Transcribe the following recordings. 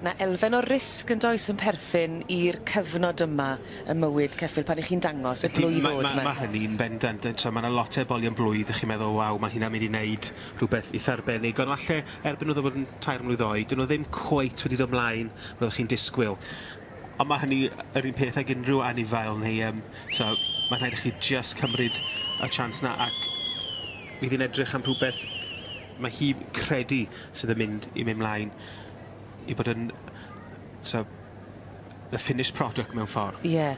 'Na elfen o risg yndoes yn perthyn i'r cyfnod yma ym mywyd ceffyl pan 'ych chi'n dangos y blwydd Ma' fod ma' 'ma. ma' hynny'n bendant yy t'o' ma' 'na lot o ebolion blwydd a chi'n meddwl waw ma' hynna'n mynd i neud rhwbeth itha arbennig on' falle erbyn iddo fod yn tair mlwydd oed 'dyn nw ddim cweit wedi dod mlaen fel o'ch chi'n disgwyl. On' ma' hynny yr un peth ag unrhyw anifail neu yym t'o' ma' rhaid i chi jyst cymryd y chance 'na ac fydd 'i'n edrych am rhwbeth ma' hi credu sydd yn mynd i myn' mlaen. i bod yn so the finished product mewn ffor. Ie.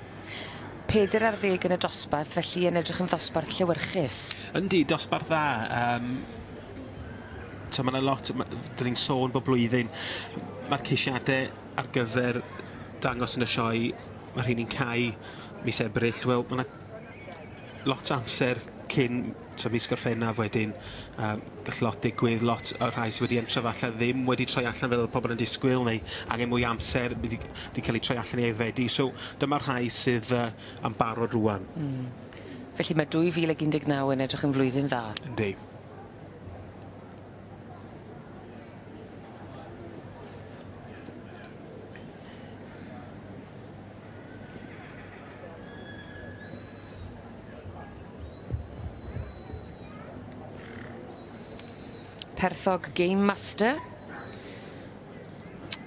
Peder ar ddeg yn y dosbarth, felly yn edrych yn ddosbarth llewyrchus. Yndi, dosbarth dda. Yym so ma' 'na lot ma' 'dyn ni'n sôn bob blwyddyn ma'r ceisiade ar gyfer dangos yn y sioe, ma' rheini'n cau mis Ebrill, wel ma' 'na lot o amser cyn tua mis Gorffennaf wedyn yym gall lot digwydd, lot o'r rhai sy wedi entro falle ddim wedi troi allan fel o'dd pobol yn disgwyl neu angen mwy o amser wedi 'di ca'l 'u troi allan i aeddfedu so dyma'r rhai sydd yy am barod rŵan. Hmm. Felly ma' 2019 yn edrych yn flwyddyn dda. Yndi. Perthog Game Master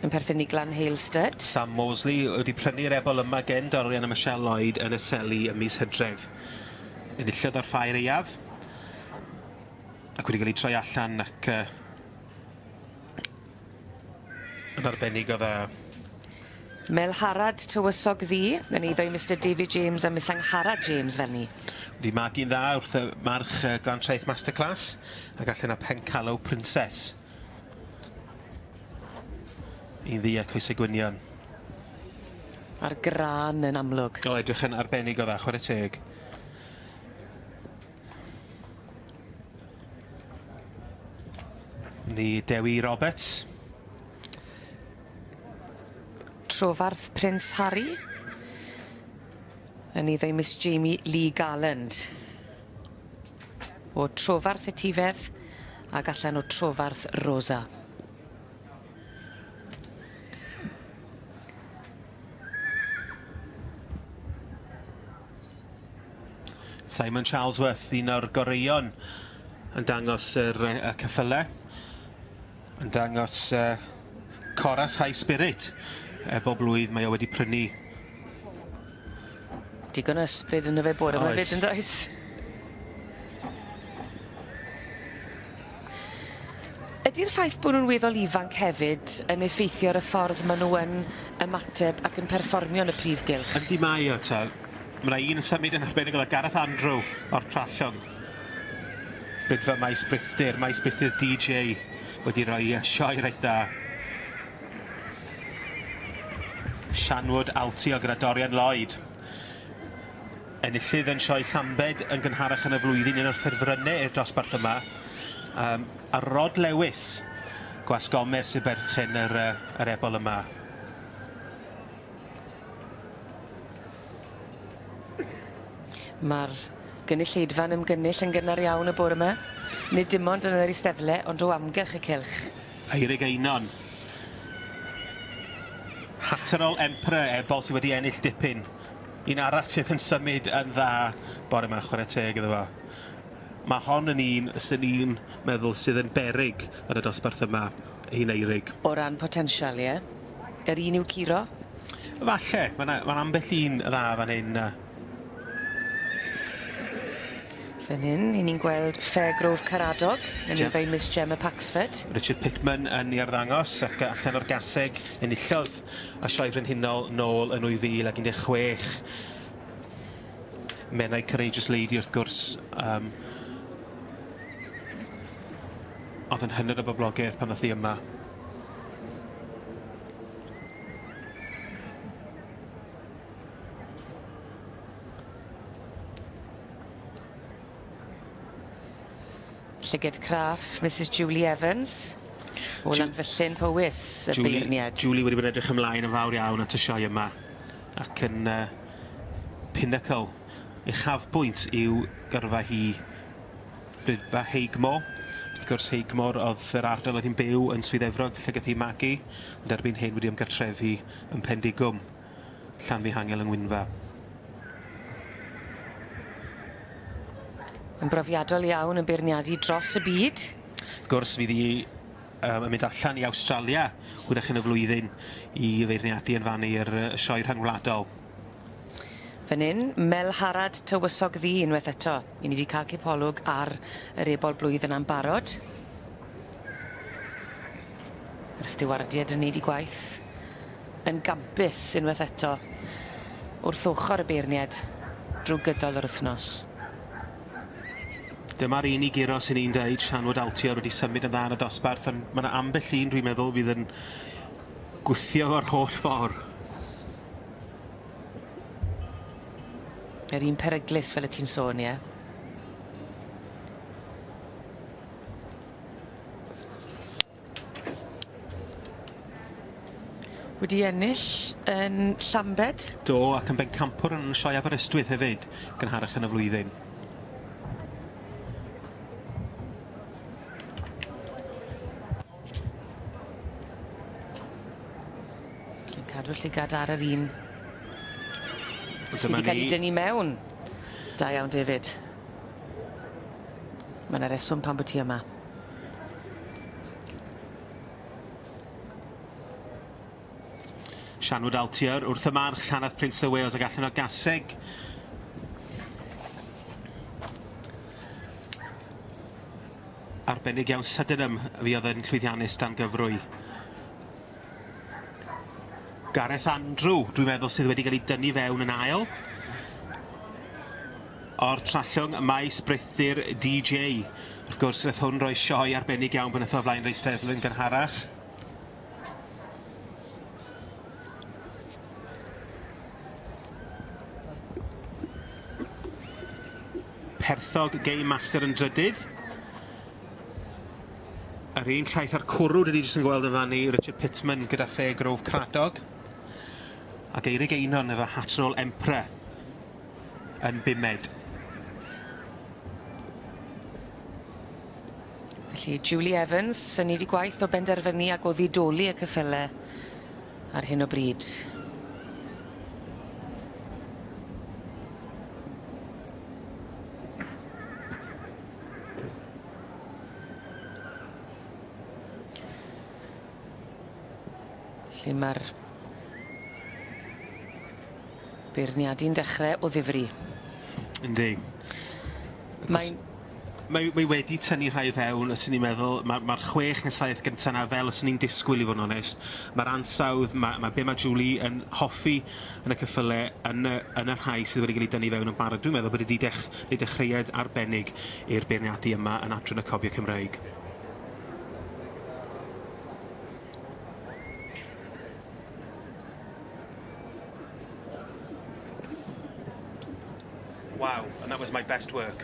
yn perthyn i Glan Hale Stud. Sam Moseley wedi prynu'r ebol yma gen Dorian a Michelle Lloyd yn y Seli ym mis Hydref. Enillodd ar Ffair Aeaf ac wedi cael ei troi allan ac uh, Yn arbennig o dda. Melharad Tywysog Ddu, yn eiddo i Mister David James a Miss Angharad James fel ni. Wedi magu'n dda wrth y march uh, Glan Traeth Masterclass ac allan â Pencallow Princess. Un ddu a coesau gwynion. A'r grân yn amlwg. O, edrych yn arbennig o dda, chwarae teg. Ni Dewi Roberts. Trofarth Prince Harry. Yn eiddo i Miss Jamie Lee Garland. O Trofarth Etifedd ag allan o Trofarth Rosa. Simon Charlesworth, un o'r goreuon yn dangos yr, y ceffyle, yn dangos uh, Coras High Spirit. E, bob blwydd mae o wedi prynu. Digon o ysbryd ynddo fe bore 'ma 'fyd yndoes? Ydi'r ffaith bo' nw'n weddol ifanc hefyd yn effeithio ar y ffordd ma' nw yn ymateb ac yn perfformio yn y prif gylch? Yndi mae o te. Ma' 'na un yn symud yn arbennig o dda, Gareth Andrew o'r Trallwng. Brigfa Maes Brithdir, Maes Brithdir DJ wedi rhoi sioe reit dda. Shanwood Altio gyda Dorian Lloyd. Enillydd yn Sioe Llambed yn gynharach yn y flwyddyn, un o'r ffurfrynnau i'r dosbarth yma. Um, a Rod Lewis, gwas Gomer sy'n berchen yr, uh, yr ebol yma. Mae'r gynulleidfa'n ymgynnull yn gynnar iawn y bore yma. Nid dim ond yn yr eisteddle, ond o amgylch y cylch. Eirig Einon. Hatterol Emperor, ebol sydd wedi ennill dipyn. Un arall sydd yn symud yn dda bore 'ma, chwarae teg iddo fo. Ma' hon yn un swn i'n meddwl sydd yn beryg yn y dosbarth yma, un Eurig. O ran potensial, ie? Yr un i'w curo? Falle, ma' 'na ma' 'na ambell un dda fan hyn a... Fan hyn, 'yn ni'n gweld Fairgrove Caradog, yn eiddo i Miss Gemma Paxford. Richard Pitman yn 'i arddangos ac allan o'r gaseg enillodd y Sioe Frenhinol nôl yn 2016. Menai Courageous Lady wrth gwrs yym o'dd yn hynod o boblogaidd pan ddoth hi yma. Llyged craff Misus Julie Evans o Lanfyllin, Powys, y Julie, beirniad. Julie wedi bod yn edrych ymlaen yn fawr iawn at y sioe yma ac yn uh, pinnacle uchafbwynt i'w gyrfa hi Brydfa Heigmo. Wrth gwrs, Heigmor oedd yr ardal oedd hi'n byw yn Swydd Efrog, lle gath hi magu, ond erbyn hyn wedi ymgartrefu yn Pendigwm, Llanfihangel yng Ngwynfa. Yn brofiadol iawn yn beirniadu dros y byd. Wrth gwrs, fydd hi yn mynd allan i Awstralia hwyrach yn y flwyddyn i feirniadu yn fan i'r sioe rhyngwladol. Fan 'yn, Melharad Tywysog Ddu unweth eto. 'Yn ni 'di ca'l cipolwg ar yr ebol blwydd yna'n barod. Ma'r stiwardied yn neud 'u gwaith yn gampus unweth eto wrth ochor y beirnied drw gydol yr wthnos. Dyma'r un i guro sy'n ni'n deud, Shanwood Altior wedi symud yn dda yn y dosbarth, ond ma' 'na ambell un dwi'n meddwl fydd yn gwthio fo'r holl ffor. Yr un peryglus fel y ti'n sôn ie? Wedi ennill yn Llambed. Do, ac yn bencampwr yn Sioe Aberystwyth hefyd, gynharach yn y flwyddyn. Felly'n cadw llygad ar yr un sy 'di ca'l 'i dynnu mewn. Da iawn David. Ma' 'na reswm pam bo' ti yma. Shanwood Altier wrth y march Llanarth Prince of Wales ag allan o gaseg. Arbennig iawn Sydenham fuodd yn llwyddiannus dan gyfrwy. Gareth Andrew, dwi'n meddwl sydd wedi cael ei dynnu fewn yn ail. O'r Trallwng, maes Brithdir DJ. Wrth gwrs, wnaeth hwn roi sioe arbennig iawn pan wnaeth o flaen yr Eisteddfod yn gynharach. Perthog Game Master yn drydydd. Yr un llaeth a'r cwrw dyn ni jyst yn gweld yn fan ni, Richard Pittman gyda Fair Grove Cradog. Ac Eirig Einon efo Hatterall Emperor yn bumed. Felly Julie Evans yn neud 'i gwaith o benderfynu ag o ddidoli y cyffyle ar hyn o bryd. Lle ma'r beirniadu'n dechre o ddifri. Yndi. Mae'n Mae wedi tynnu rhai fewn, os 'yn ni'n meddwl, ma' ma'r chwech ne' saith gynta 'na fel os o'n i'n disgwyl i fod yn onest. Ma'r ansawdd, ma' ma' be' ma' Julie yn hoffi yn y ceffyle, yn y yn y rhai sydd wedi ga'l 'u dynnu fewn yn barod. Dwi'n meddwl bod e 'di dech- neu dechreuad arbennig i'r beirniadu yma yn Adran y Cofio Cymreig. Wow, and that was my best work.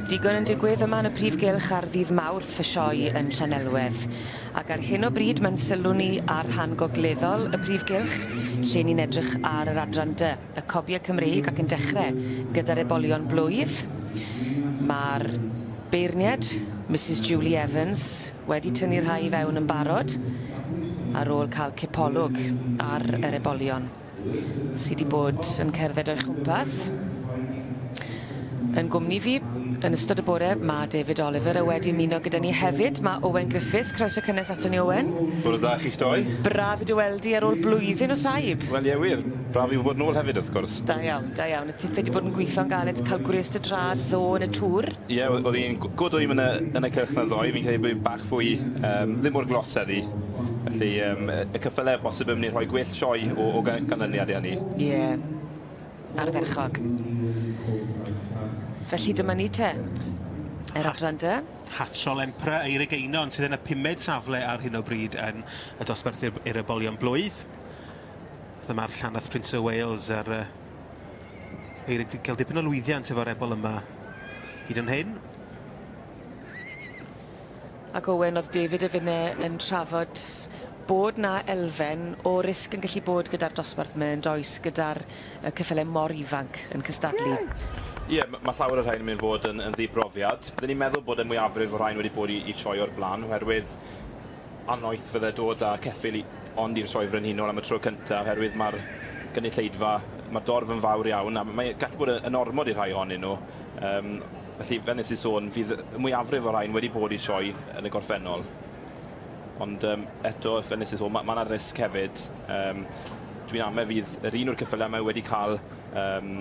Digon yn digwydd yma yn y prif gylch ar ddydd Mawrth y sioe yn Llanelwedd. Ac ar hyn o bryd mae'n sylw ni ar rhan gogleddol y prif gylch, lle ni'n edrych ar yr adran dy, y cobiau Cymreig ac yn dechrau gyda'r ebolion blwydd. Mae'r beirniad, Mrs Julie Evans, wedi tynnu rhai i fewn yn barod ar ôl cael cipolwg ar yr ebolion sy 'di bod yn cerdded o'i chwmpas. Yn gwmni fi yn ystod y bore ma' David Oliver a wedi ymuno gyda ni hefyd ma' Owen Griffiths. Croeso cynnes aton ni Owen. Bore da chi'ch doi. Braf i dy weld di ar ôl blwyddyn o saib. Wel ie wir. Braf i fod nôl hefyd wrth gwrs. Da iawn, da iawn. A tithe 'di bod yn gweithio'n galed ca'l gwres dy drad ddo yn y tŵr? Ie o- o'dd 'i'n go dwym yn y yn y cylch 'na ddoe fi'n credu bod bach fwy yym ddim mor glos heddi. Felly yym y cyffyle bosib yn myn' i rhoi gwell sioe o o ga- ganlyniad i hynny. Ie. Ardderchog. Felly dyma ni te. Yr adran dy. Hatrol Emperor Eirig Einon sydd yn y pumed safle ar hyn o bryd yn y dosbarth i'r i'r ebolion blwydd. Dyma'r Llanarth Prince of Wales ar yy Eirig 'di cael dipyn o lwyddiant efo'r ebol yma hyd yn hyn. Ac Owen o'dd David a finne yn trafod bod 'na elfen o risg yn gallu bod gyda'r dosbarth 'my yndoes gyda'r y ceffyle mor ifanc yn cystadlu. Ie ma' ma' llawer o'r rhain yn myn' i fod yn yn ddibrofiad. Bydden i'n meddwl bod y mwyafrif o rhain wedi bod i i sioe o'r bla'n oherwydd annoeth fydde dod â ceffyl i ond i'r Sioe Frenhinol am y tro cynta oherwydd ma'r gynulleidfa, ma'r dorf yn fawr iawn a mae gallu bod yn ormod i rhai ohonyn nhw. Yym felly fel nes i sôn fydd y mwyafrif o rhain wedi bod i sioe yn y gorffennol. Ond yym eto fel nes i sôn ma' ma' 'na risg hefyd. Yym dwi'n ame fydd yr un o'r ceffylau yma wedi cael yym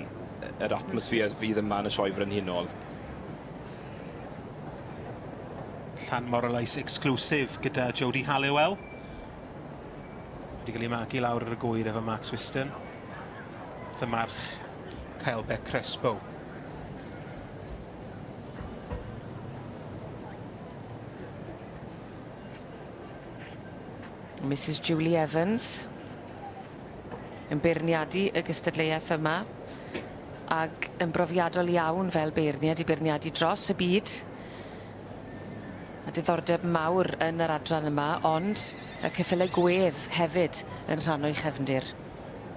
yr atmosffer fydd yma yn y Sioe Frenhinol. Llan Moralais exclusive gyda Jodie Halliwell. Wedi cael ei magu lawr ar y gwyr efo Mark Swiston. Wrth y march Kyle Beck Crespo. Mrs Julie Evans yn beirniadu y gystadleuaeth yma ag yn brofiadol iawn fel beirniad i beirniadu dros y byd. A diddordeb mawr yn yr adran yma ond y ceffyle gwedd hefyd yn rhan o'i chefndir.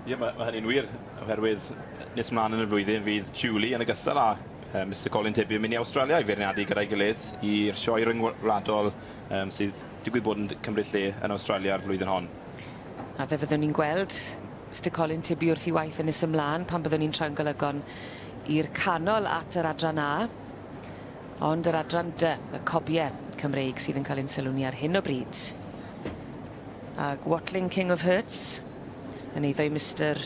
Ie ma' ma' hynny'n wir oherwydd nes mlan yn y flwyddyn fydd Julie yn ogystal â yy Mister Colin Tibby yn mynd i Awstralia i feirniadu gyda'i gilydd i'r sioe ryngwladol yym sydd digwydd bod yn cymryd lle yn Awstralia'r flwyddyn hon. A fe fyddwn ni'n gweld Mister Colin Tibby wrth 'i waith yn nes ymlan pan byddwn ni'n troi'n golygon i'r canol at yr adran A. Ond yr adran D, y cobie Cymreig sydd yn cael ein sylw ni ar hyn o bryd. Ag Watling King of Hearts yn eiddo i Mister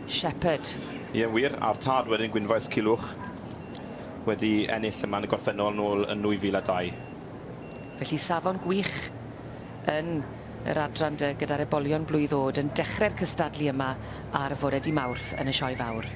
Shepherd. Ie, wir, a'r tad wedyn Gwynfaes Culhwch wedi ennill yma yn y gorffennol nôl yn 2002. Felly safon gwych yn yr adran D gyda'r ebolion blwydd o'd yn dechre'r cystadlu yma ar fore dy' Mawrth yn y Sioe Fawr.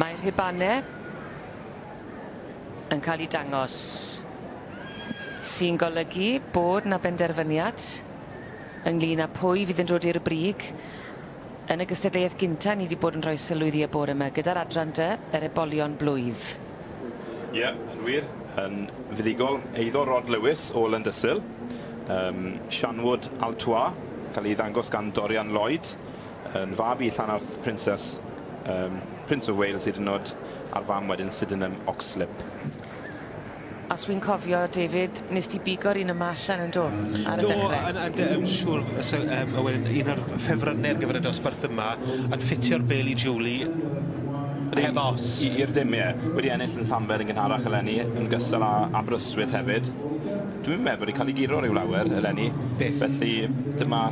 Mae'r rhubanne yn cael 'u dangos, sy'n golygu bod 'na benderfyniad ynglŷn â pwy fydd yn dod i'r brig yn y gystadleuaeth gynta ni 'di bod yn rhoi sylw iddi y bore 'ma gyda'r adran dy, yr ebolion blwydd. Ie, yn wir. Yn fuddugol, eiddo Rod Lewis o Landysul. Um, Shanwood Altois, cael ei ddangos gan Dorian Lloyd, yn fab i Llanarth Princess, um, Prince of Wales hyd yn oed, a'r fam wedyn Sydenham Oxlip. Os wi'n cofio, David, nes ti bigo'r un yma allan yn do? Ar y dechrau. Do, yn, yn, yn siŵr, so, um, Owen, un o'r ffefrynnau ar gyfer y dosbarth yma, yn ffitio'r bel i Julie, yn heb os. I'r dim, ie. Wedi ennill yn Llanber yn gynharach eleni, yn gystal â Aberystwyth hefyd. Dwi'n meddwl bod wedi cael ei guro rhyw lawer eleni. Byth. Felly dyma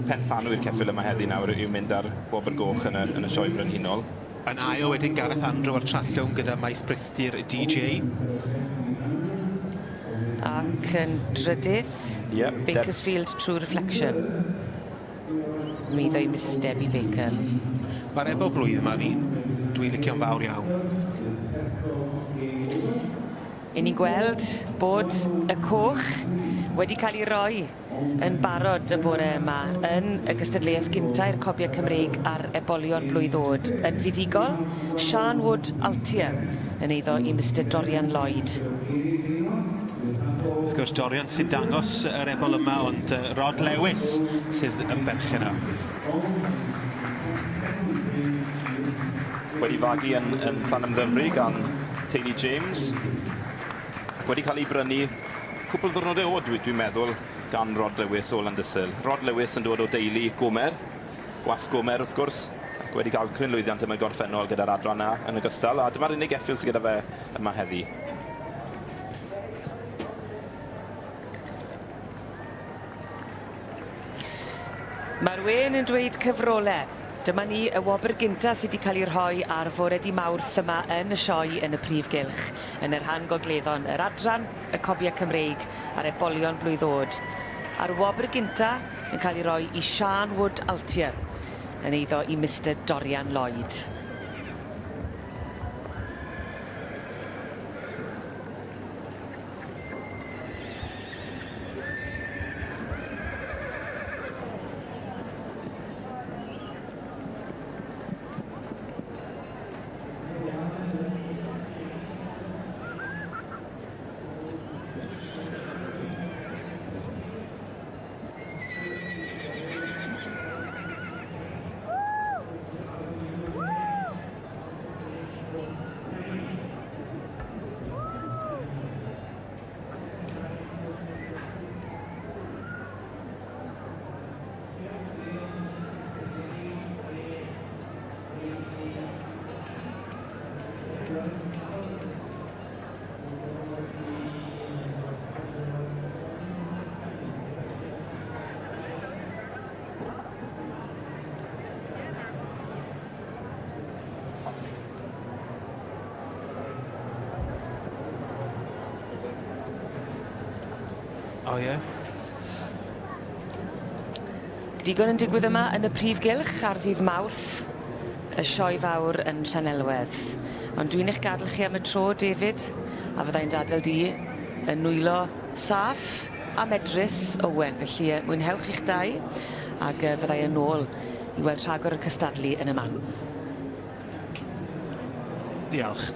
pen llanw i'r ceffyl yma heddi nawr yw mynd ar wobr goch yn y, yn y sioe frenhinol. Yn ail wedyn Gareth Andrew a'r Trallwng gyda maes Brithdir DJ. Ac yn drydydd, yep, Bakersfield True Reflection. Mi ddeu Mrs Debbie Baker. Mae'r ebol blwydd yma fi'n, dwi'n licio'n fawr iawn. I ni'n gweld bod y coch wedi cael ei roi yn barod y bore yma yn y gystadleuaeth gynta i'r Cobiau Cymreig a'r Ebolion Blwydd Oed. Yn fuddugol, Siân Wood Altier yn eiddo i Mister Dorian Lloyd. Wrth gwrs, Dorian sy'n dangos yr ebol yma, ond Rod Lewis sydd yn berchen o. Wedi fagu yn, yn Llanymddyfri gan teulu James. Ac wedi cael ei brynu cwpl ddiwrnodau oed, dwi'n dwi meddwl, gan Rod Lewis o Landysul. Rod Lewis yn dod o deulu Gomer, gwas Gomer wrth gwrs, ac wedi cael cryn lwyddiant yn y gorffennol gyda'r adran A yn ogystal, a dyma'r unig geffyl sydd gyda fe yma heddi. Mae'r wên yn dweud cyfrole. Dyma ni y wobr gynta sy 'di ca'l 'i rhoi ar fore dy' Mawrth yma yn y sioe yn y prif gylch, yn y rhan gogleddon, yr adran, y Cobie Cymreig a'r ebolion blwydd o'd. A'r wobr gynta yn ca'l 'i roi i Siân Wood Altier, yn eiddo i Mister Dorian Lloyd. O ie? Digon yn digwydd yma yn y prif gylch ar ddydd Mawrth, y sioe fawr yn Llanelwedd. Ond dwi'n eich gadel chi am y tro, David, a fyddai'n dadel di yn nwylo saff a medrus Owen. Felly yy mwynhewch i'ch dau ag yy fyddai yn ôl i weld rhagor o'r cystadlu yn y man. Diolch.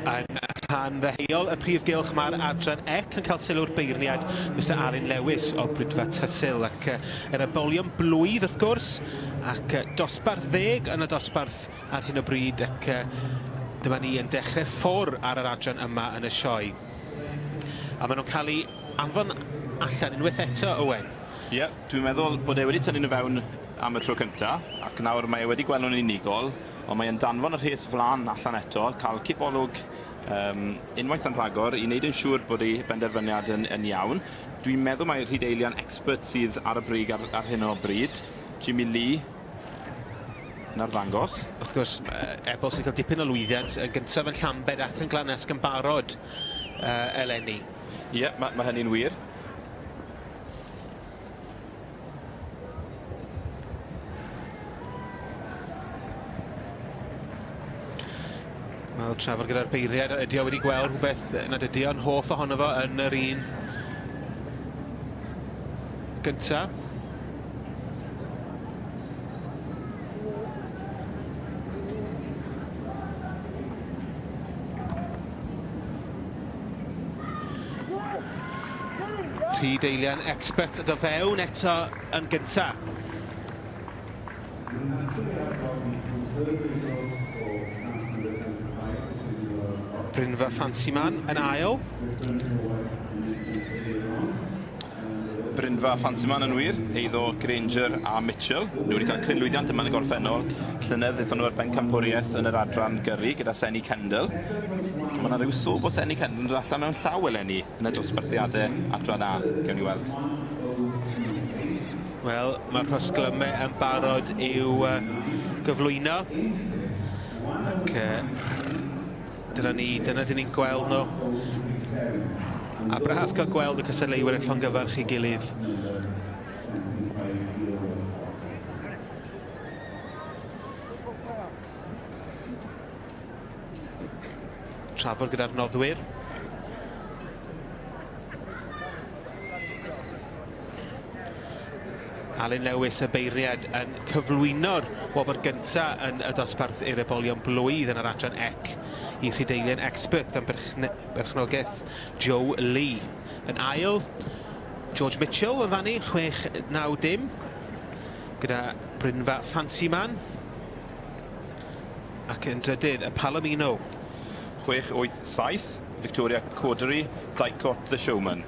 Yn rhan ddeheuol y prif gylch mae'r adran ec yn cael sylw'r beirniad Mister Arun Lewis o Brydfa Tysul ac yr ebolion blwydd wrth gwrs ac dosbarth ddeg yn y dosbarth ar hyn o bryd ac dyma ni yn dechrau'r ffwr ar yr adran yma yn y sioe. A maen nhw'n cael eu anfon allan unwaith eto, Owen. Ie, yeah, dwi'n meddwl bod e wedi tynnu nhw fewn am y tro cynta, ac nawr mae e wedi gweld nhw'n unigol, ond mae e'n danfon y rhes flan allan eto, cael cipolwg um, unwaith yn rhagor i wneud yn siŵr bod ei benderfyniad yn, yn iawn. Dwi'n meddwl mai Rhydeilian expert sydd ar y brig ar, ar hyn o bryd. Jimmy Lee yn arddangos. Wrth gwrs, Ebol sy'n cael dipyn o lwyddiant yn gyntaf yn Llambed ac yn Glanesg yn barod uh, eleni. Ie, yeah, mae, mae hynny'n wir. Wel, trafod gyda'r beiriad, ydy o wedi gweld rhywbeth nad ydy o'n hoff ohono fo yn yr un gynta. Rhyd Eilian expert yn dod fewn eto yn gynta. Brynfa Fancyman yn ail. Brynfa Fancyman yn wir, eiddo Granger a Mitchell. Nhw wedi cael cryn lwyddiant yma yn y gorffennol. Llynedd ddaethon nhw ar bencampwriaeth yn yr adran gyrru gyda Senny Kendall. Mae yna rhyw sôn bod Senny Kendall yn dod allan mewn llaw eleni yn y dosbarthiadau adran A. Gewn ni weld. Wel, mae'r rhosglymau yn barod i'w uh, gyflwyno. Ac uh, dyna ni, dyna dyn ni'n gweld nhw. A braf cael gweld y cystadleuwyr yn llongyfarch ei gilydd. Trafod gyda'r noddwyr. Alun Lewis y beirniad yn cyflwyno'r wobr gynta yn y dosbarth i'r ebolion blwydd yn yr adran ec i Rhydeilian Expert dan berchnogaeth Joe Lee. Yn ail, George Mitchell yn fannu, 6-9-dim, gyda Brynfa Fancy Man. Ac yn drydydd, y Palomino. 6, 8, 7, Victoria Cordery, Dicot the Showman.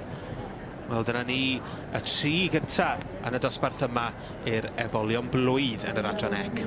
Wel, dyna ni y tri gynta yn y dosbarth yma i'r ebolion blwydd yn yr adran ec.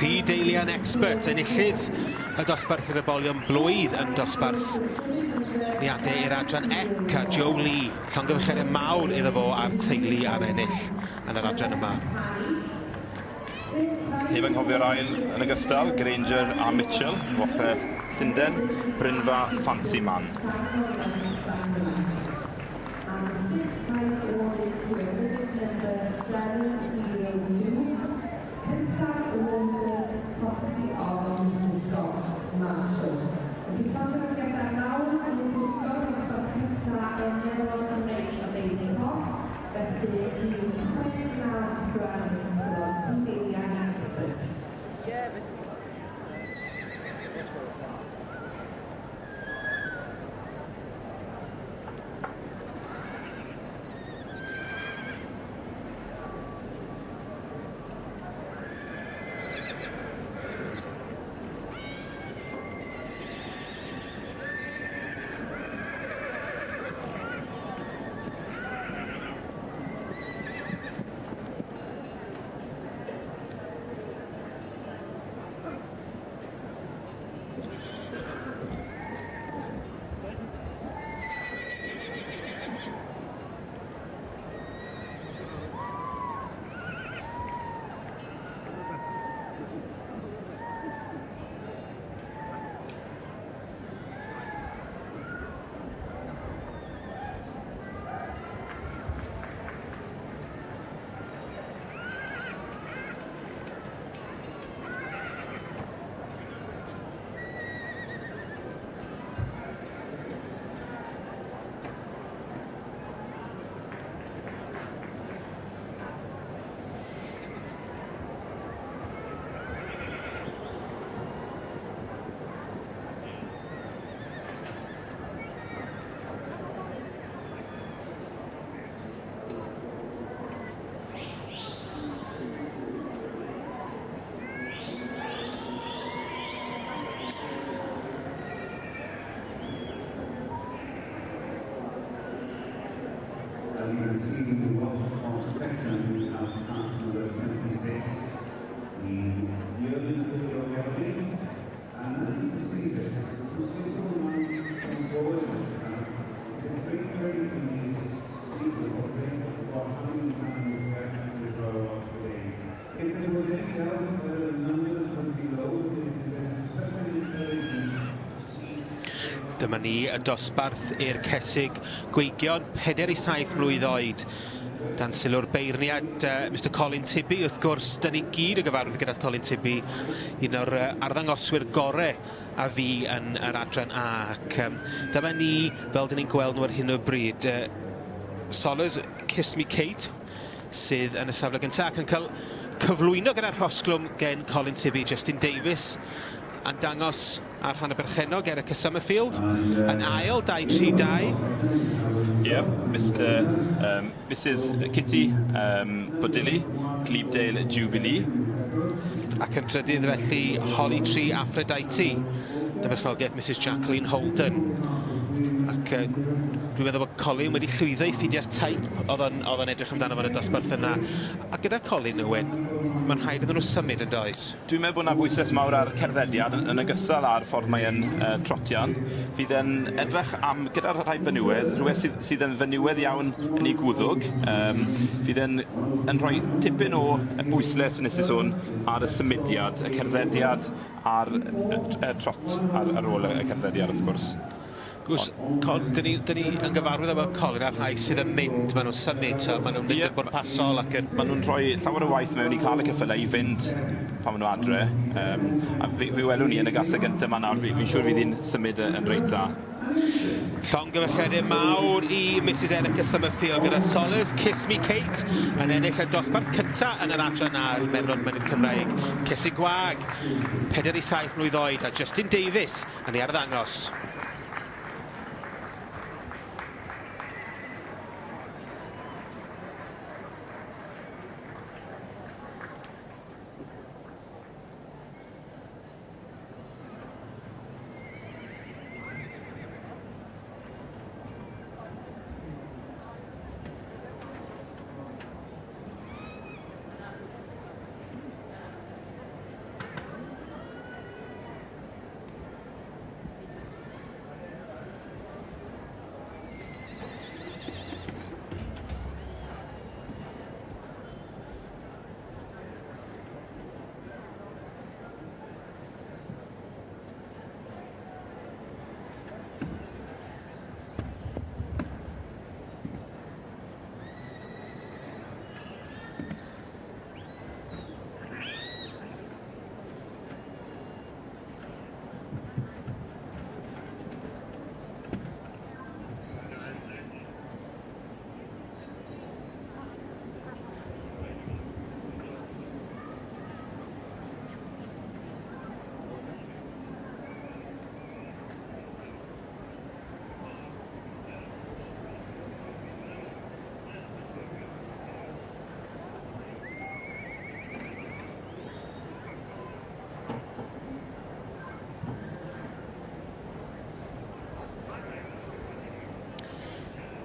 Rhyd Eilian Expert, enillydd y dosbarth i'r ebolion blwydd yn dosbarth niadau i'r adran ec a Joe Lee, llongyfarchiadau mawr iddo fo a'r teulu ar ennill yn yr adran yma. Heb anghofio'r ail yn ogystal, Granger a Mitchell, ochredd Llundain, Brynfa Fancy Man. Dyma ni y dosbarth i'r cesig gweigion, 4 i 7 mlwydd oed. Dan sylw'r beirniad Mr Colin Tibby, wrth gwrs, dyn ni gyd yn gyfarwydd gyda Colin Tibby, un o'r arddangoswyr gore a fi yn yr adran A. Ac dyma ni, fel dyn ni'n gweld nhw ar hyn o bryd, Solers Kiss Me Kate, sydd yn y safle gyntaf ac yn cael cyflwyno gyda'r rhosglwm gen Colin Tibby, Justin Davies, yn dangos ar rhan y berchennog Erica Summerfield yn ail, 2-3-2. Yeah, Mr. Mrs. Kitty Bodilly, Clevedale Jubilee. Ac yn drydydd felly, Holly Tree Aphrodite, dyberchnogaeth Mrs Jacqueline Holden. Ac dwi'n meddwl bod Colin wedi llwyddo i ffeindio'r teip oedd o'n oedd o'n edrych amdano fo yn y dosbarth yna. A gyda Colin Owen, mae'n rhaid iddyn nhw symud yn does? Dwi'n meddwl bod 'na bwyslais mawr ar cerddediad yn yn ogystal â'r ffordd mae e'n yy trotian. Fydd e'n edrych am, gyda'r rhai benywedd, rhywbeth sydd, sydd yn fenywedd iawn yn ei gwddwg. Um, fydd e'n yn rhoi tipyn o bwyslais, nes i sôn, ar y symudiad, y cerddediad a'r y, y trot ar, ar ôl y cerddediad, wrth gwrs. Gwrs, dyn ni, dyn ni yn gyfarwydd efo Colin a'r rhai sydd yn mynd, maen nhw'n symud, so maen nhw'n mynd yn bwrpasol ac yn... Maen nhw'n rhoi llawer o waith mewn i cael y ceffylau i fynd pan maen nhw adre. Um, a fi, fi welwn ni yn y gaseg gyntaf yma nawr, fi'n fi siŵr fydd hi'n symud yn reit dda. Llongyfarchiadau mawr i Mrs Erica Summerfield gyda Solas Kiss Me Kate yn ennill y dosbarth cyntaf yn yr adran ar Merlod Mynydd Cymraeg. Cesi Gwag, 4 i 7 mlwydd oed, a Justin Davies yn ei arddangos.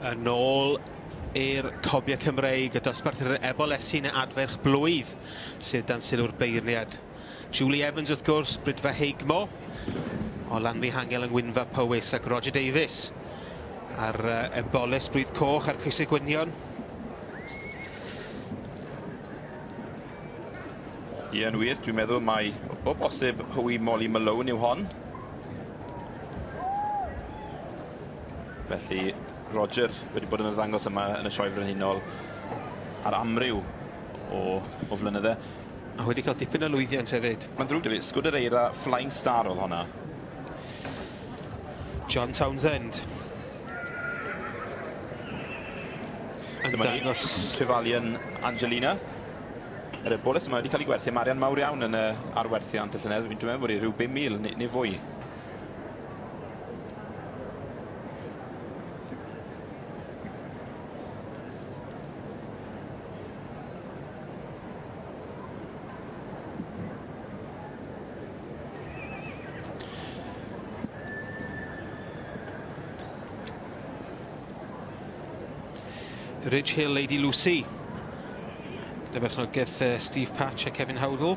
Yn ôl i'r Cobiau Cymreig, y dosbarth yr Ebolesyn Adferch Blwydd sydd dan sylw'r beirniad. Julie Evans wrth gwrs, Brydfa Heigmo o Lanfihangel yng Ngwynfa Powys ac Roger Davies ar Eboles Blwydd Coch a'r Coesau Gwynion. Ie, yn wir, dwi'n meddwl mai o bosib Howie Molly Malone yw hon. Felly, Roger wedi bod yn ymddangos yma yn y Sioe Frenhinol ar amryw o, o flynydde. A wedi cael dipyn o lwyddiant hefyd. Mae'n ddrwg 'da fi, Sgwd yr Eira Flying Star oedd honna. John Townsend. Yn dangos... Trevalian Angelina. Yr eboles yma wedi cael ei gwerthu am arian mawr iawn yn y arwerthiant y llynedd. Dwi'n meddwl bod hi rhyw 5,000 neu, neu fwy. Ridge Hill Lady Lucy. Dyberchnogaeth Steve Patch a Kevin Howdle.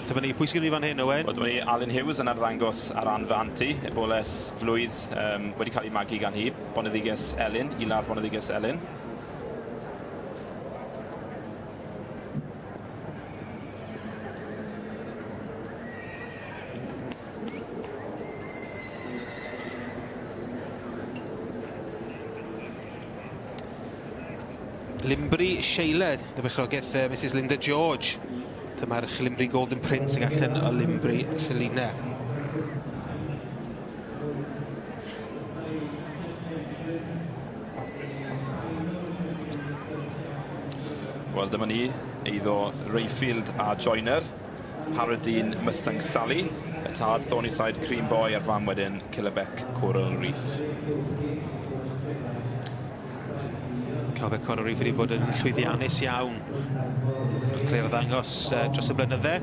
Dyma ni, pwy sydd gen i fan hyn, Owen? Wel, dyma ni Alun Hughes yn arddangos ar ran fy anti, eboles flwydd um, wedi cael ei magu gan hi, Boneddiges Elin, Ilar Boneddiges Elin. Limbri Sheila, dyfechrogaeth uh, Mrs Linda George. Dyma'r Chlimbri Golden Prince ag allan o Limbri Selina. Wel, dyma ni, eiddo Rayfield a Joyner. Paradine Mustang Sally, y tad Thornyside Cream Boy a'r fam wedyn Killebeck Coral Reef. Cobiau Cororiff wedi bod yn llwyddiannus iawn yn cael ei arddangos dros y blynydde.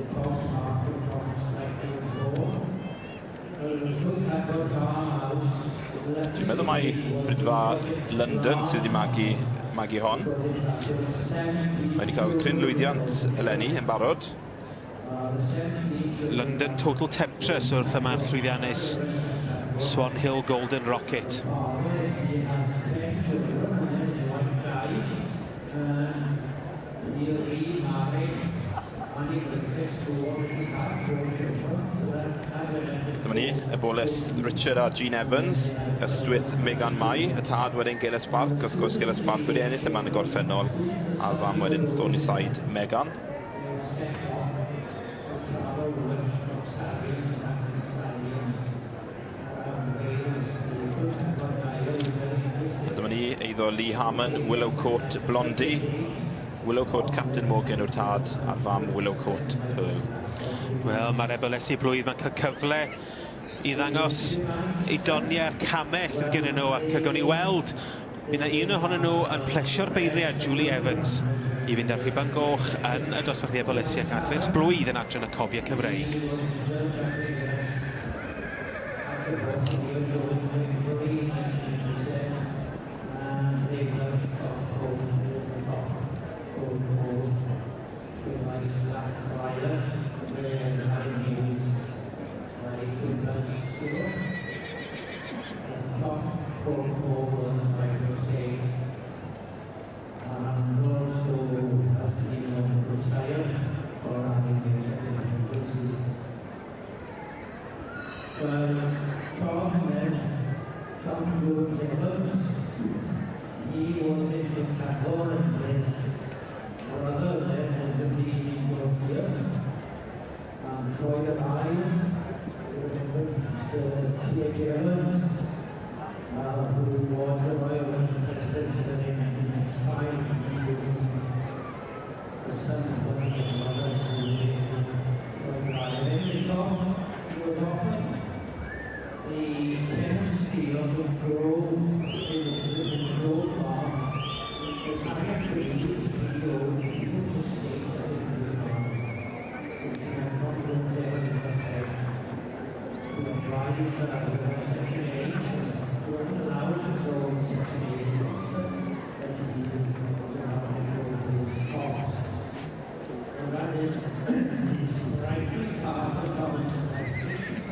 Dwi'n meddwl mai Bridfa London sydd wedi magu, magu hon. Mae wedi cael cryn lwyddiant eleni yn barod. London Total Temptress wrth y march llwyddiannus Swan Hill Golden Rocket. Dyma ni, y boles Richard a Jean Evans, Ystwyth Megan Mai, y tad wedyn Geles Park, wrth gwrs Geles Park wedi ennill yma yn y gorffennol, a'r fam wedyn Thornyside Megan. A dyma ni, eiddo Lee Harmon, Willow Court Blondie. Willow Court Captain Morgan yw'r tad a'r fam Willow Court Pearl. Wel, mae'r ebolesi blwydd, mae'n cael cyfle i ddangos ei doniau a'r camau sydd gen nhw ac gawn ni weld Bydd 'na un ohonyn nhw yn plesio'r beirniad Julie Evans i fynd â'r rhuban goch yn y dosbarth Ebolesi ac Adferch Blwydd yn adran y Cobiau Cymreig.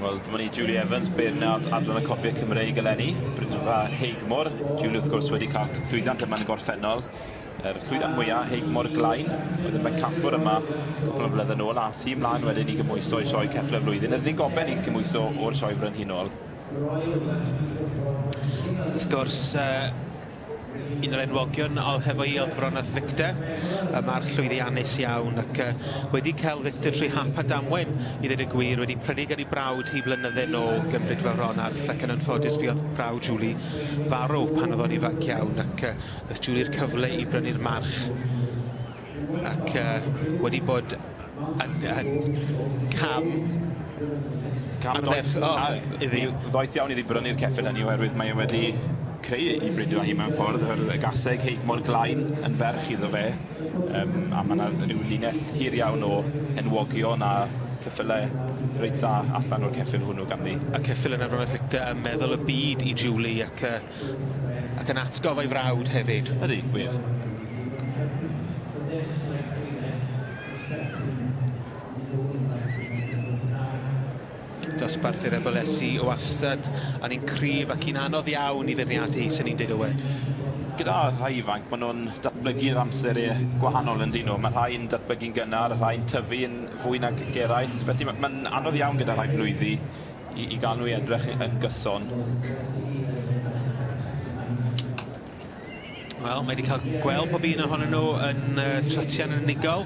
Wel, dyma ni Julie Evans, beirniad adran y Copiau Cymreig eleni, Brydfa Heigmor. Julie, wrth gwrs, wedi cael llwyddiant yma yn y gorffennol. Yr llwyddiant mwyaf, Heigmor Glain, oedd yn bencampwr yma cwpl o flynedd yn ôl, a thi mlaen wedyn i gymhwyso i sioe ceffyl y flwyddyn. Yr unig goben i gymhwyso o'r sioe frenhinol. Wrth gwrs, un o'r enwogion oedd hefo i oedd Fronath Victor, y march llwyddiannus iawn, ac wedi cael Victor trwy hap a damwen, i ddweud y gwir, wedi prynu gan ei brawd hi blynydde nôl gymryd fel Ronarth, ac yn anffodus fuodd brawd Julie farw pan oedd o'n ifanc iawn, ac Daeth Julie'r cyfle i brynu'r march ac wedi bod yn, yn cam Cam doeth, oh, iddi. Ddoeth iawn iddi brynu'r ceffyl hynny oherwydd mae e wedi creu ei bridio hi mewn ffordd, oherwydd y gaseg Heigmor Glain yn ferch iddo fe, a mae yna rhyw linell hir iawn o enwogion a ceffylau reit dda allan o'r ceffyl hwnnw ganddi. Y ceffyl yna Ronald Victor yn meddwl y byd i Julie ac ac yn atgof o'i frawd hefyd. Ydy, wir. Dosbarth i'r ebolesi wastad yn un cryf ac un anodd iawn i feirniadu, sy'n ni'n deud Owen. Gyda rhai ifanc, maen nhw'n datblygu'r amser e gwahanol yn dyn nhw. Mae rhai'n datblygu'n gynnar, rhai'n tyfu'n fwy nag eraill. Felly mae'n ma anodd iawn gyda rhai blwyddi i, i gael nhw i edrych yn gyson. Wel, mae wedi cael gweld pob un ohonyn nhw yn tratian yn unigol.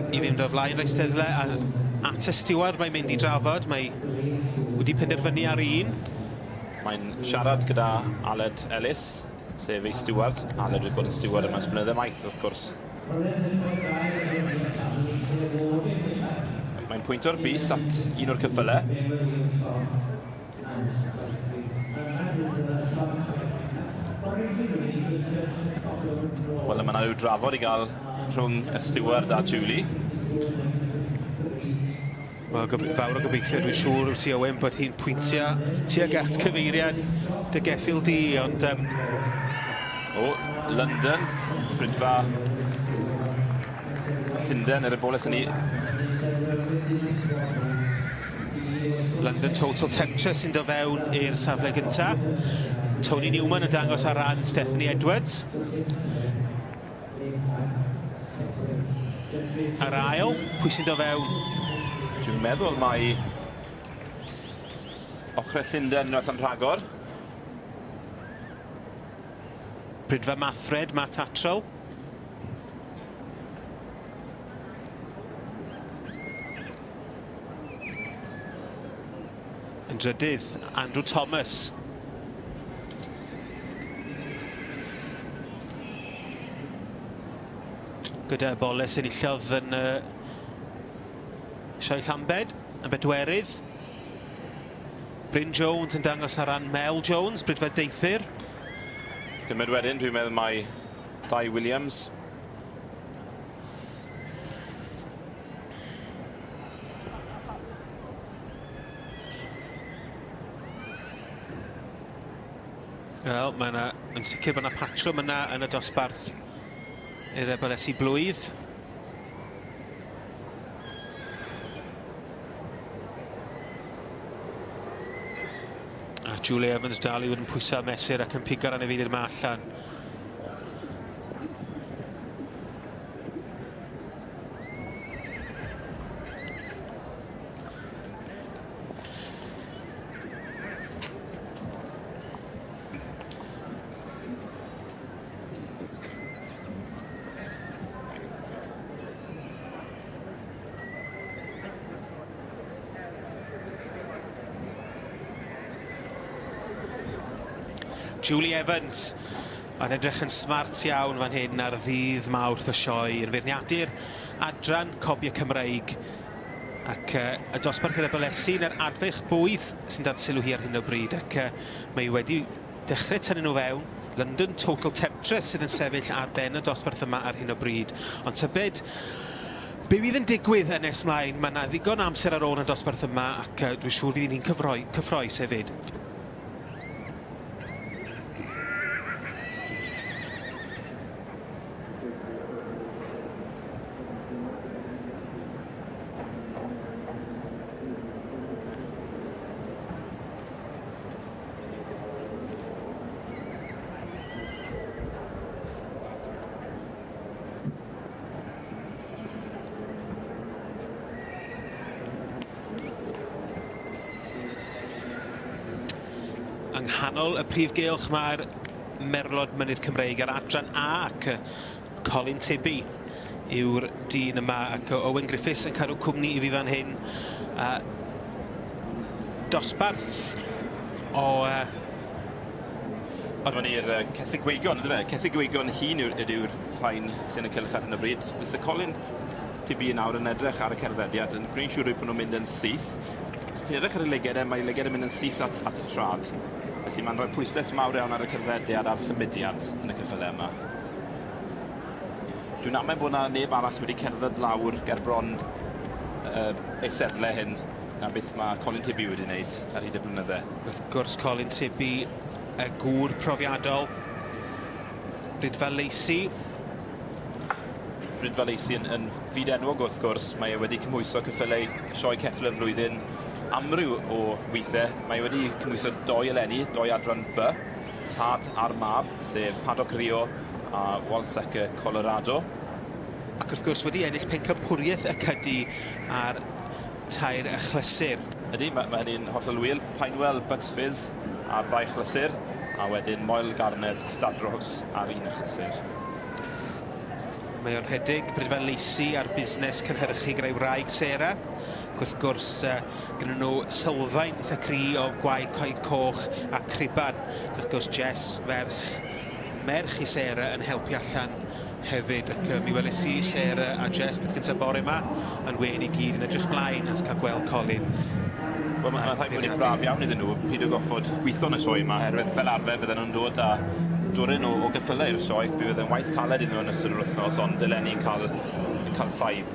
I fynd o flaen yr eisteddle a at y stiward mae'n mynd i drafod, mae wedi penderfynu ar un. Mae'n siarad gyda Aled Ellis, sef ei stiward. Aled wedi bod yn stiward yma ers blynydde maith, wrth gwrs. Mae'n pwynto'r bys at un o'r ceffylau. Wel, mae yna rhyw drafod i gael rhwng y steward a Julie. Wel, fawr o gobeithio, dwi'n siŵr wyt ti, Owen, bod hi'n pwyntio tuag at cyfeiriad dy geffyl di, ond... O, London, Brydfa Llundain, yr eboles ni. London Total Temptress sy'n dod fewn i'r safle gyntaf. Tony Newman yn dangos ar ran Stephanie Edwards. A'r ail, pwy sy'n dod fewn? Dwi'n meddwl mai ochrau Llundain unwaith yn rhagor. Brydfa Mathred, Matt Atrell. Yn drydydd, Andrew Thomas. Gyda Boles enillodd yn Sioe Llambed, yn bedwerydd. Bryn Jones yn dangos ar ran Mel Jones, Brydfa Deithir. Pumed wedyn, dwi'n meddwl mai Dai Williams. Wel, mae yna, yn sicr bod yna patrwm yna yn y dosbarth i'r Ebolesi blwydd. A Julie Evans dal i fod yn pwyso a mesur ac yn pigo'r anifeiliaid yma allan. Julie Evans yn edrych yn smart iawn fan hyn ar ddydd Mawrth y sioe yn feirniadu'r adran Cobia Cymreig ac y dosbarth gyda Bolesi yn yr adfeich bwyd sy'n dan sylw hi ar hyn o bryd ac mae wedi dechrau tynnu nhw fewn. London Total Temptress sydd yn sefyll ar ben y dosbarth yma ar hyn o bryd. Ond tybed, be fydd yn digwydd yn nes mlaen? Mae yna ddigon amser ar ôl yn y dosbarth yma ac dwi'n siŵr fydd hi'n cyffroes hefyd. Yng nghanol y prif gylch mae'r Merlod Mynydd Cymreig ar adran A ac Colin Tibby yw'r dyn yma ac Owen Griffiths yn cadw cwmni i fi fan hyn. Dosbarth o... Dyma ni'r Cesig Gweigion, yndyfe? Cesig Gweigion hun yw'r yw rhain sy'n y cylch ar hyn o bryd. Mr Colin Tibby nawr yn edrych ar y cerddediad, yn gwneud siŵr bod nhw'n mynd yn syth. Os ti'n edrych ar y lyged, e, mae lyged yn mynd yn syth at, at y trad. Felly mae'n rhoi pwyslais mawr iawn ar y cerddediad a'r symudiad yn y ceffylau yma. Dwi'n amau bod 'na neb arall wedi cerdded lawr ger bron eisteddle hyn na beth mae Colin Tibby wedi wneud ar hyd y blynydde. Wrth gwrs Colin Tibby, y gŵr profiadol, Rhydfa Lacey. Rhydfa Lacey yn, yn fyd enwog wrth gwrs, mae e wedi cymhwyso ceffylau sioe ceffyl y flwyddyn amryw o weithiau. Mae e wedi cymhwyso doi eleni, doi adran B, tad a'r mab, sef Paddock Rio a Walsacker Colorado. Ac wrth gwrs wedi ennill pencampwriaeth y Cydu ar tair achlysur. Ydy, mae, mae hynny'n hollol wir. Pinewell, Bucks Fizz ar ddau achlysur, a wedyn Moel Garnedd, Stadros ar un achlysur. Mae o'n rhedeg Brydfa Lacey ar busnes cynhyrchu gyda'i wraig Sarah. Ac wrth gwrs, gyda nhw sylfaen eitha cry o gwaed coed coch a criban. Ac wrth gwrs, Jess, ferch merch i Sarah yn helpu allan hefyd ac mi weles i Sarah a Jess beth gyntaf bore yma yn wen i gyd yn edrych mlaen at cael gweld Colin. Wel, mae'n rhaid bod hi'n braf iawn iddyn nhw peidio goffod gweithio yn y sioe yma, oherwydd fel arfer fydden nhw'n dod â dwryn o, o geffylau i'r sioe, bydd yn waith caled iddyn nhw yn ystod yr wythnos, ond eleni yn cael, yn cael saib.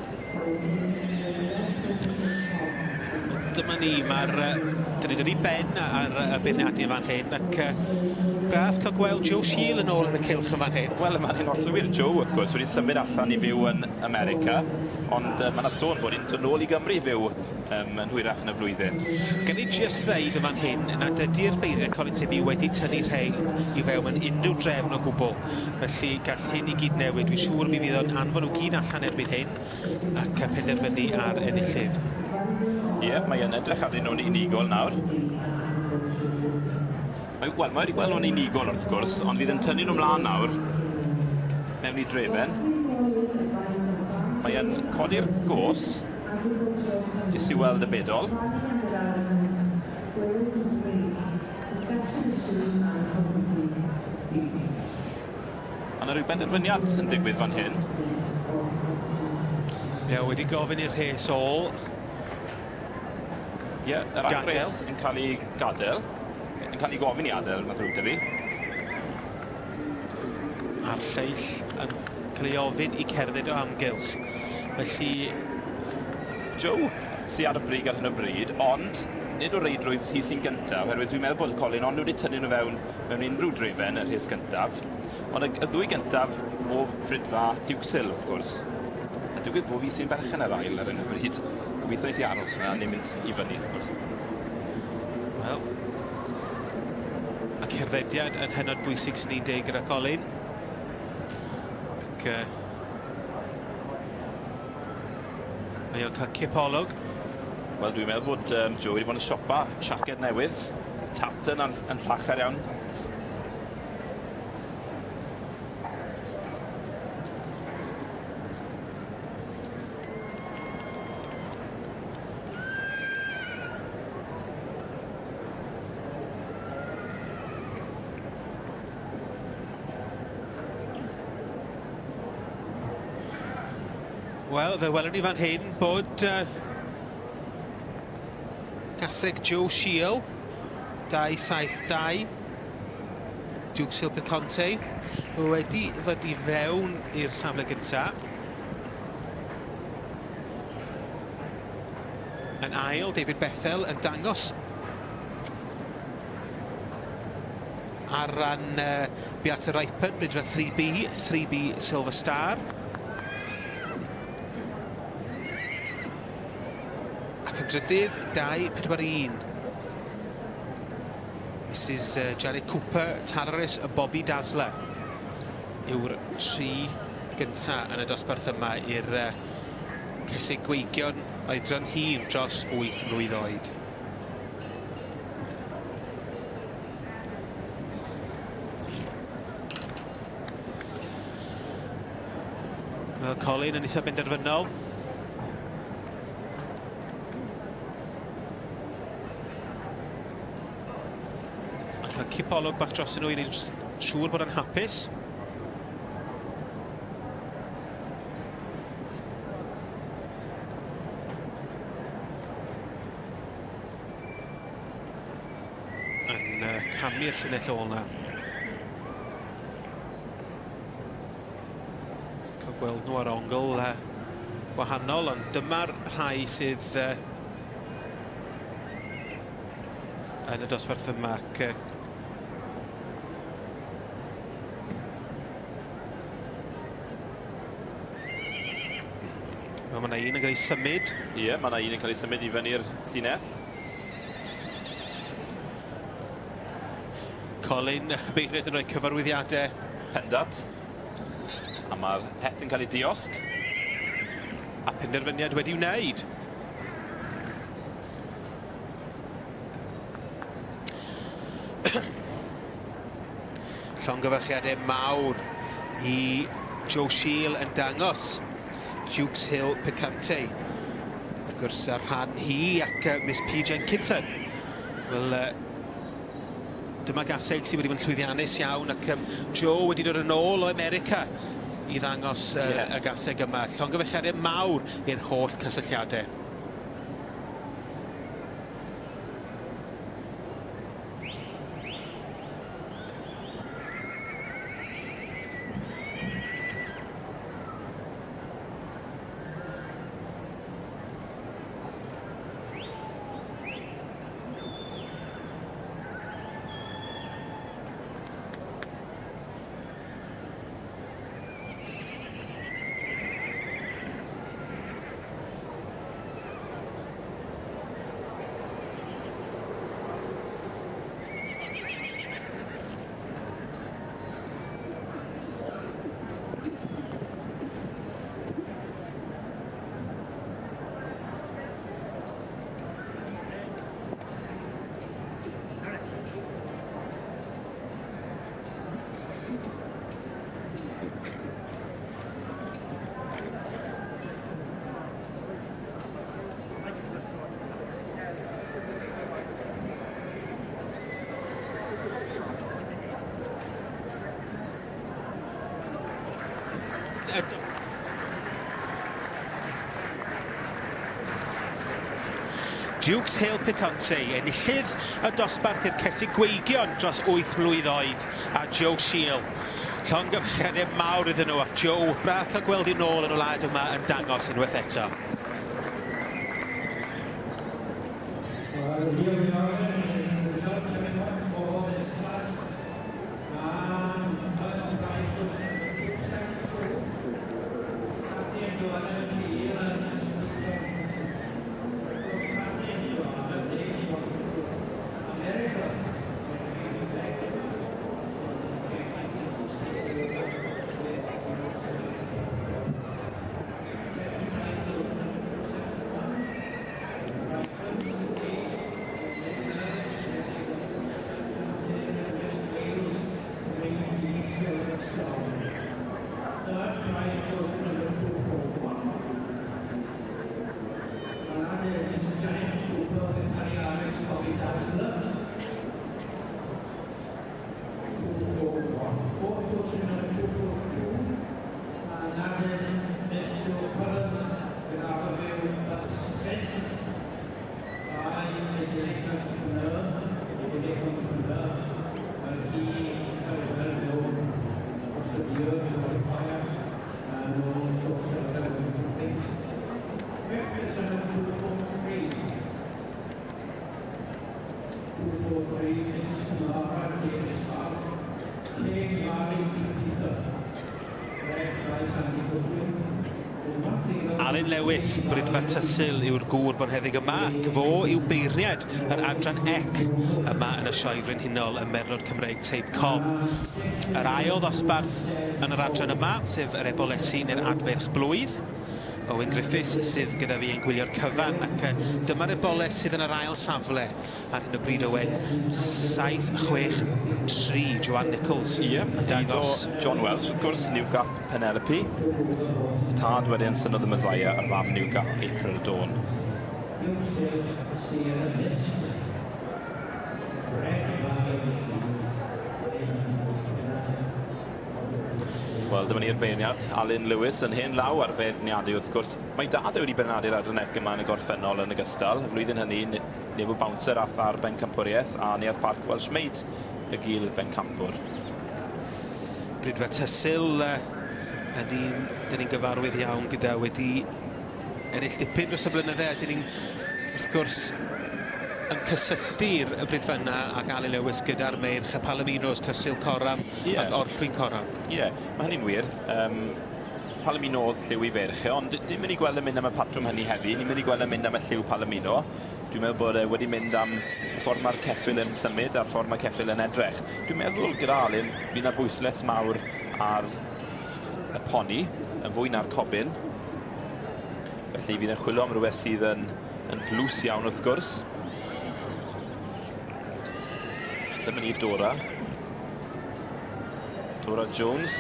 Dyma ni, mae'r... Dyn ni'n dod i ben ar y beirniadu yn fan hyn, ac braf cael gweld Joe Shiel yn ôl yn y cylch yn fan hyn. Wel, mae'n hyn hollol wir. Joe, wrth gwrs, wedi symud allan i fyw yn America, ond mae yna sôn bod hi'n dod nôl i Gymru i fyw um, yn hwyrach yn y flwyddyn. Gan i jyst ddeud yn fan hyn nad ydy'r beirniad Colin Tibby wedi tynnu rhein i fewn mewn unrhyw drefn o gwbl. Felly gall hyn i gyd newid. Dwi'n siŵr mi fydd o'n anfon nhw gyd allan erbyn hyn ac penderfynu ar enillydd. Ie, yeah, mae yn edrych arnyn nhw'n unigol nawr. Mae, wel, mae wedi gweld nhw'n unigol wrth gwrs, ond fydd yn tynnu nhw mlaen nawr mewn i drefen. Mae yn codi'r gos jyst i weld y bedol. Mae yna rhyw benderfyniad yn digwydd fan hyn. Ie, wedi gofyn i'r rhes ôl. Ie, yr agres yn cael ei gadael. Yn cael ei gofyn i adael, mae'n ddrwg 'da fi. A'r lleill yn cael ei ofyn i cerdded o amgylch. Felly... Joe sy ar y brig ar hyn o bryd, ond nid o reidrwydd hi sy'n gyntaf, oherwydd dwi'n meddwl bod Colin ond wedi tynnu nhw fewn mewn unrhyw drefen y rhes gyntaf. Ond y, y ddwy gyntaf o Fridfa Duke's Hill, wrth gwrs. A digwydd bod fi sy'n berchen yr ail ar hyn o bryd. Gobeithio wneith hi aros yna, ni'n mynd i fyny, wrth gwrs. Wel, y cerddediad yn hynod bwysig sy'n ni'n deud gyda Colin. Ac mae o'n cael cipolwg. Wel, dwi'n meddwl bod Joe wedi bod yn siopa siaced newydd. Tartan yn, yn llachar iawn. Wel, fe welwn ni fan hyn bod Gaseg Joe Shiel, 272, Duke Silpa Conte, wedi ddod i fewn i'r safle gyntaf. Yn ail, David Bethel yn dangos ar ran Beata Ripen, Rydfa 3B, 3B Silver Star. Ac yn drydydd, 2.41. Mrs Janet Cooper, Tararis a Bobby Dazzler yw'r tri gynta yn y dosbarth yma i'r cesig gweigion oedran hŷn dros 8 mlwydd oed. Wel, Colin yn eitha benderfynol. Mae'n cael cipolwg bach dros nhw i wneud siŵr bod o'n hapus. Yn camu'r llinell ôl na. Cael gweld nhw ar ongl wahanol, ond dyma'r rhai sydd yn y dosbarth yma. Ac, Wel, mae yna un yn cael ei symud. Ie, yeah, mae yna un yn cael ei symud i fyny'r llinell. Colin Beirniad yn rhoi cyfarwyddiadau. Pendant. A mae'r het yn cael ei diosg. A penderfyniad wedi wneud. Llongyfarchiadau mawr i Joe Shiel yn dangos Dukes Hill Picante. Wrth gwrs, ar rhan hi ac Miss P Jenkinson. Wel, dyma gaseg sydd wedi bod yn llwyddiannus iawn ac Joe wedi dod yn ôl o America i ddangos yes. y gaseg yma. Llongyfarchiadau mawr i'r holl cysylltiadau. Dukes Hill Picante, enillydd y dosbarth i'r Cesig Gweigion dros 8 mlwydd oed, a Joe Shiel. Llongyfarchiadau mawr iddyn nhw, ac Joe, braf cael gweld i nôl yn y wlad yma yn dangos unwaith eto. Well, here we are then, is the result coming up for this class. And the first prize goes to number 272, Kathy and Joanna Shiel and Steve Johnson. Of course, Kathy and Joanna, they belong to America. They're really back. So this checking is still with Second prize goes to number 271. Third prize goes to number 241. And that is Mrs. Janet Cooper with Harry Harris, Bobby Dazzler. 241. Fourth goes to number 242. And that is Miss Jo Cullen with Aberview Smith. By a late entrepreneur, a late entrepreneur, and he is very well known across the year, qualifier, and all sorts of other wonderful things. Fifth is number 243. 243, Mrs. Tamara Davis Park, Kane Mary 23rd. Led by Sandy Goodwin. There's one thing about Alun Lewis, Brydfa Tysil yw'r gŵr bonheddig yma, ac fo yw beirniad yr adran ec yma yn y Sioe Frenhinol y Merlod Cymreig Teip Cob. Yr ail ddosbarth yn yr adran yma, sef yr ebolesi neu'r adfeirch blwydd. Owen Griffiths sydd gyda fi yn gwylio'r cyfan, ac dyma'r eboles sydd yn yr ail safle ar hyn o bryd, Owen. 7-6-3, Joanne Nichols. Ie, yn dangos. John Welch, wrth gwrs, New Gap Penelope. Y tad wedyn Son of the Messiah a'r fam New Gap April Dawn. Yusuf Sierra Mist, bred by the Shields. Wel, dyma ni'r beirniad, Alun Lewis, yn hen law ar feirniadu wrth gwrs. Mae dad e wedi beirniadu'r adran ec yma yn y gorffennol yn ogystal. Y flwyddyn hynny, Nebo Bouncer ath ar bencampwriaeth a Neuadd Parc Welsh Maid y gil bencampwr. Brydfa Tysil yn un dyn ni'n gyfarwydd iawn gyda wedi ennill dipyn dros y blynydde, a dyn ni'n wrth gwrs yn cysylltu'r y brydfa yna ag Alun Lewis gyda'r meirch y Palominos, Tysil Coram ac Orllwyn Coram. Ie, yeah, mae hynny'n wir. Palomino oedd lliw i ferch e, ond dim mynd i gweld yn mynd am y patrwm hynny heddi, ni'n mynd i gweld yn mynd am y lliw Palomino. Dwi'n meddwl bod e wedi mynd am y ffordd mae'r ceffyl yn symud a'r ffordd mae ceffyl yn edrych. Dwi'n meddwl gyda Alun, fydd yna bwyslais mawr ar y poni, yn fwy na'r cobyn. Felly fydd yn chwilio am rhywbeth sydd yn dlws iawn wrth gwrs. Dyma ni Dora. Dora Jones.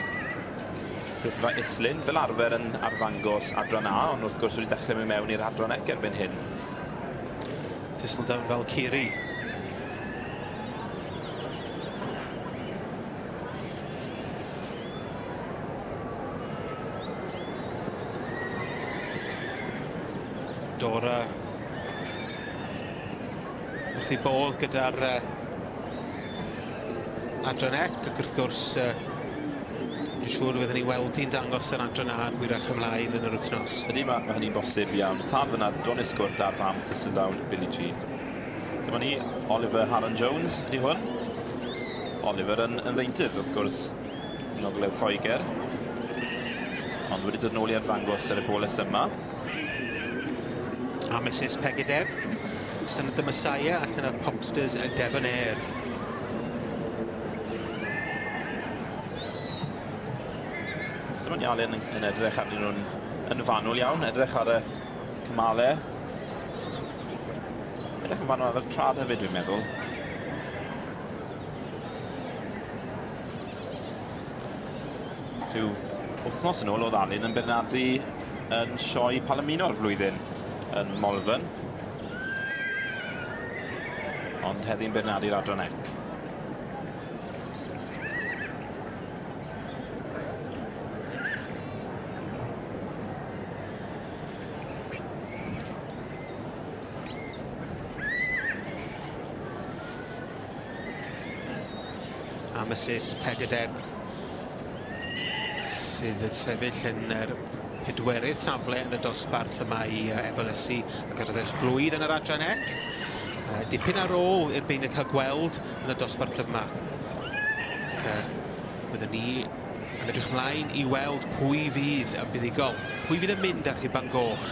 Rhydfa Islyn, fel arfer yn arddangos adran A, ond wrth gwrs wedi dechrau mynd mewn i'r adran ec erbyn hyn. Thistledown Valkyrie. Dora wrth ei bodd gyda'r adran ec, ac wrth gwrs dwi'n siŵr fyddwn ni weld hi'n dangos yr adran A yn hwyrach ymlaen yn yr wythnos. Ydy, mae hynny'n bosib iawn. Tad fyna, Donis Gwrt a'r fam Thistledown, Billie Jean. Dyma ni, Oliver Harron Jones ydy hwn. Oliver yn ddeintydd, wrth gwrs, yn Ogledd Lloegr. Ond wedi dod nôl i arddangos ar y boles yma. A Mrs Pegideb, Son of the Messiah allan o'r Popsters y Debonair. Dyma ni Alun yn edrych arnyn nhw'n yn fanwl iawn, edrych ar y cymalau. Edrych yn fanwl ar y trad hefyd, dwi'n meddwl. Rhyw wythnos yn ôl oedd Alun yn beirniadu yn sioe Palomino'r flwyddyn yn Malvern. Ond heddi'n beirniadu'r adran ec. A Mrs Pegaden sydd yn sefyll yn yr pedwerydd safle yn y dosbarth yma i Ebolesi ac ar y ferch blwydd yn yr adran ec. Dipyn ar ôl i'r beirniaid cael gweld yn y dosbarth yma. Ac, byddwn ni yn edrych mlaen i weld pwy fydd yn buddugol, pwy fydd yn mynd ar rhuban goch.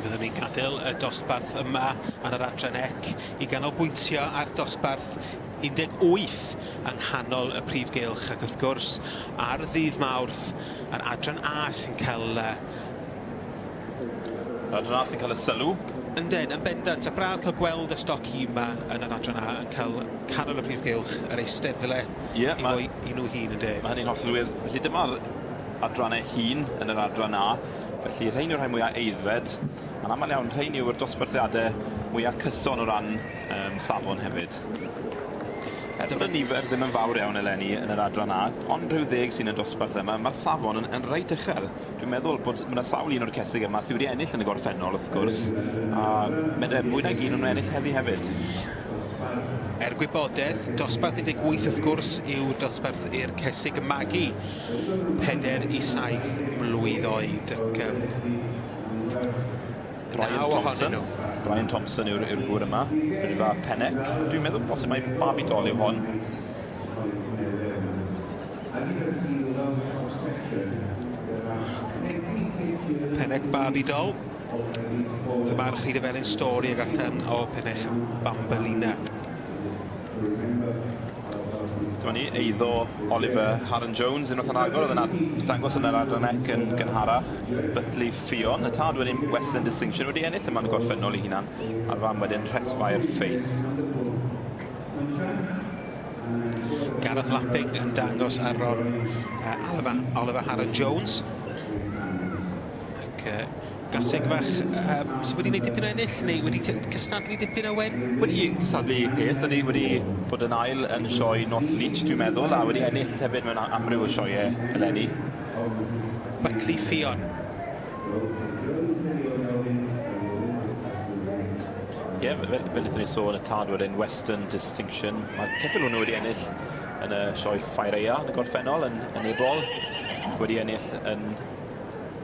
Fyddwn ni'n gadael y dosbarth yma ar yr adran ec i ganolbwyntio ar dosbarth 18 yng nghanol y prif gylch ac wrth gwrs ar ddydd Mawrth yr adran A sy'n cael Yr adran A sy'n cael y sylw. Yndyn, yn bendant, a braf cael gweld y stoc yma yn yr adran A yn cael canol y prif gylch, yr eisteddle Ie, i fo i nhw hun ynde. Mae hynny'n hollol wir. Felly dyma'r adrannau hŷn yn yr adran A. Felly rhein yw'r rhai mwyaf aeddfed. A'n aml iawn, rhein yw'r dosbarthiadau mwyaf cyson o ran um, safon hefyd. Er bod y nifer ddim yn fawr iawn eleni yn yr adran A, ond rhyw ddeg sy'n y dosbarth yma, mae'r safon yn, yn reit uchel. Dwi'n meddwl bod mae yna sawl un o'r cesig yma sydd wedi ennill yn y gorffennol, wrth gwrs, a mae fwy nag un o'n nhw ennill heddi hefyd. Er gwybodaeth, dosbarth 18 wrth gwrs yw dosbarth i'r cesig magu, 4 i 7 mlwydd oed. Ac, Brian Thompson. Brian Thompson yw'r yw gŵr yma. Rydfa Pennec. Dwi'n meddwl bosib mai babi dol yw hon. Pennec babi dol. Oedd y barch hyd y felyn stori ag allan o Pennec Bambolina. Dyma ni, eiddo Oliver Harren Jones unwaith yn agor, oedd yn dangos yn yr adran ec yn gynharach. Butley Ffion, y tad wedyn Western Distinction wedi ennill yma'n gorffennol i hunan, a'r fam wedyn Rhesfair Faith. Gareth Lapping yn dangos ar ron Oliver, Oliver Harren Jones. Ac gaseg fach sydd wedi gwneud dipyn o ennill neu wedi cystadlu dipyn o wen? Wedi cystadlu peth, ydy wedi bod yn ail yn sioe North Leach dwi'n meddwl, a wedi ennill hefyd mewn amryw o sioeau eleni. Buckley Ffion. Ie, yeah, fel, fel wnaethon ni sôn, y tad wedyn Western Distinction. Mae ceffyl hwnnw wedi ennill yn y sioe Ffair Aea yn y gorffennol, yn, yn Ebol. Wedi ennill yn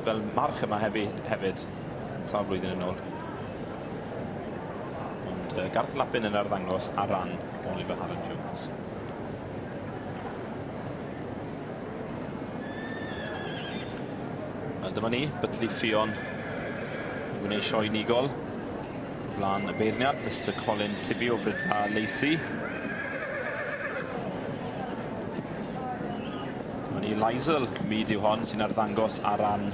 fel march yma hefyd, hefyd sawl blwyddyn yn ôl. Ond Garth Lapin yn arddangos ar ran Oliver Harren Jones. A dyma ni, Butley Ffion yn gwneud sioe unigol flaen y beirniad, Mr Colin Tibby o Fridfa Lacey. Dyma ni Lizel Mead yw hon sy'n arddangos ar ran,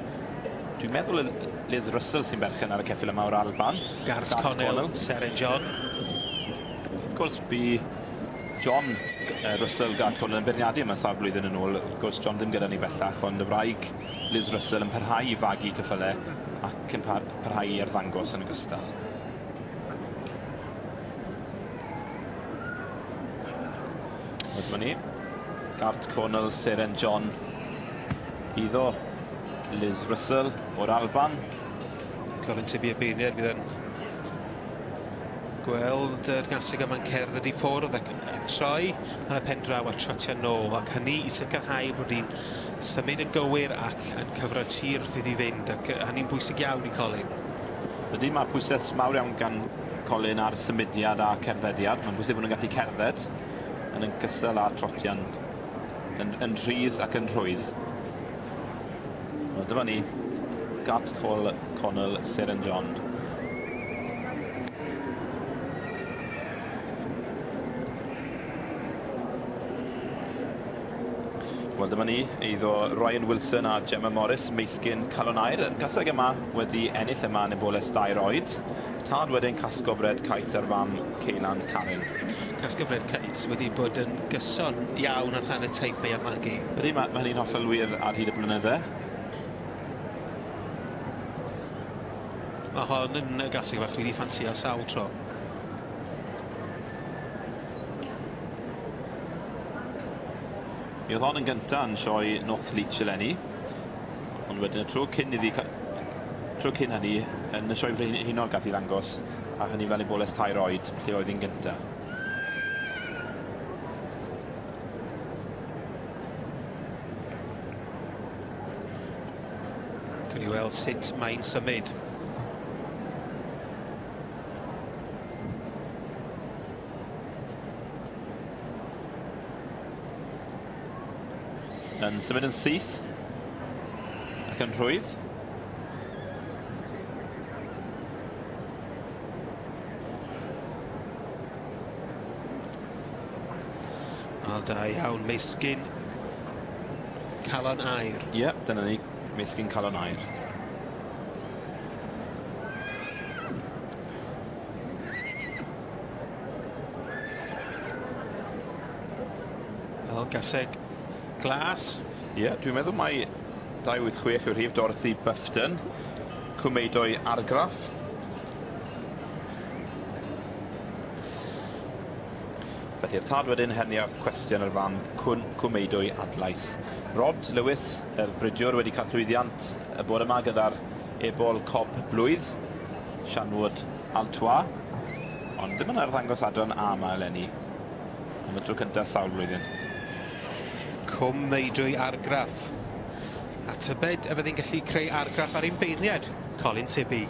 dwi'n meddwl Liz Russell sy'n berchen ar y ceffyl yma o'r Alban. Garth Connell, Seren John. Wrth gwrs, bu John Russell Garth Connell yn beirniadu yma sawl blwyddyn yn ôl. Wrth gwrs, John ddim gyda ni bellach, ond y wraig Liz Russell yn parhau i fagu ceffylau ac yn parhau i arddangos yn ogystal. Wel, dyma ni. Gart Cornell, Seren John, iddo Liz Russell o'r Alban. Colin Tibby y beirniad fydd yn gweld yr gaseg yma'n cerdded i ffwrdd ac yn troi yn y pen draw a trotio nôl, ac hynny i sicrhau bod hi'n symud yn gywir ac yn cyfro tir wrth iddi fynd, ac hynny'n bwysig iawn i Colin. Ydy, mae pwysau mawr iawn gan Colin ar symudiad a cerddediad. Mae'n bwysig bod nhw'n gallu cerdded yn ogystal â trotian yn, yn rhydd ac yn rhwydd. Wel, dyma ni, Gart Col Connell Seren John. Wel, dyma ni, eiddo Ryan Wilson a Gemma Morris, Meisgyn Calon Aur. Gaseg yma wedi ennill yma yn y boles dair oed. Tad wedyn Casgo Bred Kite a'r fam Ceylan Karen. Casgo Bred Kite wedi bod yn gyson iawn ar rhan y teip ei magu. Ydy, mae, mae hynny'n hollol wir ar hyd y blynydde. Mae hon yn gaseg fach dwi wedi ffansio sawl tro. Mi oedd hon yn gyntaf yn sioe North Leach eleni, ond wedyn y tro cyn iddi, tro cyn hynny, yn y sioe frenhinol gath i ddangos, a hynny fel ei boles tair oed, lle oedd hi'n gyntaf. Cawn ni weld sut mae'n symud. Yn symud yn syth ac yn rhwydd. O, da iawn, Meisgyn Calon Aur. Ie, yeah, dyna ni, Meisgyn Calon Aur. Fel gaseg glas. Ie, yeah, dwi'n meddwl mai 286 yw'r rhif Dorothy Bufton. Cwmeidoi argraff. Felly'r tad wedyn Heniarth Cwestiwn yr fam Cwn Cwmeidwy Adlais. Rod Lewis, yr bridiwr, wedi cael llwyddiant y bore yma gyda'r ebol cob blwydd, Shanwood Altois, ond ddim yn arddangos adran A yma eleni. Am y tro cyntaf sawl blwyddyn. Cwm Meidwy argraff. A tybed y fyddi'n gallu creu argraff ar ein beirniad, Colin Tibby.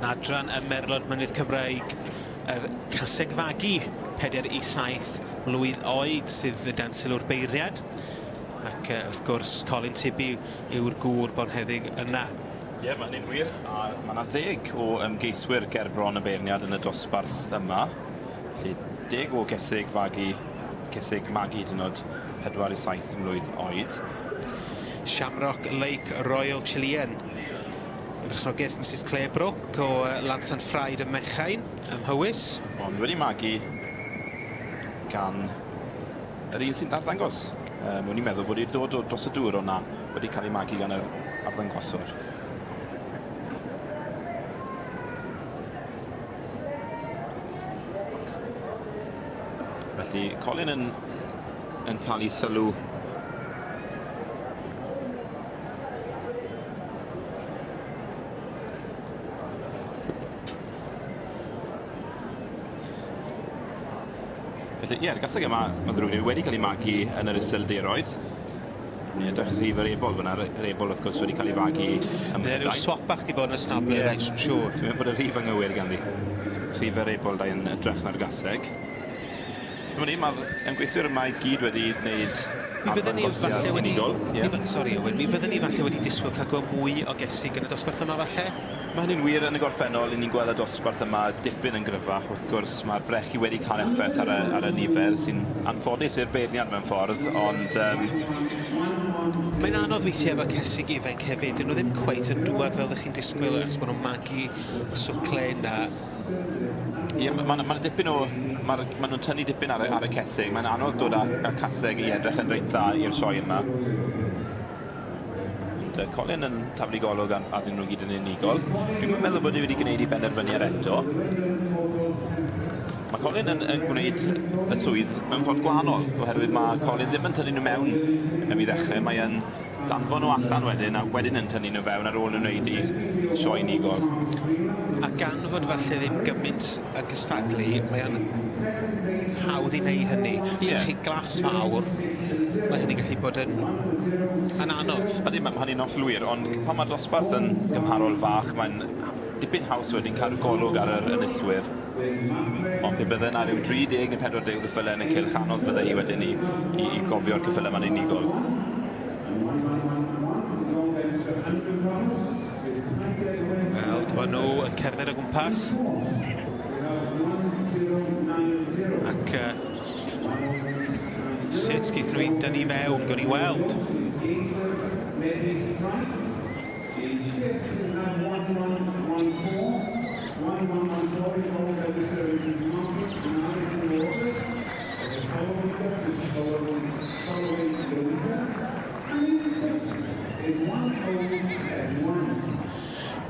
Yn adran y Merlod Mynydd Cymreig, yr caseg fagu 4 i 7 mlwydd oed sydd dan sylw'r beirniad. Ac wrth gwrs, Colin Tibby yw'r gŵr bonheddig yna. Ie, yeah, mae hynny'n wir. A mae yna ddeg o ymgeiswyr ger bron y beirniad yn y dosbarth yma. Felly, deg o gesig fagu, gesig magu hyd yn oed 4 i 7 mlwydd oed. Shamrock Lake Royal Chilean. Yn berchnogaeth Mrs Claire Brook o Lansanffraid ym Mechain, ym Mhowys. Ond wedi magu gan yr un sy'n arddangos. O'n i'n meddwl bod hi'n dod o dros y dŵr, ond na, wedi cael ei magu gan yr arddangoswr. Felly, Colin yn, yn talu sylw. Felly, ie, yr gaseg yma, mae'n ddrwg gen i, wedi cael ei magu yn yr Iseldiroedd. Ni'n edrych rhif yr ebol fyna, yr ebol wrth gwrs wedi cael ei fagu ym Bydde Mhrydain. rhyw swap bach 'di bod yn y snabler, yeah. reit, yn siŵr. Dwi'n meddwl bod y rhif anghywir ganddi. Rhif yr ebol da yn edrych na'r gaseg. Dyma ni, mae'r ymgeiswyr yma i gyd wedi gwneud Mi fydden ni falle wedi... Yeah. Mi, sori Owen, mi fydden ni falle wedi disgwyl cael gweld mwy o gesig yn y dosbarth yma falle? Mae hynny'n wir yn y gorffennol, 'yn ni'n gweld y dosbarth yma dipyn yn gryfach, wrth gwrs mae'r brechu wedi cael effaith ar y, ar y nifer sy'n anffodus i'r beirniad mewn ffordd, ond... Mae'n anodd weithiau efo cesig ifanc hefyd, dyn nhw ddim cweit yn dŵad fel ydych chi'n disgwyl ers bod nhw'n magu y swclen a... Ie, mae ma, ma dipyn o... Mae'r ma nhw'n tynnu dipyn ar y, ar y cesig. Mae'n anodd dod â, â caseg i edrych yn reit dda i'r sioe yma. Ond Colin yn taflu golwg arnyn nhw gyd yn unigol. Dwi'm yn meddwl bod e wedi gwneud ei benderfyniad eto. Mae Colin yn, yn gwneud y swydd mewn ffordd gwahanol, oherwydd mae Colin ddim yn tynnu nhw mewn i ddechrau, mae yn danfon nhw allan wedyn, a wedyn yn tynnu nhw fewn ar ôl nhw wneud i sioe unigol. A gan fod falle ddim gymaint yn cystadlu, mae o'n hawdd i wneud hynny. Os yeah. chi glas fawr, mae hynny'n gallu bod yn, yn anodd. Ydy, mae hynny'n hollol wir, ond pan mae'r dosbarth yn gymharol fach, mae'n dipyn haws wedyn cadw golwg ar yr enillwyr. Ond pe bydde yna rhyw 30 neu 40 o gyffylau yn y cylch, anodd fydde hi wedyn i, i, i gofio'r cyffylau yma'n unigol. Wel, dyma nhw yn cerdded o gwmpas. Ac sut geith nhw i dynnu fewn, gawn ni weld.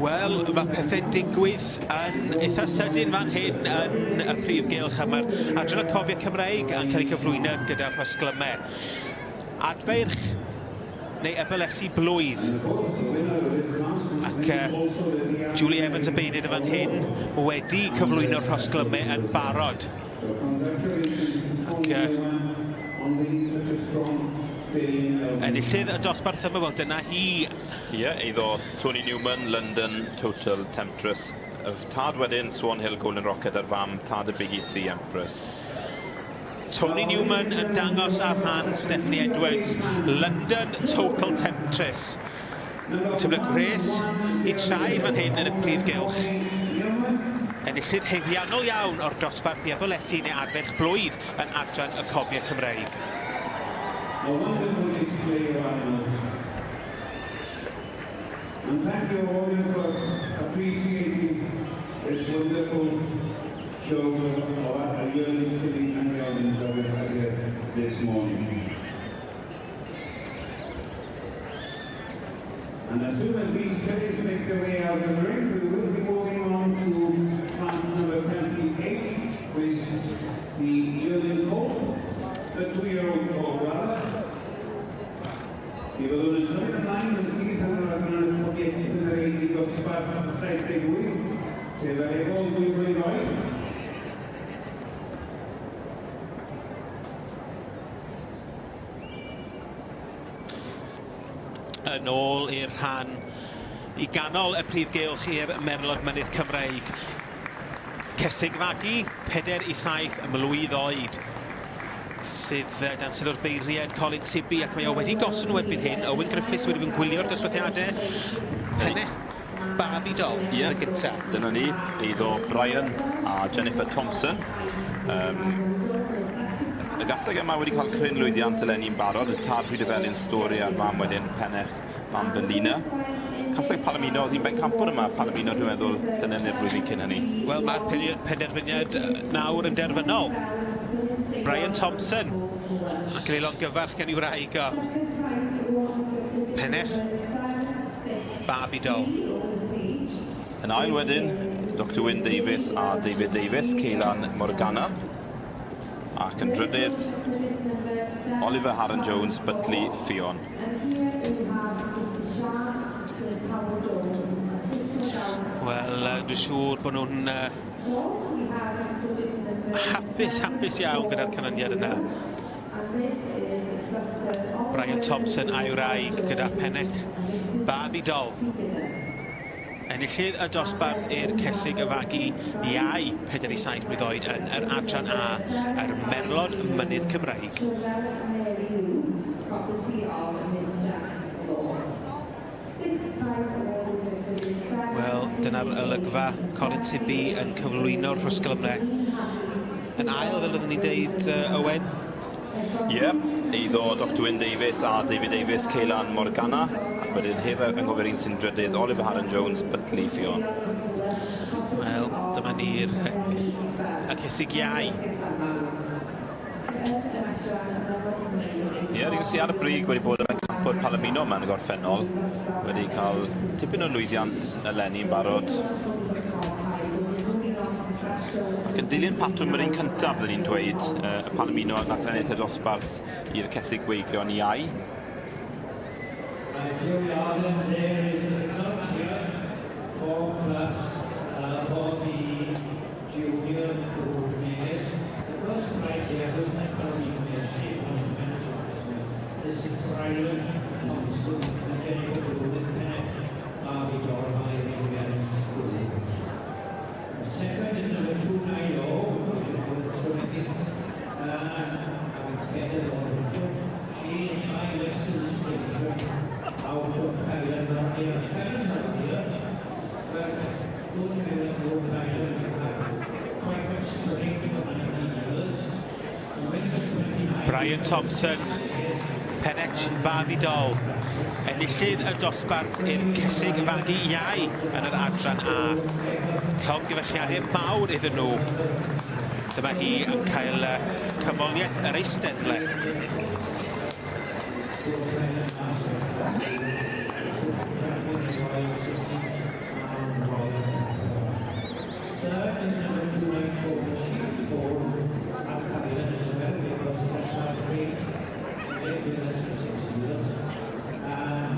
Wel, mae pethau'n digwydd yn eitha sydyn fan hyn yn y prif gylch a mae'r adran y Cofiau Cymreig yn cael ei gyflwyno gyda rhosglymau. Adfeirch neu ebelesu blwydd. Ac Julie Evans y beirniad yn fan hyn wedi cyflwyno'r rhosglymau yn barod. Ac enillydd y dosbarth yma, wel dyna hi. Ie, yeah, eiddo Tony Newman, London Total Temptress. Y tad wedyn, Swan Hill Golden Rocket a'r fam, tad y Big EC Empress. Tony Newman yn dangos ar rhan Stephanie Edwards, London Total Temptress. Teimlo gwres i traed fan hyn yn y prif gylch. Enillydd haeddiannol iawn o'r dosbarth i Abolesi neu Adferch Blwydd yn adran y Cobiau Cymreig. A wonderful display of animals. And thank you audience for appreciating this wonderful show of our yearling fillies and geldings that we had here this morning. And as soon as these fillies make their way out of the ring, we will be moving on to class number 78, which is the yearling colt, the 2-year-old colt rather. Mi fyddwn yn symud ymlaen yn syth ar yr adran y Cobiau Cymreig i ddosbarth 78, sef yr ebol 2 blwydd oed. Yn ôl i'r rhan i ganol y prif gylch i'r Merlod Mynydd Cymreig. Cesig fagu, 4 i 7 mlwydd oed, sydd dan sylw'r beirniad Colin Tibby, ac mae o wedi gosod nhw erbyn hyn. Owen Griffiths wedi bod yn gwylio'r dosbarthiadau. Penne Barbie Doll sydd yn gyntaf. Dyna ni, eiddo Brian a Jennifer Thompson. Y gaseg yma wedi cael cryn lwyddiant eleni'n barod, y tad Rhydyfelin stori a'r fam wedyn Pennech mam Bellina. Caseg Palomino, oedd hi'n bencampwr yma Palomino dwi'n meddwl llynedd neu'r flwyddyn cyn hynny. Wel, mae'r penderfyniad nawr yn derfynol. Brian Thompson Ac yn ei longyfarch gan ei wraig o. Penech Barbie doll. Yn ail wedyn, Doctor Wyn Davies a David Davies, Ceylan Morgana. Ac yn drydydd, Oliver Harren Jones, Butley Ffion. Wel, dwi'n siŵr bod nhw'n hapus, hapus iawn gyda'r canlyniad yna. Brian Thompson a'i wraig gyda Pennec Barbie Doll. Enillydd y dosbarth i'r Cesig y Fagu iau 4 i 7 mlwydd oed yn yr adran A, yr Merlod Mynydd Cymreig. Wel, dyna'r olygfa. Colin Tibby yn cyflwyno'r rhosglymau. Yn ail, fel oeddwn ni'n deud, Owen? Ie, yeah, eiddo Dr Wyn Davies a David Davies, Ceylan Morgana, ac wedyn heb anghofio'r un sy'n drydydd, Oliver Harren Jones, Butley Ffion. Wel, dyma ni'r y cesig iau. Ie, yeah, rhywun sy'n ar y brig wedi bod yn campwr Palomino yma yn y gorffennol, wedi cael tipyn o lwyddiant eleni yn barod. Ac yn dilyn patrwm yr un cyntaf, byddwn ni'n dweud, y Palomino nath ennill y dosbarth i'r Cesig Gweigion iau. Right, here we are then, there is the result here for class, for the junior group mares. The first prize here was that Palomino mare, she's one of the finish officers. This is Brian Thompson and Jennifer Blue with Pennec Barbie Doll by the School. The second is number 290, which is so I think, and having fed her all winter. She is my Western Distinction out of Kylan Maria. Kylan Maria, well, go Kylan, go Kylan, we've had quite a spring for 19 years. And when he was 29, Brian Thompson, Pennec Barbie Doll, enillydd y dosbarth i'r Cesig Fagu Iau yn yr adran A. Llongyfarchiadau mawr iddyn nhw. Dyma hi yn cael canmoliaeth yr eisteddle. Third is number 294, but she was born at Carrion as well because that's our faith. She lived with us for 6 years and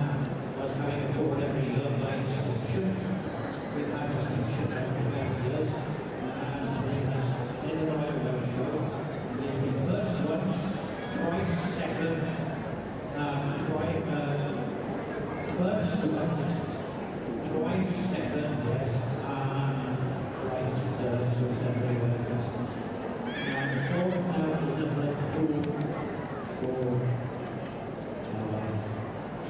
was having a foal every year by distinction. We've had distinction for 12 years and he has in the Royal Welsh Show. He has been first once, twice second, twice, first once, twice second, yes, and twice third, so it's done very well for us. And fourth now is number 2, 4,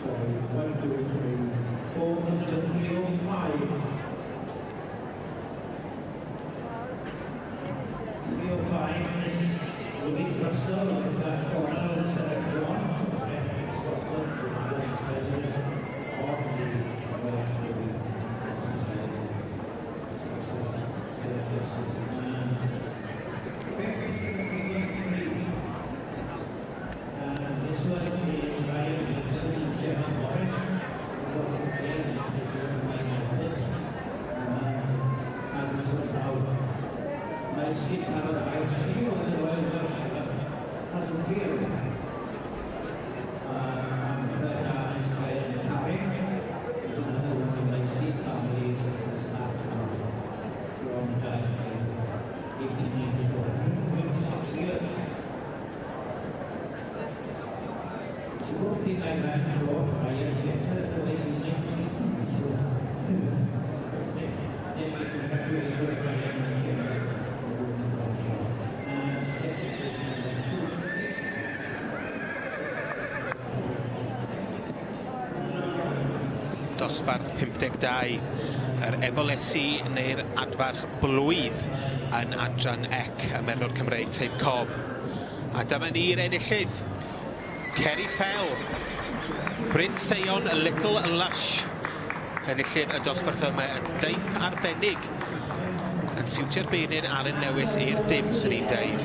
sorry, 1, 2, 3. Fourth is number 305. 305, Miss Louise Russell of Cornell St John's, in Scotland, who was president of the Welsh Brewery Society. Yes. And fifth is number 313. And this one is Ryan Wilson and Gemma Morris. Of course, again, is one of my daughters. And as is so proud. My skip Caroline, she won the Royal Welsh as a trio. And her dad is Brian Carrick, who's another one of my seed families that was back from died in 1894, 126 years. It's a good thing I can talk Ryan better, otherwise he might not eat me, so it's a good thing. Anyway, congratulations Brian and Gemma for a wonderful job. And sixth is number 286. Dosbarth 52, yr Ebolesi neu'r Adfarch Blwydd yn adran C y Merlod Cymreig Teip Cob. A dyma ni'r enillydd, Kerry Fell, Bryn Seion Little Lush. Enillydd y dosbarth yma yn deip arbennig yn siwtio'r beirniaid Alun Lewis i'r dim, swn i'n deud.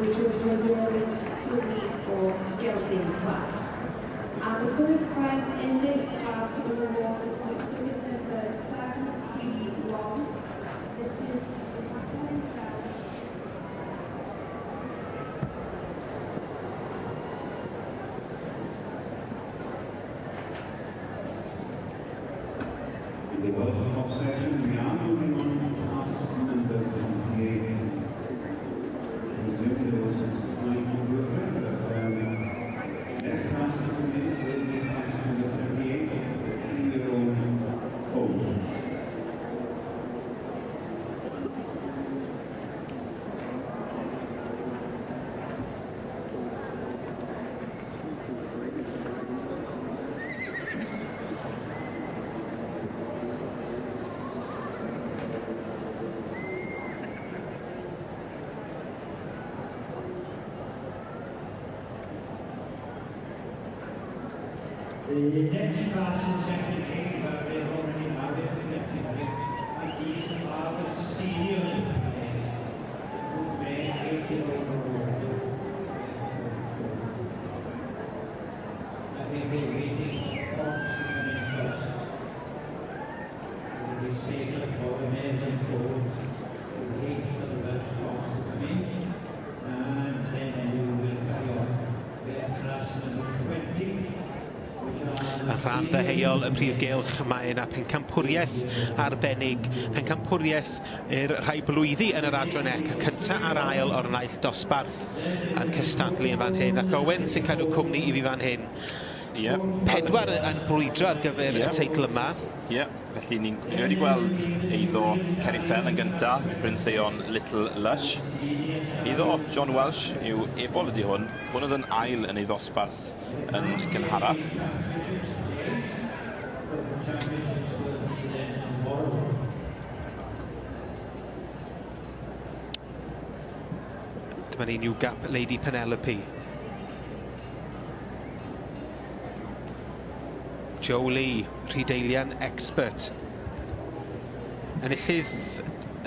which was the yearling 3 or gelding class. And the first prize in this class was awarded to exhibit number 731. This is Mrs. Kelly Cloud. In the Welsh Cob section, we are moving on to class number 78. Presume there was a slight confusion, but next class to come in will be class number 78, the 2-year-old colts. The next class in section A, but they've already had it collected, and these are the senior players who may 8-year-old or older. I think they're waiting for cobs to come in first. It'll be safer for the mares and foals to wait for the Welsh cobs to come in, and then we will carry on with class number 20. Y rhan ddeheuol y prif gylch, mae yna pencampwriaeth arbennig, pencampwriaeth i'r rhai blwyddi yn yr adran ec, y cyntaf a'r ail o'r naill dosbarth yn cystadlu yn fan hyn. Ac Owen sy'n cadw cwmni i fi fan hyn. Pedwar yn brwydro ar gyfer y teitl yma. Ie, yeah, felly ni'n ni wedi gweld eiddo Kerry Fell yn gyntaf, Bryn Seion Little Lush. Eiddo John Welsh yw ebol ydy hwn. Hwn oedd yn ail yn ei ddosbarth yn gynharach. Dyma ni New Gap Lady Penelope. Joe Lee, Rhydeilian expert. Enillydd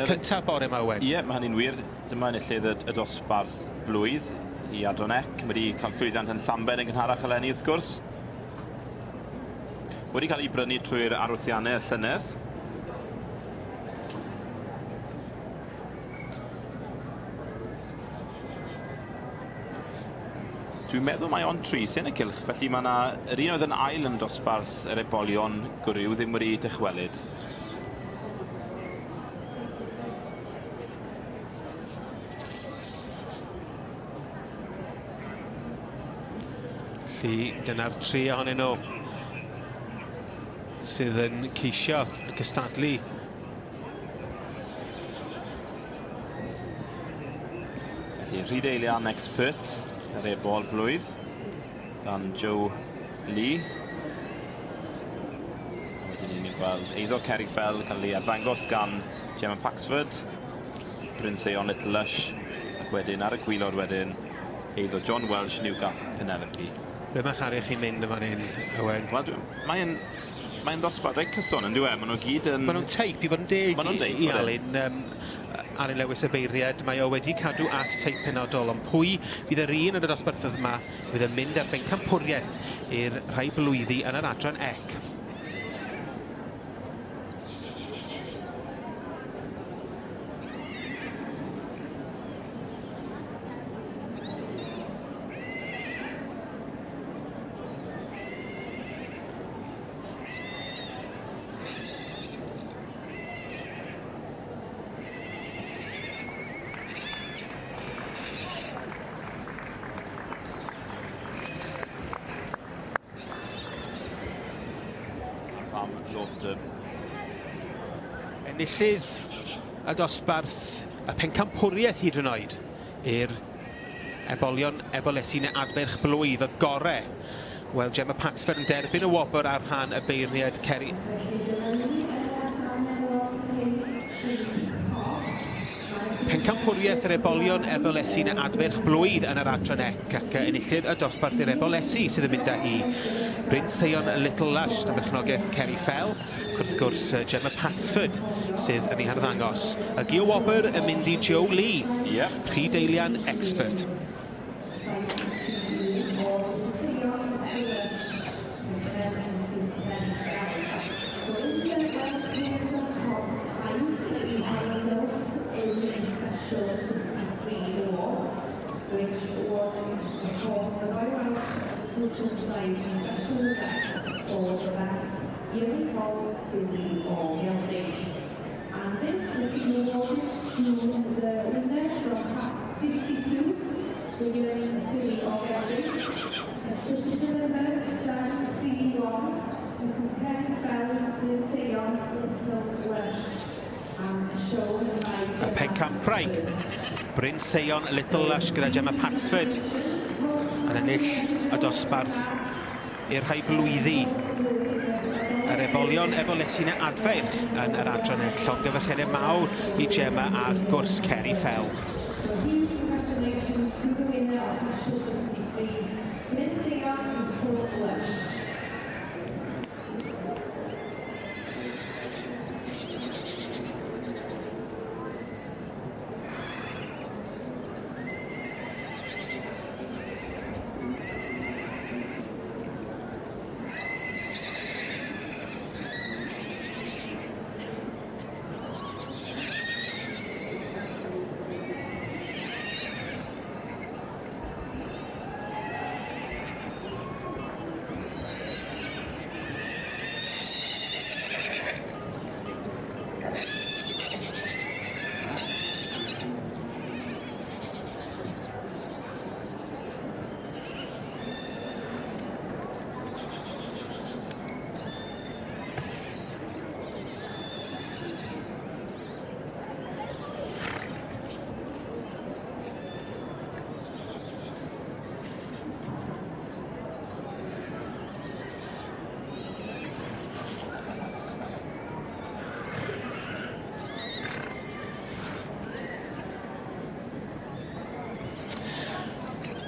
cyntaf bore yma, Owen. Ie, yeah, mae hynny'n wir. Dyma enillydd y, y dosbarth blwydd i Adran Ec. Mae wedi cael llwyddiant yn Llambed yn gynharach eleni, wrth gwrs. Wedi cael ei brynu trwy'r arwthiannau y llynedd. Dwi'n meddwl mai ond tri sy'n y cylch, felly mae yna yr un oedd yn ail yn dosbarth yr ebolion gwryw ddim wedi dychwelyd. Felly dyna'r tri ohonyn nhw sydd yn ceisio cystadlu. Felly Rhyd Eilian Expert, yr ebol blwydd, gan Joe Lee. A wedyn ni'n gweld eiddo Kerry Fell cael ei arddangos gan Gemma Paxford, Bryn Seion Little Lush, ac wedyn ar y gwylod wedyn eiddo John Welsh, New Gap, Penelope. Ble mae charu chi'n mynd yn fan hyn, Owen? Wel, mae'n mae'n ddosbarth reit cyson yn dyw e? Maen nhw gyd yn... Maen nhw'n teip, i fod yn deg Maen nhw'n deip, i Alun. Alun Lewis y beiriad, mae o wedi cadw at teip penodol, ond pwy fydd yr un yn y dosbarthoedd yma fydd yn mynd ar bencampwriaeth i'r rhai blwyddi yn yr adran ec? Am Lawton. Enillydd y dosbarth, y pencampwriaeth hyd yn oed, i'r ebolion ebolesi neu adferch blwydd y gore. Wel, Gemma Paxford yn derbyn y wobr ar rhan y beirniad Kerry. Pencampwriaeth yr ebolion ebolesi neu adferch blwydd yn yr adran ec ac enillydd y dosbarth i'r ebolesi sydd yn mynd â hi. Bryn Seion Little Lush, dan berchnogaeth Kerry Fell, ac wrth gwrs Gemma Paxford sydd yn ei harddangos. Y Gio Wobr yn mynd i Joe Lee, yeah. Rhydeilian Expert. Which was, of course, the Royal Welsh Culture Society Special Event for the best yearly called Filly or Gelding. And this has been awarded to the winner from class 52, the yearling filly or gelding. Exhibitor number 731, Mrs Ken Fells, Glynseon, Little Lush. And shown by Y Pencampwraig, Bryn Seion Little Lush gyda Gemma Paxford yn ennill y dosbarth i'r rhai blwyddi. Yr ebolion ebolesyn a adfeirch yn yr adran e. Llongyfarchiadau mawr i Gemma a wrth gwrs Kerry Fell. So huge congratulations to the winner of Special 53, Bryn Seion Little Lush.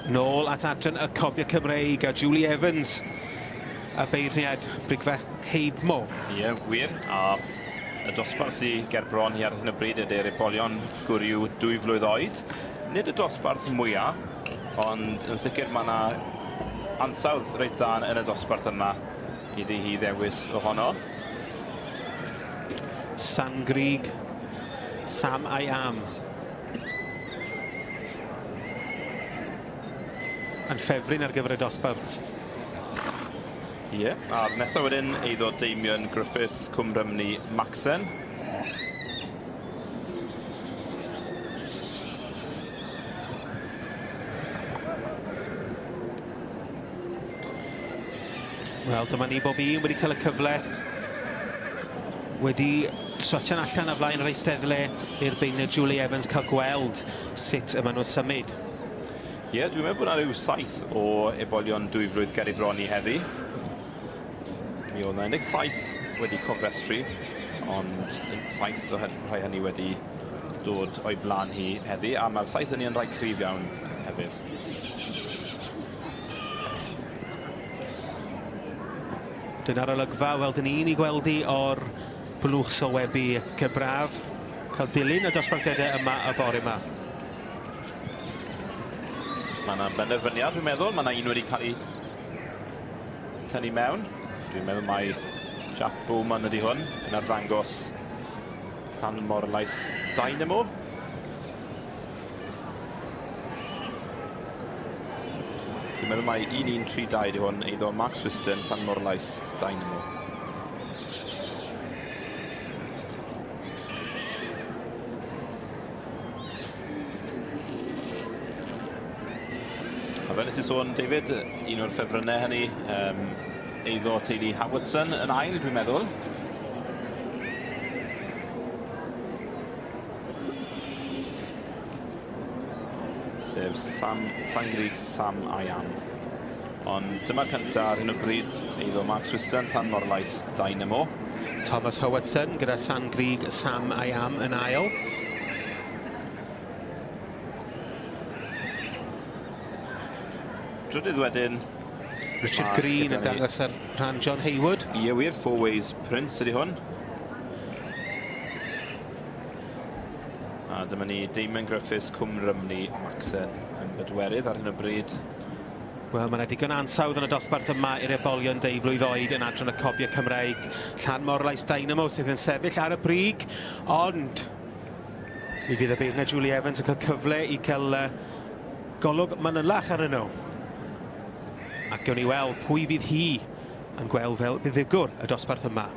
Nôl at adran y Cobiau Cymreig a Julie Evans, y beirniad Brigfa Heidmo. Ie, yeah, wir. A y dosbarth sydd ger bron hi ar hyn o bryd ydy'r ebolion gwryw 2 flwydd oed. Nid y dosbarth mwyaf, ond yn sicr mae yna ansawdd reit dda yn y dosbarth yma iddi hi ddewis ohono. Sangrig, Sam I Am. Yn ffefryn ar gyfer y dosbarth. Ie, yeah, a'r nesaf wedyn eiddo Damien Griffiths, Cwm Rhymni, Maxen. Wel, dyma ni bob un wedi cael y cyfle wedi trotian allan o flaen yr eisteddle i'r beirniad Julie Evans cael gweld sut y maen nhw'n symud. Ie, yeah, dwi'n meddwl bod yna rhyw 7 o ebolion 2 flwydd ger ei bron i heddi. Mi oedd yna 17 wedi cofrestru, ond 7 o rhai hynny wedi dod o'i blaen hi heddi, a mae'r 7 hynny yn rhai cryf iawn hefyd. Dyna'r olygfa, wel, dyn ni'n ei gweld hi o'r blwch sylwebu ac braf cael dilyn y dosbarthiadau yma y bore yma. Mae yna benderfyniad, dwi'n meddwl. Mae yna un wedi cael ei tynnu mewn. Dwi'n meddwl mai Jack Bowman ydy hwn, yn arddangos Llanmorlais Dynamo. Dwi'n meddwl mai 1132 ydy hwn, eiddo Max Whiston, Llanmorlais Dynamo. A fel nes i sôn, David, un o'r ffefrynnau hynny, eiddo teulu Howardson yn ail, dwi'n meddwl. Sef Sam, Sangrig Sam I Am. Ond dyma'r cyntaf ar hyn o bryd, eiddo Max Whiston, Llanmorlais Dynamo. Thomas Howardson gyda Sangrig Sam I Am yn ail. Drydydd wedyn, Richard Green yn dangos ar rhan John Hayward. Ie wir, Four Ways Prince ydy hwn. A dyma ni Damon Griffiths, Cwm Rymni, Maxen yn bedwerydd ar hyn o bryd. Wel, mae yna digon ansawdd yn y dosbarth yma i'r ebolion deuflwydd oed yn adran y Cobiau Cymreig. Llanmorlais Dynamo sydd yn sefyll ar y brig, ond mi fydd y beirniad Julie Evans yn cael cyfle i cael golwg manylach arnyn nhw. Ac gewn ni weld pwy fydd hi yn gweld fel buddugwr y dosbarth yma.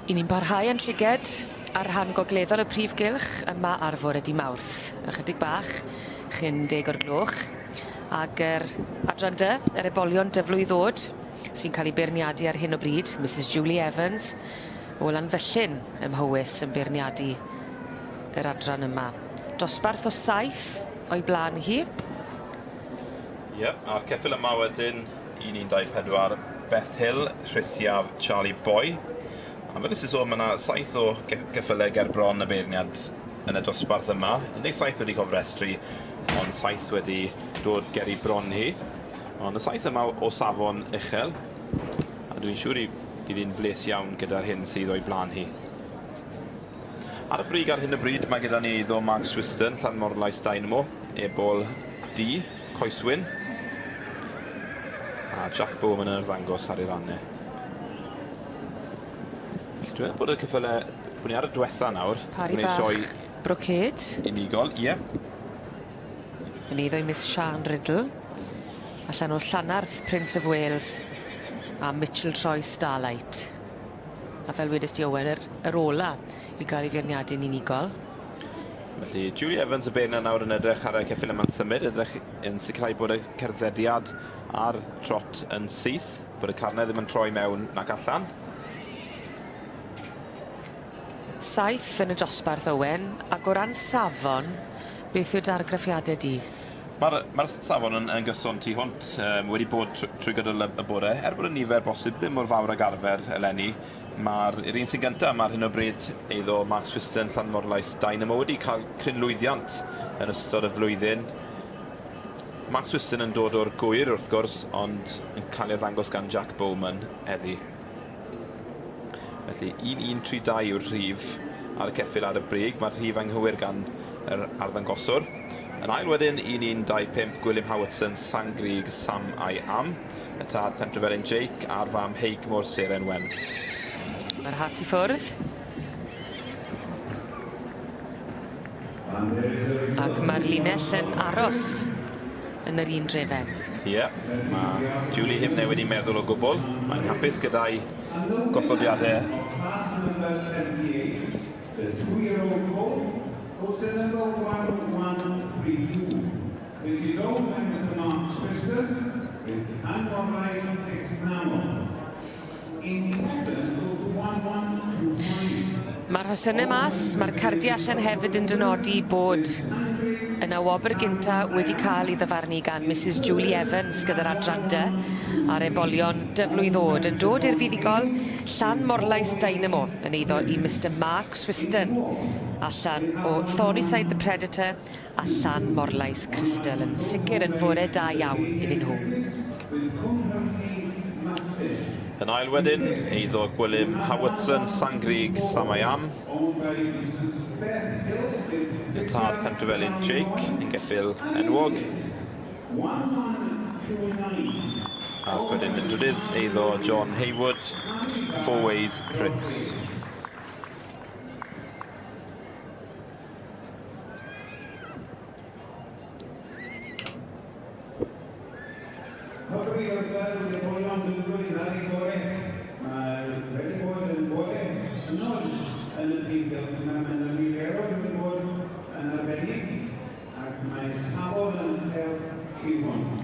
I ni'n parhau â'n llyged ar rhan gogleddol y prif gylch yma ar fore dy' Mawrth, ychydig bach chyn deg o'r gloch, ag yr adran dy, yr ebolion dyflwydd ddod, sy'n cael 'u beirniadu ar hyn o bryd, Misys Julie Evans o Lanfyllin ym Mhowys yn beirniadu yr adran yma. Dosbarth o saith o'i blaen hi. Ie, a'r ceffyl yma wedyn, 1, 1, 2, 4, Beth Hill, Rhisiaf, Charlie Boy. A fel nes i sôn, mae yna saith o geffylau ger bron y beirniad yn y dosbarth yma. 17 wedi cofrestru, ond saith wedi dod ger i bron hi. Ond y saith yma o safon uchel, a dwi'n siŵr i bydd hi'n bles iawn gyda'r hyn sydd o'i blaen hi. Ar y brig ar hyn o bryd mae gyda ni eiddo Mark Swiston, Llanmorlais Dynamo, Ebol D, Coeswyn, a Jack Bowman yn arddangos ar ei ran e. Felly dwi'n meddwl bod y ceffylau, bod ni ar y diwetha nawr. Pari bach sioe brocade. Unigol, ie. Yn eiddo i Miss Siân Riddle, allan o Llanarth Prince of Wales a Mitchell Troy Starlight. A fel wedes di Owen, yr, yr ola i gael ei feirniadu'n unigol. Felly, Julie Evans y beirniad nawr yn edrych ar y ceffyl yma'n symud, edrych yn sicrhau bod y cerddediad a'r trot yn syth, bod y carnau ddim yn troi mewn nac allan. Saith yn y dosbarth, Owen, ac o ran safon, beth yw dy argraffiadau di? Mae'r ma safon yn, yn gyson tu hwnt, um, wedi bod trwy gydol y, y bore. Er bod y nifer bosib ddim mor fawr ag arfer eleni, mae'r yr un sy'n gyntaf yma ar hyn o bryd, eiddo Mark Swiston, Llanmorlais Dynamo, wedi cael cryn lwyddiant yn ystod y flwyddyn. Mark Swiston yn dod o'r gwyr wrth gwrs, ond yn cael ei ddangos gan Jack Bowman heddi. Felly 1132 yw'r rhif ar y ceffyl ar y brig. Mae'r rhif anghywir gan yr arddangoswr. Yn ail wedyn 1125 Gwilym Howardson, Sangrig, Sam I Am. Y tad Pentrefelin Jake a'r fam Heigmor Seren Wen. Mae'r hat i ffwrdd. Ac mae'r linell yn aros yn yr un drefen. Ie, yeah, mae Julie heb newid ei meddwl o gwbl. Mae'n hapus gyda'i gosodiadau. Class number 78, the two-year-old colt, goes to number 1132, which is owned by Mr Mark Swister, with Anwar Exnamo. In second goes to 1125. Mae'r rhosynnau mas, mae'r cardiau allan hefyd yn dynodi bod yna wobr gynta wedi cael ei ddyfarnu gan Mrs Julie Evans gyda'r adran dy a'r ebolion dyflwydd oed yn dod i'r fuddugol Llan Morlais Dynamo yn eiddo i Mister Mark Swiston allan o Thornyside the Predator a Llan Morlais Crystal yn sicr yn fore da iawn iddyn nhw. Yn ail wedyn, eiddo Gwilym Howardson, Sangrig, Samayam. Y tad Pentrefelin Jake yn geffyl enwog. Ac wedyn yn drydydd, eiddo John Haywood, Four Ways Prince. Hyfryd oedd gweld ebolion dwydlwydd ar eu gore. Mae wedi bod yn bore hynod yn y prif gylch yma. Mae yna niferoedd wedi bod yn arbennig ac mae safon yn uchel tu hwnt.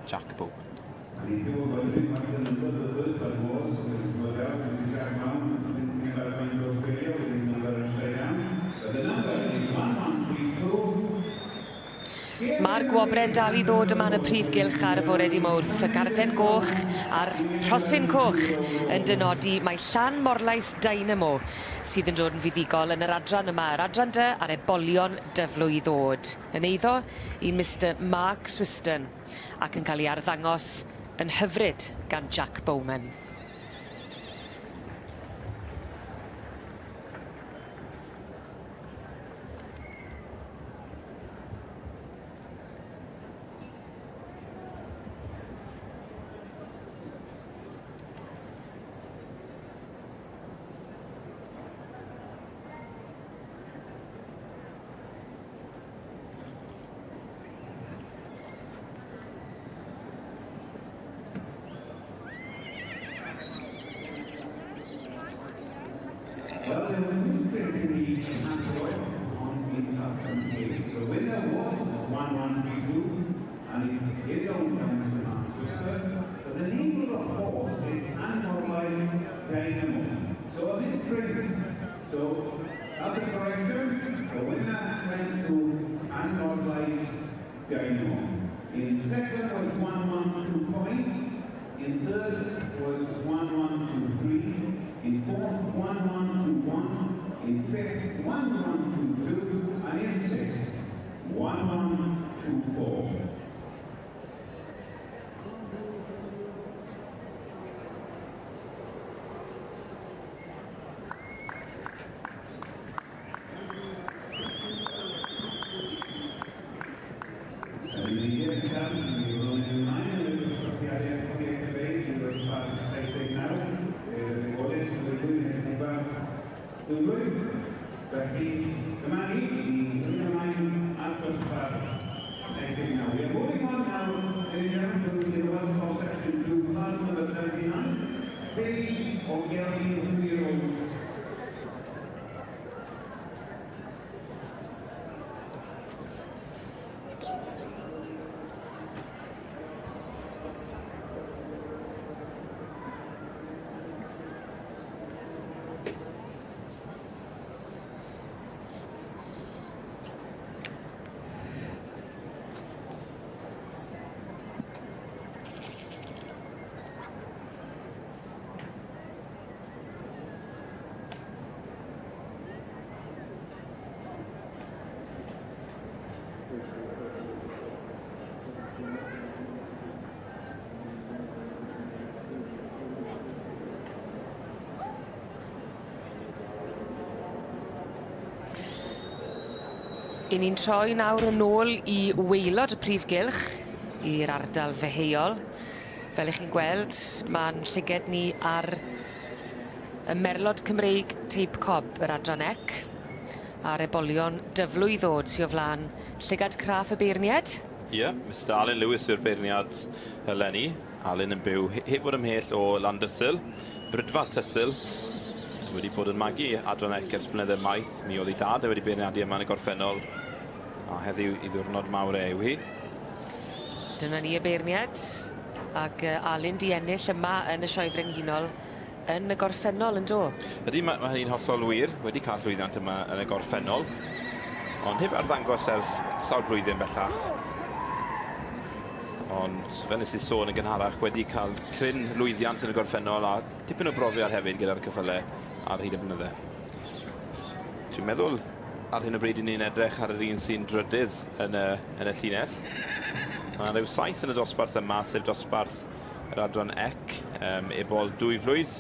Jack Bowman. And if you were wondering what the number the first one was, no doubt Mr. Jack Brown has been thinking about going to Australia with his number upside down. But the number is 1132. Mae'r gwobre'n dal i ddod yma yn y prif gylch ar y fore di Mawrth. Y garden goch a'r rhosyn coch yn dynodi mae Llan Morlais Dynamo sydd yn dod yn fuddugol yn yr adran yma, yr adran dy a'r ebolion dyflwy ddod. Yn eiddo i Mister Mark Swiston ac yn cael ei arddangos yn hyfryd gan Jack Bowman. 1132, and it is owned by Mr. Mark Swister. But the name of the horse is Unmoralised Dynamo. So a misprint. So that's a correction. The winner went to Unmoralised Dynamo. In second was 1125. In third was 1123. In fourth, 1121. In fifth, 1122. And in sixth, 1124. Felly, dyma ni, ni'n symud ymlaen at dosbarth 79. We are moving on now, ladies and gentlemen, to the Welsh Cob Section 2, class number 79, filly or gelding 2-year-old. 'Yn ni'n troi nawr yn ôl i waelod y prif gylch, i'r ardal ddeheuol. Fel 'ych chi'n gweld, ma'n llyged ni ar y merlod Cymreig teip cob, yr adran ec, a'r ebolion dyflwydd ddod sy o flan llygad craff y beirnied. Ie, Mister Alun Lewis yw'r beirniad eleni. Alun yn byw heb fod ymhell o Landysul, Brydfa Tysul, wedi bod yn magu adran ec ers blynydde maith. Mi oedd ei dad e wedi beirniadu yma yn y gorffennol, a heddiw i ddiwrnod mawr e yw hi. Dyna ni y beirniad, ac Alun 'di ennill yma yn y Sioe Frenhinol yn y gorffennol yn do? Ydy, mae, mae hynny'n hollol wir, wedi cael llwyddiant yma yn y gorffennol, ond heb arddangos ers sawl blwyddyn bellach. Ond fel nes i sôn yn gynharach, wedi cael cryn lwyddiant yn y gorffennol a tipyn o brofiad hefyd gyda'r cyffyle ar hyd y blynydde. Dwi'n meddwl ar hyn o bryd i ni'n edrych ar yr un sy'n drydydd yn y, yn y llinell. Mae yna rhyw saith yn y dosbarth yma, sef dosbarth yr adran ec, ebol dwy flwydd,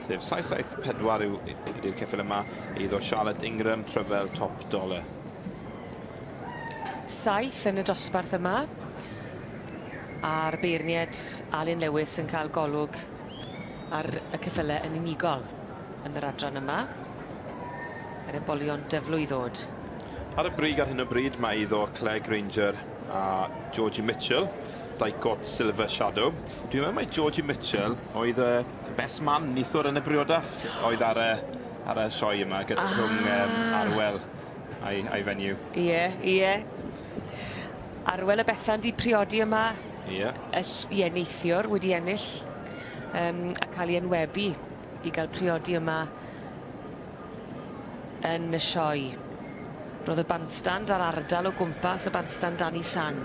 sef 774 yw ydy'r ceffyl yma, eiddo Charlotte Ingram, Tryfel Top Dollar. Saith yn y dosbarth yma, a'r beirniad Alun Lewis yn cael golwg ar y ceffyle yn unigol yn yr adran yma. Yr ebolion dyflwy ddod. Ar y brig ar hyn o bryd mae eiddo Claire Granger a Georgie Mitchell, Dicot Silver Shadow. Dwi'n meddwl mai Georgie Mitchell oedd y best man neithiwr yn y briodas oedd ar y, ar y sioe yma gyda ah. rhwng Arwel a'i, a'i fenyw. Ie, ie. Arwel a Bethan 'di priodi yma. Ie. Y ll- ie neithiwr wedi ennill yym a ca'l 'i enwebu i ga'l priodi yma yn y sioe. Ro'dd y bandstand a'r ardal o gwmpas y bandstand dan 'i sang.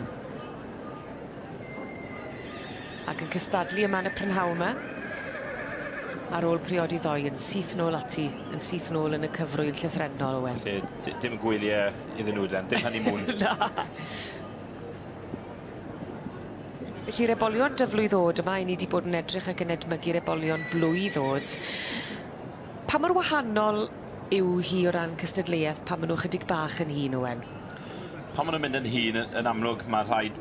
Ac yn cystadlu yma yn y prynhawn 'ma. Ar ôl priodi ddoe yn syth nôl ati, yn syth nôl yn y cyfrwy yn llythrennol Owen. Felly dim gwylie iddyn nhw den, dim honeymoon. Na. Felly'r ebolion dyflwydd o'd yma, 'yn ni 'di bod yn edrych ac yn edmygu'r ebolion blwydd o'd. Pa mor wahanol yw hi o ran cystadleuaeth pan ma' nw chydig bach yn hŷn Owen? Pan ma' nw'n mynd yn hŷn yn amlwg ma' rhaid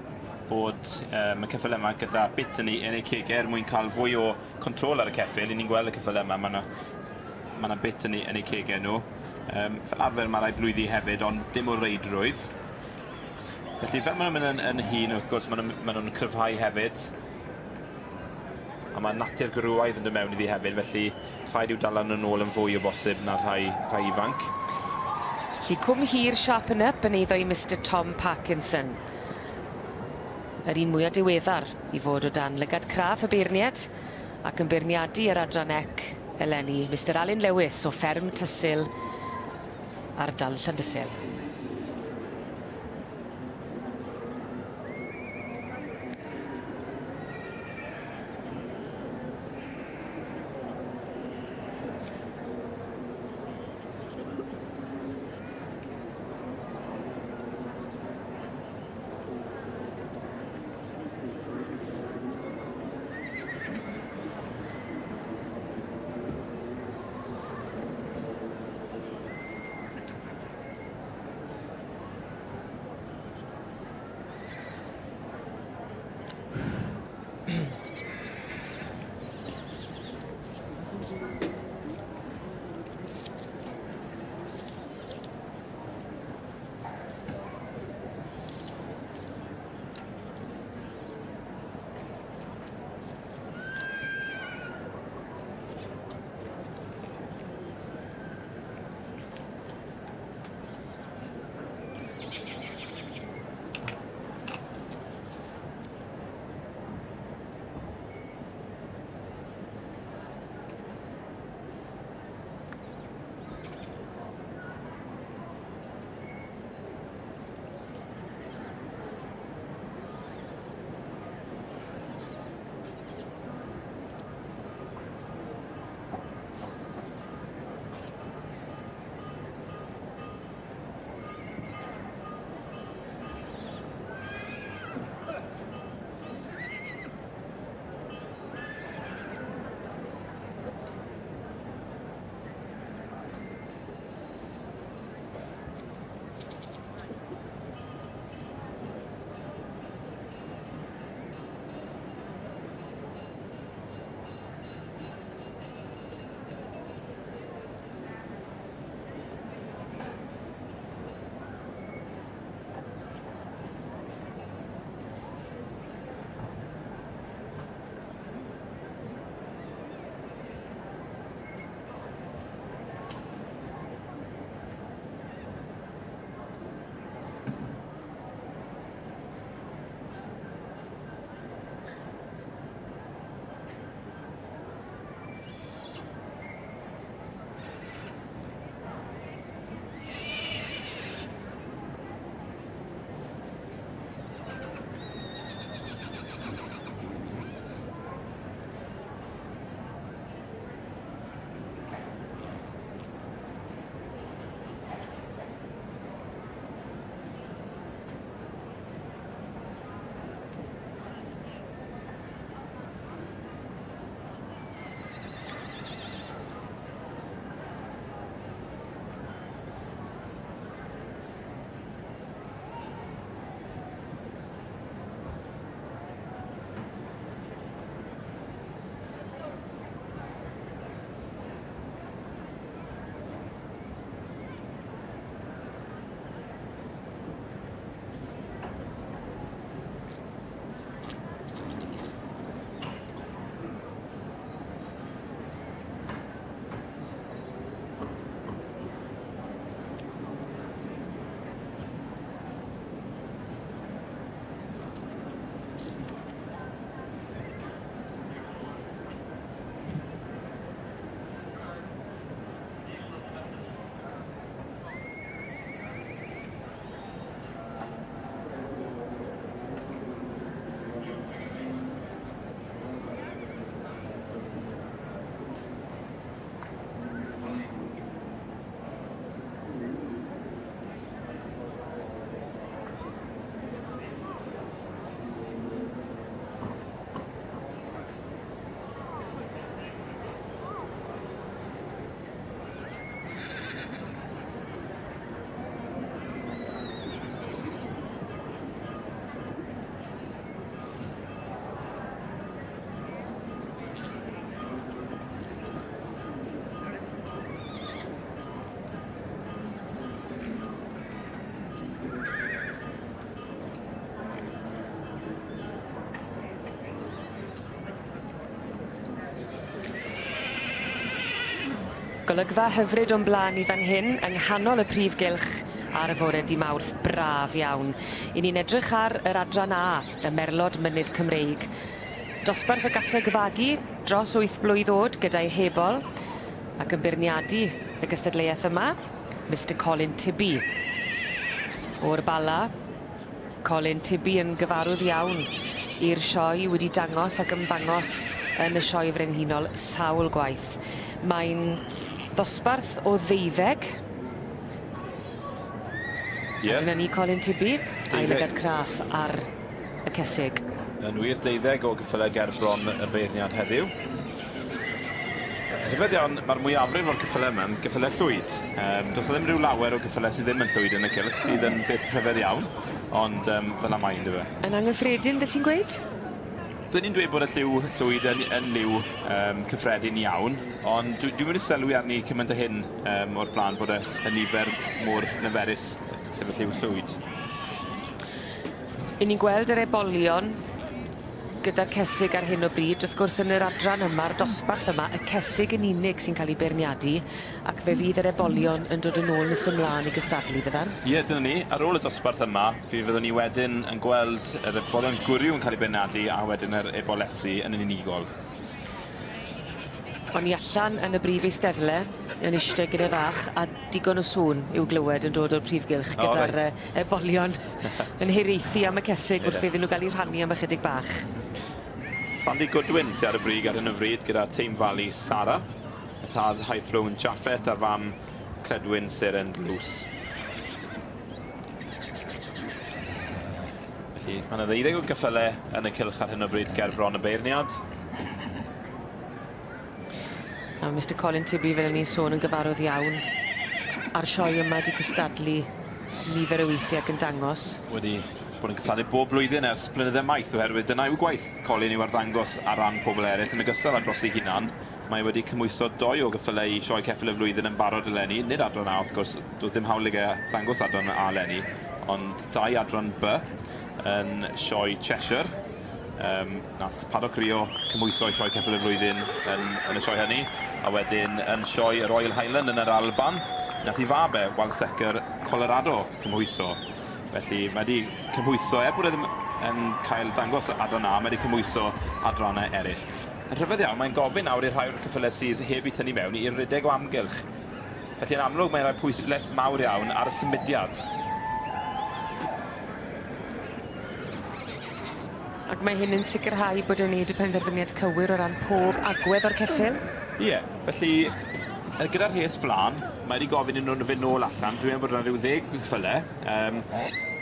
bod yym y ceffyle yma gyda bit yn 'u yn eu cege er mwyn ca'l fwy o control ar y ceffyl. 'Yn ni'n gweld y ceffyle yma ma' 'na ma' 'na bit yn 'u yn eu cege nw. Yym fel arfer ma' rai blwyddi hefyd ond dim o reidrwydd. Felly fel ma' nw'n mynd yn yn hŷn wrth gwrs ma' nw'n ma' nw'n cryfhau hefyd. A ma' natur gwrywaidd yn dod mewn iddi hefyd felly rhaid i'w dala nhw nôl yn fwy o bosib na rhai rhai ifanc. Felly Cwm Hir Sharpen Up yn eiddo i Mister Tom Parkinson. Yr un mwya diweddar i fod o dan lygad craff y beirnied ac yn beirniadu yr adran ec eleni, Mister Alun Lewis o fferm Tysil, ardal Llandysul. Golygfa hyfryd o'n blaen i fan hyn yng nghanol y prif gylch ar y fore dy' Mawrth braf iawn. 'Yn ni'n edrych ar yr adran A, y Merlod Mynydd Cymreig. Dosbarth y gaseg fagu dros wyth blwydd o'd gyda'i hebol ac yn beirniadu y gystadleuaeth yma, Mister Colin Tibby. O'r Bala, Colin Tibby yn gyfarwydd iawn i'r sioe wedi dangos ac ymddangos yn y Sioe Frenhinol sawl gwaith. Mae'n ddosbarth o ddeuddeg. Ie. A dyna ni Colin Tibby a'i lygad craff ar y cesig. Yn wir, deuddeg o gyffyle gerbron y beirniad heddiw. Rhyfedd iawn, mae'r mwyafrif o'r cyffyle yma yn gyffyle llwyd. Um, does 'na ddim rhyw lawer o gyffyle sydd ddim yn llwyd yn y cylch, sydd yn beth rhyfedd iawn, ond um, fel 'na mae yndyfe. Yn anghyffredin, 'dy ti'n gweud? Byddwn i'n dweud bod y lliw llwyd yn, yn liw um, cyffredin iawn, ond dwi, dwi'n mynd i sylwi arni cymaint o hyn um, o'r blaen bod y, y nifer mor niferus sef y lliw llwyd. 'Yn ni'n gweld yr ebolion gyda'r cesig ar hyn o bryd, wrth gwrs yn yr adran yma'r dosbarth yma, y cesig yn unig sy'n cael 'u beirniadu, ac fe fydd yr ebolion yn dod yn ôl nes ymlaen i gystadlu fyddan? Ie, dyna ni. Ar ôl y dosbarth yma, fe fyddwn ni wedyn yn gweld yr ebolion gwryw yn cael eu beirniadu a wedyn yr ebolesi yn unigol. O'n i allan yn y brif eisteddle yn ishte gyda fach a digon o sŵn i'w glywed yn dod o'r prif gylch O gyda'r reit. yy ebolion yn hiraethu am y cesig wrth iddyn nw ga'l 'u rhannu am ychydig bach. Sandy Goodwin sy ar y brig ar hyn o fryd gyda Tame Valley Sara, y tad High Flown Jaffet a'r fam Cledwyn Seren Dlws. Felly, mae yna ddeuddeg o gyffyle yn y cylch ar hyn o bryd ger bron y beirniad. A Mister Colin Tibby, fel o'n i'n sôn, yn gyfarwydd iawn a'r sioe yma 'di cystadlu nifer o weithie ac yn dangos. Wedi bod yn cystadlu bob blwyddyn ers blynydde maith oherwydd dyna yw gwaith Colin yw arddangos ar ran pobl eraill yn ogystal â dros ei hunan. Mae wedi cymhwyso dou o gyffyle i Sioe Ceffyl y Flwyddyn yn barod eleni, nid adran A wrth gwrs, doedd dim hawl i ge ddangos adran A eleni, ond dau adran B yn Sioe Cheshire. Um, nath Paddock Rio cymhwyso i Sioe Ceffyl y Flwyddyn yn, yn y sioe hynny, a wedyn yn Sioe y Royal Highland yn yr Alban, nath i fab e, Walsecker Colorado, cymhwyso. Felly mae wedi cymhwyso, er bod e ddim yn cael dangos adran A, mae wedi cymhwyso adrannau eraill. Yn rhyfedd iawn, mae'n gofyn nawr i'r rhai o'r cyffyle sydd heb eu tynnu mewn i redeg o amgylch. Felly yn amlwg mae'n rhoi pwyslais mawr iawn ar y symudiad. Ac mae hyn yn sicrhau bod e'n neud y penderfyniad cywir o ran pob agwedd o'r ceffyl? Ie, felly yy gyda'r rhes flan, mae wedi gofyn i nw fynd nôl allan, dwi'n meddwl bod yna rhyw ddeg cyffyle. Yym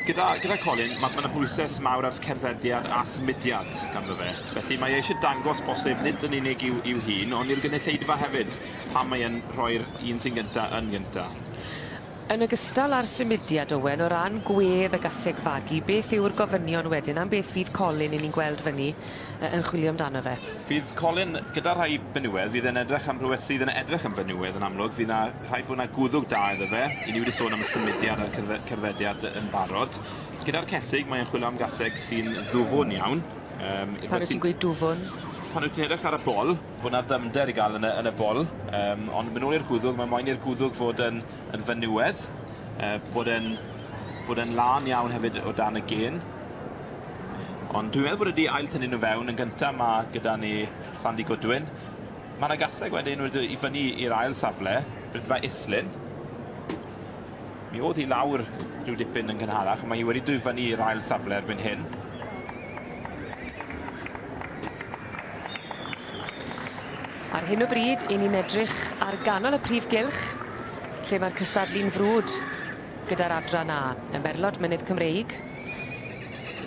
gyda gyda Colin ma' ma' 'na bwyses mawr ar cerddediad a symudiad ganddo fe. Felly mae e isie dangos bosib nid yn unig i'w i'w hun ond i'r gynulleidfa hefyd pam mae e'n rhoi'r un sy'n gynta yn gynta. Yn ogystal â'r symudiad Owen o ran gwedd y gaseg fagu beth yw'r gofynion wedyn am beth fydd Colin 'yn ni'n gweld fyny yy yn chwilio amdano fe? Fydd Colin gyda rhai benywedd fydd e'n edrych am rhywbeth sydd yn edrych yn fenywedd yn amlwg fydd 'na rhaid bod 'na gwddwg da iddo fe. 'Yn ni wedi sôn am y symudiad a'r cerdde- cerddediad yn barod. Gyda'r cesig mae e'n chwilio am gaseg sy'n ddwfwn iawn. Yym Pan wyt ti'n gweud dwfwn? Pan wyt ti'n edrych ar y bol, bod 'na ddyfnder i ga'l yn y yn y bol. Yym ond myn' nôl i'r gwddwg, mae moyn i'r gwddwg fod yn yn fenywedd. Yy bod e'n bod e'n lân iawn hefyd o dan y gên. Ond dwi'n meddwl bod e 'di ail tynnu nw fewn yn gynta ma' gyda ni Sandy Goodwin. Ma' 'na gaseg wedyn wedi dod i fyny i'r ail safle, Brydfa Islyn. Mi o'dd hi lawr rhyw dipyn yn gynharach, ond mae hi wedi dod i fyny i'r ail safle erbyn hyn. Ar hyn o bryd, 'yn ni'n edrych ar ganol y prif gylch, lle mae'r cystadlu'n frwd gyda'r adran A, y Merlod Mynydd Cymreig.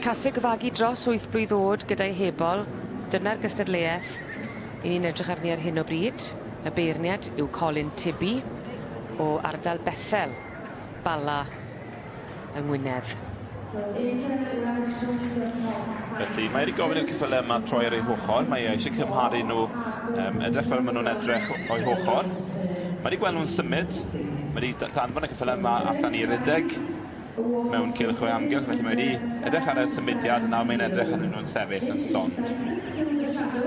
Caseg fagu dros wyth blwydd o'd gyda'i hebol, dyna'r gystadleuaeth 'yn ni'n edrych arni ar hyn o bryd. Y beirniad yw Colin Tibby o ardal Bethel, Bala yng Ngwynedd. Felly mae wedi gofyn i'r ceffylau yma troi ar eu hochr. Mae e eisiau cymharu nhw, um, edrych fel maen nhw'n edrych o'i hochr. Mae wedi gweld nhw'n symud. Mae wedi danfon y ceffylau yma allan i redeg mewn cylch o'i amgylch, felly mae wedi edrych ar y symudiad a nawr mae'n edrych arnyn nhw'n sefyll yn stond.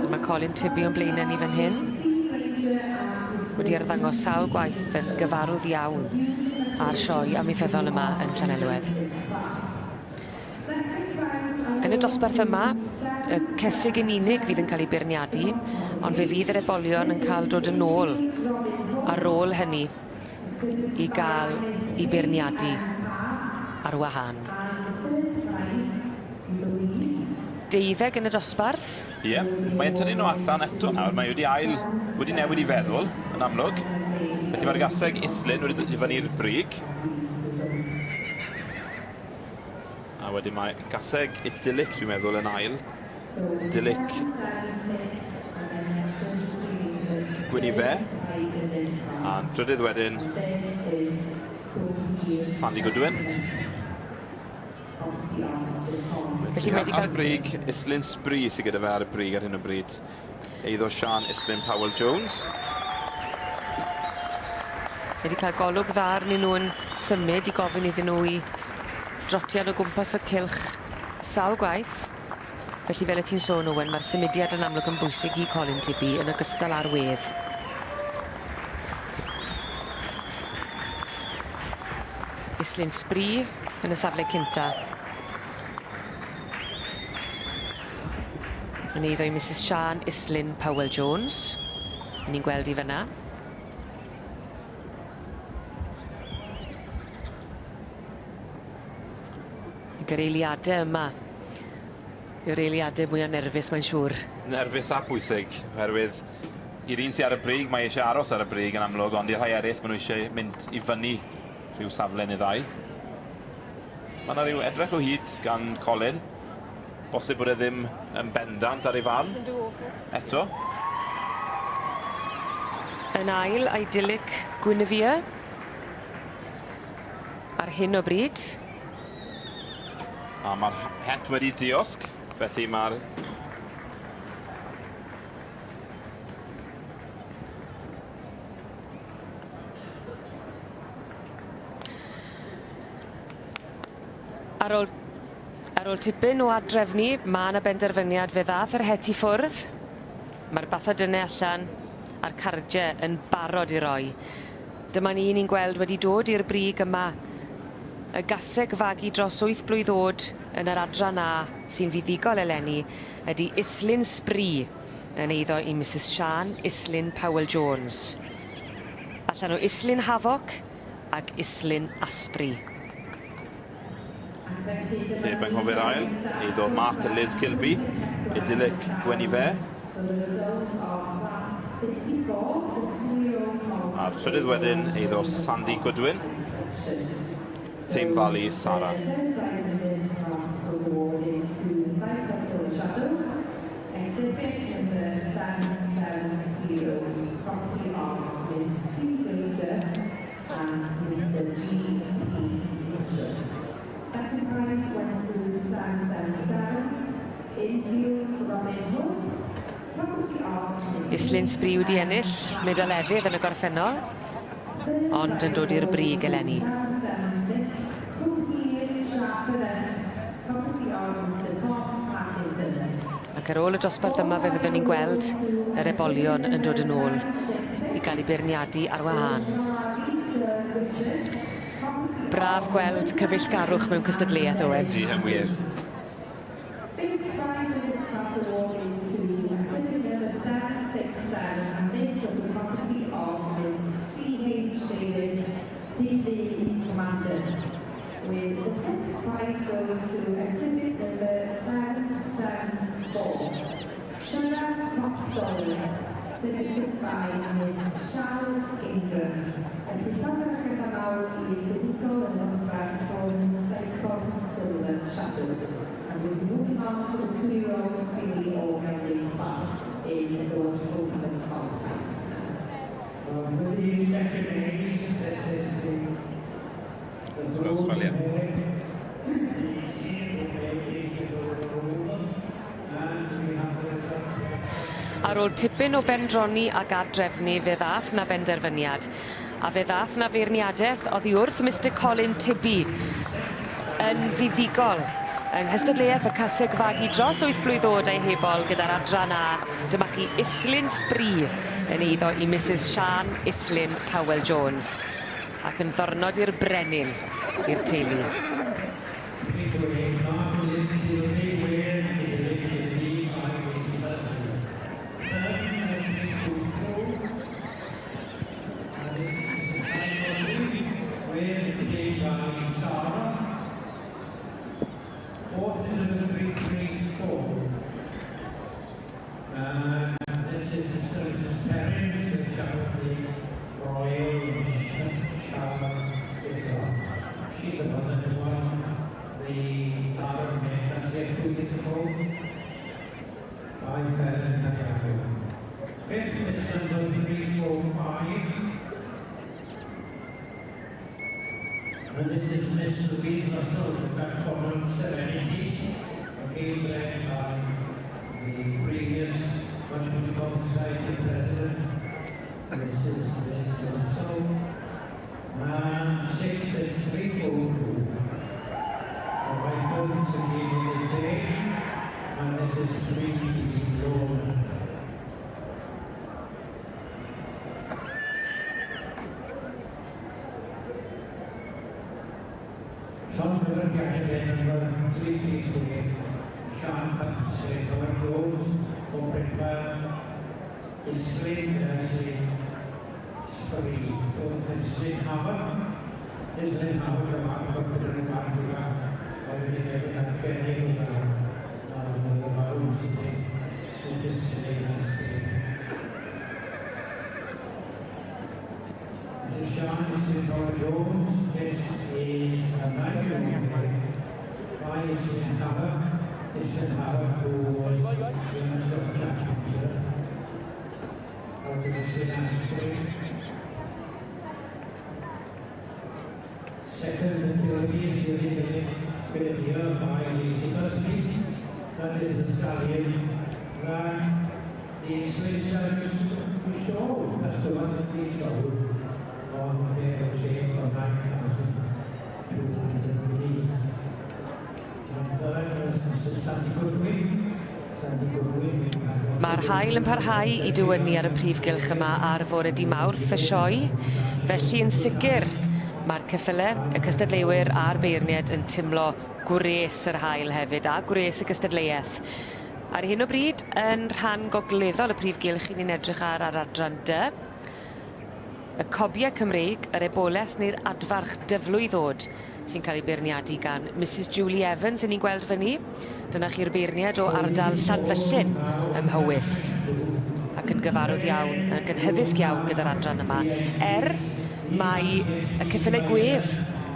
Mae Colin Tibby o'n blaenau ni fan hyn. Wedi arddangos sawl gwaith yn gyfarwydd iawn. a'r sioe amaethyddol yma yn Llanelwedd. Yn y dosbarth yma, y cesig yn unig fydd yn cael ei beirniadu, ond fe fydd yr ebolion yn cael dod yn ôl ar ôl hynny i gael eu beirniadu ar wahân. Deuddeg yn y dosbarth. Ie, mae e'n tynnu nhw allan eto nawr. Mae wedi ail, wedi newid i feddwl, yn amlwg. Felly mae'r gaseg Islyn wedi dod i fyny'r brig. A wedyn mae gaseg Idyllic, dwi'n meddwl, yn ail. Idyllic Gwynfe. A'n drydydd wedyn, Sandy Goodwin. Felly mae 'di Ar cael... y brig, Islyn Spree sydd gyda fe ar y brig ar hyn o bryd. Eiddo Siân Islyn Powell Jones. Mae 'di cael golwg dda arnyn nhw yn symud i gofyn iddyn nhw i drotian o gwmpas y cylch sawl gwaith. Felly fel y ti'n sôn Owen, ma'r symudiad yn amlwg yn bwysig i Colin Tibby yn ogystal â'r wedd. Islyn Spree yn y safle cynta. Yn eiddo i Misus Siân Islyn Powell Jones. Ni'n gweld 'i fyn 'na. Ac yr eiliade yma yw'r eiliade mwya nerfus mae'n siŵr. Nerfus a pwysig, oherwydd i'r un sy ar y brig, mae eisiau aros ar y brig yn amlwg, ond i'r rhai eraill, maen nhw eisiau mynd i fyny rhyw safle neu ddau. Mae yna rhyw edrych o hyd gan Colin. Bosib bod e ddim yn bendant ar ei farn. Eto. Yn ail, Idyllic Guinevere. Ar hyn o bryd. A mae'r het wedi diosg, felly mae'r Ar ôl ar ôl tipyn o adrefnu, ma' 'na benderfyniad, fe ddath yr het i ffwrdd. Ma'r bathodyne allan a'r cardie yn barod i roi. Dyma ni, ni'n gweld wedi dod i'r brig yma. Y gaseg fagu dros wyth blwydd o'd yn yr adran A sy'n fuddugol eleni ydi Islyn Spree yn eiddo i Misus Siân Islyn Powell Jones. Allan o Islyn Hafoc ag Islyn Asprey. Heb anghofio'r ail, eiddo Mark a Liz Kilby, Idyllic Gwenife. A'r trydydd wedyn, eiddo Sandy Goodwin, Tame Valley Sara. Exhibit number 770, property of Miss C. Granger and Mr. G. P. Mitchell. Second prize went to 777, Infield Robin Hood, property of Miss Islyn Spree wedi ennill medal efydd yn y gorffennol, ond yn dod i'r brig eleni. 776, Cwmhir Sharper, property of Mr. Tom Parkinson. Ac ar ôl y dosbarth yma fe fyddwn ni'n gweld yr ebolion yn dod yn ôl i gael eu beirniadu ar wahân. Braf gweld cyfeillgarwch mewn cystadleuaeth, Owen. Ydy, yn wir. Fifth prize in this class awarded to exhibit number 767, and this was the property of Miss C.H. Davies, P.D. Commander. With the sixth prize going to exhibit number 774, Shara Top Dolly, exhibited by Miss Charlotte Ingram. Felly llongyfarchiadau mawr i'r buddugol yn y dosbarth hwn, Bencroft Silver Shadow. And we'll be moving on to the two-year-old filly or gelding class in the Welsh Open Contest. With these section A's, this is the Australia. The sheep is over and we have the result. Ar ôl tipyn o bendroni ac adrefnu fe ddath 'na benderfyniad a fe ddath 'na feirniadaeth oddi wrth Mr Colin Tibby yn fuddugol yng nghystadleuaeth y caseg fagu dros wyth blwydd o'd a'i hebol gyda'r adran A. Dyma chi Islyn Spree yn eiddo i Misus Siân Islyn Powell Jones. Ac yn ddornod i'r brenin, i'r teulu. Fourth is number 334. Uh, this is Mr. and Mrs. Perrin, Mr. Charlotte the Royal Charlotte She's the one that won the Baron Met last year, 2 years ago, by Perrin Cariago. Fifth is number 345. And this is Miss Louise Russell, that Common Serenity, again bred by the previous Welsh Country Golf Society President, Mrs. Liz Russell. And sixth is 342. The White Bull is again in the day, and this is 3 Lorna. Llongyfarchiadau number 333, Sian Hunt, Owen Jones, o Brigfa, Islyn, Islyn, Spree, both Islyn Hafan, Islyn Hafan Gymraeg, wrth gyda'r gwaith i fan, oedd wedi gwneud yn arbennig o dda, a oedd y farw sydd wrth Islyn a Spree. This is Sian Islyn Owen Jones. This is a 9-year-old mare by Islyn Havoc. Islyn Havoc, who was young stock champion here. Out of Islyn Asprey. Second, the Kilby is here by Lacey Busby. That is the stallion that the Islyn Stallions stole. That's the one that they sold on fair sale for 9,200 guineas. And third was Mrs. Sandy Goodwin. Sandy Goodwin. Mae'r haul yn parhau i dywynnu ar y prif gylch yma ar fore di Mawrth y sioe. Felly yn sicr mae'r ceffyle, y cystadleuwyr a'r beirniad yn timlo gwres yr haul hefyd a gwres y gystadleuaeth. Ar hyn o bryd, yn rhan gogleddol y prif gylch i ni'n edrych ar adran D. Y cobiau Cymreig, yr eboles neu'r adfarch dyflwydd ddod sy'n cael ei beirniadu gan Mrs Julie Evans yn ni'n gweld fyny. Dyna chi'r beirniad o ardal Llanfyllin ym Mhowys. Ac yn gyfarwydd iawn, ac yn hyddysg iawn gyda'r adran yma. Er mae y ceffylau gwedd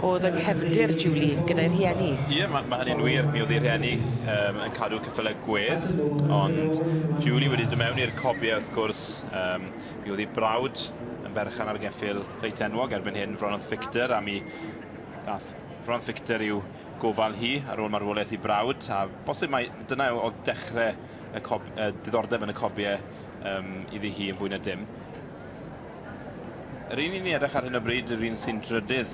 oedd yng nghefndir Julie gyda'i rhieni. Ie, ma hynny'n wir. Mi oedd ei rhieni yn cadw ceffylau gwedd, ond Julie wedi dod mewn i'r cobiau wrth gwrs. Mi oedd ei brawd yn berchen ar geffyl reit enwog erbyn hyn, Fronodd Victor, a mi dath Fronodd Victor i'w gofal hi ar ôl marwolaeth ei brawd, a bosib mai dyna oedd dechrau y diddordeb yn y cobiau iddi hi yn fwy na dim. Yr un i ni edrych ar hyn o bryd, yr un sy'n drydydd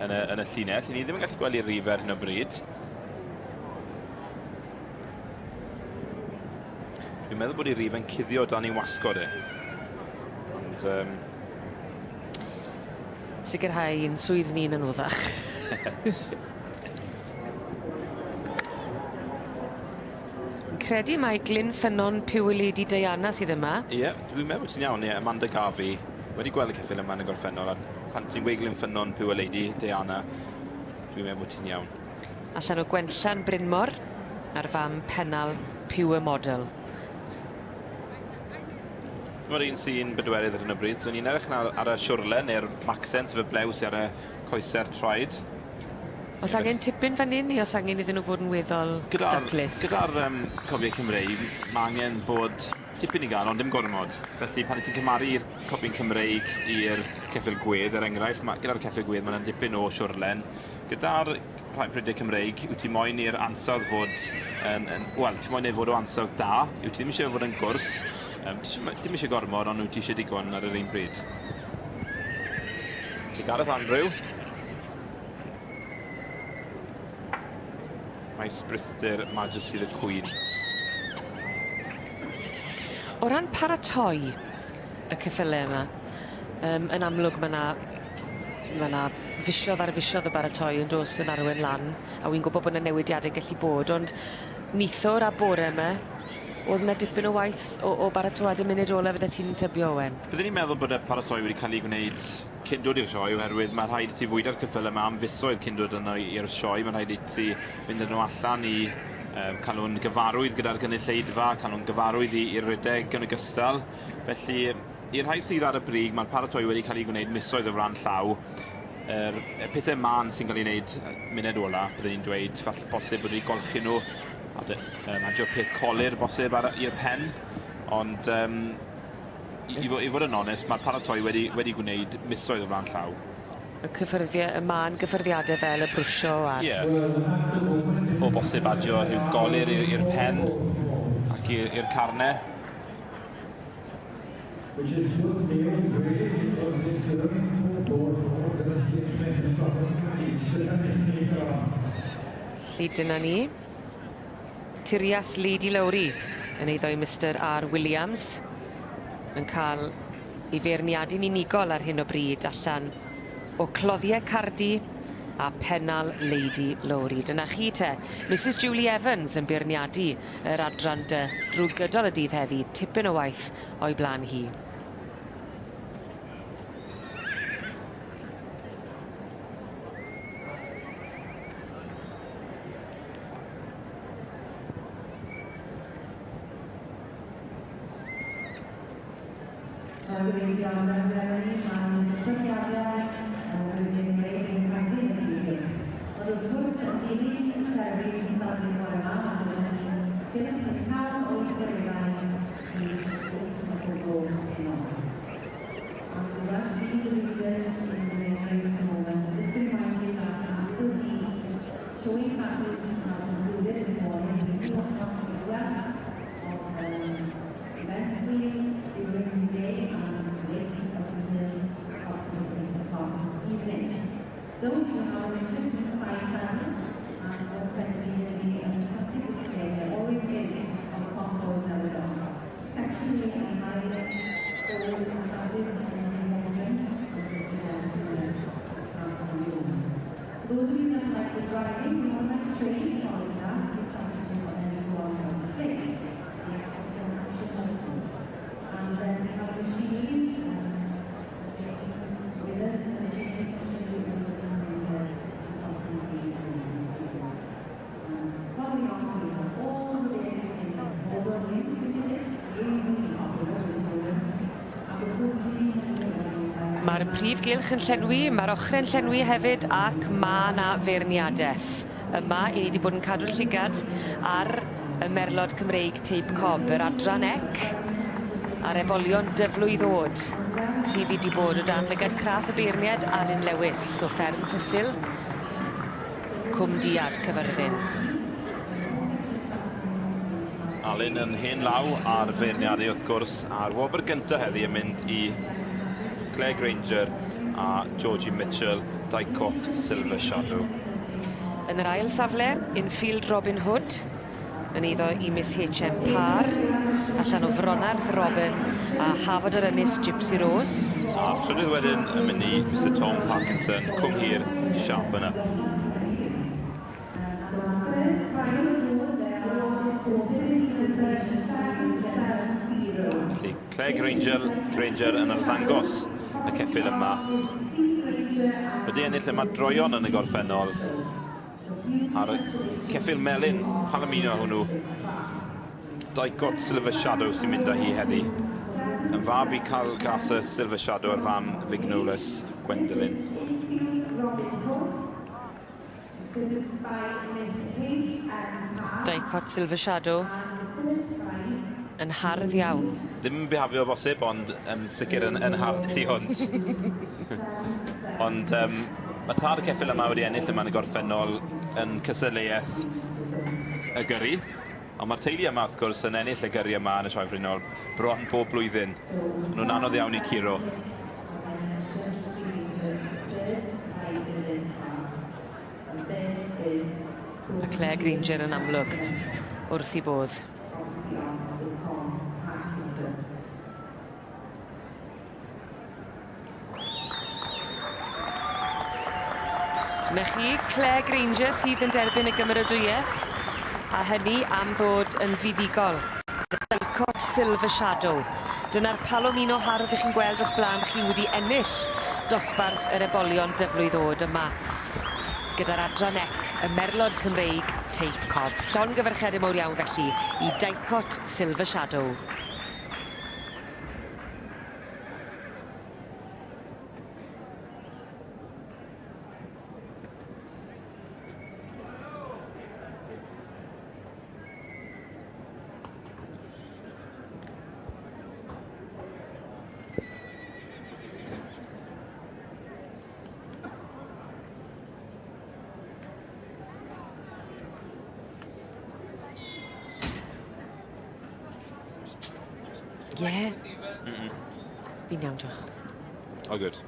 yn y llinell, i ni ddim yn gallu gweld ei rif ar hyn o bryd. Dwi'n meddwl bod ei rif yn cuddio dan ei wasgod e. Ond, Sicrhau ein swydd ni'n anoddach. Yn credu mai Glyn Ffynnon Pure Lady Diana sydd yma. Ie, yeah, dwi'n meddwl ti'n iawn, ie, Amanda Garvey. Wedi gweld y ceffyl yma yn y gorffennol, a pan ti'n gweud Glyn Ffynnon Pure Lady Diana, dwi'n meddwl bod ti'n iawn. Allan o Gwenllan Brynmor, a'r fam Pennal Pure Model. Dyma'r un sy'n bedwerydd ar hyn o bryd, so ni'n edrych ar y siwrle neu'r Maxen, sef y blew sydd ar y coese'r traed. Oes angen tipyn fan hyn, neu oes angen iddyn nhw fod yn weddol daclus? Gyda'r cobiau Cymreig, mae angen bod tipyn i gael, ond dim gormod. Felly pan ti'n cymharu'r copyn Cymreig i'r ceffyl gwedd, er enghraifft, gyda'r ceffyl gwedd mae yna dipyn o siwrlen. Gyda'r rhai prydiau Cymreig, wyt ti moyn i'r ansawdd fod yn, wel, ti moyn ei fod o ansawdd da, wyt ti ddim eisiau fod yn gwrs, ti ddim eisiau gormod, ond wyt ti eisiau digon ar yr un bryd. Felly Gareth Andrew. Mae Sbrithyr Majesty the Queen. O ran paratoi y ceffylau yma, yn amlwg mae yna Ma' 'na fisodd ar fisodd o baratoi yn do's yn arwen lan a wi'n gwbo bo' 'na newidiade'n gallu bod ond nithwr a bore 'my o'dd 'na dipyn o waith o o baratoad y munud ola fyddet ti'n tybio Owen? Byddwn i'n meddwl bod y paratoi wedi ca'l 'i gwneud cyn dod i'r sioe oherwydd ma' rhaid i ti fwydo'r ceffyle 'ma am fisoedd cyn dod yno i'r sioe. Ma'n rhaid i ti fynd â nhw allan i yym ca'l nw'n gyfarwydd gyda'r gynulleidfa, ca'l nw'n gyfarwydd i i redeg yn ogystal. Felly i'r rhai sydd ar y brig ma'r paratoi wedi ca'l 'i gwneud misoedd o flan llaw. Yr y pethe mân sy'n ca'l 'u neud yy munud ola byddwn i'n dweud falle posib bod wedi golchi nhw a dy- yym adio peth colur bosib ar y i'r pen ond yym i i fo- i fod yn onest ma'r paratoi wedi wedi gwneud misoedd o flan llaw. Y cyffyrddie y mân gyffyrddiade fel y brwsio a'r... Ie. O bosib adio rhyw golur i'r i'r pen ac i i'r carne. Which is good news really because if there are only four board forwards and it's the explain the stop Felly dyna ni. Tirias Lady Lowry yn eiddo i Mister R Williams yn ca'l ei feirniadu'n unigol ar hyn o bryd allan o Cloddiau Cardi a Pennal Lady Lowry. Dyna chi te, Misus Julie Evans yn beirniadu yr adran dy drwy gydol y dydd heddi, tipyn o waith o'i blaen hi. Wel, gobeithio am eleni, mae dosbarthiadau y flwyddyn Gymreig yn rhagfyr yn y gylch. Ond wrth gwrs, yn dilyn terfyn cystadlu bore 'ma, mae gyda ni gylch sy'n llawn o weithgareddau hyd 8 o'r gloch heno. As the Welsh being deluded in the main ring at the moment, just to remind you that after the showing classes have concluded this morning, we do have a wealth of events for you during the day and late up until approximately 8 o'clock this evening. So if you have an interest in side saddle and 120 will be a fantastic display, there always is of combos and dogs. Exceptionally high forward classes in the horse ring, which is the start on the open. For those of you that like the driving, we have a night train following that, the championship, and then we go on to our displays, the access and action horses. And then we have machinery, winners in the machinery section will be coming here at approximately 2:54. And following on, we have all the various model wings, which is extremely popular with children. And of course, we Mae'r prif gylch yn llenwi, mae'r ochre'n llenwi hefyd, ac ma' 'na feirniadeth. Yma, 'yn ni 'di bod yn cadw'r llygad ar y merlod Cymreig teip cob, yr adran ec a'r ebolion dyflwydd o'd sydd wedi bod o dan lygad craff y beirniad Alun Lewis o fferm Tysil, Cwm Diad, Cyfyrddin. Alun yn hen law ar feirniadu wrth gwrs, a'r wobr gynta heddi yn mynd i Claire Granger a Georgie Mitchell, Dicot Silver Shadow. Yn yr ail safle, Infield Robin Hood, yn eiddo i Miss H.M. Parr, allan o Fronarth Robin a Hafod yr Ynys Gypsy Rose. A'r trydydd wedyn yn mynd i Mr Tom Parkinson, Cwm Hir, Sharpen Up. So our first prize awarded to 770. Felly Claire Granger, Granger yn arddangos y ceffyl yma. Wedi ennill yma droeon yn y gorffennol. Ar y ceffyl melyn Palomino hwnnw. Dicot Silver Shadow sy'n mynd â hi heddi. Yn fab i Carl Gasser Silver Shadow a'r fam Vignoles Gwendolyn. Dicot Silver Shadow yn hardd iawn. Ddim yn bihafio o bosib, ond yn sicr yn, yn hardd tu hwnt. ond mae tad y ceffyl yma wedi ennill yma yn y gorffennol yn cystadleuaeth y gyrru. Ond mae'r teulu yma, wrth gwrs, yn ennill y gyrru yma yn y Sioe Frenhinol bron bob blwyddyn. Maen nhw'n anodd iawn i curo. A Claire Granger yn amlwg wrth i bodd. Na chi, Claire Granger sydd yn derbyn y gymeradwyaeth, a hynny am ddod yn fuddugol. Dicot Silver Shadow. Dyna'r Palomino hardd 'ych chi'n gweld o'ch blaen chi wedi ennill dosbarth yr ebolion dyflwydd o'd yma gyda'r adran ec, y Merlod Cymreig Teip Cob. Llongyfarchiade mowr iawn felly i Dicot Silver Shadow. Ie. Fi'n iawn, diolch. All good.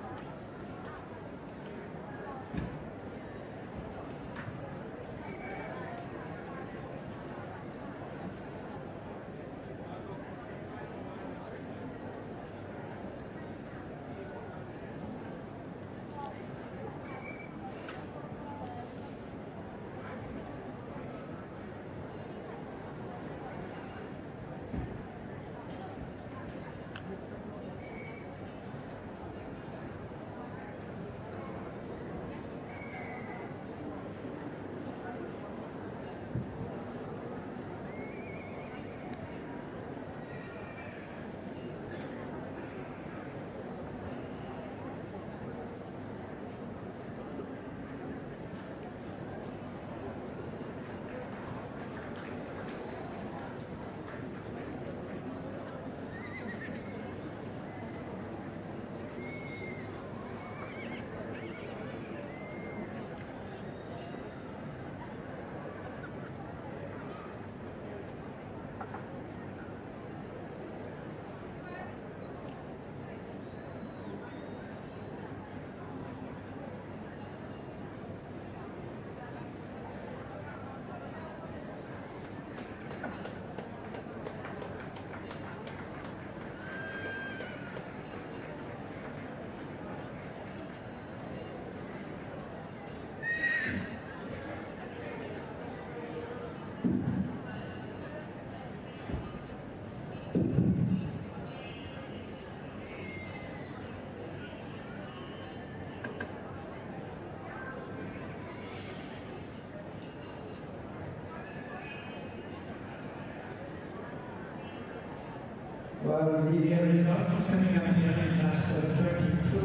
Well, the result is coming up here in class 22,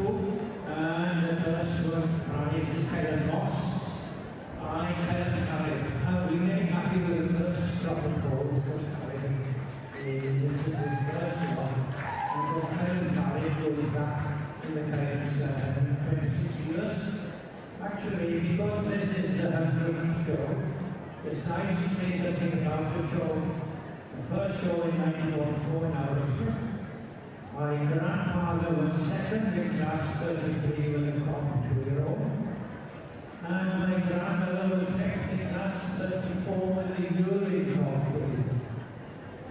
and the first one prize is Karen Moss. I, Karen Carrick. We're very happy with the first crop of foals, because Karen, this is his first one. And of course, Karen Carrick goes back in the current 26 years. Actually, because this is the 100th show, it's nice to say something about the show. The first show in 1904 in Aberystwyth. My grandfather was second in class 33 with a cob 2-year-old. And my grandmother was fifth in class 34 with a yearling cob filly.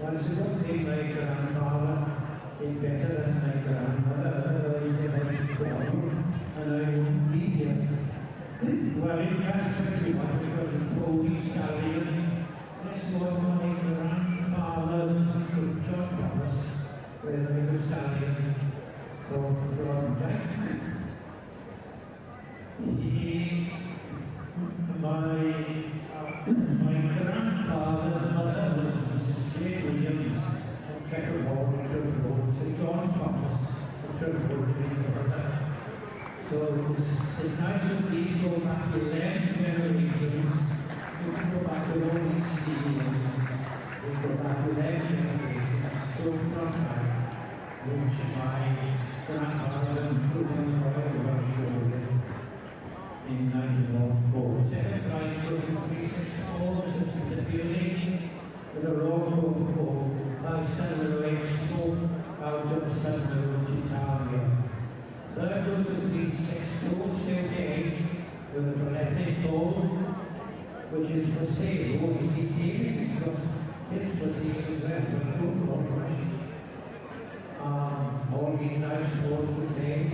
Well, it's a good thing my grandfather did better than my grandmother, otherwise they might have quarreled and I wouldn't be here. Well, in class 21, which was a pony stallion, this was my grandfather's uncle, John Thomas, with a little stallion called Klondike. My grandfather's mother was Mrs. J. Williams of Kettle Hall in Church Road, Sir John Thomas of Church Road in brother. So it's nice that these go back 11 generations. You can go back to all these ceilings. We go back 11 generations to Klondike, which my grandfather's uncle won the Royal Welsh Show with in 1904. Second prize goes to 364, Mr. Peter Fielding, with a raw comb foal by Sunwell Expo out of Sunwell Titania. Third goes to 362, 78, with a Blethin foal, which is for sale. Oh, you see, David has got his for sale as well, but don't rush. All these nice foals for sale.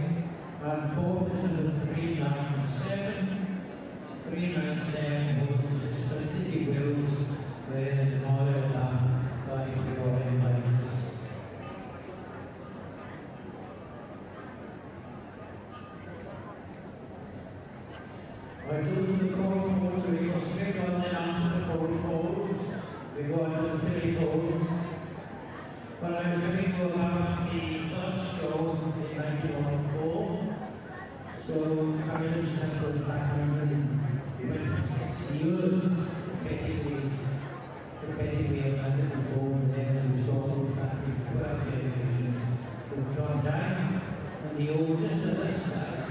And fourth is number 397, 397 horse, which is Felicity Wills with Moyle Dam by Gloria Miles. Right, those are the cold folds, we go straight on then after the cold folds. We go on to the filly folds. Well, I was telling you about the first show in 1904. So Carolyn Smith goes back 126 years, pedigrees. The pedigree of 104 there, and we saw goes back in 12 generations to John Dine. And the oldest of the studs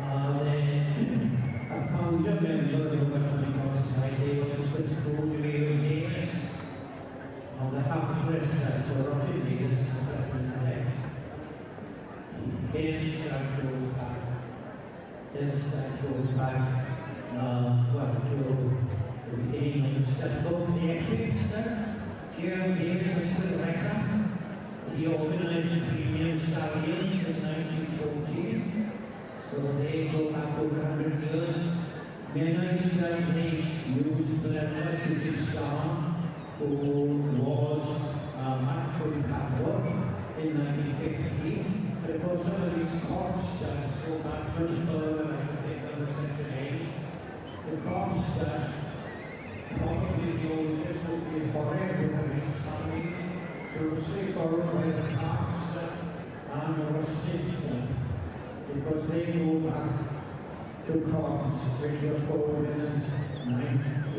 are then a founder member of the Welsh Honeycomb Society was Mr. Goldwyn Davis of the Half Stud, so Roger Davis, the president-elect. His stud goes back, this stud goes back, well, to the beginning of the stud book, the Epic stud. J.M. Davis of Stud Wrexham. He organised the Premium Stallions in 1914. So they go back over 100 years. Menai stud, they used Glenna Shooting Star, who was Matford Padua in 1950. But of course, some of these corpse studs go back much further, I should think, than the such age. The corpse studs, probably the oldest would be Horeb with the Rees family, closely followed by the Park stud and the Rusted stud, because they go back to corps, which was formed in the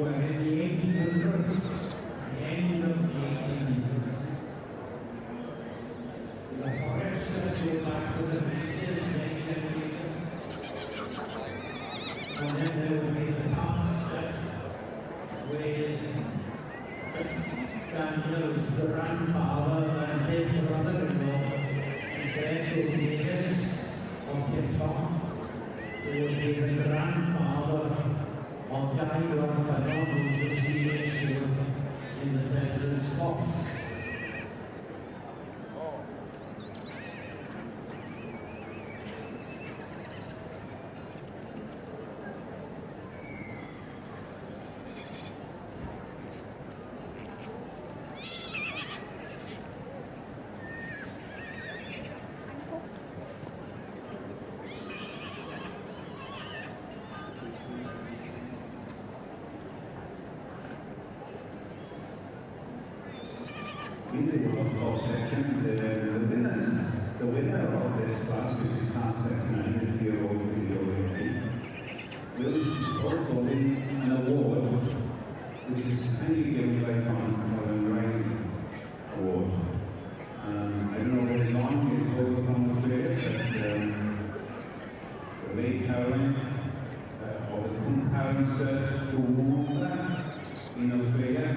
in the 1800s, the end of the 1800s. The Horeb stud go back to the Reeses many generations. And then there would be the Park stud with Daniel's grandfather and his brother-in-law, Cecil Davis of Tipton, who would be the grandfather of Guy Gronfadon, who's the senior steward in the President's box. In the Welsh Golf section, the winner of this class, which is class 79, the 2-year-old, 3-year-old, will also win an award, which is kindly given by John Colin Riley Award. I don't know whether John is over from Australia, but the late Caroline of the Cwmcarn Search to Toowoomba in Australia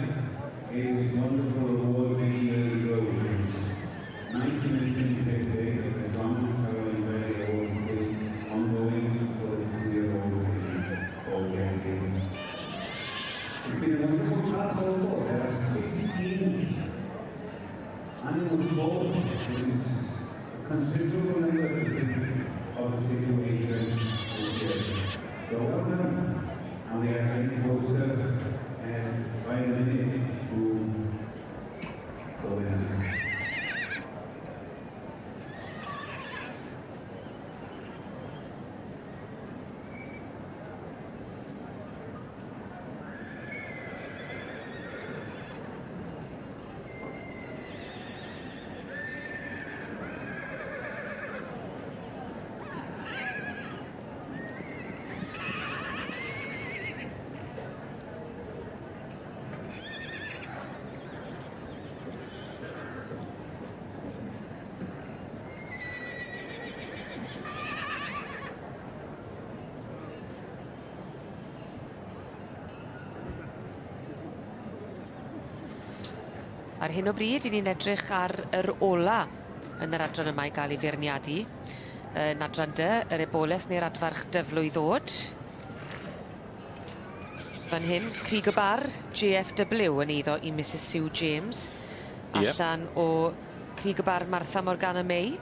gave this wonderful award many years ago. It's nice to mention today that the John Caroline Riley Award is ongoing for the 2-year-old all game. It's been a wonderful class also. There are 16 animals sold, which is a considerable number to think of the situation this year. So well done. And we are getting closer and by the minute to the winner. Ar hyn o bryd, 'yn ni'n edrych ar yr ola yn yr adran yma i ga'l ei feirniadu. Yn adran dy, yr eboles neu'r adfarch dyflwydd o'd. Fan hyn, Crug y Bar, JFW yn eiddo i Mrs Sue James. Allan o Crug y Bar Martha Morgana May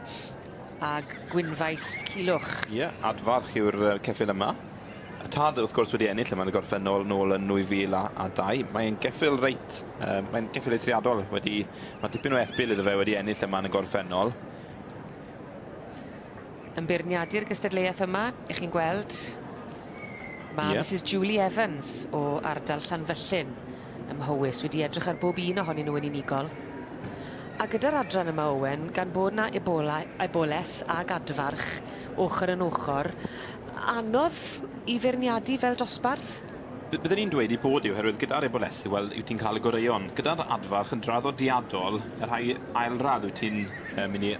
ag Gwynfaes Culwch. Ie, adfarch yw'r ceffyl yma. Tad, wrth gwrs, wedi ennill yma yn y gorffennol nôl yn 2002. Mae'n geffyl reit, mae'n geffyl eithriadol. Wedi, mae dipyn o epil iddo fe wedi ennill yma yn y gorffennol. Yn beirniadu'r gystadleuaeth yma, 'ych chi'n gweld, ma' yeah. Mrs Julie Evans o ardal Llanfyllin ym Mhowys wedi edrych ar bob un ohonyn nhw yn unigol. A gyda'r adran yma, Owen, gan bod 'na Ebola, eboles ag adfarch ochr yn ochr, anodd i feirniadu fel dosbarth? Bydden i'n dweud i bod yw, oherwydd gyda'r ebolesi, wel, yw ti'n cael y goreuon. Gyda'r adfarch yn draddodiadol, y rhai ailradd wyt ti'n mynd i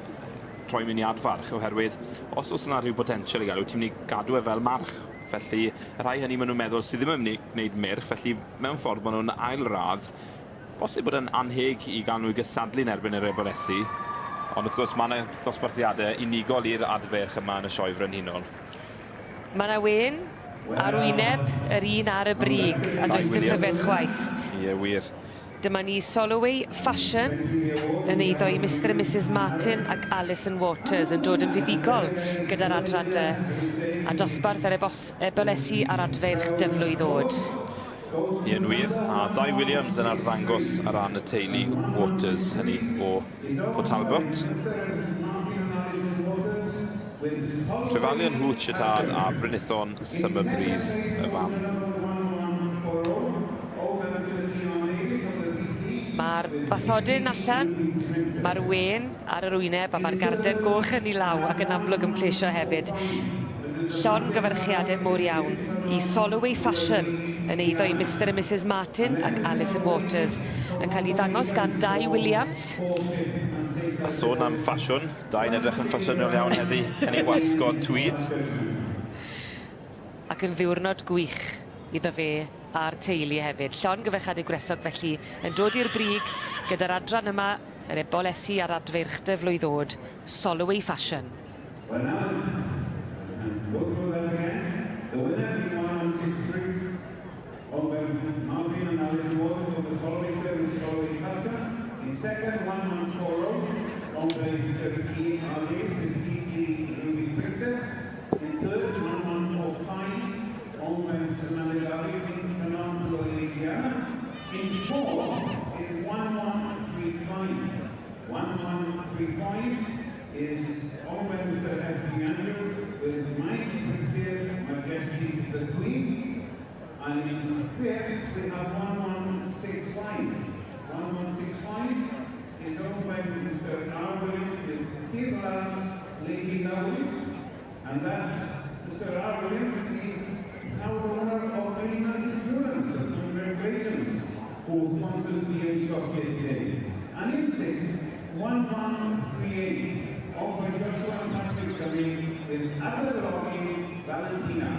troi mewn i adfarch, oherwydd os oes yna rhyw potensial i gael, wyt ti'n mynd i gadw e fel march. Felly, y rhai hynny maen nhw'n meddwl sydd ddim yn mynd i wneud meirch, felly mewn ffordd maen nhw'n ailradd. Bosib bod e'n annheg i gael nhw i gystadlu yn erbyn yr Ebolesi, ond wrth gwrs mae yna ddosbarthiadau unigol i'r adfeirch yma yn y Sioe Frenhinol. Mae yna wên ar wyneb yr un ar y brig, a does dim rhyfedd chwaith. Ie, wir. Dyma ni Soloway Fashion yn eiddo i Mister a Misus Martin ac Alison Waters yn dod yn fuddugol gyda'r adran dy a dosbarth yr Ebolesi a'r adfeirch dyflwydd oed. Ie, yn wir. A Dai Williams yn arddangos ar ran y teulu Waters, hynny o Port Talbot. Trefalion Hooch y tad a Brynithon Summer Breeze y fam. Mae'r bathodyn allan, mae'r wên ar yr wyneb a mae'r garden goch yn ei law ac yn amlwg yn plesio hefyd. Llongyfarchiadau mowr iawn i Soloway Fashion yn eiddo i Mister a Misus Martin ac Alison Waters yn cael ei ddangos gan Dai Williams. A sôn am ffasiwn, Dai'n edrych yn ffasiynol iawn heddi yn ei wasgod tweed. Ac yn ddiwrnod gwych iddo fe a'r teulu hefyd. Llongyfarchiadau gwresog felly yn dod i'r brig gyda'r adran yma, yr ebolesi a'r adfeirch dyflwydd oed, Soloway Fashion. Well now, and go through that again. The winner in 1163, owned by Martin and Alison Waters of the Soloway Service, Soloway Culture. In second, 1140, owned by Mr. E. R. Davis with E. E. Ruby Princess. In third, 1145, owned by Mr. Maligari in Fernando Indiana. In fourth is 1135. 1135 is owned by Mr. F. G. Andrews with Mice Pretty Majesty the Queen. And in fifth, we have 1165. 1165 is owned by Mr. R. Williams with Kate Lady Lovely. And that's Mr. R. Williams, the now owner of Greenlands Insurance. So congratulations, who sponsors the stock here today. And in sixth, 1138, owned by Joshua and Patrick Cumming with Aberlochy Valentina.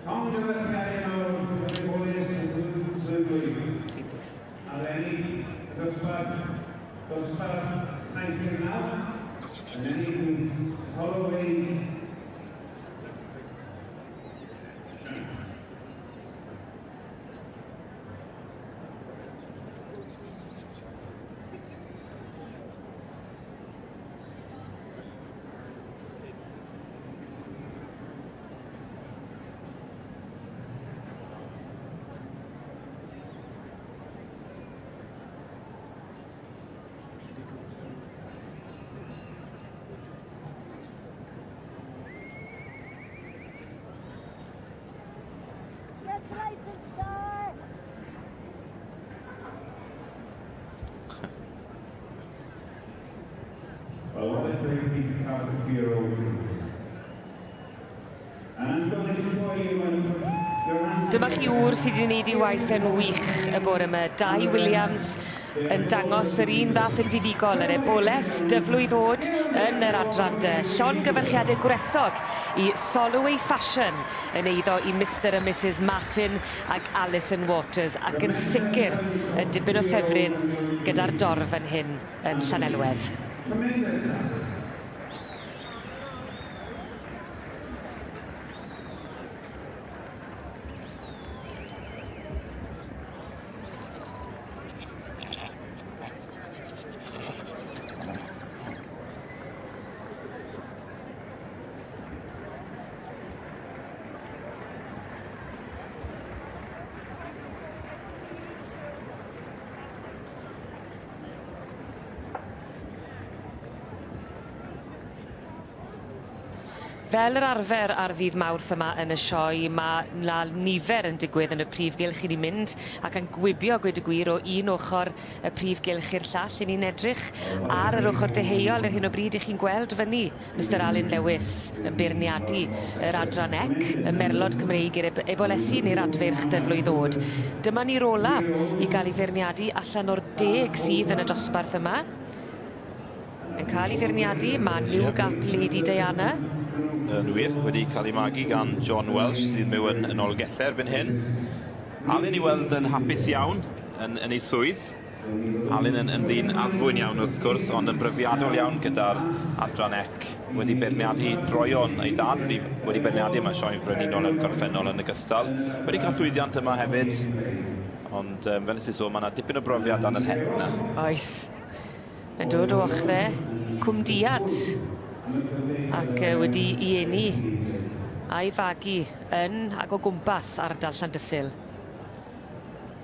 Llongyfarchiadau mawr Ar ennill y dosbarth, dosbarth 79, yn ennill yn Holloway. Well, what a great thousand year old. And I'm going to show you when you put your hands Dyma chi ŵr sydd wedi gwneud ei waith yn wych y bore yma. Dai Williams yn dangos yr un fath yn fuddugol, yr eboles dyflwydd oed yn yr adran dy. Llongyfarchiadau gwresog i Soloway Fashion yn eiddo i Mister a Misus Martin ac Alison Waters ac yn sicr yn dipyn o ffefryn gyda'r dorf yn hyn yn Llanelwedd. Tremendous. Fel yr arfer ar ddydd Mawrth yma yn y sioe, ma' 'na nifer yn digwydd yn y prif gylch. 'Yn ni'n mynd ac yn gwibio gweud y gwir o un ochor y prif gylch i'r llall. 'Yn ni'n edrych ar yr ochor deheuol ar hyn o bryd. 'Ych chi'n gweld fyny Mistar Alun Lewis yn beirniadu yr adran ec, y merlod Cymreig i'r ebolesi neu'r adfeirch dyflwydd ddod. Dyma ni'r ola i gael ei feirniadu allan o'r deg sydd yn y dosbarth yma. Yn cael ei feirniadu, mae New Gap Lady Diana. Yn wir, wedi cael ei magu gan John Welsh sydd myw yn, yn Olgellau erbyn hyn. Alun i weld yn hapus iawn yn, yn ei swydd. Alun yn, yn ddyn addfwyn iawn wrth gwrs, ond yn bryfiadol iawn gyda'r adran ec. Wedi beirniadu droeon ei dad, wedi, wedi beirniadu yma sioe frenhinol yn gorffennol yn ogystal. Wedi cael llwyddiant yma hefyd, ond um, fel nes i sôn, mae yna dipyn o brofiad dan yr het yna. Oes. Yn dod o ochre Cwmdiad ac wedi 'i eni a'i fagu yn ag o gwmpas ardal Llandysul.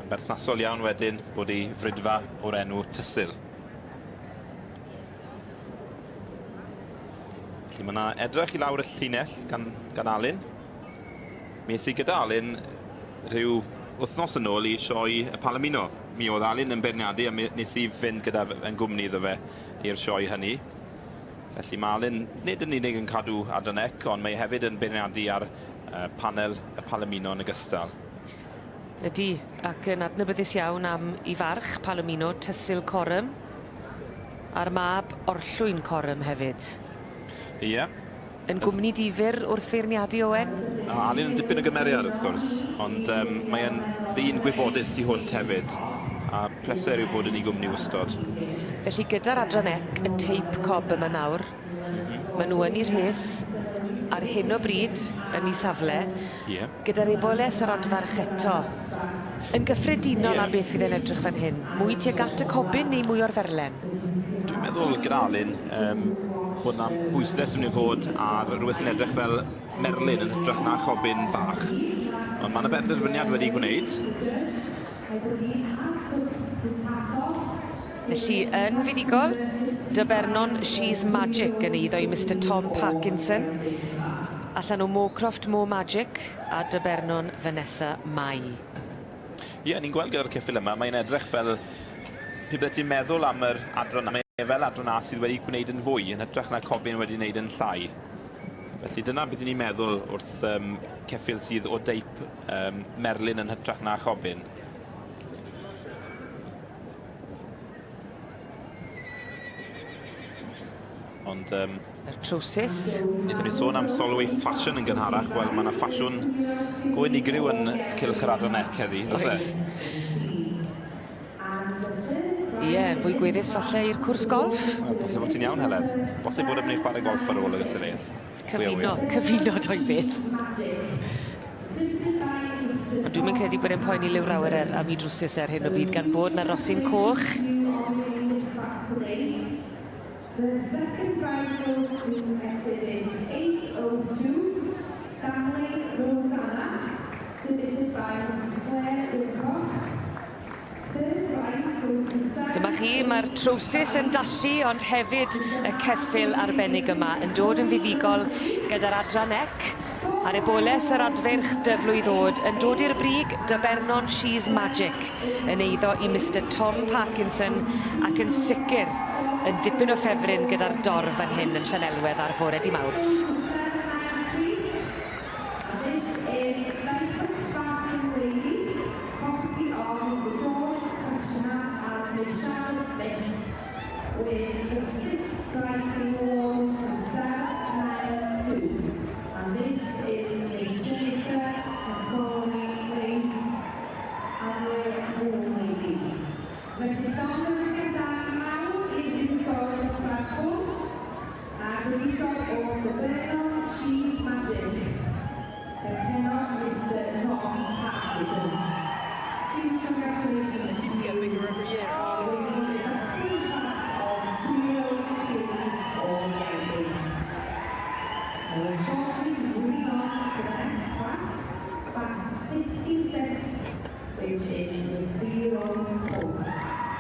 Yn berthnasol iawn wedyn bod 'i fridfa o'r enw Tysul. Felly ma' 'na edrych i lawr y llinell gan gan Alun. Mi es i gyda Alun rhyw wythnos yn ôl i sioe y Palomino. Mi oedd Alun yn beirniadu a mi nes i fynd gyda yn gwmni iddo fe i'r sioe hynny. Felly mae Alun nid yn unig yn cadw adran ec, ond mae hefyd yn beirniadu ar uh, panel y Palomino yn ogystal. Ydy, ac yn adnabyddus iawn am 'i farch, Palomino, Tysul Corum, a'r mab Orllwyn Corum hefyd. Ie. Yn gwmni difyr wrth feirniadu Owen? O, Alun yn dipyn o gymeriad wrth gwrs, ond um, mae e'n ddyn gwybodus tu hwnt hefyd, a pleser yw bod yn ei gwmni wastod. Felly gyda'r adran ec, y teip cob yma nawr, mm -hmm. maen nhw yn eu rhes ar hyn o bryd yn eu safle, yeah. gyda'r eboles a'r adfarch eto. Yn gyffredinol yeah. am beth fydd e'n edrych fan hyn? Mwy tuag at y cobyn neu mwy o'r ferlen? Dwi'n meddwl gyda Alun um, bod 'na bwyslais yn mynd i fod ar rhywbeth sy'n edrych fel merlyn yn hytrach na chobyn bach. Ond mae 'na benderfyniad wedi gwneud. Felly, yn fuddugol, Dybernon She's Magic yn eiddo i Mister Tom Parkinson. Allan o Moorcroft More Magic a Dybernon Vanessa Mai. Ie, ni'n gweld gyda'r ceffyl yma, mae'n edrych fel pe byddet ti'n meddwl am yr adran, mae e fel adran A sydd wedi gwneud yn fwy, yn hytrach na cobyn wedi gwneud yn llai. Felly dyna beth ni'n meddwl wrth um, ceffyl sydd o deip um, merlyn yn hytrach na chobyn. Ond um, Yr trowsus. Wnaethon ni sôn am Solway ffasiwn yn gynharach. Wel, mae yna ffasiwn go unigryw yn cylch yr Adran Ec heddi, oes e? Ie, yeah, fwy gweddus falle i'r cwrs golf. Wel, bosib bod ti'n iawn, Heledd. Bosib bod yn mynd i chwarae golf ar ôl y gystadleuaeth. Cyfuno, cyfuno doi beth. Ond dwi'm yn credu bod e'n poeni Liw Rawer er am 'i drwsus e ar hyn o bryd gan bod 'na rosyn coch. The second prize goes to exhibit 802, Family Rosanna, submitted by Mrs Claire Wilcock. Third prize goes to Sarah Dyma chi, mae'r trowsus yn dallu ond hefyd y ceffyl arbennig yma yn dod yn fuddugol gyda'r adran ec a'r eboles yr adfeirch dyflwydd ddod yn dod i'r brig Dybernon She's Magic yn eiddo i Mister Tom Parkinson ac yn sicr yn dipyn o ffefryn gyda'r dorf fan hyn yn Llanelwedd ar fore dy Mawrth. Felly llongyfarchiadau mawr i'r buddugol y dosbarth hwn, a'r buddugol o The Bernard She's Magic, perchennog Mister Tom Parkinson. Huge congratulations to you on winning this obscene class of two-year-old fillies or geldings. And we're shortly moving on to the next class, class 56, which is the three-year-old colts class.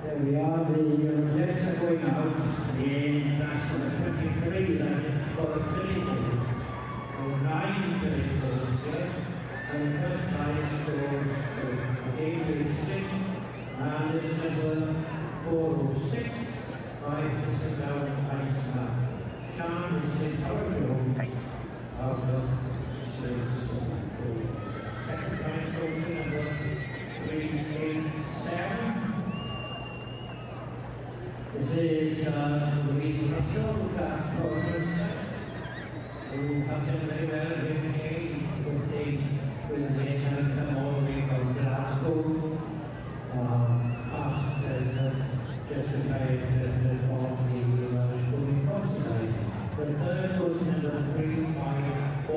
There we are, the results are going out in class number 23 then for the filly foals. So nine filly foals here. And the first prize goes to David Smith and this is number 406 by Isabel Eisner. Sean Smith Howard Jones out of Swiss. Second prize goes to number 387. This is Louise Russell, Garth who have done very well here today. He's working with the nation come all the way from Glasgow. Past president, just retired president of the Welsh Pony Cross Society. The third goes to number 354.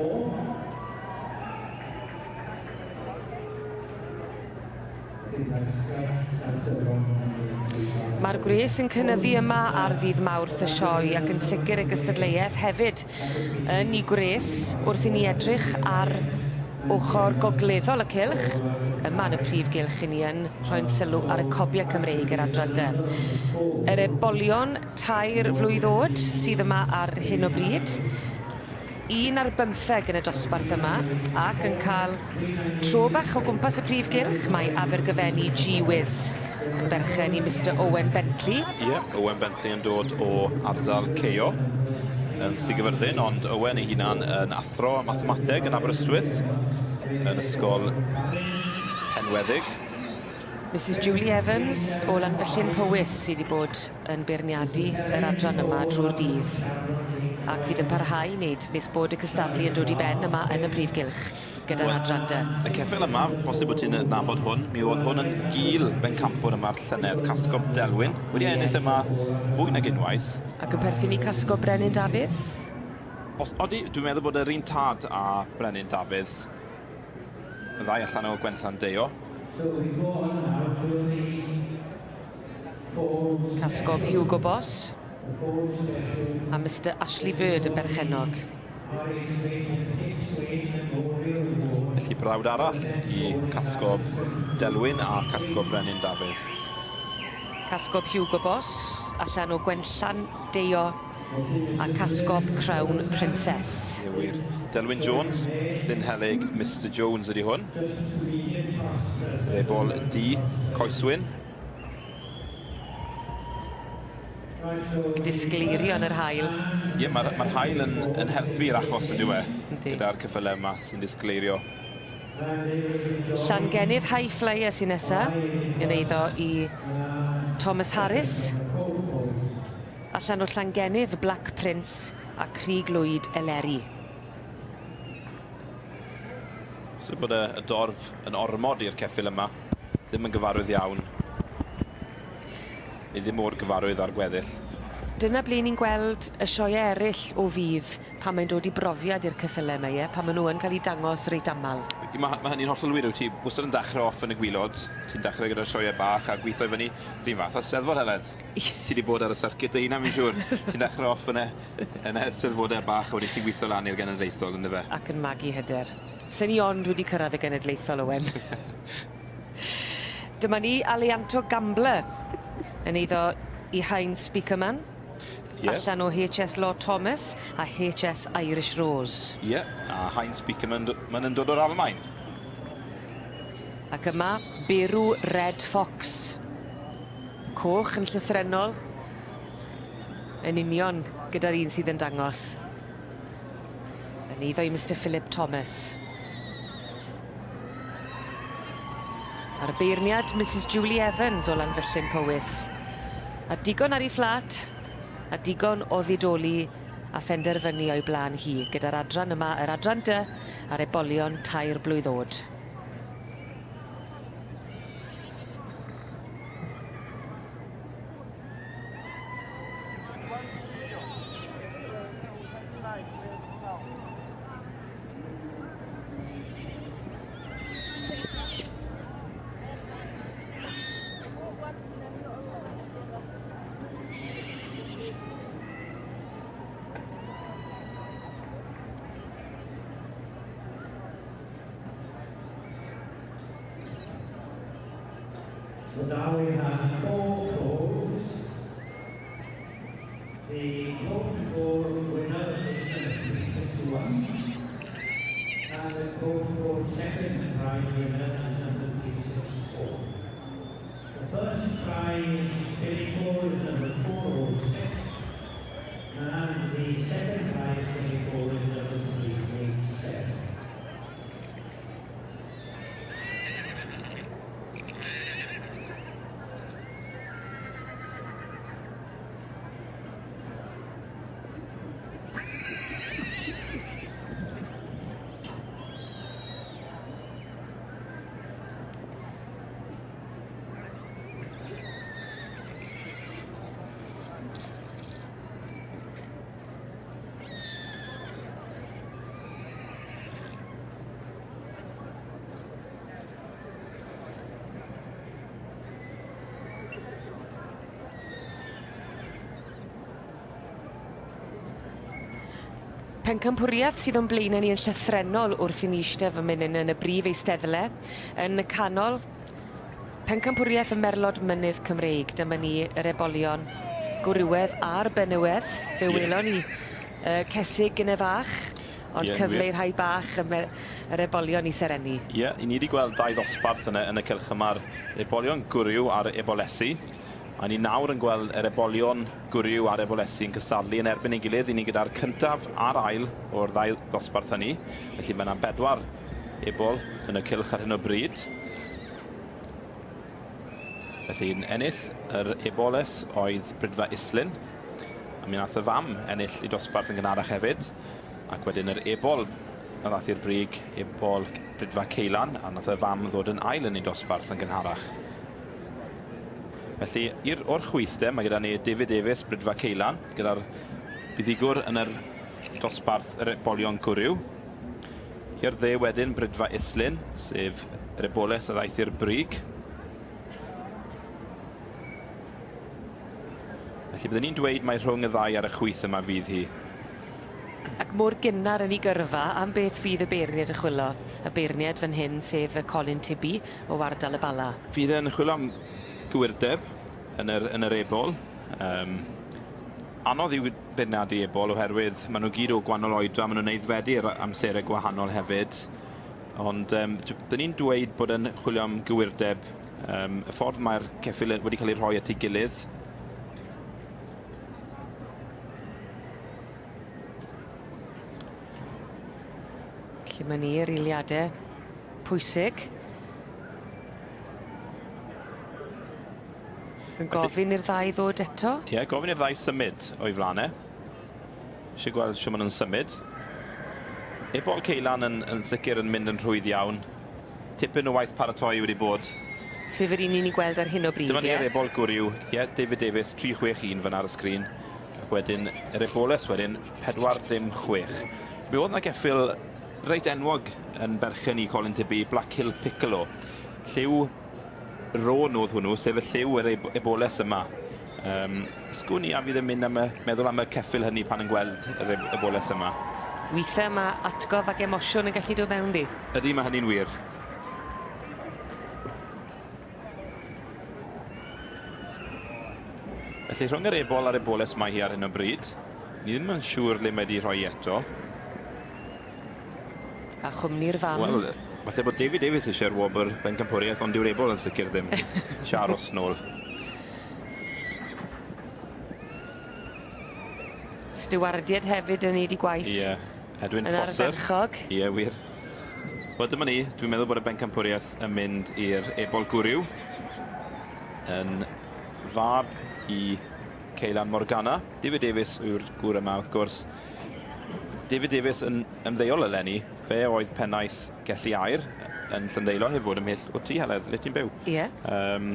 I think that's the wrong number. Mae'r gwres yn cynyddu yma ar ddydd Mawrth y sioe ac yn sicr y gystadleuaeth hefyd yn ei gwres wrth i ni edrych ar ochr gogleddol y cylch. Yma yn y prif gylch i ni yn rhoi'n sylw ar y cobiau Cymreig yr adran de. Yr ebolion 3 flwydd oed sydd yma ar hyn o bryd. 11 yn y dosbarth yma ac yn cael tro bach o gwmpas y prif gylch mae Abergyfenni G-Wiz yn berchen i Mr Owen Bentley. Ie, yeah, Owen Bentley yn dod o ardal Ceio yn Sir Gyfyrddin, ond Owen ei hunan yn athro mathemateg yn Aberystwyth, yn ysgol Penweddig. Mrs Julie Evans o Lanfyllin Powys sydd wedi bod yn beirniadu yr adran yma drwy'r dydd ac fydd yn parhau i wneud nes bod y cystadlu yn dod i ben yma yn y prif gylch gyda'r adran de. Y ceffyl yma, bosib bod ti'n nabod hwn, mi oedd hwn yn gil bencampwr yma'r llynedd, Casgob Delwyn, wedi ennill yma fwy nag unwaith. Ac yn perthyn i Casgob Brenin Dafydd? Os, odi, dwi'n meddwl bod yr un tad a Brenin Dafydd, y ddau allan o Gwenllan Deio. Casgob Hugo Boss a Mr Ashley Bird yn berchennog. Felly brawd arall i Casgob Delwyn a Casgob Brenin Dafydd. Casgob Hugo Boss allan o Gwenllan Deio a Casgob Crown Princess. Ie wir. Delwyn Jones, Llyn Helyg, Mr Jones ydy hwn. Yr ebol D, Coeswyn. Disgleirio yn yr haul. Ie, mae'r ma haul yn helpu'r achos yn dyw e, Yndi. Gyda'r ceffylau yma sy'n disgleirio. Llangennydd High Flyer sy'n nesa, yn eiddo i Thomas Harris. Allan o Llangennydd Black Prince a Crug Lwyd Eleri. Bosib bod y dorf yn ormod i'r ceffyl yma. Ddim yn gyfarwydd iawn. Neu ddim mor gyfarwydd â'r gweddill. Dyna ble ni'n gweld y sioeau eraill o fydd pan mae'n dod i brofiad i'r ceffylau yma, ie? Pan maen nhw yn cael eu dangos reit aml. Mae ma hynny'n hollol wir, wyt ti wastad yn dechrau off yn y gwylod, ti'n dechrau gyda'r sioeau bach a gweithio i fyny, rhywun fath o Steddfod, Heledd. Ti wedi bod ar y circuit dy hunan, fi'n siŵr. Ti'n dechrau off yn y Steddfodau bach a wedyn ti'n gweithio lan i'r genedlaethol, yndyfe? Ac yn magu hyder. Sen ni ond wedi cyrraedd y genedlaethol, Owen. Dyma ni Alianto Gambler yn eiddo i Heinz Speakerman. Yeah. Allan o HS Lord Thomas a HS Irish Rose. Ie, yeah, a Heinz Speakerman ma'n yn dod o'r Almain. Ac yma, Berw Red Fox. Coch yn llythrennol, yn union gyda'r un sydd yn dangos. Yn eiddo i Mister Philip Thomas. A'r beirniad, Misus Julie Evans o Lanfyllin Powys. A digon ar 'i phlât, a digon o ddidoli a phenderfynu o'i blaen hi gyda'r adran yma, yr adran dy, a'r ebolion tair blwydd o'd. So now we have four foals. The code for winner is number 361. And the code for second prize winner is number 364. The first prize filly foal is number 406. And the second prize filly foal is number 387. Pencampwriaeth sydd o'n blaenau ni yn llythrennol wrth i ni eistedd fan hyn yn y brif eisteddle yn y canol. Pencampwriaeth y Merlod Mynydd Cymreig, dyma ni yr ebolion gwrywedd a'r benywedd. Fe welon ni cesig gynne fach, ond yeah, cyfle i'r rhai bach y yr ebolion i serennu. Ie, yeah, i ni wedi gweld dau ddosbarth yn y, yn y cylch yma'r ebolion gwryw a'r ebolesi. A ni nawr yn gweld yr ebolion gwryw a'r ebolesi yn cystadlu yn erbyn ei gilydd. I ni gyda'r cyntaf a'r ail o'r ddau ddosbarth hynny. Felly mae yna bedwar ebol yn y cylch ar hyn o bryd. Felly yn ennill yr eboles oedd Brydfa Islyn. A mi nath y fam ennill i dosbarth yn gynharach hefyd. Ac wedyn yr ebol a ddath i'r brig, ebol Brydfa Ceulan, a nath y fam ddod yn ail yn ei dosbarth yn gynharach. Felly, i'r o'r chwith de, mae gyda ni David Davies, Brydfa Ceulan, gyda'r buddugwr yn yr dosbarth yr ebolion gwryw. I'r dde wedyn, Brydfa Islyn, sef yr eboles a ddaeth i'r brig. Felly byddwn ni'n dweud mai rhwng y ddau ar y chwith yma fydd hi. Ac mor gynnar yn 'i gyrfa, am beth fydd y beirniaid yn chwilo? Y beirniaid fan hyn, sef y Colin Tibby o ardal y Bala. Fydd e'n chwilo am gywirdeb yn yr, yn yr ebol. Um, anodd i'w beirniadu ebol oherwydd maen nhw gyd o gwahanol oedran, maen nhw'n aeddfedu ar amserau gwahanol hefyd. Ond um, dyn ni'n dweud bod e'n chwilio am gywirdeb um, y ffordd mae'r ceffyl wedi cael ei rhoi at ei gilydd. Felly mae ni'r eiliadau pwysig. Yn gofyn i'r ddau ddod eto. Ie, yeah, gofyn i'r ddau symud o'i flaen e. Eisiau gweld sut maen nhw'n symud. Ebol Ceulan yn, yn sicr yn mynd yn rhwydd iawn. Tipyn o waith paratoi wedi bod. Sef yr un i ni gweld ar hyn o bryd, Dyma ni'r ebol gwryw. Ie, yeah, David Davies, 361 fan ar y sgrin. Ac wedyn, yr eboles wedyn, 46. Mi oedd 'na geffyl reit enwog yn berchen i Colin Tibby, Black Hill Piccolo. Lliw Rôn oedd hwnnw, sef y lliw yr eboles yma. Um, sgwn i a fydd yn mynd am y, meddwl am y ceffyl hynny pan yn gweld yr eboles yma. Weithiau mae atgof ac emosiwn yn gallu dod mewn di. Ydy, mae hynny'n wir. Felly rhwng yr ebol a'r eboles mae hi ar hyn o bryd. Ni ddim yn siŵr le mae wedi rhoi eto. A chwmni'r fam. Wel, Falle bod David Davies eisiau'r wobr bencampwriaeth, ond dyw'r ebol yn sicr ddim eisiau aros nôl. Stiwardiaid hefyd yn neud 'u gwaith. Ie. Edwin Yn Prosser. ardderchog. Ie, wir. Wel, dyma ni. Dwi'n meddwl bod y bencampwriaeth yn mynd i'r ebol gwryw. Yn fab i Ceylan Morgana. David Davies yw'r gŵr yma, wrth gwrs. David Davies yn ymddeol eleni. Fe oedd pennaeth Gelli Aur yn Llandeilo, heb fod ymhell o ti, Heledd, le ti'n byw. Ie. Um,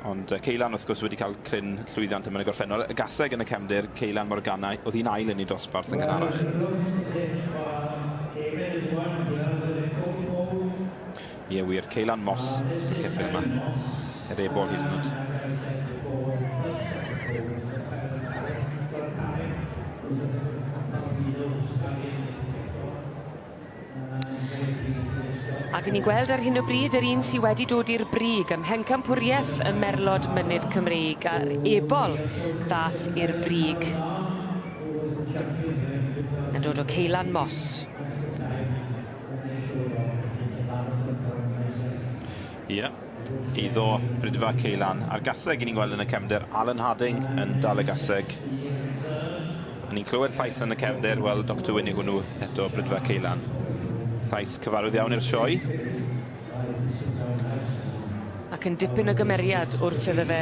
ond Ceylan, wrth gwrs, wedi cael cryn llwyddiant yma yn y gorffennol. Y gaseg yn y cefndir, Ceylan Morgana, oedd hi'n ail yn ei dosbarth yn gynharach. Ie, wir, Ceylan Moss, y ceffyl yma. Yr ebol hyd yn oed. Ac 'yn ni'n gweld ar hyn o bryd yr un sy wedi dod i'r brig ym mhencampwrieth y Merlod Mynydd Cymreig a'r ebol ddath i'r brig yn dod o Ceylan Moss. Ie, eiddo Bridfa Ceylan. A'r gaseg 'yn ni'n gweld yn y cefndir, Alan Harding yn dal y gaseg. A ni'n clywed llais yn y cefndir, wel, Doctor Wyn yw hwnnw eto, Bridfa Ceylan. Llais cyfarwydd iawn i'r sioe. Ac yn dipyn o gymeriad wrth iddo fe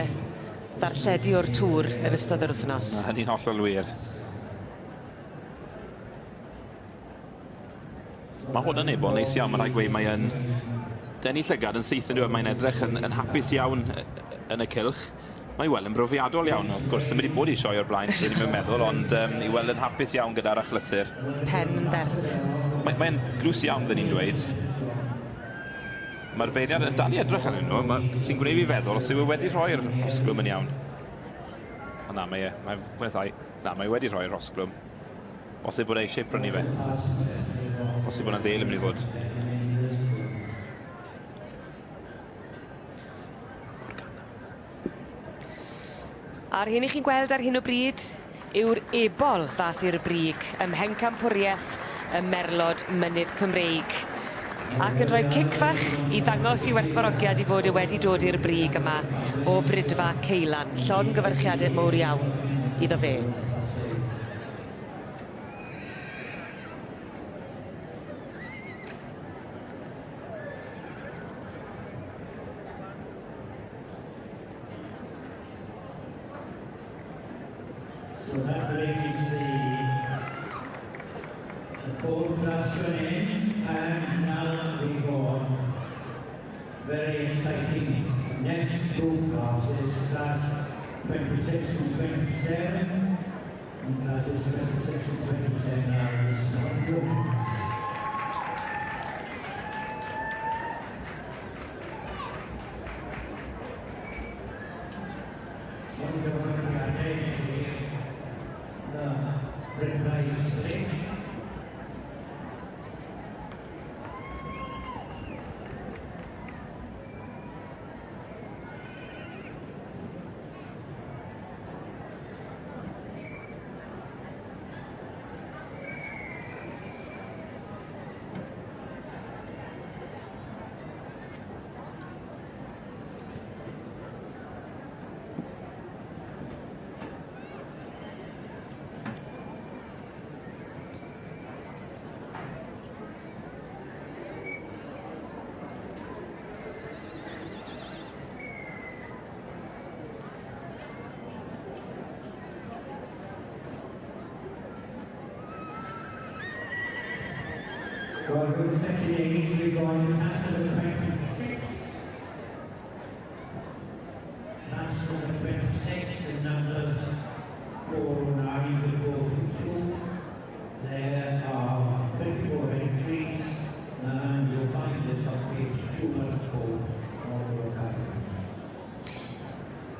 ddarlledu o'r tŵr yn ystod yr wythnos. Ma' hynny'n hollol wir. Mae hwn yn ebol neis iawn, mae'n rhaid gweud, mae yn denu llygad yn syth yn dweud, mae'n edrych yn, yn hapus iawn yn y cylch. Mae i weld yn brofiadol iawn, wrth gwrs, ddim wedi bod i sioe o'r blaen, ddim yn meddwl, ond um, i weld yn hapus iawn gyda'r achlysur. Pen yn bert. Mae'n mae glws iawn, dyn ni'n dweud. Mae'r beirniad yn dal i edrych arnyn nhw, sy'n gwneud fi feddwl os yw e wedi rhoi'r rhosglwm yn iawn. O na, mae e, mae, na, mae wedi rhoi'r rhosglwm. Bosib bod e eisiau prynu fe. Bosib bod 'na ddêl yn mynd i fod. A'r hyn 'ych chi'n gweld ar hyn o bryd yw'r ebol ddath i'r brig ym mhencampwrieth y Merlod Mynydd Cymreig. Ac yn rhoi cic fach i ddangos 'i werthfawrogiad 'i fod e wedi dod i'r brig yma o Bridfa Ceulan. Llongyfarchiade mowr iawn iddo fe. So that brings the, the full class to an end, and now we go on. Very exciting next two classes, class 26 and 27, and classes 26 and 27 are the small group. Llongyfarchiadau i chi, y Bridfa Sling. Well, group section A, we go on to class number 26. Class number 26 in numbers 409 to 432. There are 24 entries, and you'll find this on page 214 of your catalogue.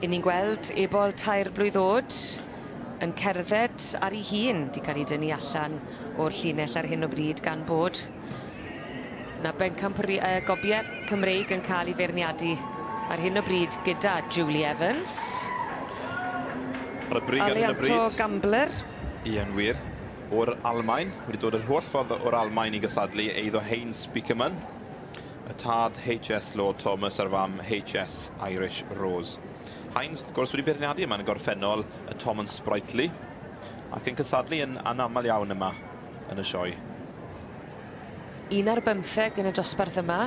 'Yn ni'n gweld ebol tair blwydd o'd yn cerdded ar 'i hun 'di ca'l 'i dynnu allan o'r llinell ar hyn o bryd gan bod 'na bencampwri- yy gobie Cymreig yn ca'l 'i feirniadu ar hyn o bryd gyda Julie Evans. Ar y brig ar hyn o bryd. Alianto Gambler. Ie, yn wir. O'r Almaen, wedi dod yr holl ffordd o'r Almaen i gysadlu eiddo Heinz Spiekermann. Y tad HS Lord Thomas a'r fam HS Irish Rose. Heinz, wrth gwrs, wedi beirniadu yma yn y gorffennol y Tom and Sprightly, ac yn cystadlu yn anaml iawn yma yn y sioe. Un ar bymtheg yn y dosbarth yma.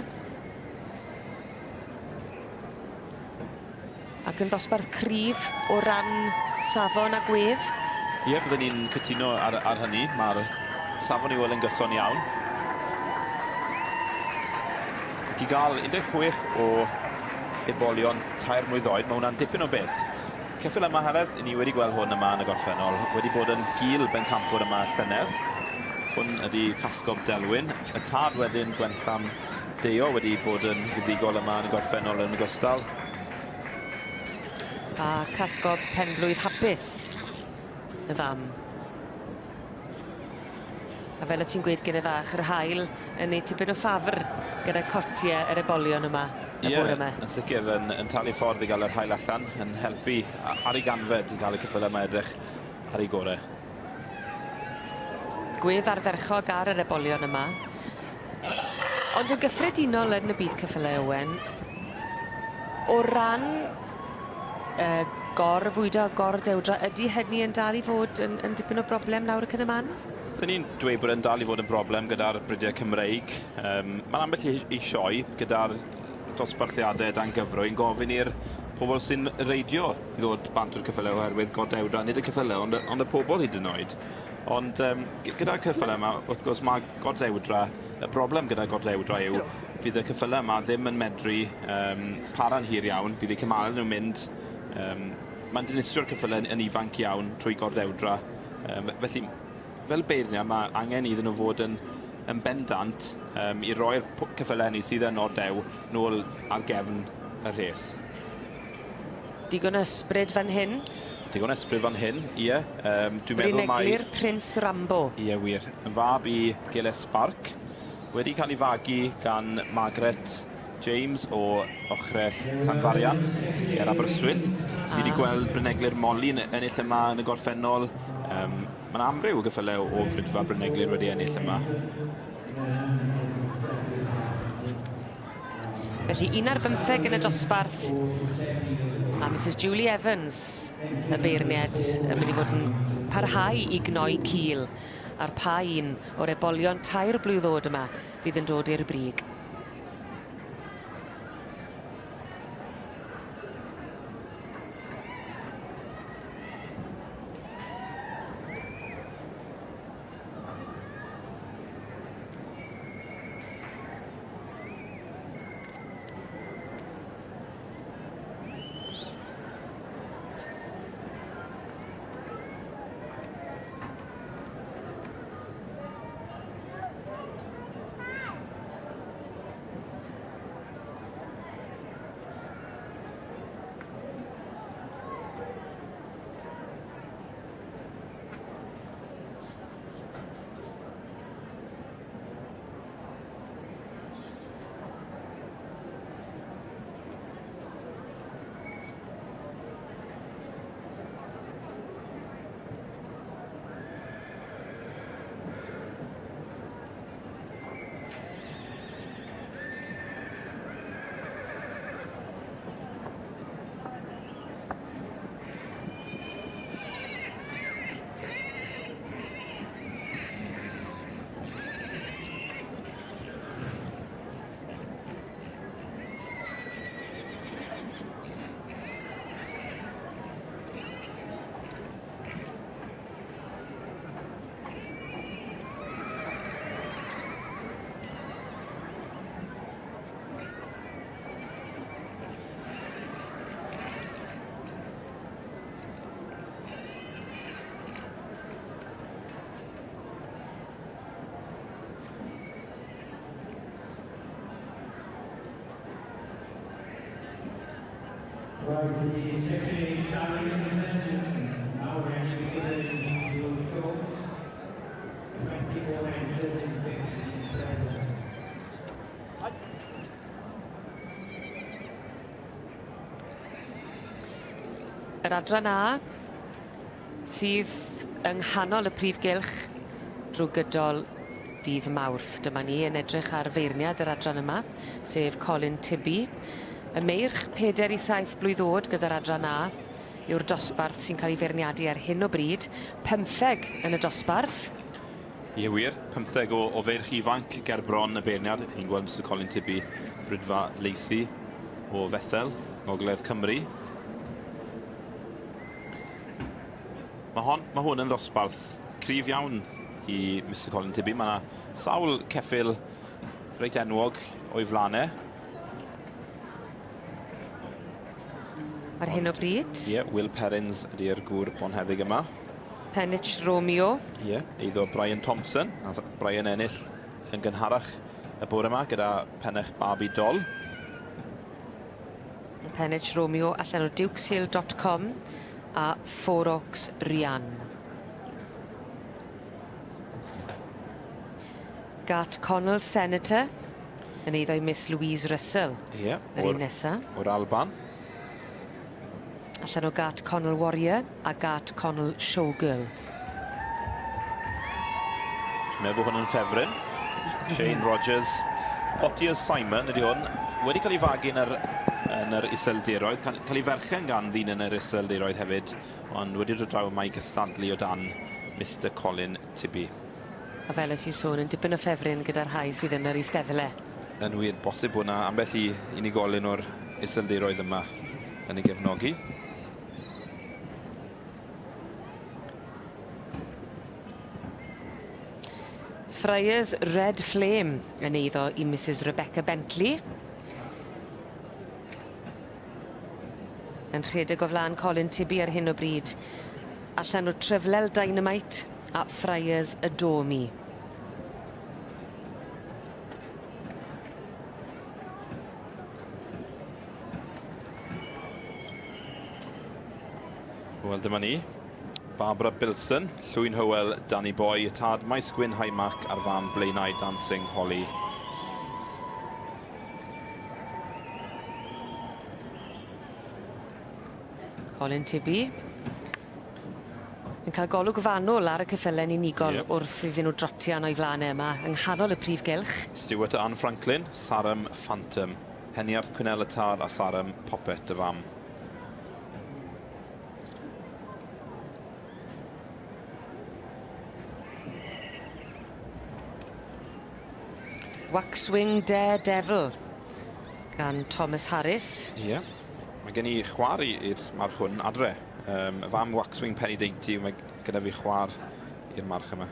Ac yn ddosbarth cryf o ran safon a gwedd. Ie, byddwn ni'n cytuno ar, ar hynny. Mae'r safon i'w weld yn gyson iawn. Ac i gael 16 o ebolion tair mlwydd oed, mae hwnna'n dipyn o beth. Ceffyl yma, Heledd, ni wedi gweld hwn yma yn y gorffennol, wedi bod yn gul bencampwr yma llynedd. Hwn ydy Casgob Delwyn. Y tad wedyn, Gwenllan Deio, wedi bod yn fuddugol yma yn y gorffennol yn ogystal. A Casgob penblwydd hapus, y fam. A fel o' ti'n gweud gyne fach, yr haul yn neud tipyn o ffafr gyda cotie yr ebolion yma y bore 'ma. Ie, yn sicr yn, yn talu ffordd i gael yr haul allan, yn helpu ar ei ganfed i gael y ceffylau yma edrych ar ei gore. Gwedd ardderchog ar yr ebolion yma. Ond yn gyffredinol yn y byd ceffylau Owen, o ran yy gor-fwydo a gor-dewdra, ydy hynny yn dal i fod yn, yn dipyn o broblem nawr ac yn y man? Byddwn i'n dweud bod e'n dal i fod yn broblem gyda'r bridiau Cymreig. Um, mae'n ambell i, i sioe gyda'r dosbarthiadau dan gyfrwy yn gofyn i'r pobl sy'n reidio i ddod bant o'r ceffylau oherwydd gordewdra, nid y ceffylau ond, ond y pobl hyd yn oed. Ond um, gyda'r ceffylau yma, wrth gwrs, mae gordewdra, y broblem gyda gordewdra yw fydd y ceffylau yma ddim yn medru um, para'n hir iawn, bydd eu cymalau nhw'n mynd, um, mae'n dinistrio'r ceffylau yn, yn ifanc iawn trwy gordewdra. Um, felly, fel beirniad, mae angen iddyn nhw fod yn, yn bendant um, i roi'r ceffylau hynny sydd yn ordew nôl ar gefn y rhes. Digon o ysbryd fan hyn. Digon o ysbryd fan hyn, ie. Um, dwi'n meddwl mai... Bryn Prince Rambo. Ie, wir. Yn fab i Giles Spark. Wedi cael ei fagu gan Margaret James o Ochrell Llanfarian, ger Aberystwyth. Ah. Fi wedi gweld Bryneglur Molly yn ennill yma yn y gorffennol. Um, Mae'n amryw o gyffylau o Fridfa Bryneglur wedi ennill yma. Felly un ar bymtheg yn y dosbarth a Mrs Julie Evans, y beirniad, yn mynd i fod yn parhau i gnoi cil ar pa un o'r ebolion tair blwydd oed yma fydd yn dod i'r brig. Right, the Section 8 stallions then, now ready to go into shows. 24 entered and 15 present. Yr adran A sydd yng nghanol y prif gylch drwy gydol dydd Mawrth. Dyma ni yn edrych ar feirniad yr adran yma, sef Colin Tibby. Y meirch 4 i 7 blwydd o'd gyda'r adran A yw'r dosbarth sy'n cael ei feirniadu ar hyn o bryd. Pymtheg yn y dosbarth. Ie wir, pymtheg o, o feirch ifanc ger bron y beirniad. Ni'n gweld Mr Colin Tibby, Brydfa Lacey o Fethel, Ngogledd Cymru. Mae hon, mae hwn yn ddosbarth cryf iawn i Mr Colin Tibby. Mae yna sawl ceffyl reit enwog o'i flaen e. Ar hyn o bryd. Ie, yeah, Will Perrins ydy'r gŵr bonheddig yma. Penich Romeo. Ie, yeah, eiddo Brian Thompson. Nath Brian ennill yn gynharach y bore yma gyda pennech Barbie Doll. Penich Romeo allan o dukeshill.com a Four Oaks Rian. Gart Connell Senator yn eiddo i Miss Louise Russell. Ie. Yeah, yr un nesa. O'r Alban. Allan o Gart Connell Warrior a Gart Connell Showgirl. Dwi'n meddwl bod hwn yn ffefryn. Shane Rogers. Potier Simon ydy hwn. Wedi cael ei fagu yn yr, yn yr Iseldiroedd. Cael, cael ei ferchen gan ddyn yn yr Iseldiroedd hefyd. Ond wedi dod draw yma i gystadlu o dan Mr Colin Tibby. A fel oes ti'n sôn, yn dipyn o ffefryn gyda'r rhai sydd yn yr eisteddle. Yn wir, bosib bod yna ambell i unigolyn o'r Iseldiroedd yma yn ei gefnogi. Friars Red Flame yn eiddo i Mrs Rebecca Bentley. Yn rhedeg o flaen Colin Tibby ar hyn o bryd. Allan o Treflel Dynamite a Friars Adore Me. Wel, dyma ni. Barbara Bilson, Llwyn Hywel, Danny Boy, y tad Maes Gwyn Heimac a'r fam Blaenau Dancing Holly. Colin Tibby. Yn cael golwg fanwl ar y ceffyle'n unigol yep. wrth iddyn nhw drotian o'i flaen e yma yng nghanol y prif gylch. Stuart Ann Franklin, Sarum Phantom. Heniarth Cwynel y Tar a Sarum Poppet y fam. Waxwing Daredevil gan Thomas Harris. Ie. Yeah. Mae gen i chwar i'r march hwn adre. Um, y fam Waxwing Penny Dainty, mae gyda fi chwar i'r march yma.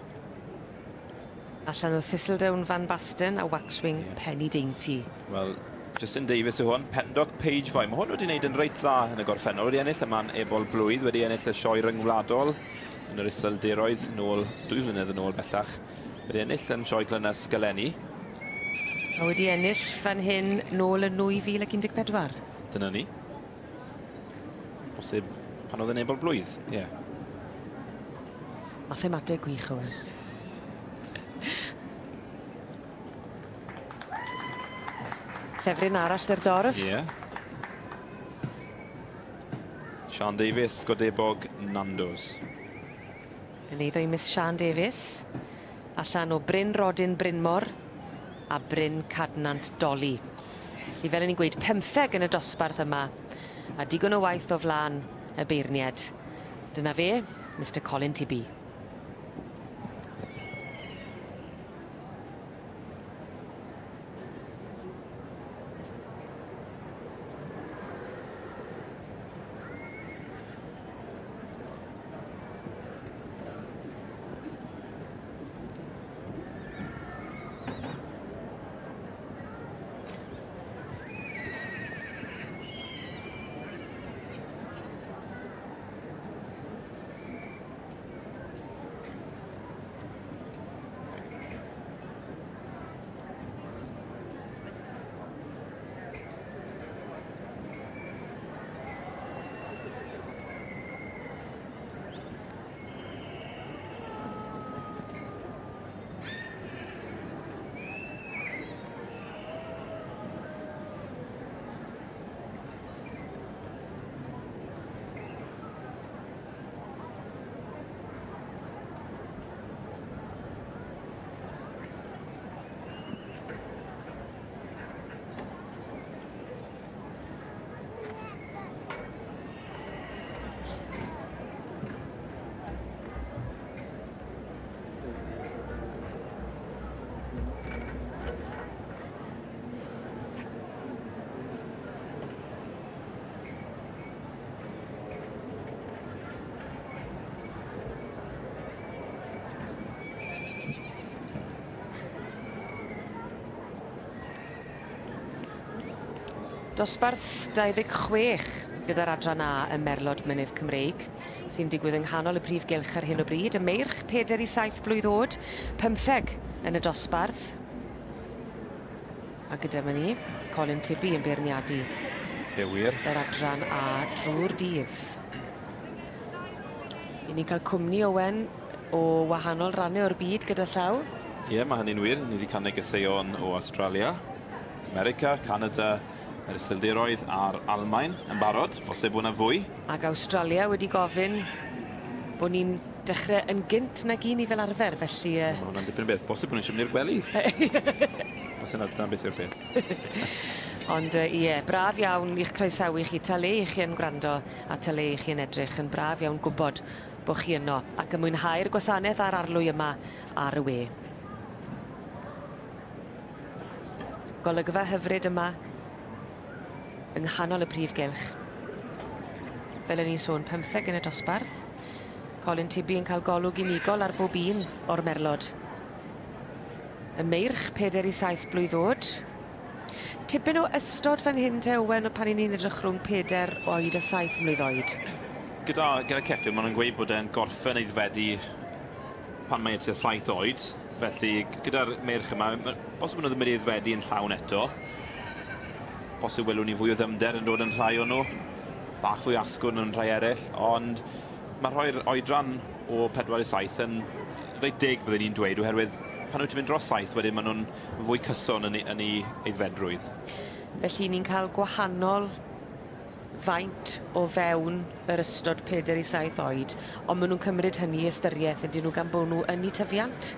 Allan o Thistledown Van Basten a Waxwing yeah. Penny Dainty. Wel, Justin Davies yw hwn, Pendock Page Boy. Mae hwn wedi wneud yn reit dda yn y gorffennol. Wedi ennill yma'n ebol blwydd, wedi ennill y sioe ryngwladol yn yr Iseldiroedd nôl, dwy flynedd yn ôl bellach. Wedi ennill yn sioe Glynas Galeni. A wedi ennill fan hyn nôl yn 2014. Dyna ni. Bosib pan oedd yn ebol blwydd, ie. Yeah. Mathemateg gwych, Owen. Ffefryn arall dy'r dorf. Ie. Yeah. Sian Davies, Godebog, Nando's. Yn eiddo i Miss Sian Davies. Allan o Bryn Rodyn Brynmor a Bryn Cadnant Dolly. Felly fel o'n i'n gweud, pymtheg yn y dosbarth yma, a digon o waith o flaen y beirniad. Dyna fe, Mr Colin Tibby. Dosbarth 26 gyda'r adran A ym Merlod Mynydd Cymreig, sy'n digwydd yng nghanol y prif gylch ar hyn o bryd, y meirch 4 i 7 blwydd o'd, 15 yn y dosbarth. A gyda ma ni, Colin Tibby yn beirniadu. Ie wir. Yr adran A drwy'r dydd. 'Yn ni'n cael cwmni Owen o wahanol rannau o'r byd gyda llaw. Ie, mae hynny'n wir. Ni wedi cael negeseuon o Australia, America, Canada, yr Iseldiroedd a'r Almaen yn barod. Bosib bod 'na fwy. Ac Awstralia wedi gofyn bod ni'n dechrau yn gynt nag 'yn ni fel arfer, felly yy... Ma' hwnna'n dipyn o beth. Bosib bod nhw eisiau mynd i'r gwely. Bosib 'na dyna beth yw'r peth. Ond yy ie, braf iawn i'ch croesawu chi, ta le 'ych chi yn gwrando a ta le 'ych chi yn edrych, yn braf iawn gwbod bo' chi yno ac yn mwynhau'r gwasaneth a'r arlwy yma ar y we. Golygfa hyfryd yma yng nghanol y prif gylch. Fel o'n i'n sôn, pymtheg yn y dosbarth. Colin Tibby yn cael golwg unigol ar bob un o'r merlod. Y meirch peder i saith blwydd o'd. Tipyn o ystod fan hyn te Owen o pan 'yn ni'n edrych rhwng peder oed a saith mlwydd oed. Gyda gyda ceffyl ma' nw'n gweud bod e'n gorffen aeddfedu pan mae e tua saith oed felly gyda'r meirch yma ma' bosib bo' nw ddim wedi aeddfedu yn llawn eto. Bosib welwn ni fwy o ddyfnder yn dod yn rhai o nw. Bach fwy asgwrn yn rhai eryll ond ma' rhoi'r oedran o 4 i 7 yn reit deg byddwn i'n dweud oherwydd pan wyt ti'n mynd dros 7 wedyn ma' nw'n fwy cyson yn 'u yn 'u aeddfedrwydd. Felly ni'n cael gwahanol faint o fewn yr ystod 4 i 7 oed, ond ma' nw'n cymryd hynny i ystyrieth ydyn nhw gan bo' nw yn 'u tyfiant?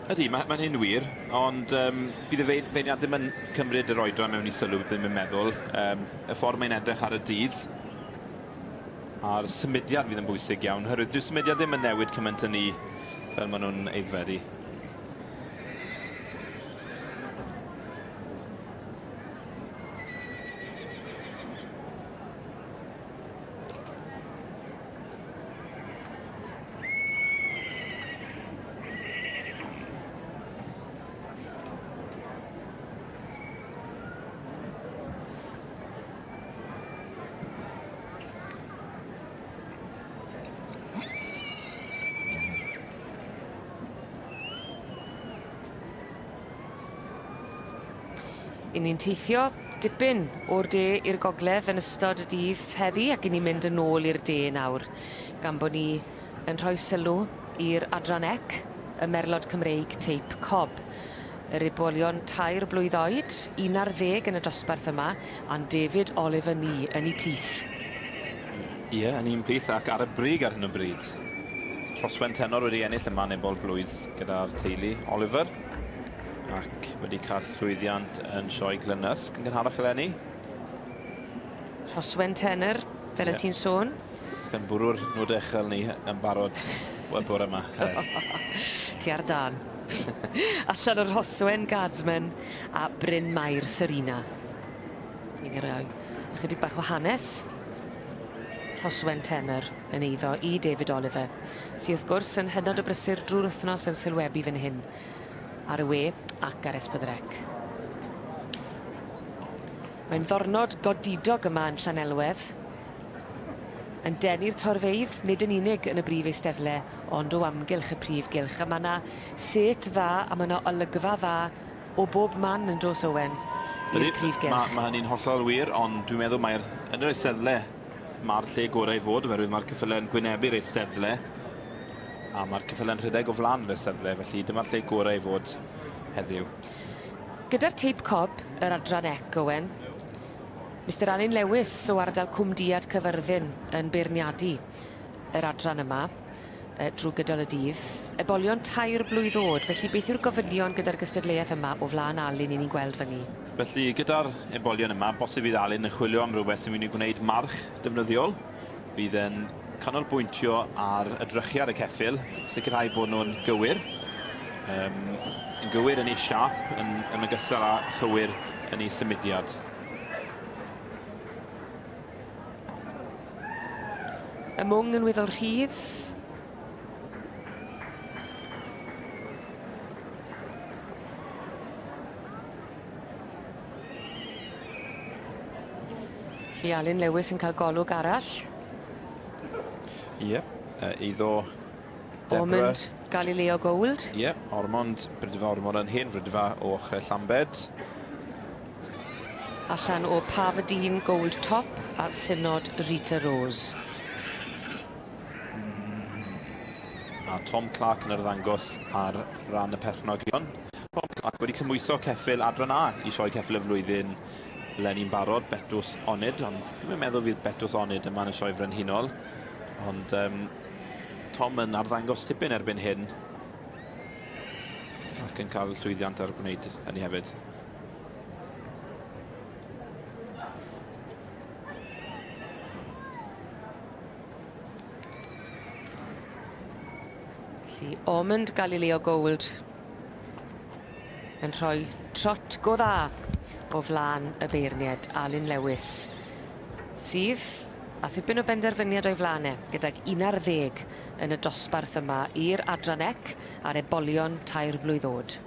Ydy, ma' ma'n hyn wir, ond yym bydd y fei- feirniad ddim yn cymryd yr oedran mewn i sylw ddim yn meddwl. Yym y ffordd mae'n edrych ar y dydd a'r symudiad fydd yn bwysig iawn, oherwydd dyw symudiad ddim yn newid cymaint â ni fel maen nhw'n aeddfedu. 'Yn ni'n teithio dipyn o'r de i'r gogledd yn ystod y dydd heddi ac 'yn ni'n mynd yn ôl i'r de nawr gan bo' ni yn rhoi sylw i'r adran ec, y Merlod Cymreig teip Cob. Yr ebolion tair blwydd oed, 11 yn y dosbarth yma, a'n David Oliver ni yn 'u plith. Ie, yn un plith ac ar y brig ar hyn o bryd. Rhoswen Tenor wedi ennill yma yn ebol blwydd gyda'r teulu Oliver ac wedi cael llwyddiant yn sioe Glynysg yn gynharach eleni. Rhoswen Tenor, fel yeah. y ti'n sôn. Gan bwrw'r nod echel ni yn barod y bore yma. Ti ar dân. Allan o'r Rhoswen Guardsman a Bryn Mair Serena. Ni'n rhoi ychydig bach o hanes Rhoswen Tenor yn eiddo i David Oliver, sy wrth gwrs yn hynod o brysur drwy'r wythnos yn sylwebu fan hyn ar y we ac ar S4C. Mae'n ddornod godidog yma yn Llanelwedd, yn denu'r torfeydd, nid yn unig yn y brif eisteddle, ond o amgylch y prif gylch, a ma' 'na sêt dda a ma' 'na olygfa dda o bob man yn do's Owen i'r prif gylch. Ma' ma' hynny'n hollol wir, ond dwi'n meddwl mai'r yn yr eisteddle ma'r lle gorau i fod, oherwydd ma'r ceffyle'n gwynebu'r eisteddle, a ma'r ceffyle'n rhedeg o flan yr eisteddle, felly dyma'r lle gorau i fod heddiw. Gyda'r teip cob, yr adran ec, Owen, Mister Alun Lewis o ardal Cwmduad Cyfyrddin yn beirniadu yr adran yma yy drw gydol y dydd. Ebolion tair blwydd o'd, felly beth yw'r gofynion gyda'r gystadleuaeth yma o flan Alun 'yn ni'n gweld fan 'ny? Felly gyda'r ebolion yma, bosib fydd Alun yn chwilio am rywbeth sy'n mynd i gwneud march defnyddiol. Fydd e'n canolbwyntio ar edrychiad y ceffyl, sicrhau bod nhw'n gywir, um, yn gywir yn ei siâp, yn, yn ogystal â chywir yn ei symudiad. Y mwng yn weddol rhydd. Felly Alun Lewis yn cael golwg arall. Ie, eiddo Deborah. Ormond Galileo Gold. Ie, Ormond, Brydfa Ormond yn hen Brydfa o ochrau Llambed. Allan o Parvadine Gold Top a Synod Rita Rose. A Tom Clark yn arddangos ar ran y perchnogion. Tom Clark wedi cymhwyso ceffyl adran A i sioe ceffyl y flwyddyn leni'n barod, Betws Onid, ond dwi'm yn meddwl fydd Betws Onid yma yn y sioe frenhinol. Ond Tom yn arddangos tipyn erbyn hyn ac yn cael llwyddiant ar gwneud hynny hefyd. Felly Ormond Galileo Gold yn rhoi trot go dda o flan y beirnied Alun Lewis sydd â thipyn o benderfyniad o'i flan e gydag 11 yn y dosbarth yma i'r adran ec a'r ebolion tair blwydd o'd.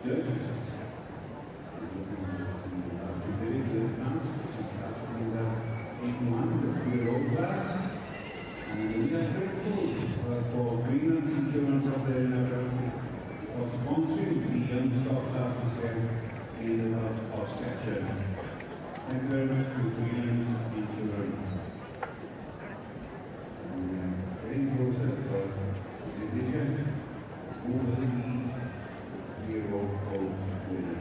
Judges is looking at the last exhibit, this class, which is class number 81, the three-year-old class. And we are grateful for Greenlands Insurance of the for sponsoring the young stock classes here in the Welsh Cup section. Thank you very much to Greenlands Insurance. And getting closer for the decision, who will be the three-year-old colt winner?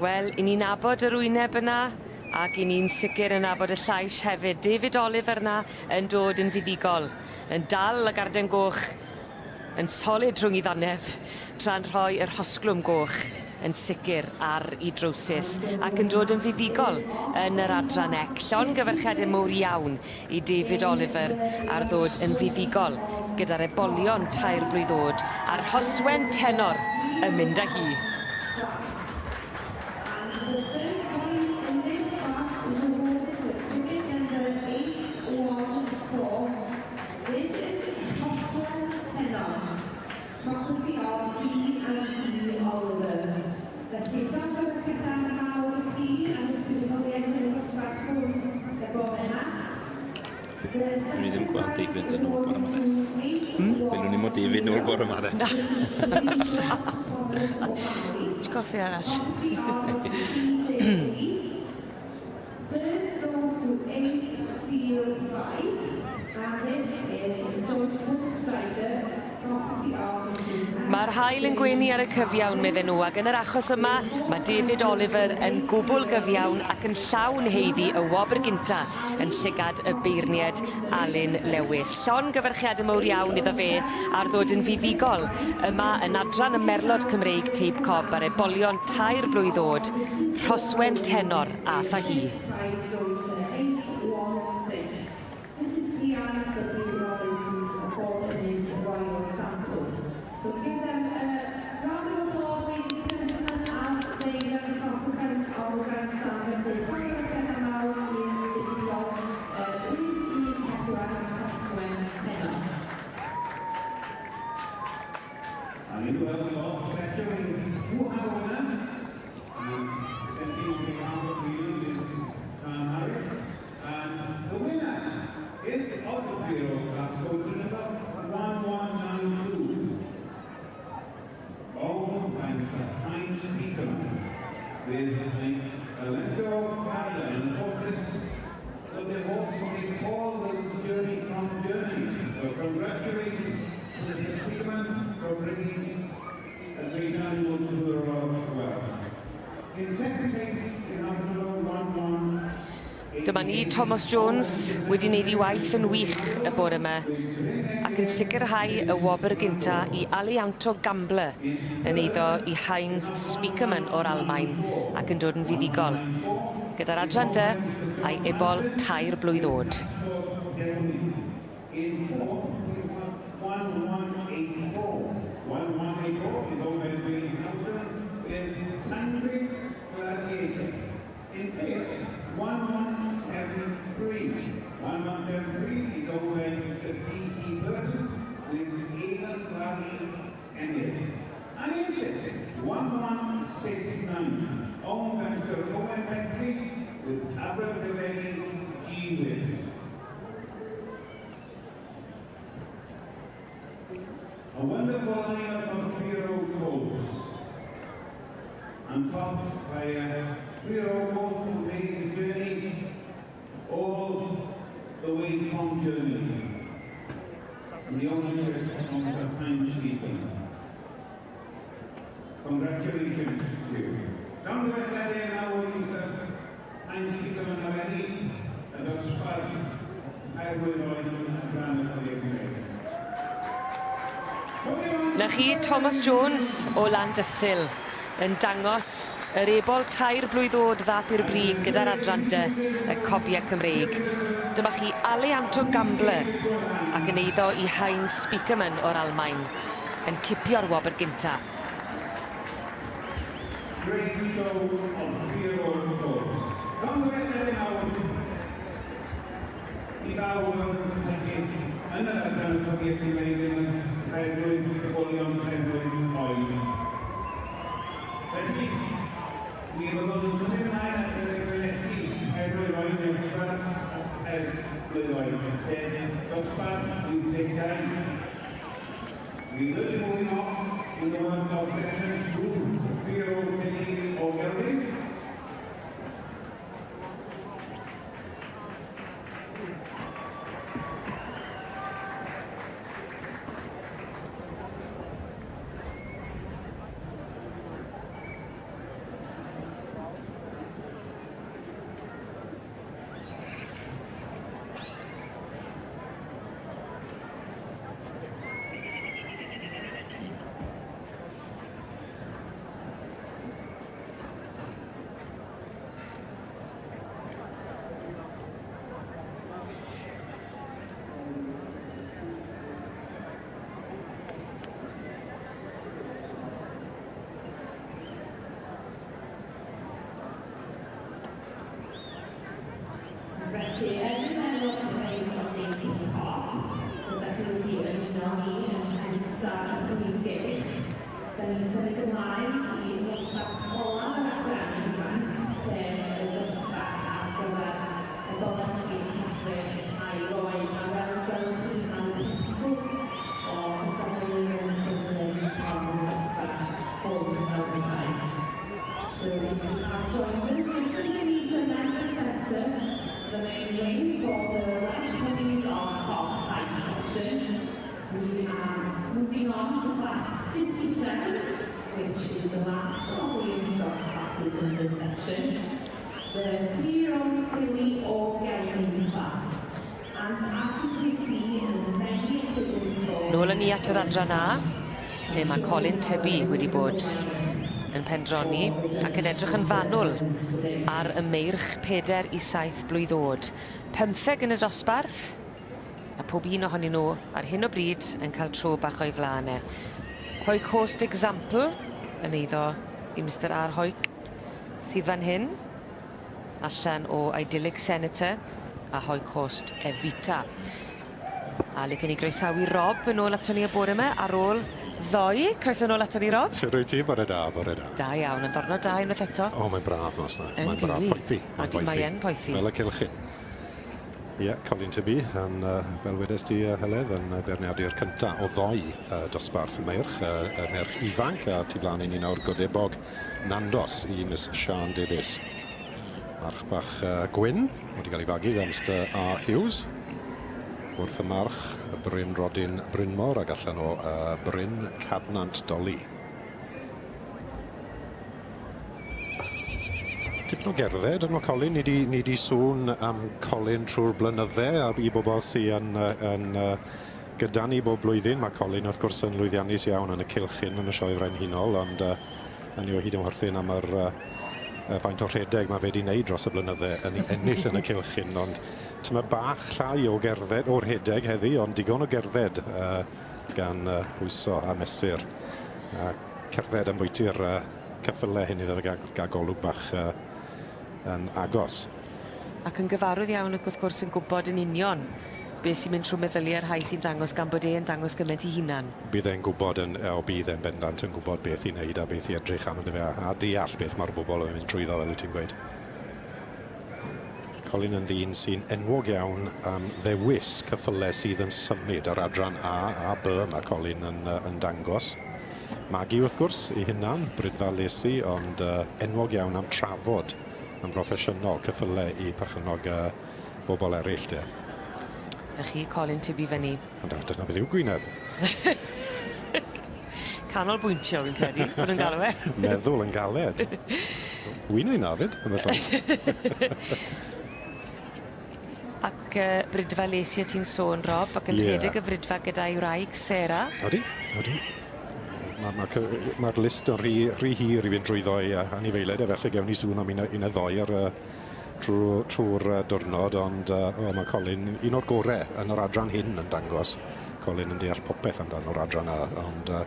Wel, 'yn ni'n nabod yr wyneb yna, ac 'yn ni'n sicir yn nabod y llais hefyd. David Oliver 'na yn dod yn fuddugol, yn dal y garden goch yn solid rhwng 'i ddannedd, tra'n rhoi yr hosglwm goch yn sicir ar 'i drowsus, ac yn dod yn fuddugol yn yr adran ec. Llongyfarchiade mowr iawn i David Oliver ar ddod yn fuddugol gyda'r ebolion tair blwydd o'd a'r rhoswen tenor yn mynd â hi. And the first prize in this class is awarded to exhibit number 814. This is Rhoswen Tenor, property of E and E Oliver. Felly, llongyfarchiadau mawr i chi am eich buddugoliaeth yn y dosbarth hwn y bore yma. Welwn ni ddim gweld David yn ôl bore 'ma de. Hmm? Welwn ni mo David nôl bore 'ma de. Na. Ti coffi arall? Third goes to 805, and this is Johnson Strider, property of Mrs. Mae'r haul yn gwenu ar y cyfiawn, medden nhw, ac yn yr achos yma, mae David Oliver yn gwbl gyfiawn ac yn llawn haeddu y wobr gynta yn llygad y beirniad Alun Lewis. Llongyfarchiadau mowr iawn iddo fe ar ddod yn fuddugol yma yn adran y Merlod Cymreig Teip Cob ar ebolion tair blwydd o'd, Rhoswen Tenor a tha hi. Prize going to 816. Mrs. P.I.W. Robinson's for this royal example. So give them a round of applause, ladies and gentlemen, as they run across the front of the grandstand. Felly, llongyfarchiadau mawr i'r fuddugol, 814 Rhoswen Tenor. And in the Welsh Law section, we do have a winner. And presenting on behalf of Williams is Sam Harris. And the winner in of the 3-year-old class goes to number 1192. Owned by Mr. Heinz Spiekermann with an Alento Canada. And of course, this lovely horse has made all the journey from Germany. So congratulations to Mr. Spiekermann for bringing a great animal to the Royal Welsh. In second place, we have number 11. Dyma ni Thomas Jones wedi wneud ei waith yn wych y bore yma ac yn sicrhau y wobr gynta i Alianto Gambler yn eiddo i Heinz Spiekermann o'r Almaen ac yn dod yn fuddugol. Gyda'r adran D a'i ebol tair blwydd o'd. In fourth, we have 1184. 1184 is owned by Wayne Housen with Sandrick Gladiator. In fifth, 1173. 1173 is owned by Mr. D. E. Burton with Ava Gladdy Enid. And in sixth, 1169, owned by Mr. Owen Bentley with Abergavenny G. Wiz. A wonderful lineup of 3-year-old colts. And topped by a 3-year-old colt who made the journey all the way from Germany. And the ownership of Mr. Heinz Stephen. Congratulations to you. Llongyfarchiadau nawr i Mr. Heinz Stephen yn arenu y dosbarth tair blwydd oed yn adran y Coleg Cymreig. 'Na chi Thomas Jones o Landysul yn dangos yr ebol tair blwydd o'd ddath i'r brig gyda'r adran D y Cobiau Cymreig. Dyma chi Alianto Gambler ac yn eiddo i Heinz Spiekermann o'r Almaen yn cipio'r wobr gynta. Great show of 3-year-old colts. Llongyfarchiadau nawr i bawb yn cystadlu yn yr adran y Cobiau Cymreig yn y tair blwydd ebolion tair blwydd oed. Felly, mi fyddwn yn symud ymlaen at yr ebolesau tair blwydd oed neu pedwar tair blwydd oed, sef dosbarth 82. We will be moving on in the Welsh Dog sections to 3-year-old filly or gelding. Felly, yn enwog gwneud o ddim hip-hop, so da chi wedi ymuno ni yn pensa'r prif gylch. Da ni'n symud ymlaen i ddosbarth olaf yr adran ifanc, sef y dosbarth ar gyfer y goresgyn edrych tair oed, a fel gwelwch chi mae pitw o gystadleuwyr yn ystod y hip-hop yn y dosbarth hwn fel petai. So if you have joined us just underneath the member centre, the main wing for the Welsh Ponies of Cob type session, we are moving on to class 57, which is the last of the youngstock classes in this session. The 3-year-old filly or gelding class. And as you can see in many exhibits for Nôl â ni at yr adran A, lle mae Colin Tibby wedi bod yn pendroni ac yn edrych yn fanwl ar y meirch 4 i 7 blwydd oed. 15 yn y dosbarth, a pob un ohonyn nhw ar hyn o bryd yn cael tro bach o'i flaen e. Hoic Host Example yn eiddo i Mr R Hoic sydd fan hyn, allan o Idyllic Senator a Hoic Host Evita. A licen i groesawu Rob yn ôl ato ni y bore yma ar ôl ddoe. Croeso nôl ato ni, Rob. Sut wyt ti? Bore da, bore da. Da iawn, yn ddwrnod da unwaith eto. O, mae'n braf nos na. Yn Mae'n braf dydi? poethi. Mae'n Odi, mae yn poethi. Fel y cylchyn. Ie, yeah, Colin Tibby, yn, fel wedes ti, Heledd, yn beirniadu'r cynta o ddoi dosbarth meirch, y merch ifanc, a tu flaen i ni nawr Godebog Nandos i Miss Sian Davies. March bach gwyn, wedi cael ei fagu gan Mr R Hughes. Wrth y march, y Bryn Rodin Brynmor ac allan o Bryn Cadnant Dolly. Tipyn o gerdded yno Colin, ni di sôn am Colin trwy'r blynydde a i bobl sy'n yn gyda ni bob blwyddyn. Mae Colin wrth gwrs yn lwyddiannus iawn yn y cylch hyn yn y Sioe Frenhinol, ond yn ni o hyd yn chwerthin am yr faint o rhedeg mae fe wedi wneud dros y blynydde yn ei ennill yn y cylch hyn, ond tyma bach llai o gerdded o'r rhedeg heddi, ond digon o gerdded gan pwyso a mesur. Cerdded am bwyty'r ceffyle hyn iddo fe gael golwg bach yn agos. Ac yn gyfarwydd iawn ac wrth gwrs yn gwybod yn union beth sy'n mynd trwy meddyliau'r rhai sy'n dangos gan bod e'n dangos gymaint i hunan. Bydd e'n gwybod yn, o bydd e'n bendant yn gwybod beth i wneud a beth i edrych am yndyfe, a deall beth mae'r bobl yn mynd trwyddo fel wyt ti'n gweud. Colin yn ddyn sy'n enwog iawn am ddewis ceffyle sydd yn symud ar adran A a B mae Colin yn dangos. Magu wrth gwrs ei hunan, Brydfa Lesi, ond enwog iawn am trafod yn broffesiynol ceffyle i perchennog bobl eraill de. Na chi, Colin Tibby fyny. Ond dyna beth yw gwyneb. Canolbwyntio fi'n credu, bod nhw'n galw e. Meddwl yn galed. Wy'n ei nafyd, yn y llaw. Ac Brydfa Lesi o ti'n sôn, Rob, ac yn rhedeg y Fridfa gyda'i wraig, Sarah. Odi, odi. Mae'r ma, ma, ma list yn rhy hir i fynd drwyddo i anifeiliaid, a felly gewn ni sŵn am un y ddoi ar trwy'r diwrnod, ond oh, mae Colin un o'r gorau yn yr adran hyn yn dangos. Colin yn deall popeth amdano'r adran A, ond yr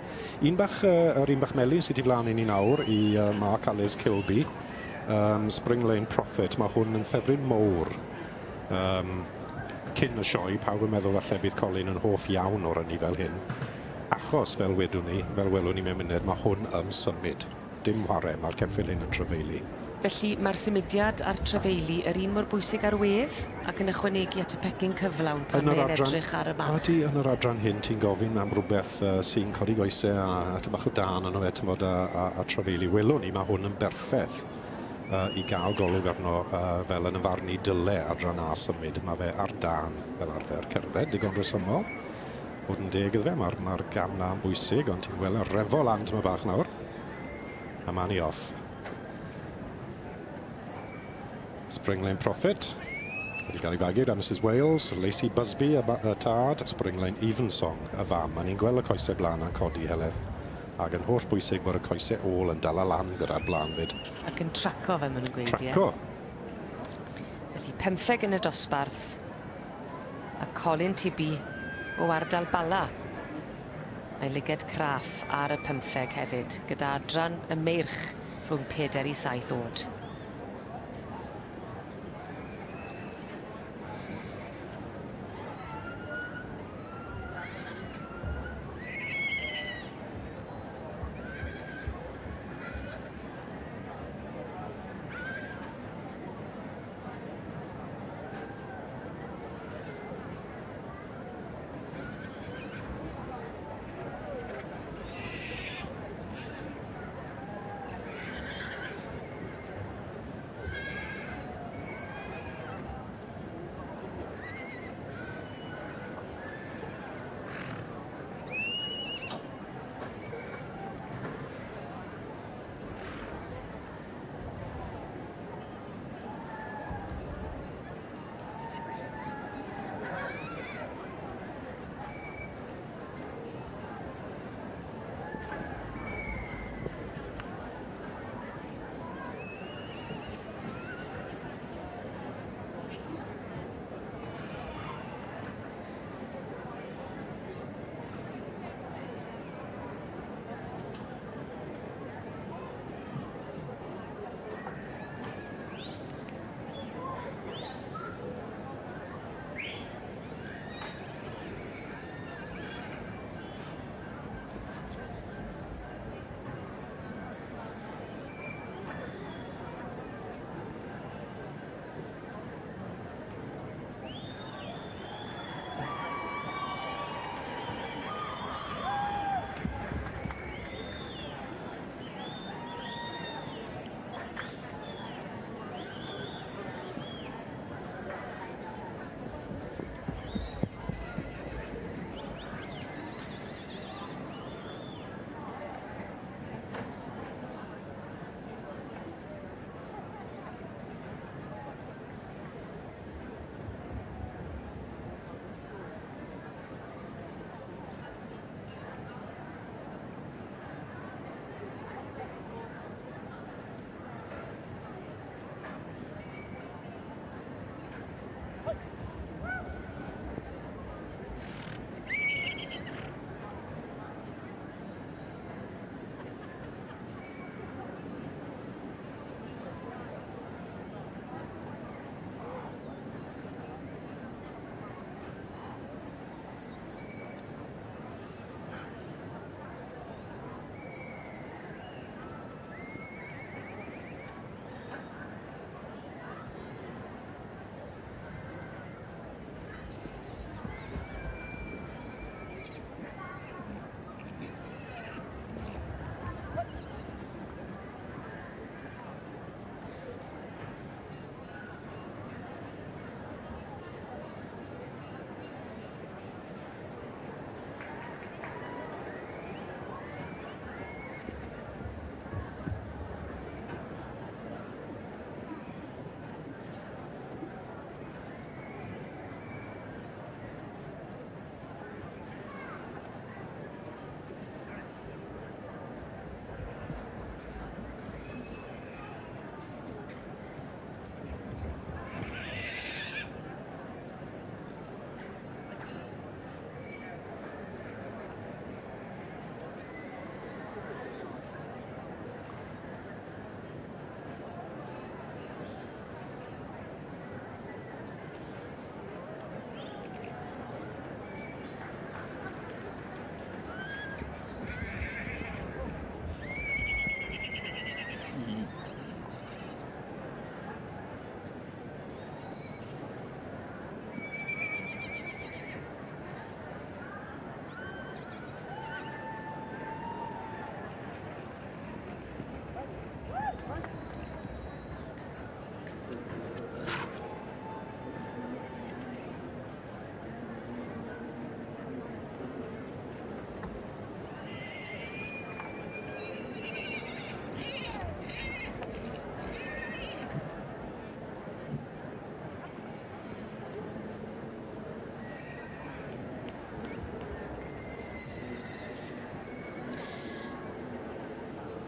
un bach melyn sydd tu flaen i ni nawr i Mark Alice Kilby, Spring Lane Prophet, mae hwn yn ffefryn mowr. Cyn y sioe, pawb yn meddwl falle bydd Colin yn hoff iawn o'r ynni fel hyn. Achos, fel wedwn ni, fel welwn ni mewn munud, mae hwn yn symud. Dim whare, mae'r ceffyl hyn yn trafeili. Felly mae'r symudiad a'r trafeili yr un mor bwysig ar wedd ac yn ychwanegu at y pecyn cyflawn pan mae'n edrych ar y march. Ydy, yn yr adran hyn ti'n gofyn am rhywbeth sy'n codi goesau a tŷ bach o dân yno fe, ti'n bod, a trafeili. Welwn ni, mae hwn yn berffaith i gael golwg arno fel yn y farn i dyle adran A symud. Mae fe ar dân fel arfer cerdded, digon rhesymol. Fod yn deg iddo fe, mae'r gam na'n bwysig, ond ti'n gweld yn refo lan tyma bach nawr. A mae ni off. Spring Lane Prophet wedi cael ei fagu gan Mrs Wales, Lacey Busby y tad, Spring Lane Evensong y fam. A ni'n gweld y coesau blaen yn codi, Heledd. Ac yn holl bwysig bod y coesau ôl yn dala lan gyda'r blaen fyd. Ac yn traco fe maen nhw'n gweud, ie? Traco. Felly 15 yn y dosbarth a Colin Tibby o ardal Bala. Mae lyged craff ar y 15 hefyd, gyda adran y meirch rhwng 4 i 7 oed.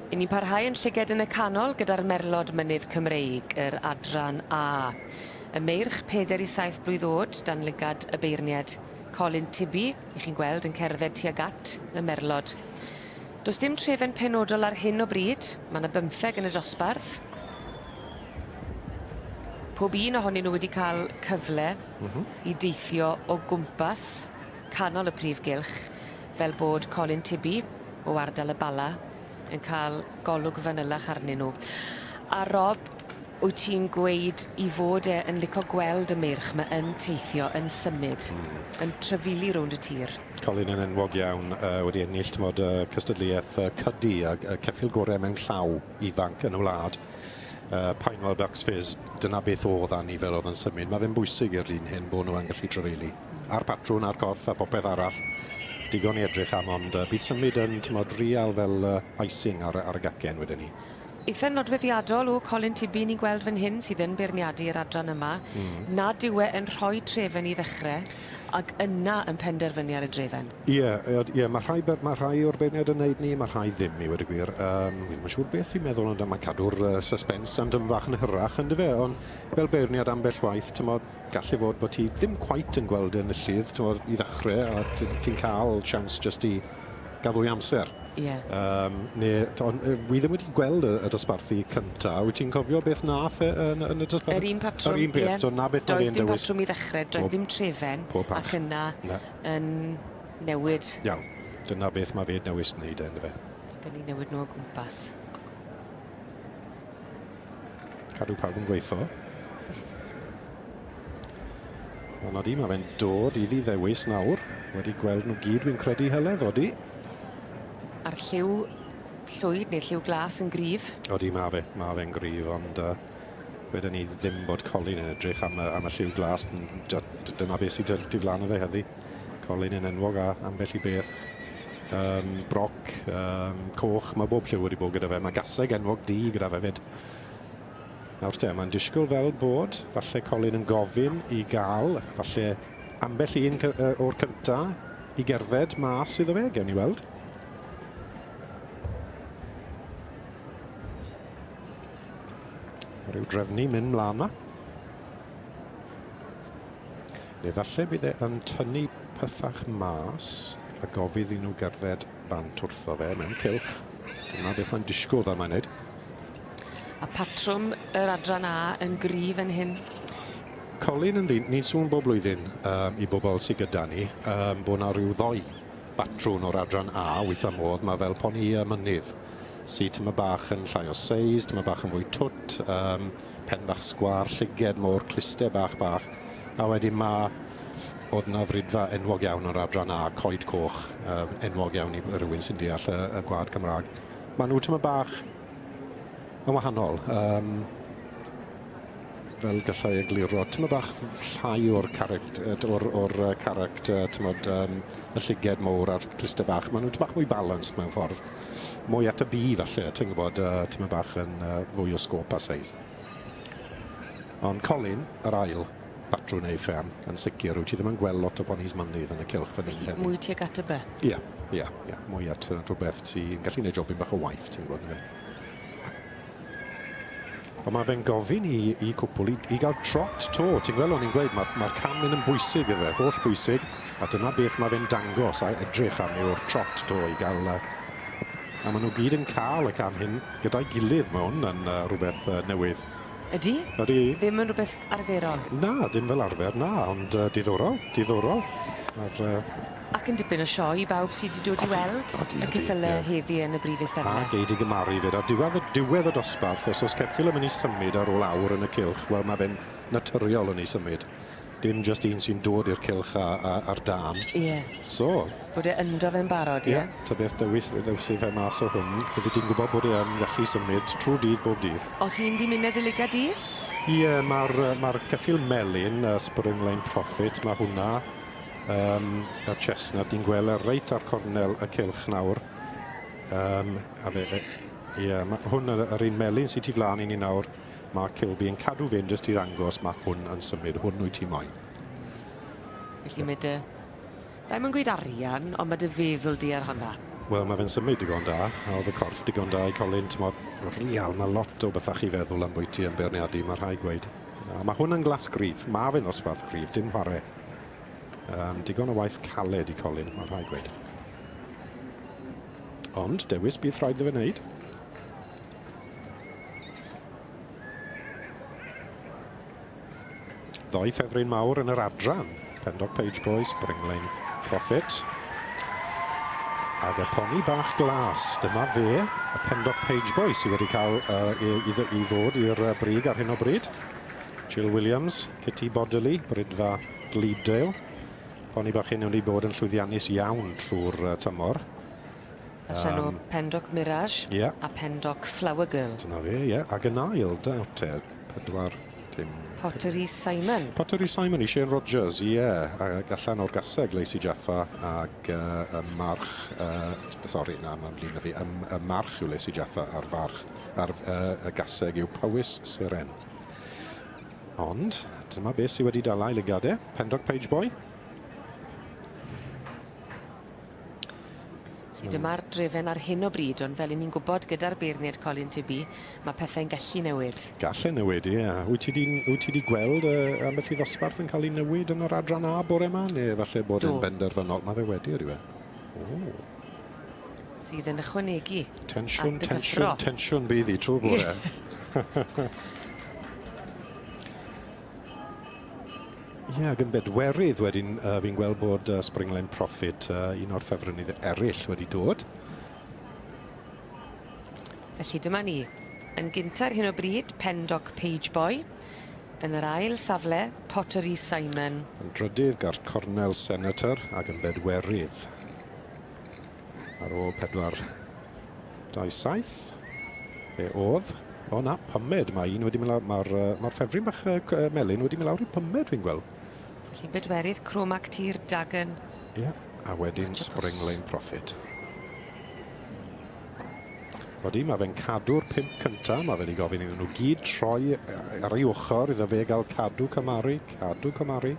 I ni'n parhau yn llyged yn y canol gyda'r merlod mynydd Cymreig, yr adran A. Y meirch 4 i 7 blwydd o'd, dan lygad y beirniad Colin Tibby, 'ych chi'n gweld yn cerdded tuag at y merlod. Does dim trefen penodol ar hyn o bryd, ma' 'na bymtheg yn y dosbarth. Pob un ohonyn nhw wedi cael cyfle mm -hmm. i deithio o gwmpas canol y prif gylch, fel bod Colin Tibby o ardal y Bala yn cael golwg fanylach arnyn nhw. A Rob, wyt ti'n gweud 'i fod e yn lico gweld y meirch 'ma yn teithio, yn symud, mm. yn trafili rownd y tir? Colin yn enwog iawn, uh, wedi ennill tymod, uh, cystadleuaeth uh, cydu a uh, ceffyl gorau mewn llaw ifanc yn y wlad. Uh, Pinewell Bucks Fizz, dyna beth oedd â ni fel oedd yn symud. Mae fe'n bwysig i'r un hyn bod nhw yn gallu trafeili. A'r patrwn, a'r corff, a popeth arall. Digon i edrych am, ond uh, bydd symud yn tymod, real fel uh, icing ar, ar y gacen wedyn ni. Eitha nodweddiadol o Colin Tibby ni'n gweld fan hyn sydd yn beirniadu yr adran yma, mm. nad yw e yn rhoi trefen i ddechrau ac yna yn penderfynu ar y drefen. Ie, yeah, ie, mae rhai, mae rhai o'r beirniaid yn neud ni, mae rhai ddim i wedi gwir. Um, wi ddim yn siŵr beth i'n meddwl, ond mae'n cadw'r uh, suspense am dym bach yn hyrach, yn dyfe? Ond fel beirniad ambell waith, tymod, gallu fod bod ti ddim quite yn gweld enillydd, tymod, i ddechrau, a ti'n cael siawns jyst i gael fwy amser. Ie. Yeah. Um, neu, on, wi ddim wedi gweld y, y dosbarthu cynta. Wyt ti'n cofio beth nath e yn, yn y dosbarthu? Yr un patrwm, Yr un peth, yeah. so na beth Doedd dim patrwm i ddechrau, doedd dim trefen, ac yna na. yn newid. Iawn, dyna beth mae fe newis wneud e, ynddo fe. Gan i newid nhw o gwmpas. Cadw pawb yn gweithio. Wel, odi, mae fe'n dod iddi ddewis nawr. Wedi gweld nhw gyd, fi'n credu, Heledd, odi. A'r lliw llwyd neu'r lliw glas yn gryf. Odi, mae fe, mae fe'n gryf, ond uh, wedyn ni ddim bod Colin yn edrych am y, am y lliw glas. Dyna beth sy'n diflannu fe heddi. Colin yn enwog a ambell i beth. Um, broc, um, coch, mae bob lliw wedi bod gyda fe. Mae gaseg enwog di gyda fe fyd. Nawr te, mae'n disgwyl fel bod, falle Colin yn gofyn i gael, falle ambell un o'r cynta i gerdded mas iddo fe, gewn ni weld. Rhyw drefnu mynd mlaen ma. Neu falle bydd e yn tynnu pythach mas a gofyn iddyn nhw gerdded bant wrtho fe mewn cylch. Dyna beth mae'n disgwyl fel mae'n neud. A patrwm yr adran A yn gryf fan hyn. Colin yn ddyn, ni'n sôn bob blwyddyn um, i bobl sydd gyda ni, um, bod na rhyw ddoi batrwn o'r adran A, weithiau modd, mae fel poni y mynydd sydd tyma bach yn llai o seis, tyma bach yn fwy twt, um, pen bach sgwâr, llyged môr, cluste bach bach. A wedyn ma' o'dd 'na fridfa enwog iawn o'r adran A, Coed Coch, uh, enwog iawn i rywun sy'n deall y, y gwlad Cymraeg. Maen nhw tyma bach yn wahanol. Um, fel gallai egluro, tyma bach llai o'r character, o'r, or character, tymod, um, y llyged mowr a'r cluster bach. Maen nhw bach mwy balanced mewn ffordd. Mwy at y B falle, ti'n gwybod, uh, tyma bach yn uh, fwy o scope a size. Ond Colin, yr ail batrwn ei fferm, yn sicr, wyt ti ddim yn gweld lot o bonis mynydd yn y cylch fan hyn heddi. Mwy tuag at y B? Ie, ie, ie. Mwy at rhywbeth ti'n gallu gwneud jobyn bach o waith, ti'n gwybod. Ne? Ond mae fe'n gofyn i, i cwpl i, i gael trot to. Ti'n gweld o'n i'n gweud, mae'r mae cam yn yn bwysig iddo fe, holl bwysig. A dyna beth mae fe'n dangos a edrych am yw'r trot to i gael... A maen nhw gyd yn cael y cam hyn gyda'i gilydd. Mae hwn yn uh, rhywbeth uh, newydd. Ydy? Ydy. Ddim yn rhywbeth arferol? Na, dim fel arfer, na, ond uh, diddorol, diddorol. A'r, uh, Ac yn dipyn o sioe i bawb sydd wedi dod i weld odi, y ceffyle yeah. heddi yn y brif eisteddle. A gei di gymaru fyd. A diwedd, diwedd y dosbarth, os oes ceffyl yn mynd i symud ar ôl awr yn y cylch, wel mae fe'n naturiol yn ei symud. Dim just un sy'n dod i'r cylch a, a, ar dan. Ie. Yeah. So. Bod e ynddo fe'n barod, ie? Yeah. Ta beth dewis, dewis fe mas o hwn. Bydde ti'n gwybod bod e yn gallu symud trwy dydd bob dydd. Os un di myned y ligad di? Ie, yeah, mae'r ma ceffyl melyn, uh, Springline Profit, mae hwnna um, y chestnut, ni'n gweld e reit ar cornel y cylch nawr. Um, a fe, ie, yeah, mae hwn yr, yr un melyn sydd tu flaen i ni nawr. Mae Kilby yn cadw fynd jyst i ddangos mae hwn yn symud, hwn wyt ti moyn. Felly mae dy... Ddim yn gweud arian, ond mae dy feddwl di ar hwnna. Wel, mae fe'n symud digon da, a oedd y corff digon da i Colin, t'mod, real, mae lot o bethau chi feddwl am bwyty yn beirniadu, mae rhaid gweud. A mae hwn yn glas gryf, mae fe'n ddosbarth cryf, dim chwarae. Digon o waith caled i Colin, mae rhaid gweud. Ond, dewis bydd rhaid iddo fe wneud. Ddoi ffefryn mawr yn yr adran. Pendock Page Boy, Springline Profit. Ac y poni bach glas, dyma fe, y Pendock Page Boy sydd wedi cael i ddod i'r brig ar hyn o bryd. Jill Williams, Kitty Bodily, Bridfa Glebedale. Poni bach hyn wedi bod yn llwyddiannus iawn trwy'r tymor. Allan o Pendock Mirage a Pendock Flower Girl. Dyna fe, ie. Ac yn ail, da te, 4, dim... Pottery Simon. Pottery Simon i Shane Rogers, ie. Ac allan o'r gaseg, Lacey Jaffa, ac y march... Sori, na, mae'n flin na fi. Y march yw Lacey Jaffa a'r farch, a'r y gaseg yw Powys Seren. Ond, dyma beth sydd wedi dala i lygad e. Pendock Page Boy. Felly dyma'r drefen ar hyn o bryd, ond fel 'yn ni'n gwybod gyda'r beirniaid Colin Tibby, mae pethau'n gallu newid. Gall e newid, ie. Wyt ti 'di wyt ti 'di gweld yy ambell i ddosbarth yn cael ei newid yn yr adran A bore 'ma, neu falle bod e'n benderfynol? Ma' fe wedi ydyw e? O. Sydd yn ychwanegu Tensiwn, at y cyffro. Tensiwn, tensiwn bydd hi trwy'r bore. Ie, ac yn bedwerydd wedyn, fi'n gweld bod Springline Profit, un o'r ffefrynydd eraill wedi dod. Felly dyma ni. Yn gynta ar hyn o bryd, Pendock Page Boy. Yn yr ail safle, Pottery Simon. Yn drydydd, Garth Cornell Senator, ac yn bedwerydd. Ar ôl 4, 2, 7. Fe oedd. O na, pumed. Mae un wedi mynd lawr. Mae'r ma ffefryn bach melyn wedi mynd lawr i pumed fi'n gweld. Felly bedwerydd, Cromac Tir, Dagon. Ie, yeah, a wedyn Spring Lane Profit. Odi, mae fe'n cadw'r pump cynta. Mae fe wedi gofyn iddyn nhw gyd troi ar ei ochr iddo fe gael cadw cymaru, cadw cymaru.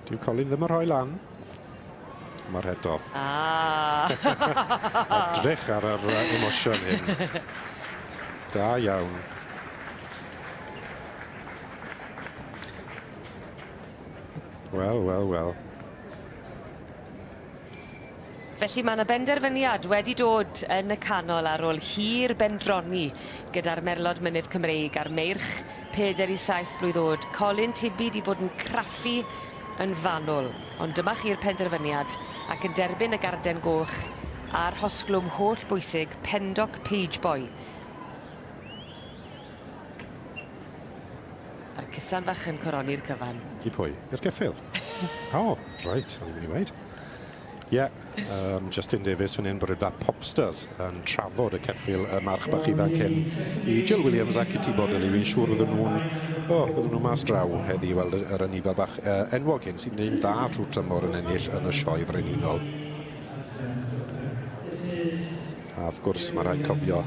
Dyw Colin ddim yn rhoi lan. Mae'r head off. Ah! Edrych ar yr emosiwn hyn. Da iawn. Wel, wel, wel. Felly ma' 'na benderfyniad wedi dod yn y canol ar ôl hir bendroni gyda'r merlod mynydd Cymreig a'r meirch peder i saith blwydd o'd. Colin Tibby 'di bod yn craffu yn fanwl, ond dyma chi'r penderfyniad ac yn derbyn y garden goch a'r rhosglwm holl bwysig Pendock Page Boy. A'r cusan fach yn coroni'r cyfan. I pwy? I'r ceffyl? O, reit, o'n i'n mynd i weud. Ie, yeah, Justin Davies fan hyn, Bwrdd Popsters yn trafod y ceffyl y march bach ifanc hyn i Jill Williams a Kitty Bodley. Fi'n siŵr fydden nhw'n, oh, bydden nhw mas draw heddi i weld yr anifail bach enwog hyn sy'n gwneud dda trwy'r tymor yn ennill yn y sioe frenhinol. A wrth gwrs, mae rhaid cofio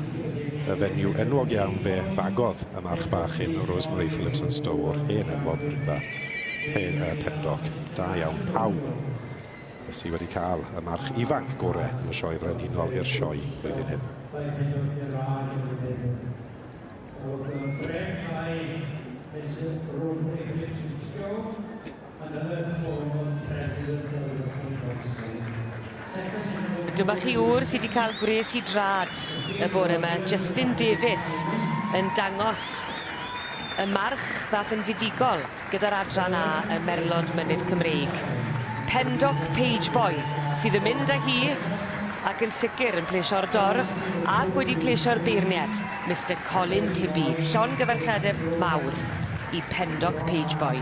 y fenyw enwog iawn fe fagodd y march bach hyn, Rosemary Phillips and Stowe o'r hen enwog Brynfa Pendock. Da iawn pawb sydd wedi cael y march ifanc gore yn y sioe frenhinol i'r sioe blwyddyn hyn. Dyma chi ŵr sy 'di ca'l gwres i drad y bore 'ma, Justin Davies yn dangos y march ddath yn fuddugol gyda'r adran A ym Merlod Mynydd Cymreig. Pendock Page Boy sydd yn mynd â hi ac yn sicr yn plesio'r dorf ac wedi plesio'r beirniad, Mister Colin Tibby. Llongyfarchiade mawr i Pendock Page Boy.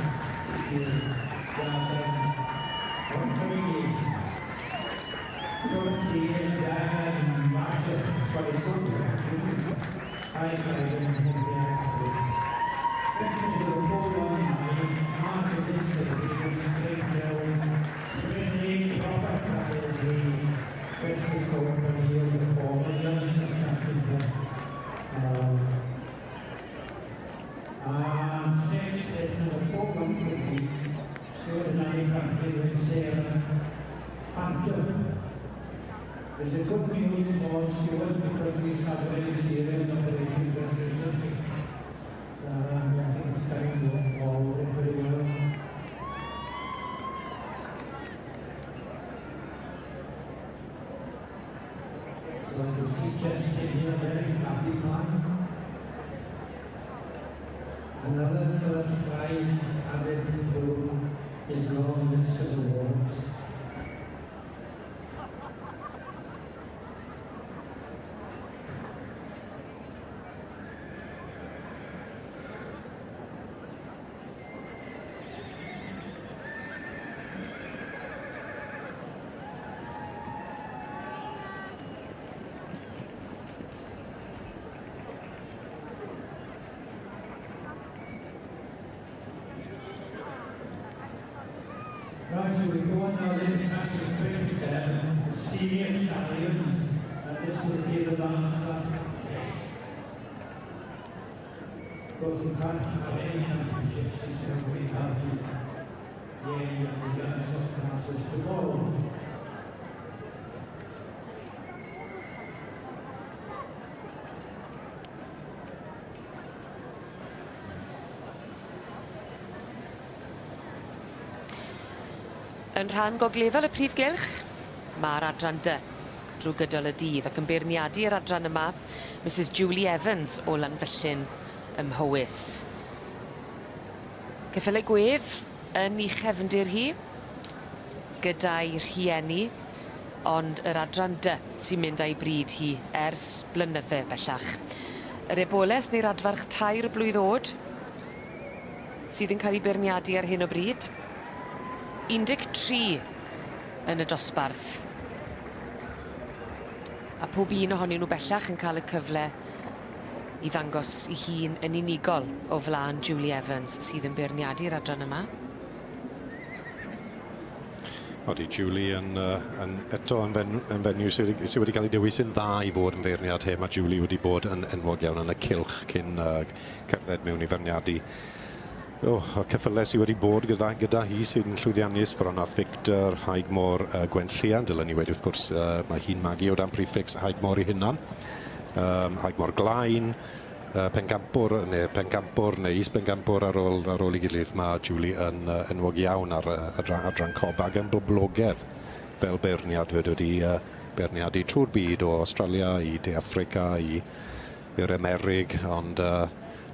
Phantom. This is good news for Stuart because he's had a very serious operation just recently. I think it's coming all very well. So you see Justin here, very happy man. Another first prize added to his long list of awards. Right, so we go on now then to classes 27, the senior stallions, and this will be the last class of the day. Of course, you can't have any championships until we have the end of the youngstock classes tomorrow. Yn rhan gogleddol y prif gylch, mae'r adran dy drwy gydol y dydd ac yn beirniadu yr adran yma, Mrs Julie Evans o Lanfyllin ym Mhowys. Ceffyle gwedd yn 'i chefndir hi, gyda'i rhieni, ond yr adran dy sy'n mynd â'i bryd hi ers blynydde bellach. Yr eboles neu'r adfarch tair blwydd o'd, sydd yn cael ei beirniadu ar hyn o bryd. 13 yn y dosbarth. A pob un ohonyn nhw bellach yn cael y cyfle i ddangos 'i hun yn unigol o flaen Julie Evans sydd yn beirniadu'r adran yma. Odi, Julie yn, uh, yn eto yn, fen, yn fenyw sydd, sy wedi cael ei dewis yn dda i fod yn feirniad he. Mae Julie wedi bod yn enwog iawn yn y cylch cyn uh, cerdded mewn i feirniadu. Oh, y ceffylau sydd wedi bod gyda, gyda hi sydd yn llwyddiannus, bron â Victor, Haigmor, uh, Gwen Llian, dylen ni wedi wrth gwrs, uh, mae hi'n magu o dan prefix Haigmor ei hunan. Um, Haigmor Glain, uh, pencampwr neu pencampwr neu is-bencampwr ar ôl, ar ôl ei gilydd. Mae Julie yn uh, enwog iawn ar uh, adran, adran cob ac yn boblogaidd fel beirniad fyd wedi uh, beirniadu trwy'r byd o Australia i De Affrica i i'r Amerig, ond uh,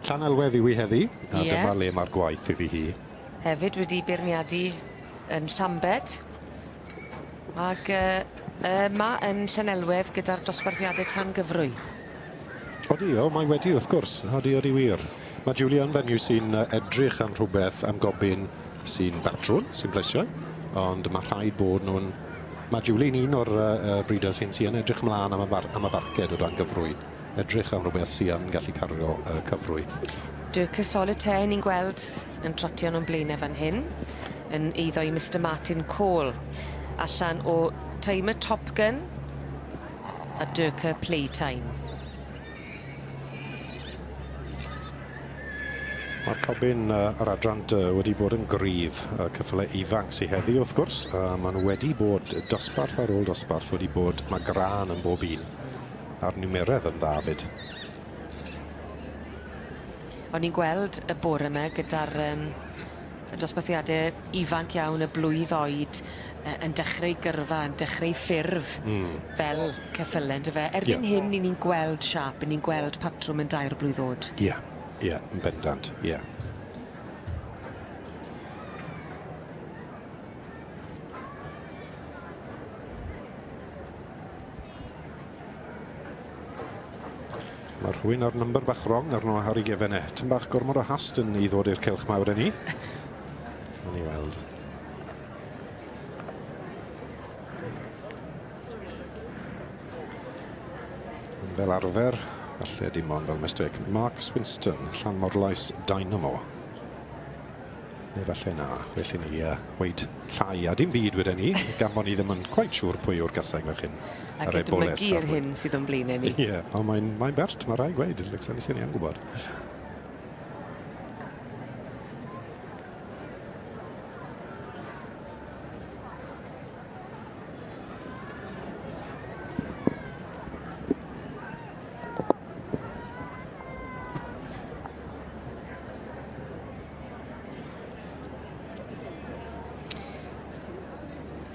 Llanelwedd yw hi heddi, a yeah. dyma le mae'r gwaith iddi hi. Hefyd wedi beirniadu yn Llambed, ac uh, yma yn Llanelwedd gyda'r dosbarthiadau tan gyfrwy. Odi, o, mae wedi wrth gwrs, odi, odi wir. Mae Julie yn fenyw sy'n edrych am rhywbeth, am gobin sy'n batrwn, sy'n plesio, ond mae rhaid bod nhw'n... Mae Julie'n un o'r uh, breeders hyn sy'n edrych mlaen am y, far, am y farced o dan gyfrwy. Edrych am rhywbeth sy'n gallu cario uh, cyfrwy. Dirk y Solitaire ni'n gweld yn trotio nhw'n blaenau fan hyn, yn eiddo i Mr Martin Cole, allan o Timer Top Gun a Durker Playtime. Mae'r cobyn yr adran dy wedi bod yn gryf, y ceffylau ifanc sydd heddi wrth gwrs, a maen nhw wedi bod dosbarth ar ôl dosbarth wedi bod, mae grân yn bob un, a'r nimeredd yn dda fyd. O'n i'n gweld y bore 'ma gyda'r yym y dosbarthiade ifanc iawn, y blwydd oed yn dechreu gyrfa, yn dechreu ffurf. Hmm. Fel ceffyle yndyfe? Erbyn yeah. hyn, 'yn ni'n gweld siâp, 'yn ni'n gweld patrwm yn dair blwydd o'd. Ie, yeah, ie, yeah, yn bendant, ie. Yeah. Mae rhywun ar number bach wrong arno ar ei gefen e. Tym bach gormod o hast yn i ddod i'r cylch mawr yn ni. Mae'n i weld. Fel arfer, falle dim ond fel mistake, Mark Swinston, Llanmorlais Dynamo. Neu falle na, felly ni weid llai a dim byd weden ni, gan bod ni ddim yn quite siŵr pwy yw'r gaseg fach hyn. Ac edmygu'r hyn sydd o'n blaenau ni. Ie, yeah, ond mae'n mae bert, mae rhaid gweud, Lexan, ni yn gwybod.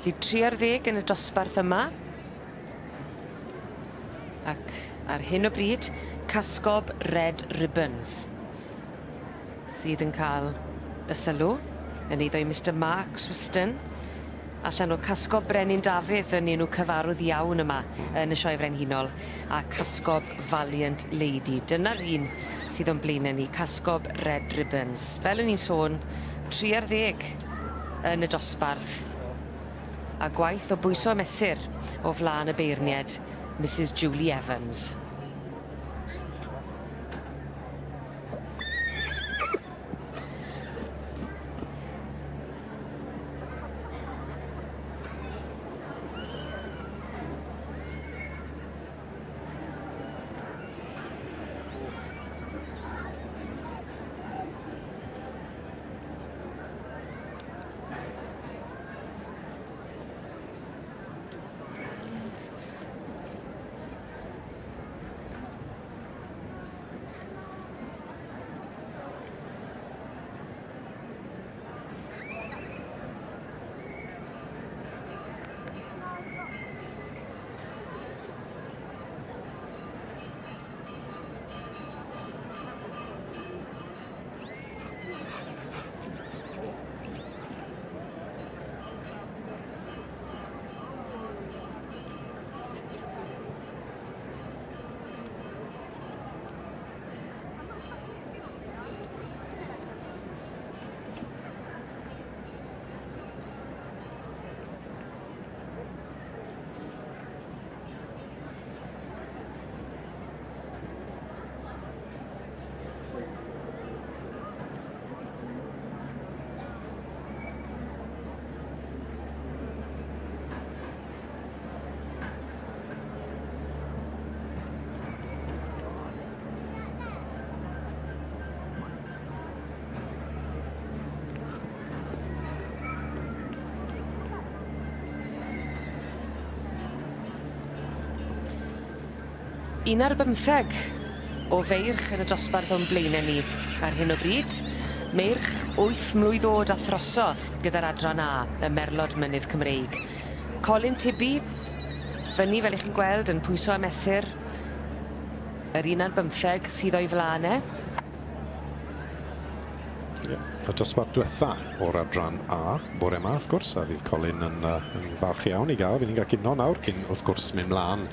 Felly 3 ar 10 yn y dosbarth yma. Ac ar hyn o bryd, Casgob Red Ribbons sydd yn cael y sylw yn eiddo i Mister Mark Swiston allan o Casgob Brenin Dafydd yn enw cyfarwydd iawn yma yn y Sioe Frenhinol a Casgob Valiant Lady. Dyna'r un sydd o'n blaenau ni, Casgob Red Ribbons. Fel o'n i'n sôn, 3 ar 10 yn y dosbarth a gwaith o bwyso a mesur o flaen y beirnied, Misus Julie Evans. Un ar bymtheg o feirch yn y dosbarth o'n blaenau ni ar hyn o bryd. Meirch wyth mlwydd o'd a throsodd gyda'r adran A, y Merlod Mynydd Cymreig. Colin Tibby, fyny fel 'ych chi'n gweld yn pwyso a mesur yr un ar bymtheg sydd o'i flan e. Ie, y dosbarth diwetha o'r adran A bore yma, wrth gwrs, a fydd Colin yn, uh, yn falch iawn i gael. Fydd ni'n cael cinio nawr cyn, wrth gwrs, mynd mlaen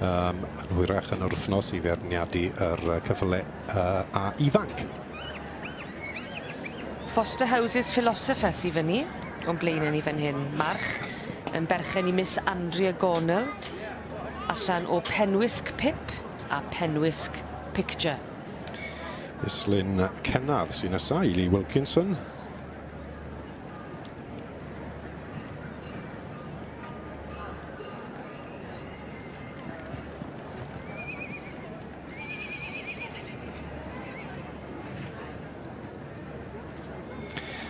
um, yn hwyrach yn yr wythnos i feirniadu yr cyffyle uh, A ifanc. Foster Houses Philosopher sy fyny o'n blaenau ni fan hyn. March yn berchen i Miss Andrea Gornell allan o Penwisg Pip a Penwisg Picture. Islyn Cenarth sy'n nesa i Lee Wilkinson.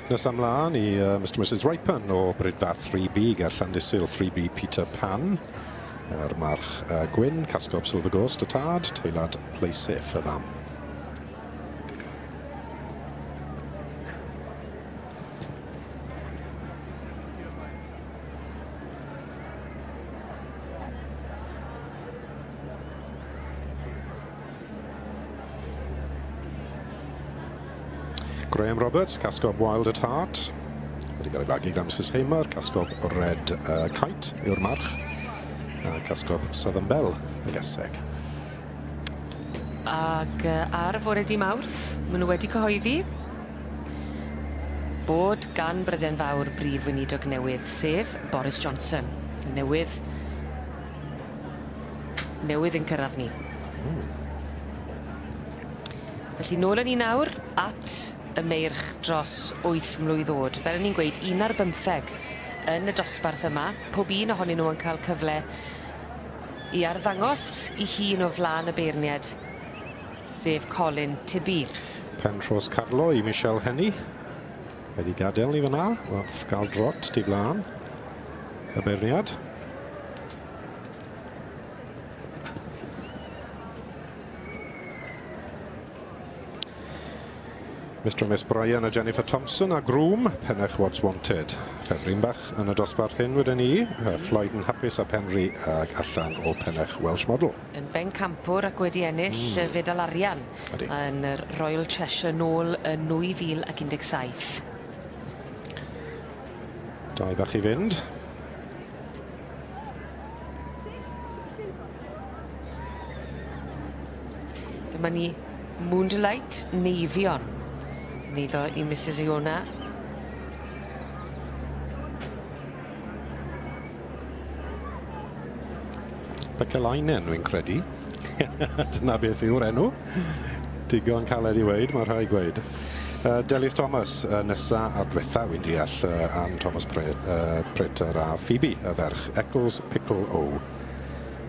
Nesa mlaen i uh, Mr Mrs Ripen o Brydfath 3B ger Llandysul 3B Peter Pan. Yr march uh, gwyn, Casgob Silver Ghost y tad, teilad Playsafe y fam. Graham Roberts, Casgob Wild at Heart. Wedi cael ei fagu gan Mrs Hamer, Casgob Red uh, Kite yw'r march. A Casgob Southern Belle y geseg. Ac ar fore di Mawrth, maen nhw wedi cyhoeddi bod gan Bryden Fawr brif weinidog newydd, sef Boris Johnson. Newydd newydd yn cyrradd ni. Mm. Felly nôl â ni nawr at y meirch dros wyth mlwydd o'd. Fel o'n i'n gweud, un ar bymtheg yn y dosbarth yma, pob un ohonyn nhw yn cael cyfle i arddangos 'i hun o flan y beirnied, sef Colin Tibby. Penrhos Carlo i Michelle Henny. Wedi gadael ni fyna, wrth gael drot tu flan y beirniad. Mr and Miss Brian a Jennifer Thompson a Groom, Pennech What's Wanted. Ffefryn bach yn y dosbarth hyn wedyn ni, Floyd yn hapus a Penri ag allan o Pennech Welsh Model. Yn bencampwr ac wedi ennill y fedal arian Ydi. yn yr Royal Cheshire nôl yn 2017. Dau bach i fynd. Dyma ni Moonlight Neifion. Yn eiddo i Mrs Iona. Pekalainen, wy'n credu. Dyna beth yw'r enw. Digon caled i weud, mae rhai gweud. Delyth Thomas, nesa a'r dwetha, wy'n deall, Ann Thomas Pre Prater a Phoebe, y ferch. Eccles Pickle O.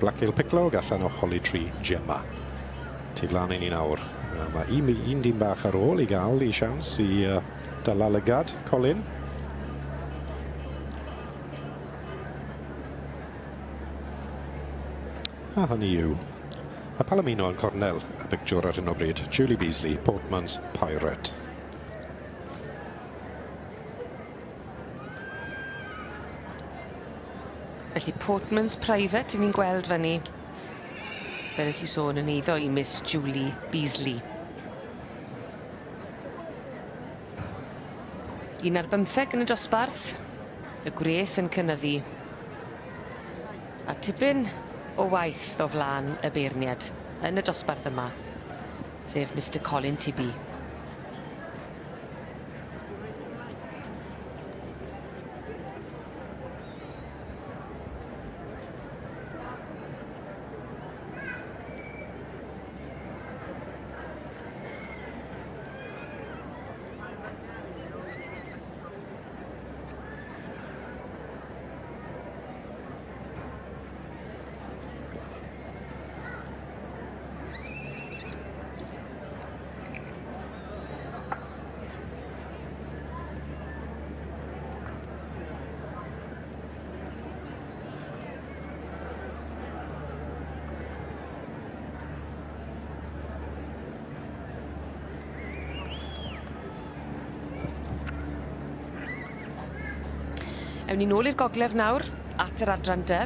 Black Hill Piclog allan o Holly Tree Gemma. Tu flan i ni nawr. Mae un, un dyn bach ar ôl i gael i siawns i dala lygad Colin. A hynny yw, y Palomino yn cornel y pictiwr ar hyn o bryd, Julie Beasley, Portman's Pirate. Felly Portman's Private, 'yn ni'n gweld fan 'ny. Fel y ti sôn yn eiddo i Miss Julie Beasley. Un ar bymtheg yn y dosbarth, y gwres yn cynyddu. A tipyn o waith o flan y beirniad yn y dosbarth yma, sef Mister Colin Tibby. Ewn ni nôl i'r gogledd nawr, at yr adran dy,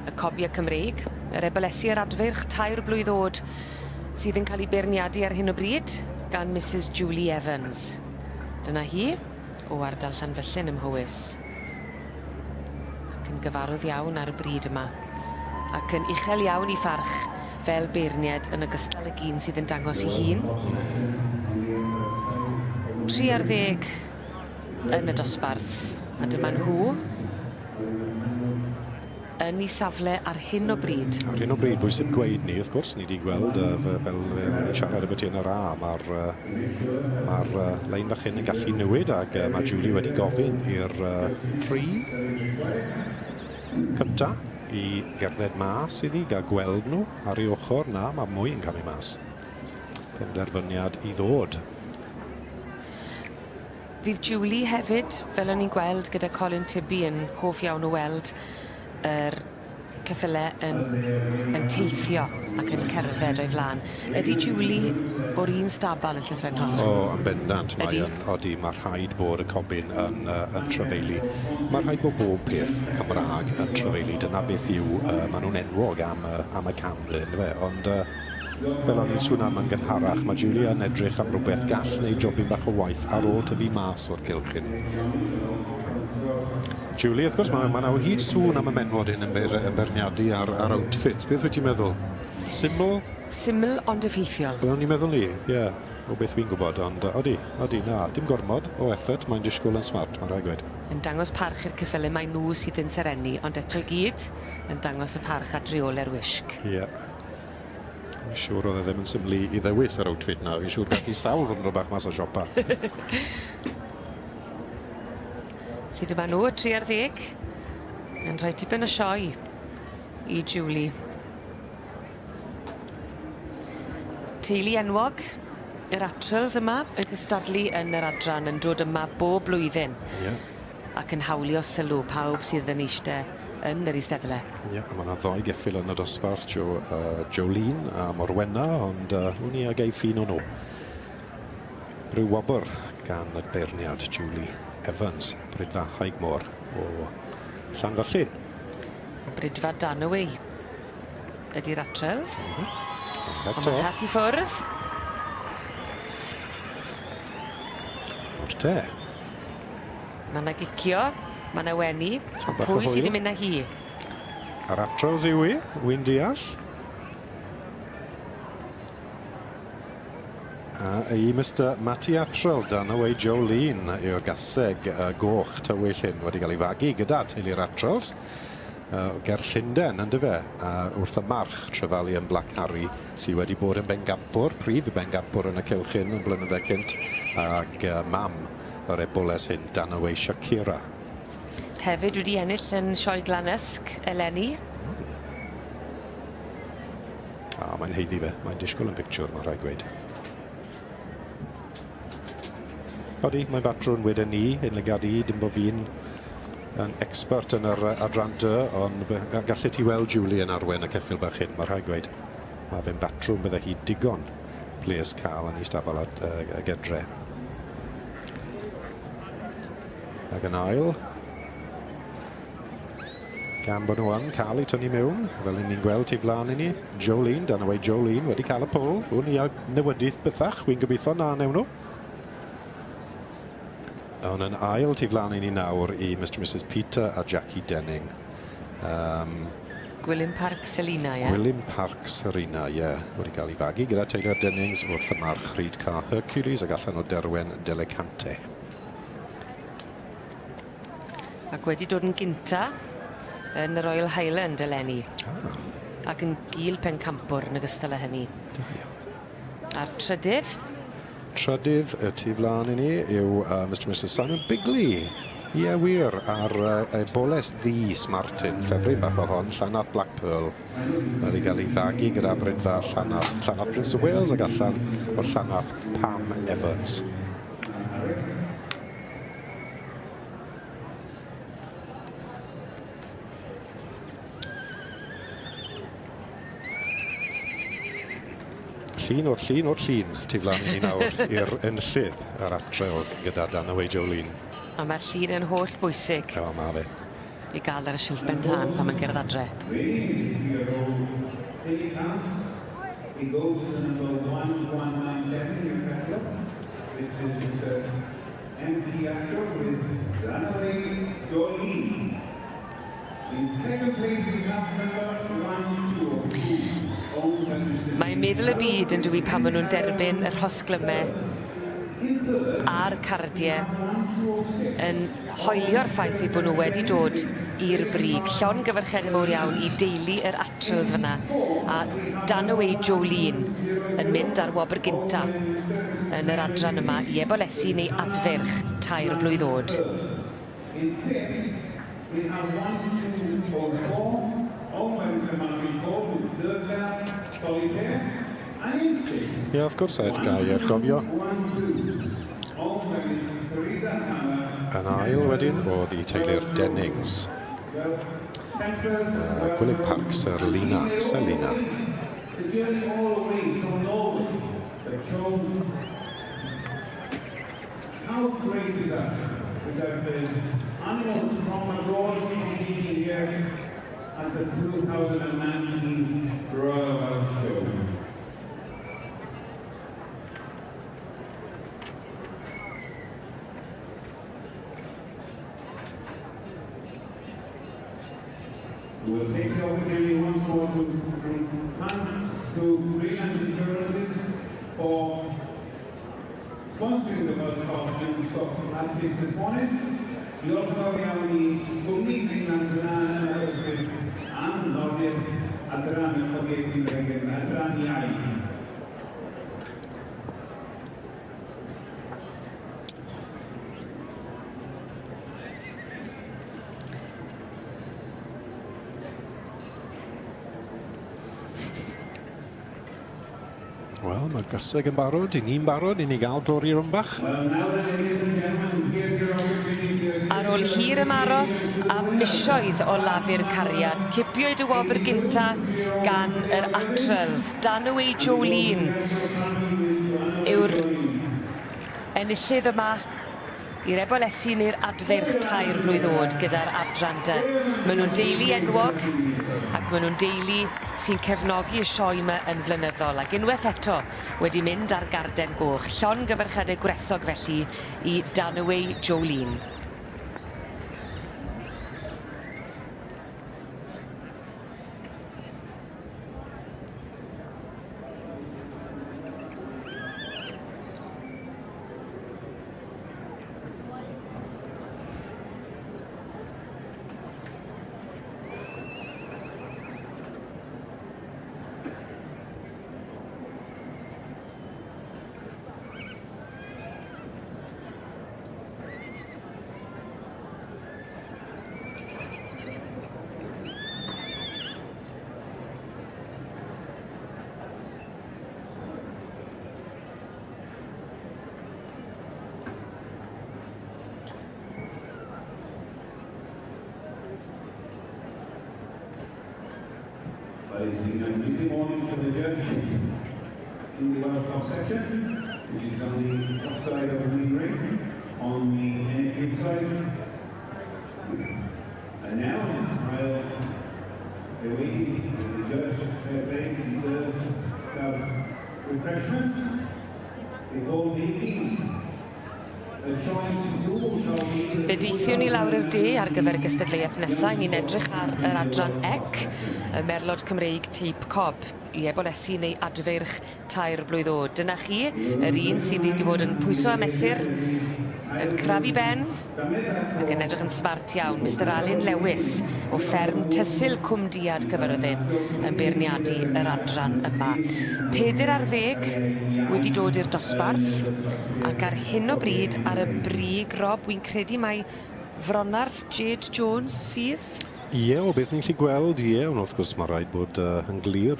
y cobie Cymreig, yr ebolesi a'r adfeirch tair blwydd o'd sydd yn cael 'u beirniadu ar hyn o bryd gan Misys Julie Evans. Dyna hi, o ardal Llanfyllin ym Mhowys. Ac yn gyfarwydd iawn ar y bryd yma. Ac yn uchel iawn 'i pharch fel beirnied yn ogystal ag un sydd yn dangos 'i hun. 3 ar ddeg yn y dosbarth, a dyma nhw yn 'u safle ar hyn o bryd. Ar hyn o bryd, bwysig gweud ni, wrth gwrs, ni 'di gweld uh, fel fel siarad ambyti yn yr A, mae'r uh, mae'r uh, lein fach hyn yn gallu newid ac uh, mae Julie wedi gofyn i'r uh, tri cynta i gerdded mas iddi, gael gweld nhw ar ei ochr. Na, mae mwy yn camu mas. Penderfyniad i ddod. Fydd Julie hefyd, fel o'n i'n gweld gyda Colin Tibby yn hoff iawn o weld yr ceffyle yn yn teithio ac yn cerdded o'i flan. Ydi Julie o'r un stabal yn llythrennol? O, yn bendant. Mae yn, odi, mae rhaid bod y cobyn yn, uh, yn trafeili. Mae rhaid bod bob peth Cymraeg yn trafeili. Dyna beth yw, uh, maen nhw'n enwog am, uh, am y cam, le, yndyfe? Ond uh, Fel o'n i'n sŵn am yn gynharach, mae Julia yn edrych am rhywbeth gall wneud jobyn bach o waith ar ôl tyfu mas o'r cylch hyn. Julie, wrth gwrs, mae ma o hyd sŵn am y menwod hyn yn, ber, yn beirniadu ar, ar outfits. Beth wyt ti'n meddwl? Syml? Syml ond effeithiol. Fel o'n i'n meddwl ni, ie. Yeah, o beth fi'n gwybod, ond odi, odi, na, dim gormod o effort, mae'n disgwyl yn smart, mae'n rhaid gweud. Yn dangos parch i'r ceffyle mae nhw sydd yn serennu, ond eto i gyd, yn dangos y parch at reole'r wisg. Ie. Yeah. Fi'n siŵr oedd e ddim yn syml i i ddewis yr outfit 'na. Fi'n siŵr gath 'i sawl ddiwrnod bach mas o siopa. Felly dyma nhw, y tri ar ddeg, yn rhoi tipyn o sioe i Julie. Teulu enwog, yr Attrells yma, yn cystadlu yn yr adran, yn dod yma bob blwyddyn. Ie. Ac yn hawlio sylw pawb sydd yn eiste yn yr eisteddle. Ie, a ma' 'na ddou geffyl yn y dosbarth, Jo yy Jolene a Morwenna, ond yy wn i a geiff un o nhw. rhyw wobr gan y beirniad Julie Evans, Bridfa Haigmore o Llanfyllin. Bridfa Danaway ydy'r Atrels. Mm -hmm. Ond mae hat i ffwrdd. O'r te. Mae yna gicio, mae yna wenu. Pwy sydd wedi mynd â hi? Yr Atrels yw i, wy'n deall. A i Mister Matty Attrell, Danaway Jolene yw'r gaseg goch tywyll hyn wedi cael ei fagu gyda teulu'r Attrells uh, ger Llundain, yn dyfe, a wrth y march Trevalian Black Harry sydd wedi bod yn bengampwr, prif bengampwr yn y cylch hyn yn blynydde cynt, ag uh, mam yr eboles hyn, Danaway Shakira. Hefyd wedi ennill yn Sioe Glanysg eleni. A mae'n haeddu fe. Mae'n disgwyl yn pictiwr, mae'n rhaid gweud. Odi, mae'n batrwn wedyn ni, yn lygad i, dim bod fi'n yn expert yn yr adran dy, ond gallu ti weld Julie yn arwen y ceffyl bach hyn, mae rhaid gweud. Mae fe'n batrwm bydde hi digon ples cael yn ei stabal at y gedre. Ac yn ail, Gan bod nhw yn cael eu tynnu mewn, fel ni'n gweld tu flaen i ni, Jolene, Danaway Jolene wedi cael y pwl. Hwn i newydydd bythach, wy'n gobeithio na newn nhw. Ond yn ail tu flaen i ni nawr i Mr Mrs Peter a Jackie Denning. Um, Gwilym Park Selina, ie? Gwilym Park Serena, ie. Yeah. Wedi cael ei fagu gyda Taylor Dennings wrth y march Rhyd Car Hercules ac allan o Derwen Delecante. Ac wedi dod yn gynta yn y Royal Highland eleni. Ah. Ac yn gul pencampwr yn ogystal â hynny. Da iawn. A'r trydydd? Trydydd y tu flaen i ni yw uh, Mr Mrs Simon Bigley. Ie, yeah, wir, ar uh, eboles ddu Smartin, ffefryn bach oedd hon, Llanath Black Pearl. Mae wedi cael ei fagu gyda Brydfa Llanath, Llanath Prince of Wales ac allan o Llanath Pam Evans. Llun o'r llun o'r llun tu flaen i ni nawr i'r enllydd yr Atrels gyda Danaway Jolene. A mae'r llun yn holl bwysig. O, ma fe. I gael ar y silff ben tân pan mae'n gerdd adre. It goes to number 1197, your catalogue, which is MT Attrell with Danaway Jolene. In second place we have number 1202, owned by Mr. Mae'n meddwl y byd yn dwi pan maen nhw'n derbyn yr hosglymau a'r cardiau yn hoelio'r ffaith eu bod nhw wedi dod i'r brig. Llongyfarchiadau mowr iawn i deulu yr Attrells fyna a Danaway Jolene yn mynd ar wobr gynta yn yr adran yma i ebolesi neu adfeirch tair blwydd oed. In fifth, we have 1204, owned by Mr. Martin Cole with Durga Solitaire. And in sixth, Ie, wrth gwrs, er gael er gofio. 12, owned by Ms. Teresa Hammer. Yn ail wedyn oedd i teulu'r Dennings. Gwilym Park Serlina, Selina. The journey all the way from Norway that showed how great is that? That there's animals from abroad competing here at the 2019 Royal Welsh Show. We'll take the opportunity once more to thanks to Greenland Insurances for sponsoring the Welsh Costume Stock Classes this morning. Diolch yn fawr iawn i gwmni Greenland yna yn Aberystwyth am noddi'r adran y Cobiau Cymreig yn adran iau. Wel, mae'r gaseg yn barod, i ni'n barod, i ni gael glori rwmbach. Well, now then, ladies and gentlemen, here's your opportunity to Ar ôl hir ymaros a misoedd o lafur cariad, cipiwyd y wobr gynta gan yr Attrells. Danaway Jolene yw'r Enillydd yma i'r ebolesi neu'r adfeirch tair blwydd o'd gyda'r adran dy. Maen nhw'n deulu enwog ac maen nhw'n deulu sy'n cefnogi y sioe 'ma yn flynyddol ac unwaith eto wedi mynd ar garden goch. Llongyfarchiadau gwresog felly i Danaway Jolene. But it's been a busy morning for the judge in the Welsh Cup section, which is on the top side of the main ring, on the NFU side. And now, I'll be waiting the judge, fair play, deserves to have refreshments before making the choice who shall be the Fe deithiwn ni lawr i'r de ar gyfer y gystadleuaeth nesa, ni'n edrych ar yr adran ec, y Merlod Cymreig teip cob, i ebolesi neu adfeirch tair blwydd o'd. Dyna chi, yr un sydd wedi bod yn pwyso a mesur, yn crafu ben, ac yn edrych yn smart iawn, Mister Alun Lewis o fferm Tysil Cwmdiad Cyfyrddin yn beirniadu yr adran yma. 40 wedi dod i'r dosbarth, ac ar hyn o bryd ar y brig, Rob, wi'n credu mai Fronarth Jade Jones sydd? Ie, o beth ni'n gallu gweld, ie, ond wrth gwrs mae rhaid bod yn glir,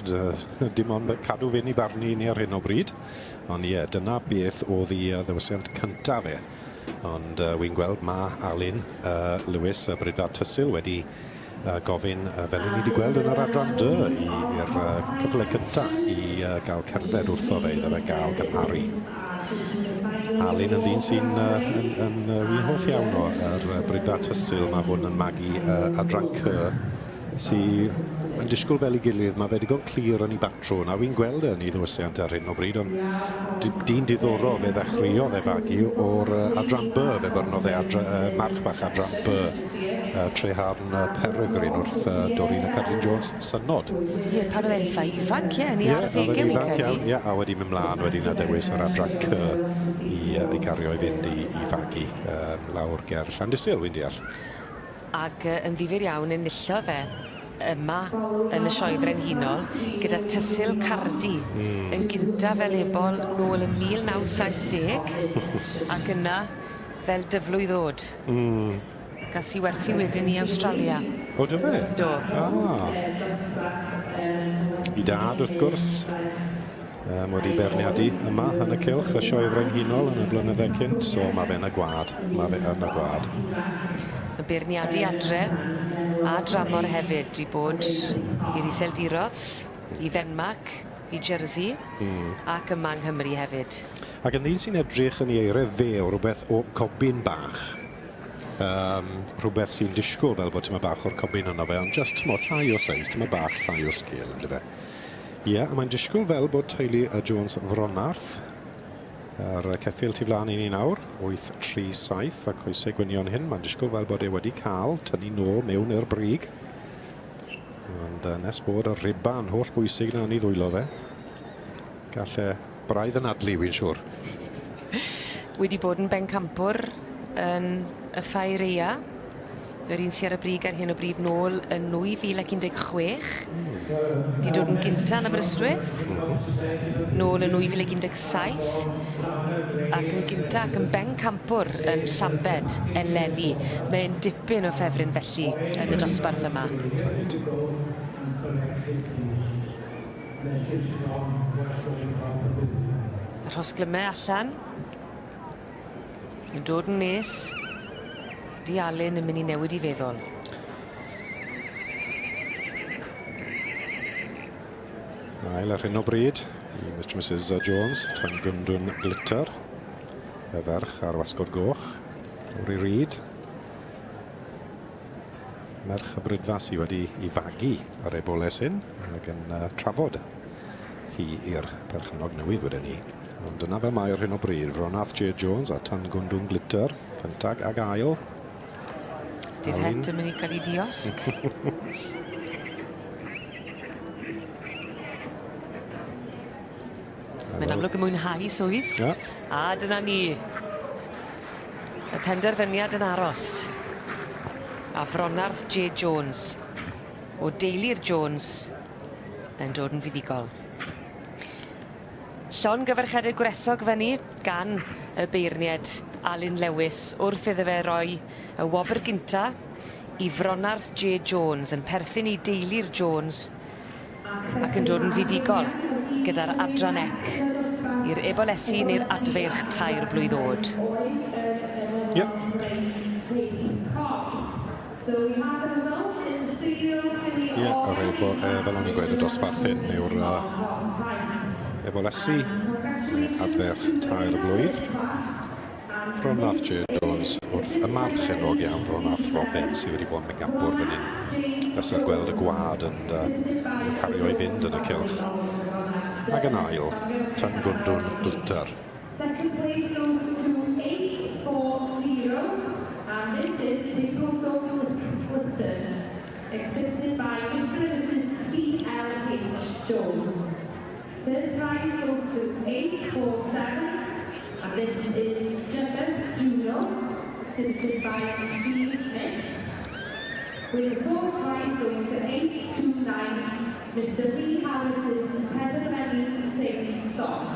dim ond cadw fynd i barnu ni ar hyn o bryd. Ond ie, dyna beth oedd i ddewisiant cyntaf fe. Ond wy'n gweld ma Alun Lewis, y Brydfa Tysil, wedi gofyn, fel i ni wedi gweld yn yr adran D, i'r cyfle cyntaf i gael cerdded wrtho fe, iddo fe gael gymharu. Alun yn ddyn sy'n yn, yn, wy'n hoff iawn o'r Brydfa Tysil, mae hwn yn magu adran C, sy yn disgwyl fel ei gilydd, mae fe digon clir yn ei batrwn, a wy'n gweld e yn ei ddiwylliant ar hyn o bryd, ond dyn diddorol fe ddechreuodd e fagu o'r adran B, fe byrnodd e adra, march bach adran B, Treharn Peregrine wrth Doreen a Cardin Jones synod. Ie, pan oedd e'n eitha ifanc, ie, yn ei arddegau fi'n credu. Ie, a wedi mynd mlaen wedyn a dewis yr adran C i gario i fynd i fagu lawr ger Llandysul, wy'n deall. Ac yn ddifyr iawn enillodd e yma yn y Sioe Frenhinol gyda Tysil Cardi yn gynta fel ebol nôl ym 1970 ac yna fel dyflwydd o'd. Gas 'i werthu wedyn i Awstralia. O do fe? Do. Ah. 'I dad wrth gwrs wedi beirniadu yma yn y cylch y Sioe Frenhinol yn y blynydde cynt, so mae fe yn y gwad. Mae fe yn y gwad. Y beirniadu adre a dramor hefyd i bod i'r Iseldirodd, i Ddenmarc, i Jersey ac yma yng Nghymru hefyd. Ac yn ddyn sy'n edrych yn ei eiriau fe o rhywbeth o cobyn bach. Rhywbeth sy'n disgwyl fel bod tyma bach o'r cobyn yno fe, ond just tymo, llai o seis, tyma bach llai o sgil ynddo fe. Ie, a mae'n disgwyl fel bod teulu y Jones Fronarth ar y ceffyl tu flaen i ni nawr, 837 a coesau gwynion hyn, mae'n disgwyl fel bod e wedi cael tynnu nôl mewn i'r brig. Ond nes bod y rhuban holl bwysig na yn ei ddwylo fe, gall e braidd anadlu, wy'n siŵr. Wedi bod yn bencampwr yn y Ffair Eia, yr un sy ar y brig ar hyn o bryd nôl yn 2016. Di dod yn gynta yn Aberystwyth, nôl yn 2017, ac yn gynta ac yn bencampwr yn Llambed eleni. Mae'n dipyn o ffefryn felly yn y dosbarth yma. Y rhosglyme allan. Yn dod yn nes. Di Alun yn myn' i newid 'i feddwl. Ail ar hyn o bryd i Mr Mrs Jones, Tangundun Glitter. y ferch ar wasgod goch, Lowri Reid. Merch y brydfa sydd wedi i fagu ar eboles hyn ac yn trafod hi i'r perchennog newydd wedyn ni. Ond dyna fel mae ar hyn o bryd. Fronath J Jones a Tan Gwndwn Glitter, cyntag ag ail. Di'r het yn mynd i gael ei ddiosg. Mae'n amlwg yn mwynhau swydd. Ie. A dyna ni. Y penderfyniad yn aros. A Fronarth J Jones o deulu'r Jones yn dod yn fuddugol. Llongyfarchiade gwresog fyny gan y beirnied Alun Lewis wrth iddo fe roi y wobr gynta i Fronarth J Jones yn perthyn i deulu'r Jones ac yn dod yn fuddugol gyda'r adran ec i'r ebolesi neu'r adfeirch tair blwydd o'd. Ie. Ie, yr ebo, fel o'n i'n gweud, y dosbarth hyn yw'r ebolesi, neu adferch tair blwydd. Rhonaf J Jones wrth y march enwog iawn, Rhonaf Robin, sydd wedi bod yn bencampwr fan hyn. Bleser gweld y gwad yn, yn cario i fynd yn y cylch. Ac yn ail, Tangwndwn Glitter. Second place goes to 840, and this is Tingle Clifton, exhibited by Mr and Mrs T.L.H. Jones. Third prize goes to 847, and this is Jebeth Juno, exhibited by Steve Smith. With the fourth prize going to 829, Mr Lee Harris's Pederbenny Sing Song.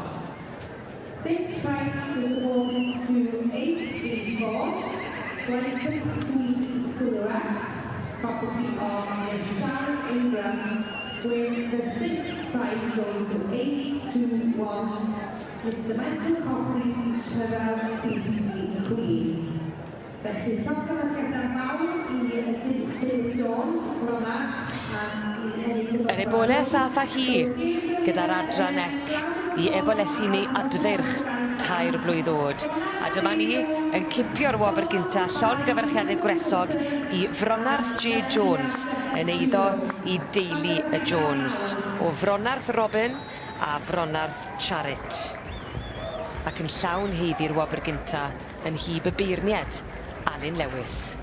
Fifth prize was awarded to 834, Wellington Sweet Silhouettes, property of Miss Charlotte Ingram, with the sixth prize going to 821, Mr Michael Copley's Chevelle Beauty Queen. Felly, llongyfarchiadau mawr i Teulu Jones, Bronach, ac i ennill y Yr eboles ath â hi gyda'r adran ec i ebolesi neu adfeirch tair blwydd o'd. A dyma ni yn cipio'r wobr gynta, llongyfarchiadau gwresog i Fronarth J Jones yn eiddo i deulu y Jones. O Fronarth Robin a Fronarth Charit. Ac yn llawn haeddu'r wobr gynta yn hyb y beirnied, Alun Lewis.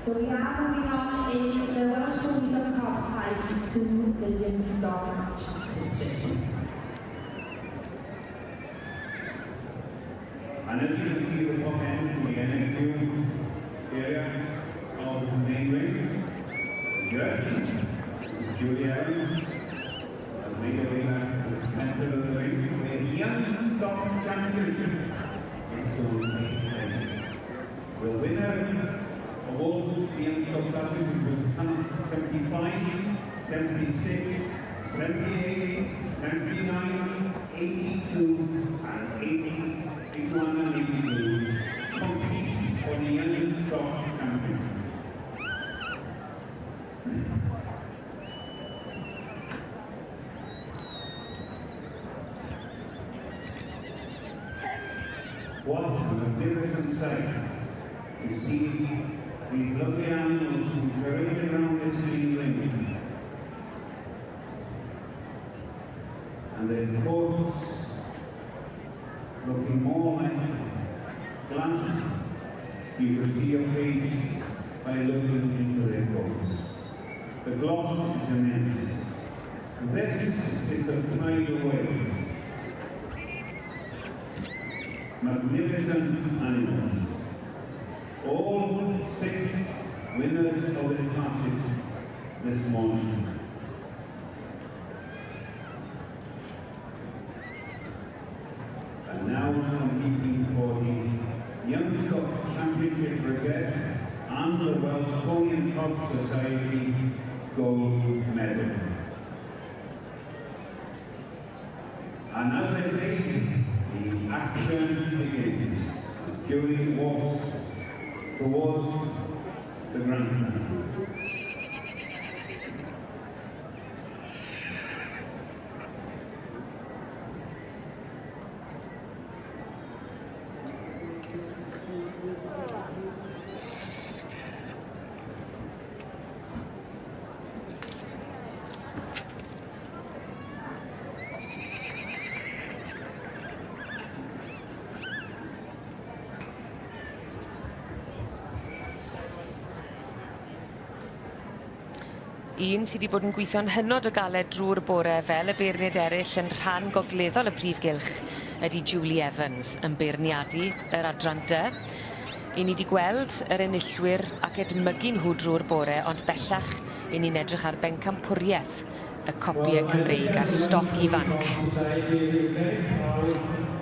So we are moving on in the Welsh Ponies of Cob Type to the Youngstock Championship. And as you can see, the top end from the NFU area of the main ring, the judge, Julie Evans, has made her way back to the centre of the ring where the Young Stock Championship is going to take place. The winner of all the Young Stock classes, which was class 75, 76, 78, 79, 82, and 80, 81 and 82, compete for the Young Stock Championship. What a magnificent sight to see these lovely animals who paraded around this green ring. And their coats looking more like glass. You could see your face by looking into their coats. The gloss is immense. This is the pride of Wales. Magnificent animals. All six winners of their classes this morning. And now competing for the Young Stock Championship Rosette and the Welsh Pony and Cob Society Gold Medal. And as they say, the action begins as Julie walks towards the grandstand. Un sy 'di bod yn gweithio'n hynod o galed drw'r bore fel y beirniaid eryll yn rhan gogleddol y prif gylch ydi Julie Evans yn beirniadu yr adran dy. 'Yn ni 'di gweld yr enillwyr ac edmygu nhw drw'r bore ond bellach 'yn ni'n edrych ar bencampwrieth y copïau Cymreig a'r stoc ifanc.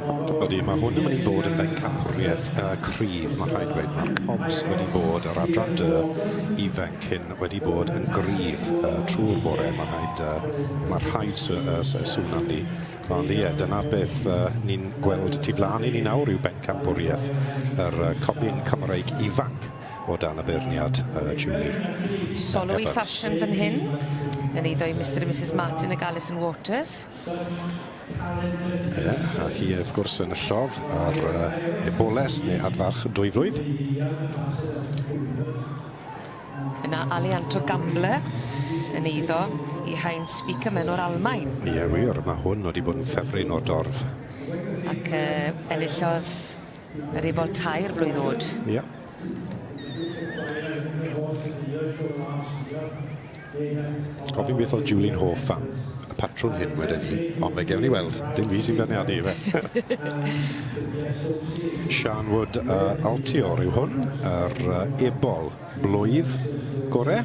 Ydy, mae hwn yn mynd i fod yn bencampwriaeth uh, cryf, mae rhaid dweud. Mae'r Cobs wedi bod, yr adran dy ifanc hyn wedi bod yn gryf uh, trwy'r bore. Mae rhaid, uh, mae rhaid sŵn arni. Ond ie, dyna beth uh, ni'n gweld tu flaen i ni nawr yw bencampwriaeth yr uh, Cobyn Cymreig ifanc o dan y beirniad uh, Julie. Solo i ffasiwn fan hyn, yn eiddo i Mr and Mrs Martin ac Alison Waters. Ie, yeah, a hi wrth gwrs yn yllodd ar uh, eboles neu adfarch dwyflwydd. Yna Alianto Gambler yn eiddo i Heinz Spiekermann o'r Almaen. Ie, yeah, wir, mae hwn wedi bod yn ffefryn o'r dorf. Ac uh, enillodd yr ebol tair flwydd oed. Ie. Yeah. Gofyn beth oedd Julie'n hoff am y patrwn hyn wedyn ni, ond fe gewn ni weld. Dim fi sy'n beirniadu ife. Sian Wood uh, Altior yw hwn, yr uh, ebol blwydd gore.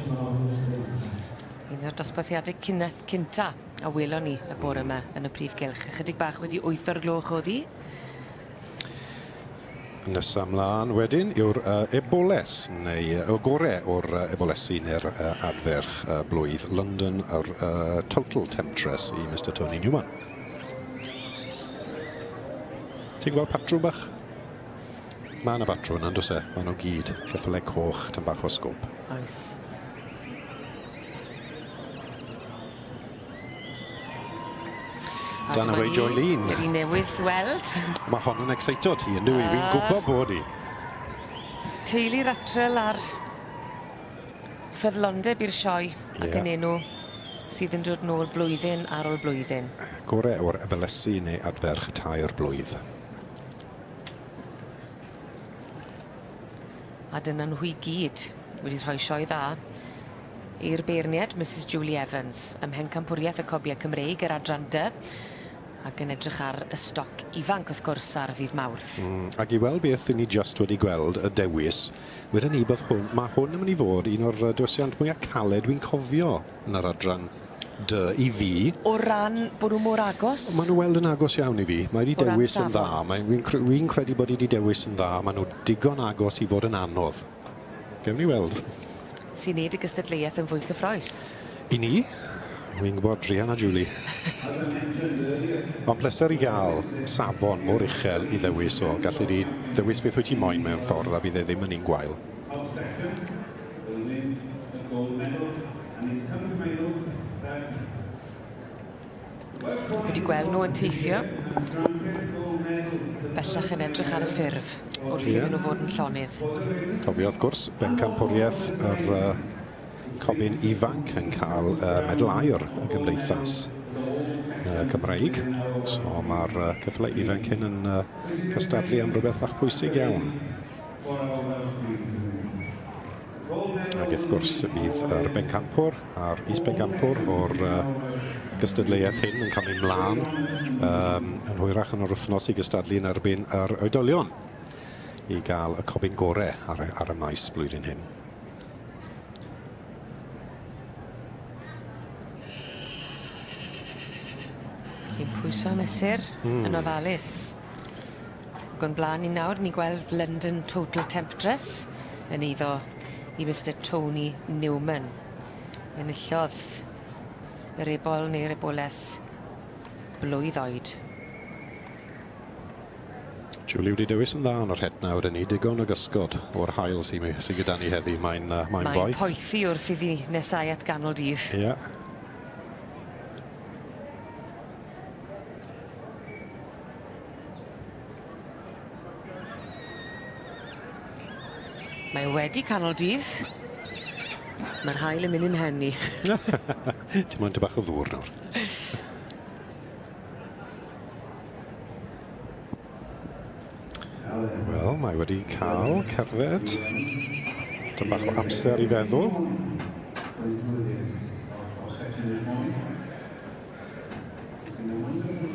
Un o'r dosbarthiadau cynta a welon ni y bore yma yn y prif gylch. Ychydig bach wedi 8 o'r gloch oedd hi. Nesa mlaen wedyn yw'r uh, eboles, neu y gore o'r uh, ebolesi neu'r uh, adferch uh, blwydd London, yr uh, Total Temptress i Mr Tony Newman. Ti'n gweld patrwm bach? Mae yna batrwm, yn does e? Mae nhw gyd. Ceffylau coch, tan bach o sgwb. Oes. Dan away Joylene. Yr un newydd weld. Mae hon yn excito ti, yn dwi? Fi'n gwybod bod i. Teulu Ratrel ar ffyddlondeb i'r sioe ac yeah. yn enw sydd yn dod nôl blwyddyn ar ôl blwyddyn. Gore o'r efelysu neu adferch tair blwydd. A dyna nhw i gyd wedi rhoi sioe dda i'r beirniad, Misus Julie Evans, ym Mhencampwriaeth y Cobiau Cymreig yr adran D, ac yn edrych ar y stoc ifanc, wrth gwrs, ar ddydd Mawrth. Mm, ac i weld beth ni just wedi gweld, y dewis, wedyn ni bod hwn, mae hwn yn mynd i fod un o'r dewisiant mwyaf caled dwi'n cofio yn yr adran D i fi. O ran bod nhw mor agos? Maen nhw weld yn agos iawn i fi. Mae wedi dewis yn dda. Mae'n, fi'n credu bod wedi dewis yn dda. Maen nhw digon agos i fod yn anodd. Gewn ni weld. Sy'n neud y gystadleuaeth yn fwy cyffroes. I ni, wi'n gwybod, Rhian a Julie. Ond pleser i gael safon mor uchel i ddewis o. Gallu di ddewis beth wyt ti moyn mewn ffordd a bydd e ddim yn un gwael. Wedi gweld nhw yn teithio. Bellach yn edrych ar y ffurf wrth yeah. iddyn nhw fod yn llonydd. Cofio wrth gwrs, bencampwriaeth yr uh, cobyn ifanc yn cael uh, medal aur y gymdeithas uh, Cymreig. So mae'r uh, ceffylau ifanc hyn yn uh, cystadlu am rhywbeth bach pwysig iawn. Ac wrth gwrs bydd yr bencampwr a'r is-bencampwr o'r uh, gystadleuaeth hyn yn cael mynd mlaen um, yn hwyrach yn yr wythnos i gystadlu yn erbyn yr oedolion i gael y cobyn gore ar, ar y maes blwyddyn hyn. Chi'n pwyso a mesur mm. yn ofalus. Ac o'n blaen ni nawr, ni'n gweld London Total Temptress yn eiddo i Mister Tony Newman. Enillodd yr ebol neu'r eboles blwydd oed. Julie wedi dewis yn dda yn yr het nawr yn ni, digon o gysgod o'r haul sy'n sy gyda ni heddi, mae'n uh, mae Mae'n boeth. poethi wrth iddi nesau at ganol dydd. Ie. Yeah. Mae wedi canol dydd. Mae'r haul yn mynd i'm mhen i. Ti moyn ty bach o ddŵr nawr. Wel, mae wedi cael cerdded. Tym bach o amser i feddwl.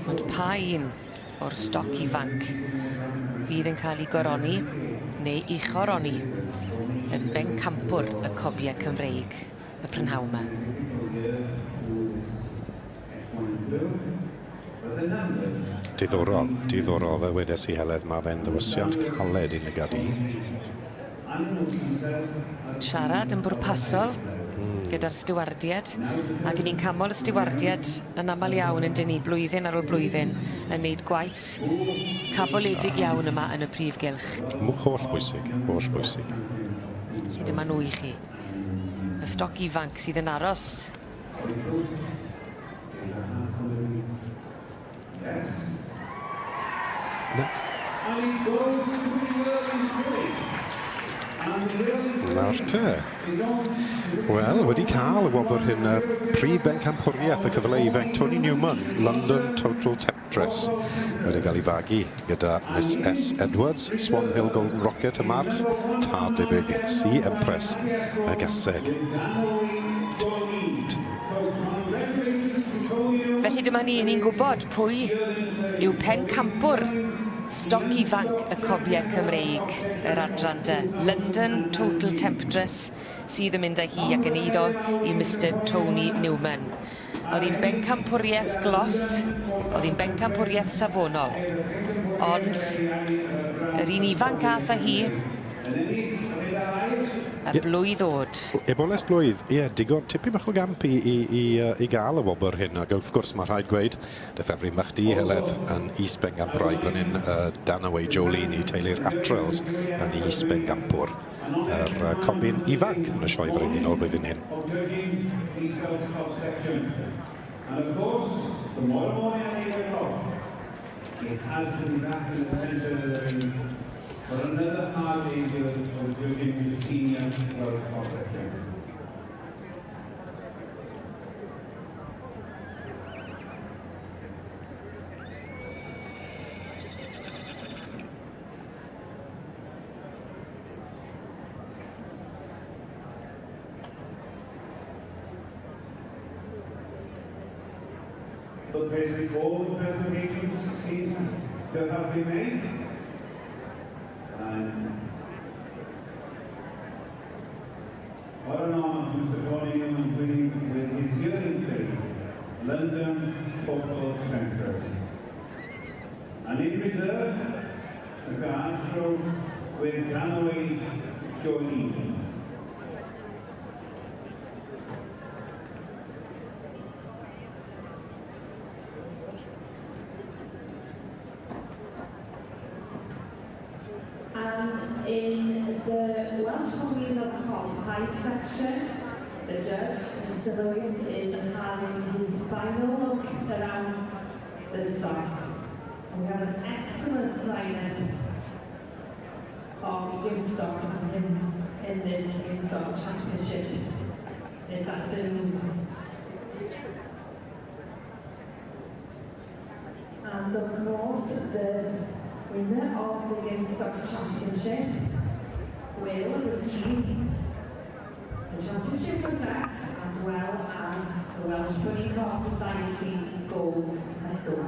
Ond pa un o'r stoc ifanc fydd yn ca'l 'i goroni neu 'i choroni yn bencampwr y cobie Cymreig y prynhawn 'ma? Diddorol, diddorol, fel wedes i Heledd, ma' fe'n ddewysiant caled i lygad i. Siarad yn bwrpasol gyda'r stiwardied ag 'yn ni'n canmol y stiwardied yn amal iawn yndyn ni blwyddyn ar ôl blwyddyn yn neud gwaith caboledig iawn yma yn y prif gylch. Holl bwysig, holl bwysig. Felly dyma nhw i chi. Y stoc ifanc sydd yn aros. Na. Nawr te. Wel, wedi cael y wobr hyn, y prif bencampwriaeth y cyfle ifanc Tony Newman, London Total Temptress. Wedi cael ei fagu gyda Miss S Edwards, Swan Hill Golden Rocket y march, tad debyg Sea Empress y gaseg. Felly dyma ni, ni'n gwybod pwy yw pencampwr stoc ifanc y cobiau Cymreig, yr adran de. London Total Temptress sydd yn mynd â hi ac yn eiddo i Mister Tony Newman. Oedd hi'n bencampwriaeth glos, oedd hi'n bencampwriaeth safonol. Ond yr un ifanc ath â hi, y blwydd ddod. Eboles blwydd, ie, digon, tipyn bach o gamp i, i, i, i gael y wobr hyn, ac wrth gwrs mae rhaid gweud, dy ffefryn bach di, Heledd, yn is bengampwraig fan hyn, Danaway Jolene i teulu'r Atrels yn is bengampwr, yr cobyn ifanc yn y sioe frenhinol blwyddyn hyn. And of course, tomorrow morning at 8 o'clock, it has to be back in the centre of the ring for another hard day of judging the senior Welsh Cob section. But basically all the presentations seems to have been made. And what an honour to Mr. Tony Newman winning with his yearling filly, London Total Temptress. And in reserve, Mr. Armstrong with Danaway Jolene. And in the Welsh Ponies of Cob type section, the judge, Mr. Lewis, is having his final look around the stock. We have an excellent lineup of young stock in this young stock championship this afternoon. And of course, the winner of the Young Stock Championship will receive the championship rosette as well as the Welsh Pony Cob Society Gold Medal.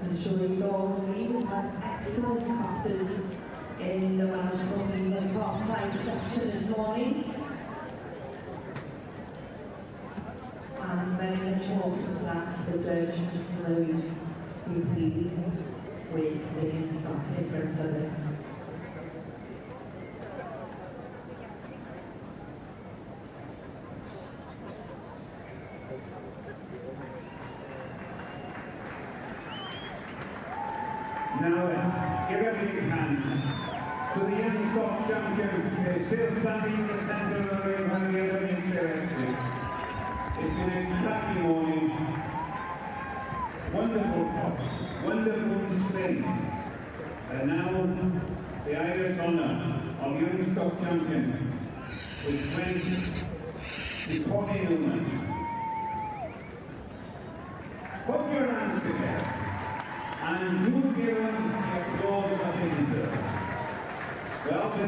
I'm sure you'd all agree we've had excellent classes in the Welsh Ponies and Cob type section this morning. And very much hope that the judge, Mr. Lewis, has been pleased with the new stock in front of him. Now then, give a big hand to the young stock champion who is still standing in the centre of the ring when the other makes their exit. It's been a cracking morning. Wonderful props, wonderful display. And now, the highest honour of young stock champion, which went to Tony Newman. Put your hands together.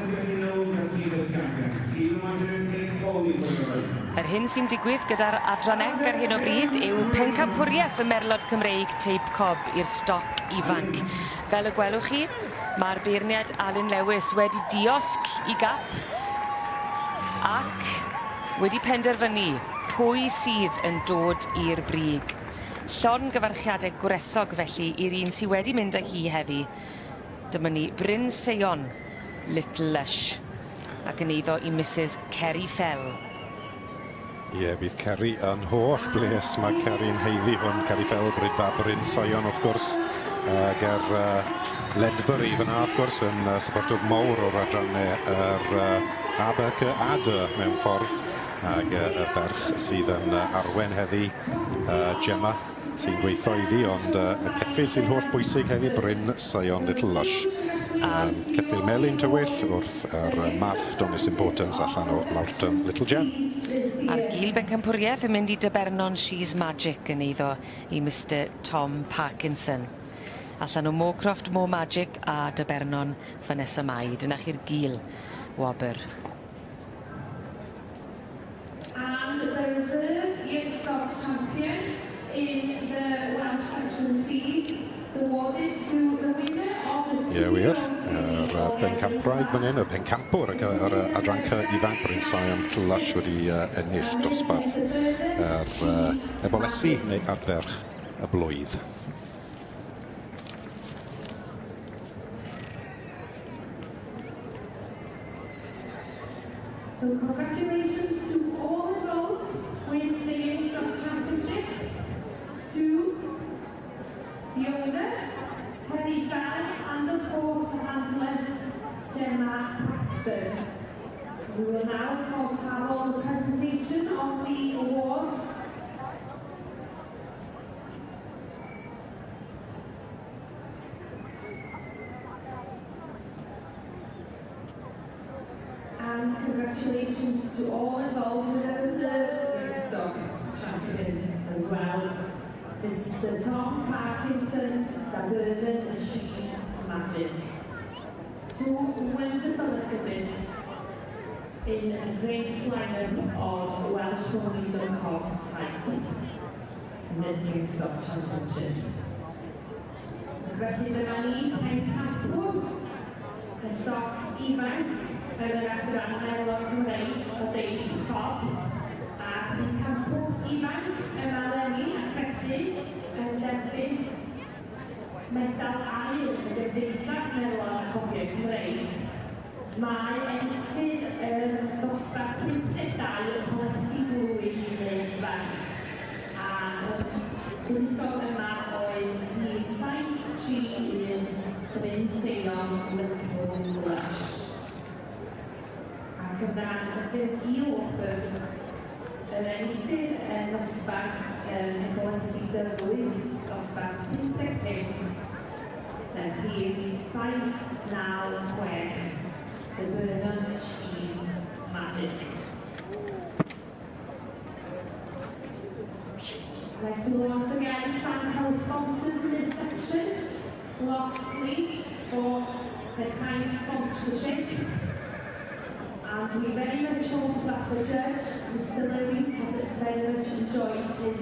certainly knows that she's a champion. She might take Foley for the right. Yr hyn sy'n digwydd gyda'r adran ec ar hyn o bryd yw pencampwriaeth y Merlod Cymreig teip cob i'r stoc ifanc. Fel y gwelwch chi, mae'r beirniad Alun Lewis wedi diosg i gap ac wedi penderfynu pwy sydd yn dod i'r brig. Llongyfarchiadau gwresog felly i'r un sydd wedi mynd â hi heddi. Dyma ni Bryn Seion, Little Lush, ac yn eiddo i Mrs Kerry Fell. Ie, yeah, bydd Kerry yn holl bles. Mae Kerry'n haeddu hwn. Kerry Fell, Brydfa Bryn Sion, wrth gwrs, ger Ledbury fyna, wrth gwrs, yn supportwr mawr o'r adrannau yr A, B, C a D mewn ffordd. Ac y ferch sydd yn arwen heddi, Gemma, sy'n gweithio iddi, ond y ceffyl sy'n holl bwysig heddi, Bryn Sion Little Lush. Ceffyl melyn tywyll wrth yr march Donis Importance allan o Lawrton Little Gem. A'r gil bencampwriaeth yn mynd i Dybernon She's Magic yn eiddo i Mister Tom Parkinson. Allan o Moorcroft More Magic a Dybernon Vanessa Mai. Dyna chi'r gil wobr. And the reserve youngstock champion in the Welsh section C's is awarded to the winner of the Ie, wir. Yr bencampwraig fan hyn, y pencampwr ar gyfer yr adran C ifanc, Bryn Sion Little Lush wedi ennill dosbarth yr ebolesi neu adferch y blwydd. So congratulations to all involved with the Youngstock Championship, to the owner, Kerry Fell, and of course the handler, Gemma Paxton. We will now, of course, have all the presentation of the awards. And congratulations to all involved with the reserve Youngstock champion as well. Mr. Tom Parkinson's Vernon and She's Magic. Two wonderful exhibits in a great lineup of Welsh ponies of cob type in this Youngstock Championship. Ac felly dyma ni pencampwr y stoc ifanc yn yr adran Merlod Cymreig o deip cob a pencampwr ifanc yma eleni ac felly yn derbyn medal aur y Gymdeithas Merlod a Chobiau Cymreig. Mae enillydd yr dosbarth 52 y polisi blwydd neu ferch a'r buddugol yma oedd rhif 731 Bryn Seion Little Lush. Ac yna y gil wobr yr enillydd yn dosbarth yn ebolesi dyflwydd dosbarth 55 sef rhif 796 The Burnham Cheese Magic. I'd like to once again thank our sponsors in this section, Loxley, for their kind sponsorship. And we very much hope that the judge, Mr. Lewis, has very much enjoyed his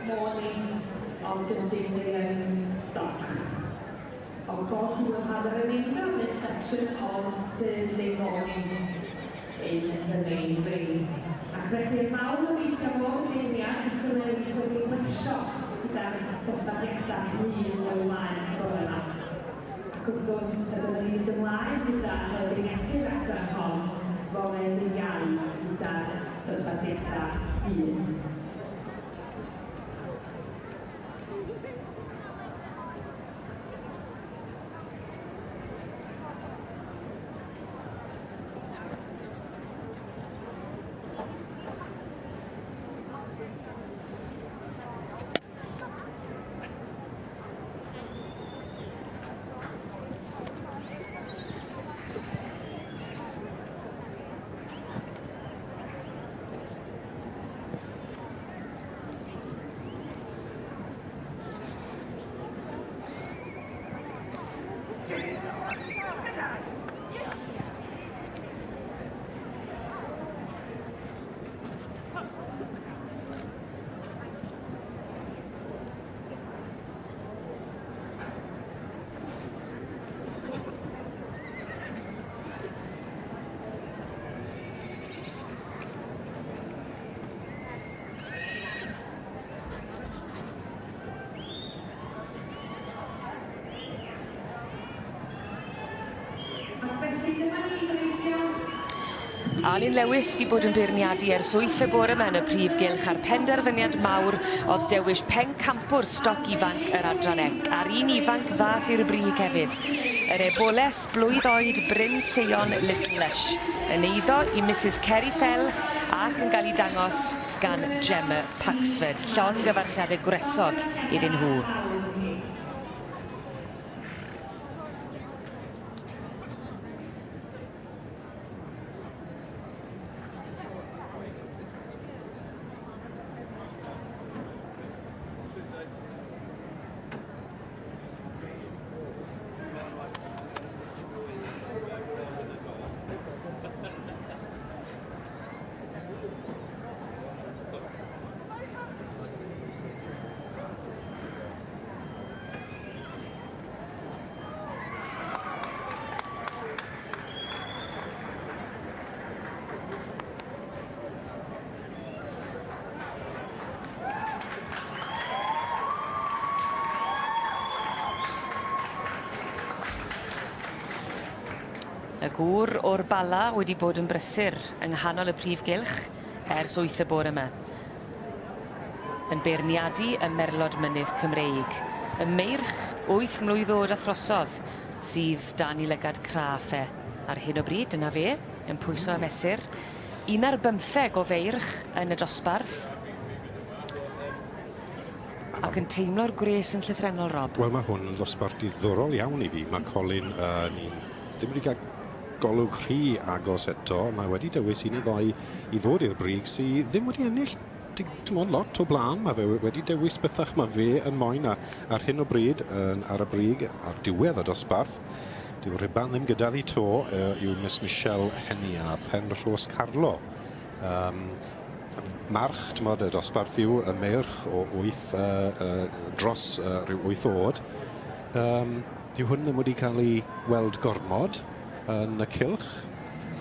morning of judging the young stock. Of course, we will have a remainder of this section on Thursday morning in the main ring. Ac felly mawr obeithio fod y beirniad Mr Lewis wedi plesio gyda'r dosbarthiadau llun o'i flaen y bore yma. Ac wrth gwrs, y byddwn ni'n mynd ymlaen gyda y beirniadu'r adran hon fore ddydd Iau gyda'r dosbarthiadau llun. Alun Lewis 'di bod yn beirniadu ers wyth y bore 'ma yn y prif gylch a'r penderfyniad mawr o'dd dewis pencampwr stoc ifanc yr adran ec a'r un ifanc ddath i'r brig hefyd. Yr eboles blwydd oed Bryn Seion Little Lush yn eiddo i Misus Ceri Fell ac yn ga'l 'i dangos gan Gemma Paxford. Llongyfarchiade gwresog iddyn nhw. Y gŵr o'r Bala wedi bod yn brysur yng nghanol y prif gylch ers wyth y bore 'ma. Yn beirniadu y merlod mynydd Cymreig, y meirch wyth mlwydd o'd a throsodd sydd dan 'i lygad craff e ar hyn o bryd, dyna fe, yn pwyso a mesur. Un ar bymtheg o feirch yn y dosbarth. Ac yn teimlo'r gwres yn llythrennol, Rob. Wel, mae hwn yn ddosbarth diddorol iawn i fi. Mae Colin yn un ddim wedi cael golwg rhy agos eto. Mae wedi dewis un neu ddou i ddod i'r brig sy ddim wedi ennill t'mod lot o blaen. Mae fe wedi dewis bethach mae fe yn moyn a ar hyn o bryd yn ar y brig ar diwedd y dosbarth. Dyw'r rhuban ddim gyda ddi to yw Miss Michelle Henny a Pen Rhos Carlo. Um, march, t'mod, y dosbarth yw y meirch o wyth, uh, uh, dros uh, rhyw wyth oed. Um, dyw hwn ddim wedi cael ei weld gormod yn y cylch.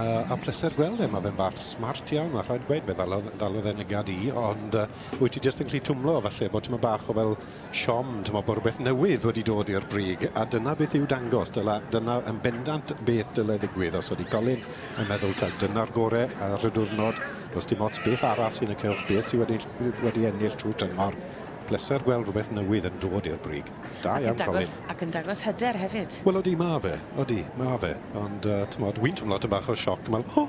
A pleser gweld e, mae fe'n fach smart iawn, mae rhaid gweud, fe ddalodd, ddalodd e nygad i, ond uh, wyt ti jyst yn gallu twmlo falle bod tyma bach o fel siom, tyma bod rhywbeth newydd wedi dod i'r brig, a dyna beth yw dangos, dyla, dyna yn bendant beth dyle ddigwydd, os ydy Colin yn meddwl taw dyna'r gore ar y diwrnod, does dim ots beth arall sy'n y cylch, beth sydd wedi, wedi ennill trwy'r tymor, pleser gweld rhywbeth newydd yn dod i'r brig. Da iawn, Colin. Ac yn dangos hyder hefyd. Wel, odi, ma fe. Odi, ma fe. Ond, uh, t'mod, wi'n twmlo tipyn bach o sioc, meddwl, o!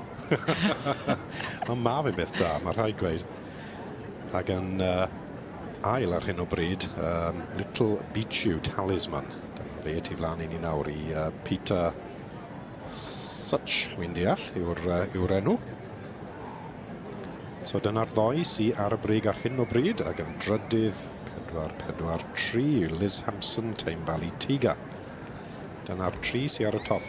Ond ma fe'n beth da, mae rhaid gweud. Ac yn uh, ail ar hyn o bryd, um, Little Beach Talisman. Dyna fe tu flaen i ni nawr i uh, Peter Such, wi'n deall, yw'r uh, yw enw. So dyna'r ddoi sy ar y brig ar hyn o bryd, ac yn drydydd, 4, 4, 3, Liz Hampson, Tame Valley Tiga. Dyna'r tri sy ar y top.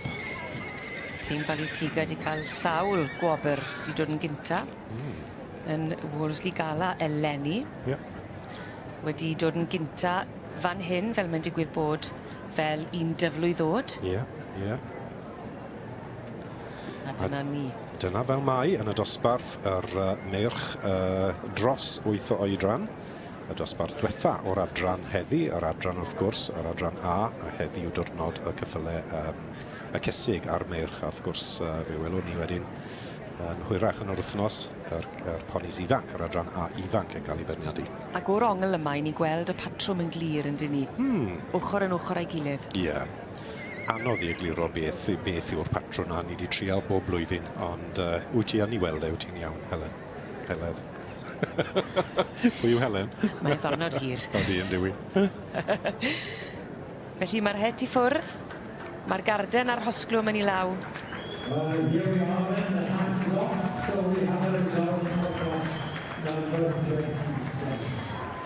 Tame Valley Tiga 'di cael sawl gwobr, 'di dod yn gynta. Mm. Yn Wolseley Gala eleni. Ie. Wedi dod yn gynta fan hyn, fel mae'n digwydd bod, fel un dyflwydd o'd. Ie, ie. A dyna ni. Dyna fel mae yn y dosbarth yr uh, meirch uh, dros wyth o oedran. Y dosbarth diwetha o'r adran heddi, yr adran wrth gwrs, yr adran A, a heddi yw diwrnod y cyffyle um, y cesig a'r meirch, a wrth gwrs uh, fe welwn ni wedyn yn hwyrach yn yr wythnos yr, yr ponis ifanc, yr adran A ifanc yn cael ei beirniadu. Ac o'r ongl yma, 'yn ni'n gweld y patrwm yn glir yn 'dyn ni? Hmm. Ochr yn ochr â'i gilydd. Ie. Yeah. Anodd i egluro beth, beth yw'r patrwm 'na, ni wedi trial bob blwyddyn, ond uh, wyt ti yn ei weld e, wyt ti'n iawn, Helen? Heledd. Pwy yw Helen? Mae'n ddornod hir. Odi, yn dyw 'i. Felly mae'r het i ffwrdd, mae'r garden a'r rhosglwm yn 'i law. Well, here we are then, the hat is off, so we have a result for class number 27.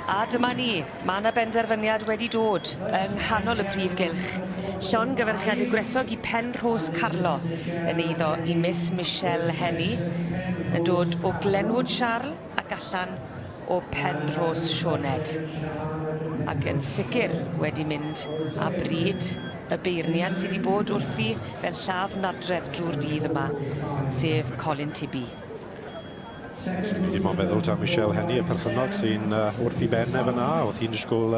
A dyma ni, ma' 'na benderfyniad wedi dod yng nghanol y prif gylch. Llongyfarchiadau gwresog i Pen Rhos Carlo yn eiddo i Miss Michelle Henny, yn dod o Glenwood Charles ac allan o Pen Rhos Sioned. Ac yn sicr wedi mynd â bryd y beirniad sy 'di bod wrthi fel lladd nadredd drw'r dydd yma, sef Colin Tibby. Felly ni ddim ond meddwl taw Michelle Henny, y perchennog sy'n wrth i ben e fyna. Oedd hi'n disgwyl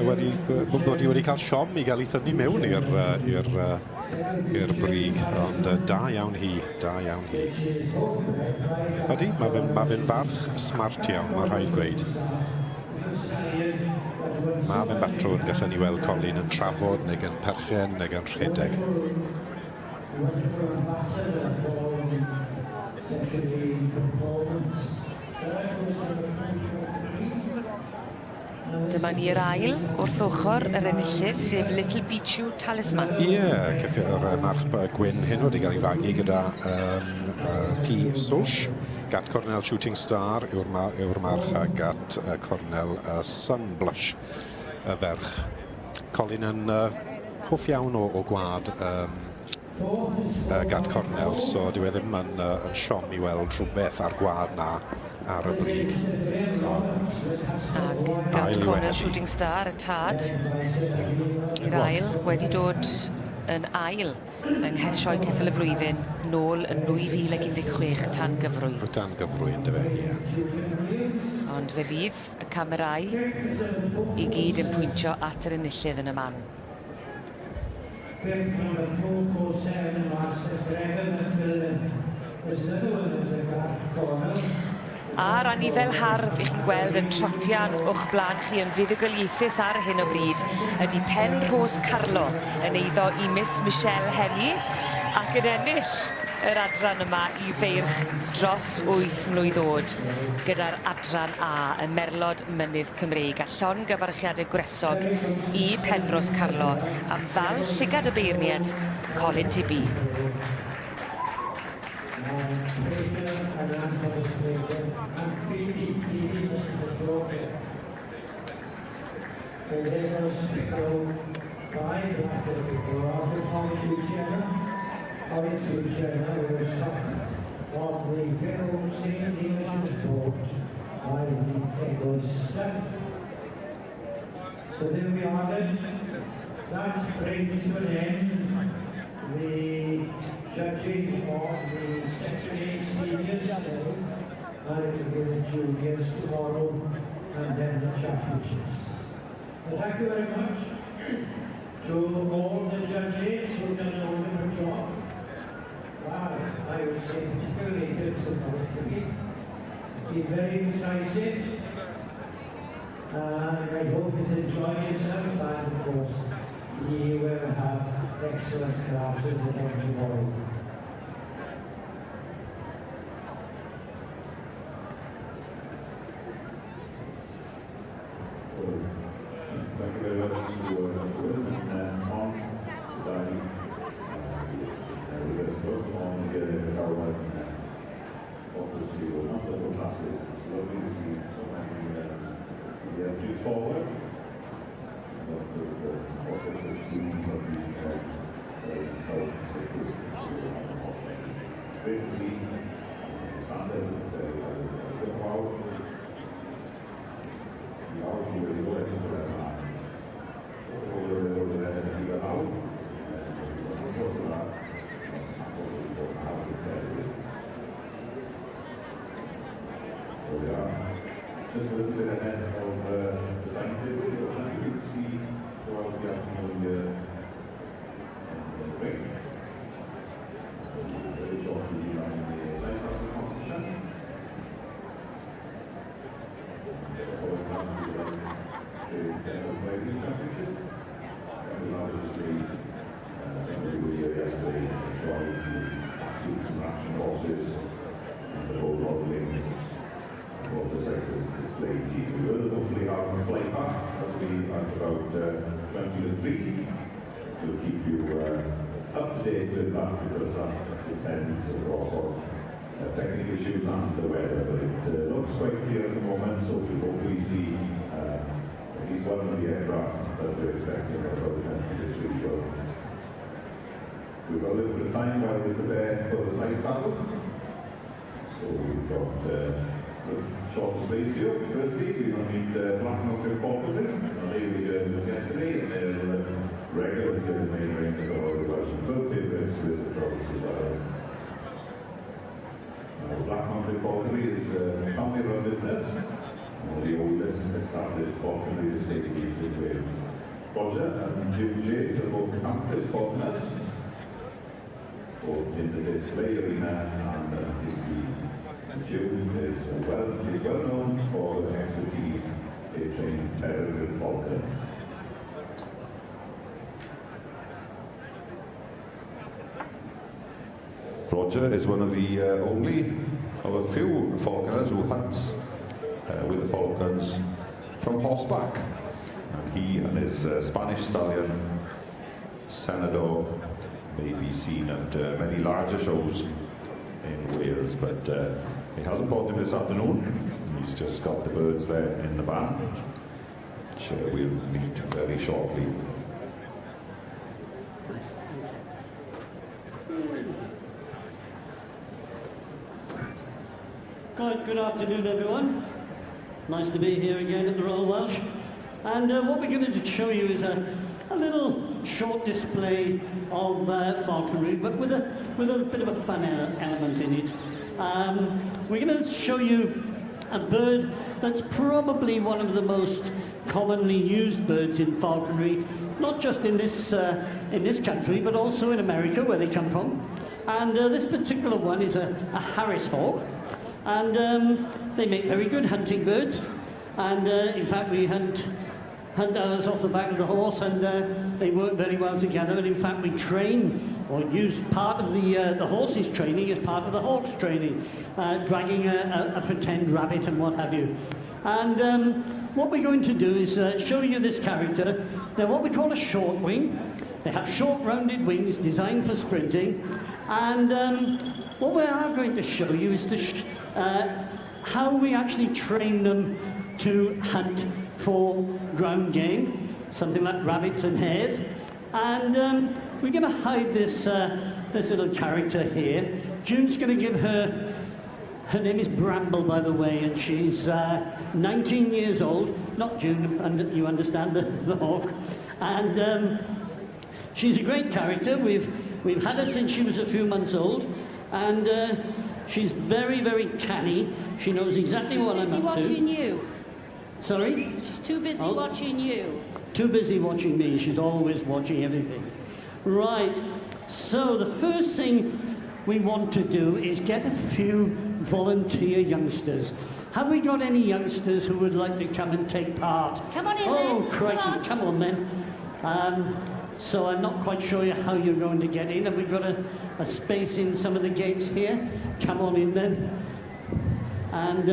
wedi, bod hi wedi cael siom i gael ei thynnu mewn i'r i'r i'r brig, ond da iawn hi, da iawn hi. Ydy, mae fe'n ma fe farch smart iawn, mae rhaid gweud. Mae fe'n batrwn, gallen ni weld Colin yn trafod neu gan perchen neu gan rhedeg. Wonderful ambassador for such a performance. Third was number 343. Dyma ni'r ail wrth ochr yr enillydd, sef Little Bichu Talisman. Ie, yeah, ceffio'r march gwyn hyn wedi cael ei fagu gyda P. Swlsh. Gat Cornel Shooting Star yw'r ma yw march a gat Cornel Sunblush y ferch. Colin yn hoff iawn o, o gwad Gat Cornel, so dyw e ddim yn, yn siom i weld rhywbeth ar gwad na ar y brig. Ac Gat Cornel Shooting Star, y tad, i'r ail, wedi dod yn ail yng Sioe Ceffyl y Flwyddyn nôl yn 2016 tan gyfrwy. Dan gyfrwy, yndyfe, ie. Yeah. Ond fe fydd y camerâu i gyd yn pwyntio at yr enillydd yn y man. Fifth, number 447, Master Gregor Macmillan. There's another one in the back corner. A'r anifel hardd i chi'n gweld yn trotian o'ch blaen chi yn fuddugoliaethus ar hyn o bryd ydy Pen Rhos Carlo yn eiddo i Miss Michelle Henny ac yn ennill yr adran yma i feirch dros 8 mlwydd oed gyda'r adran A, y Merlod Mynydd Cymreig, a llongyfarchiadau gwresog i Penrhos Carlo am ddal llygad y beirniad Colin Tibby. Of the Fairhope St. Nations Board by the Egoista. So there we are then. That brings to an end the judging of the Section A seniors today, and it will be the juniors tomorrow, and then the championships. Well, thank you very much to all the judges who've done a wonderful job. Wow, I would say particularly to Sir Colin. Been very decisive. And I hope he's enjoyed himself, and of course he will have excellent classes again tomorrow. Thank you very much to Will and on dau on Gawan obviously wonderful classes. It's lovely to see so many the entries forward. A lot of offers of doom have been very south. Great to see standard very good crowd. Ni fawr sydd wedi bod yn ffwrdd yma. O'r i awr. Os yna, os bod awr i cheri. There we are. Just a little bit ahead of the timetable, but plenty to see throughout the afternoon here in the ring. Very shortly be running the side saddle competition. Following that, we run the General Driving Championship. And we'll have displays. Somebody were here yesterday enjoying the athletes and action horses and the bull wings and motorcycle display team. We will hopefully have them fly past as we at about 20 to 3. We'll keep you up to date with that because that depends of course on technical issues and the weather, but it looks quite clear at the moment, so we'll hopefully see at least one of the aircraft that we're expecting at about 20 to 3. Well, we've got a little bit of time while we prepare for the side saddle. So we've got a short space here. Firstly, we're going to meet Black Milk Falconry. Now they were here with us yesterday, and they're regulars here in the main ring at the Royal Welsh and firm favourites with the crowds as well. Now, Black Mountain Falconry is a family-run business, one of the oldest established falconry estate teams in Wales. Roger and Jim James are both accomplished falconers, both in the display arena and the hunting field. And June is well known for her expertise in training peregrine falcons. Roger is one of the only of a few falconers who hunts with the falcons from horseback. And he and his Spanish stallion, Senador, may be seen at many larger shows in Wales, but he hasn't bought them this afternoon. He's just got the birds there in the van, which we'll meet very shortly. Right, good afternoon, everyone. Nice to be here again at the Royal Welsh. And what we're going to show you is a little short display of falconry, but with a bit of a fun element in it. We're going to show you a bird that's probably one of the most commonly used birds in falconry, not just in this country, but also in America, where they come from. And this particular one is a Harris hawk. And they make very good hunting birds. And in fact, we hunt ours off the back of the horse, and they work very well together. And in fact, we train or use part of the horse's training as part of the hawk's training, dragging a pretend rabbit and what have you. And what we're going to do is show you this character. They're what we call a short wing. They have short, rounded wings designed for sprinting. And what we are going to show you is how we actually train them to hunt for ground game, something like rabbits and hares. And we're going to hide this, this little character here. June's going to give her... Her name is Bramble, by the way, and she's 19 years old. Not June, and you understand, the hawk. And she's a great character. We've had her since she was a few months old, and she's very, very canny. She knows exactly what I'm up to. She's too busy watching you. Sorry? She's too busy watching you. Too busy watching me. She's always watching everything. Right. So the first thing we want to do is get a few volunteer youngsters. Have we got any youngsters who would like to come and take part? Come on in oh, then. Oh, crikey. Come on. Come on then. So I'm not quite sure how you're going to get in. Have we got a space in some of the gates here? Come on in then. And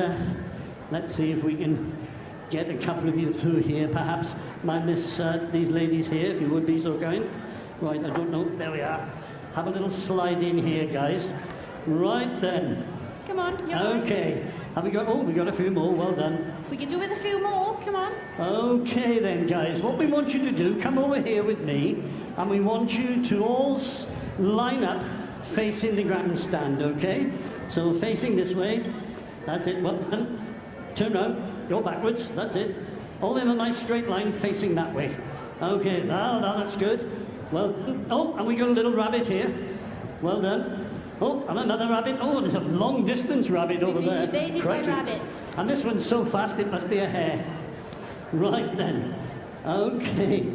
let's see if we can get a couple of you through here, perhaps. Mind this, these ladies here, if you would be so kind. Right, I don't know. There we are. Have a little slide in here, guys. Right then. Come on. You're okay. Right. Have we got... Oh, we got a few more. Well done. We can do with a few more. Come on. Okay then, guys. What we want you to do, come over here with me, and we want you to all line up facing the grandstand, okay? So facing this way. That's it. Well done. Turn round. Go backwards. That's it. All in a nice straight line facing that way. Okay. Now that's good. Well, oh, and we got a little rabbit here. Well done. Oh, and another rabbit. Oh, there's a long-distance rabbit over there. Invaded by rabbits. And this one's so fast it must be a hare. Right then. Okay.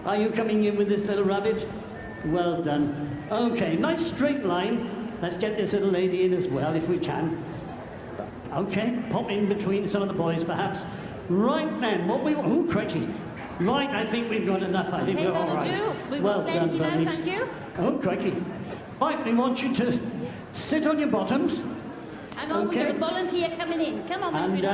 Are you coming in with this little rabbit? Well done. Okay, nice straight line. Let's get this little lady in as well, if we can. Okay, pop in between some of the boys, perhaps. Right then, what we want... Oh, crikey. Right, I think we've got enough. I think okay, we're all right. Do. We've well got plenty done, now, thank you. Oh, crikey. Right, we want you to sit on your bottoms. Hang on, okay. We've got a volunteer coming in. Come on, and,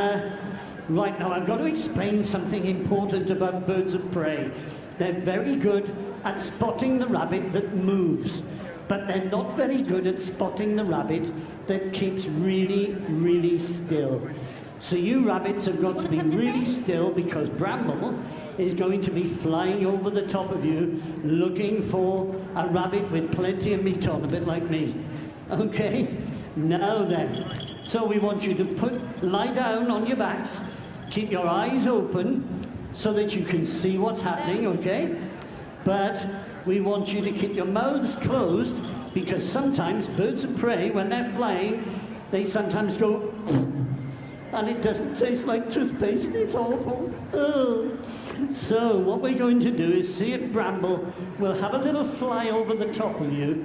right, now I've got to explain something important about birds of prey. They're very good at spotting the rabbit that moves, but they're not very good at spotting the rabbit that keeps really, really still. So you rabbits have got to be really still, because Bramble is going to be flying over the top of you looking for a rabbit with plenty of meat on, a bit like me. Okay? Now then. So we want you to lie down on your backs, keep your eyes open so that you can see what's happening, okay? But we want you to keep your mouths closed, because sometimes birds of prey, when they're flying, They sometimes go, and it doesn't taste like toothpaste. It's awful. Oh. So what we're going to do is see if Bramble will have a little fly over the top of you,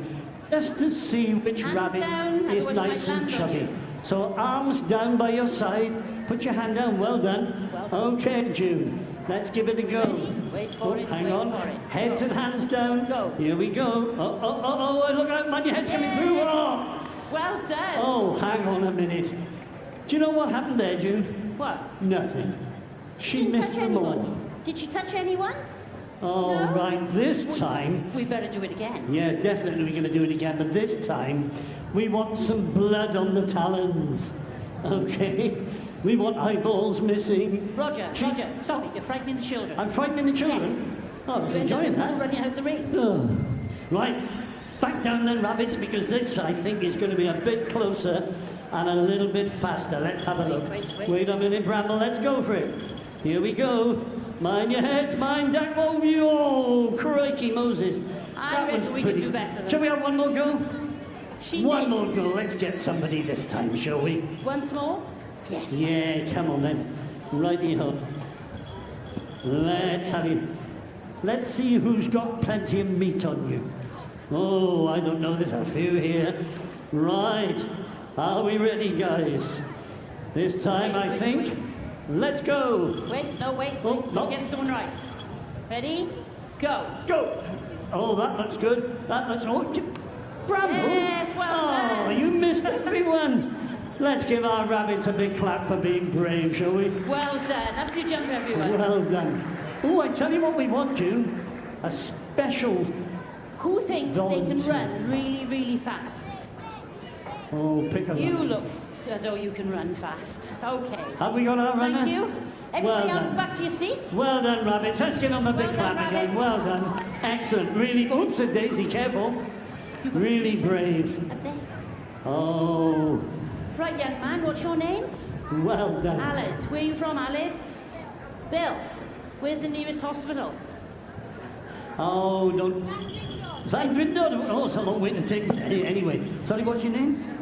just to see which Hands rabbit down, is otherwise she might nice and land on chubby. you. So arms down by your side. Put your hand down. Well done. Well done. Okay, June. Let's give it a go. Ready? Wait for Oh, it, Hang wait on. for it. Heads Go. and hands down. Go. Here we go. Oh, oh, oh, oh, look out, man. Your head's coming through. Oh. Well done. Oh, hang on a minute. Do you know what happened there, June? What? Nothing. She Didn't missed touch them anyone. all. Did she touch anyone? Oh, No? right, this time. We better do it again. Yeah, definitely we're going to do it again, but this time we want some blood on the talons. Okay? We want eyeballs missing. Roger, Roger, stop it. You're frightening the children. I'm frightening the children? Yes. Oh, I was You end up enjoying with that. people running out the ring. Oh. Right, back down then, rabbits, because this, I think, is going to be a bit closer and a little bit faster. Let's have a look. Wait, wait, Wait a minute, Bramble, let's go for it. Here we go. Mind your heads, mind that. Oh, you, oh, crikey Moses. I That reckon was we could pretty- do better than Shall we have one more go? She One did. more go. Let's get somebody this time, shall we? Once more? Yes. Yeah, come on then. Righty-ho. Let's have you. Let's see who's got plenty of meat on you. Oh, I don't know. There's a few here. Right. Are we ready, guys? This time, Wait, I wait, think. wait. Let's go. Wait, no, wait. Oh, wait. no. Get this one right. Ready? Go. Go. Oh, that looks good. That looks... Oh, Bramble. Yes, well Oh, done. you missed everyone. Let's give our rabbits a big clap for being brave, shall we? Well done. Up you jump, everyone. Well done. Oh, I tell you what we want, June. A special... Who thinks they can Volunteer. run really, really fast? Oh, pick a You runner. look as though you can run fast. Okay. Have we got our runner? Thank you. Everybody Well else done. back to your seats. Well done, rabbits. Let's give them a big Well done, clap again. rabbits. Well done. Excellent. Really... Oops, a daisy, careful. Really brave. Up there. Oh, Right, young man, what's your name? well done. Aled. Where are you from, Aled? Builth. Where's the nearest hospital? Oh, don't... Llandrindod. Oh, it's a long way to take. Anyway, sorry, what's your name?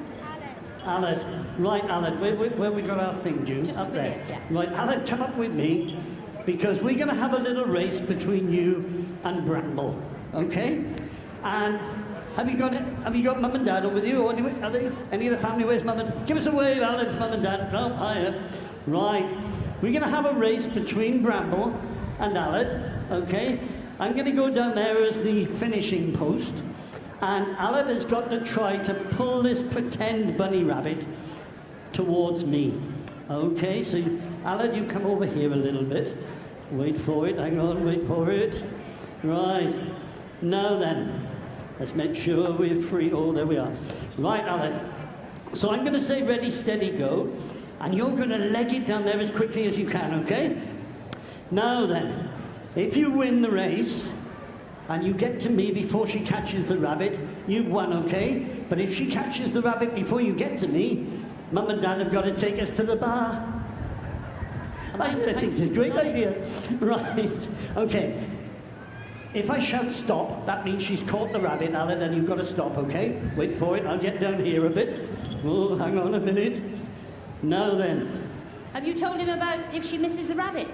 Aled. Right, Aled. Where we got our thing, June? Just up over there. here, yeah. Right, Aled, come up with me, because we're going to have a little race between you and Bramble. Okay? And have you got it? Have you got Mum and Dad with you? Or any, are they, any of the family? Where's Mum and? Give us a wave, Aled's Mum and Dad. Oh, hiya. Right. We're going to have a race between Bramble and Aled. Okay? I'm going to go down there as the finishing post. And Aled has got to try to pull this pretend bunny rabbit towards me. Okay, so Aled, you come over here a little bit. Wait for it, hang on, wait for it. Right, now then, let's make sure we're free. Oh, there we are. Right, Aled. So I'm going to say ready, steady, go. And you're going to leg it down there as quickly as you can, okay? Now then, if you win the race, and you get to me before she catches the rabbit, you've won, okay? But if she catches the rabbit before you get to me, Mum and Dad have got to take us to the bar. I think it's a great idea. Right, okay. If I shout stop, that means she's caught the rabbit, Alan, and you've got to stop, okay? Wait for it, I'll get down here a bit. Oh, hang on a minute. Now then. Have you told him about if she misses the rabbit?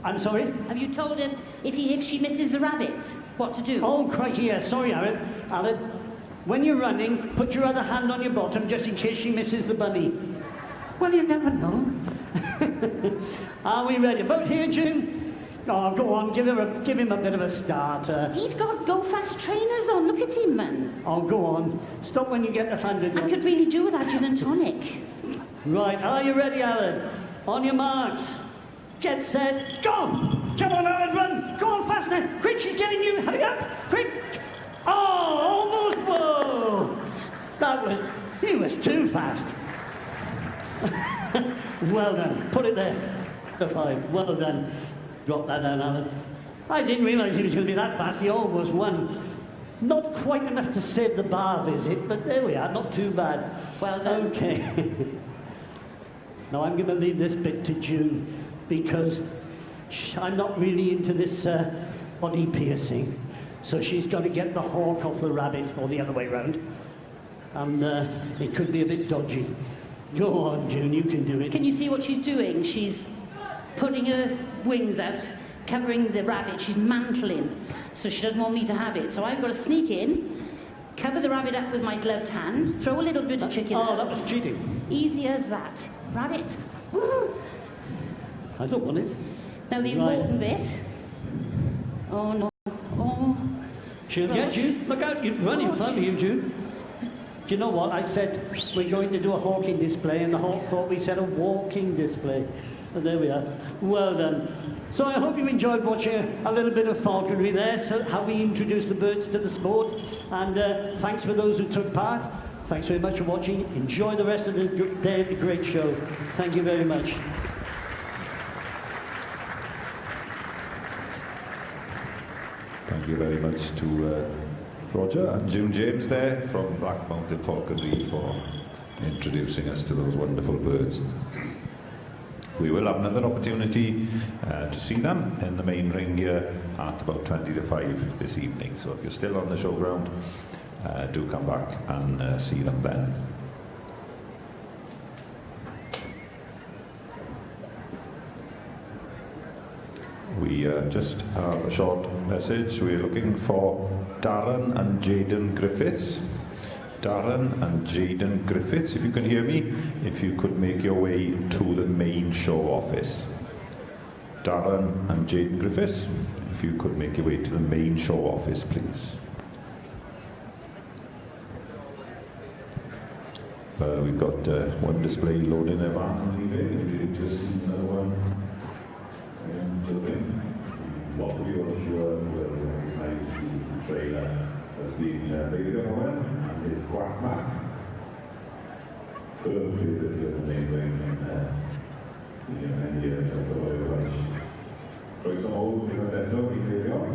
I'm sorry? Have you told him if she misses the rabbit, what to do? Oh, crikey, yeah. Sorry, Aled. Aled, when you're running, put your other hand on your bottom just in case she misses the bunny. Well, you never know. Are we ready? About here, June? Oh, go on, give him a bit of a starter. He's got go-fast trainers on. Look at him, man. Oh, go on. Stop when you get the 100. I could really do with that gin and tonic. Right, are you ready, Aled? On your marks. Get set, go! Come on, Aled, run! Go on faster! Quick, she's getting you! Hurry up! Quick! Oh, almost! Whoa! That was... He was too fast. Well done. Put it there. The 5. Well done. Drop that down, Aled. I didn't realise he was going to be that fast. He almost won. Not quite enough to save the bar visit, but there we are. Not too bad. Well done. Okay. Now I'm going to leave this bit to June, because I'm not really into this body piercing. So she's got to get the hawk off the rabbit, or the other way round. And it could be a bit dodgy. Go on, June, you can do it. Can you see what she's doing? She's putting her wings out, covering the rabbit. She's mantling, so she doesn't want me to have it. So I've got to sneak in, cover the rabbit up with my gloved hand, throw a little bit of chicken Oh, out. that was cheating. Easy as that. Rabbit. I don't want it. Now the Right. important bit. Oh no. Oh. She'll get you. Look out, you run in front of you, June. Do you know what? I said we're going to do a hawking display, and the hawk thought we said a walking display. And there we are. Well done. So I hope you enjoyed watching a little bit of falconry there, so how we introduce the birds to the sport. And thanks for those who took part. Thanks very much for watching. Enjoy the rest of the day, the great show. Thank you very much. Thank you very much to Roger and June James there from Black Mountain Falconry for introducing us to those wonderful birds. We will have another opportunity to see them in the main ring here at about 20 to 5 this evening. So if you're still on the showground, do come back and see them then. We just have a short message. We're looking for Darren and Jaden Griffiths. Darren and Jaden Griffiths, if you can hear me, if you could make your way to the main show office. Darren and Jaden Griffiths, if you could make your way to the main show office, please. We've got one display loading a van and leaving. We've just seen another one. A lot of you, I'm sure, will recognise the trailer as being Meirion Owen and his Quack Mac. Firm favourite here in the main ring in many years at the Royal Welsh. Croeso mawr unwaith eto i Meirion.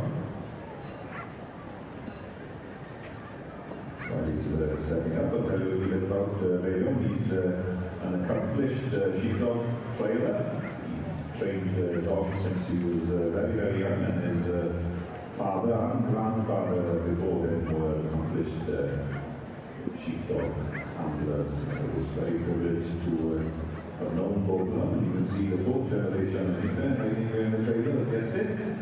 While he's setting up, I'll tell you a little bit about Meirion. He's an accomplished sheepdog trailer. He trained dogs since he was very, very young, and his father and grandfather before him were accomplished sheepdog handlers. I was very privileged to have known both of them, and you can see the fourth generation, I think, there, hiding in the trailer as yesterday.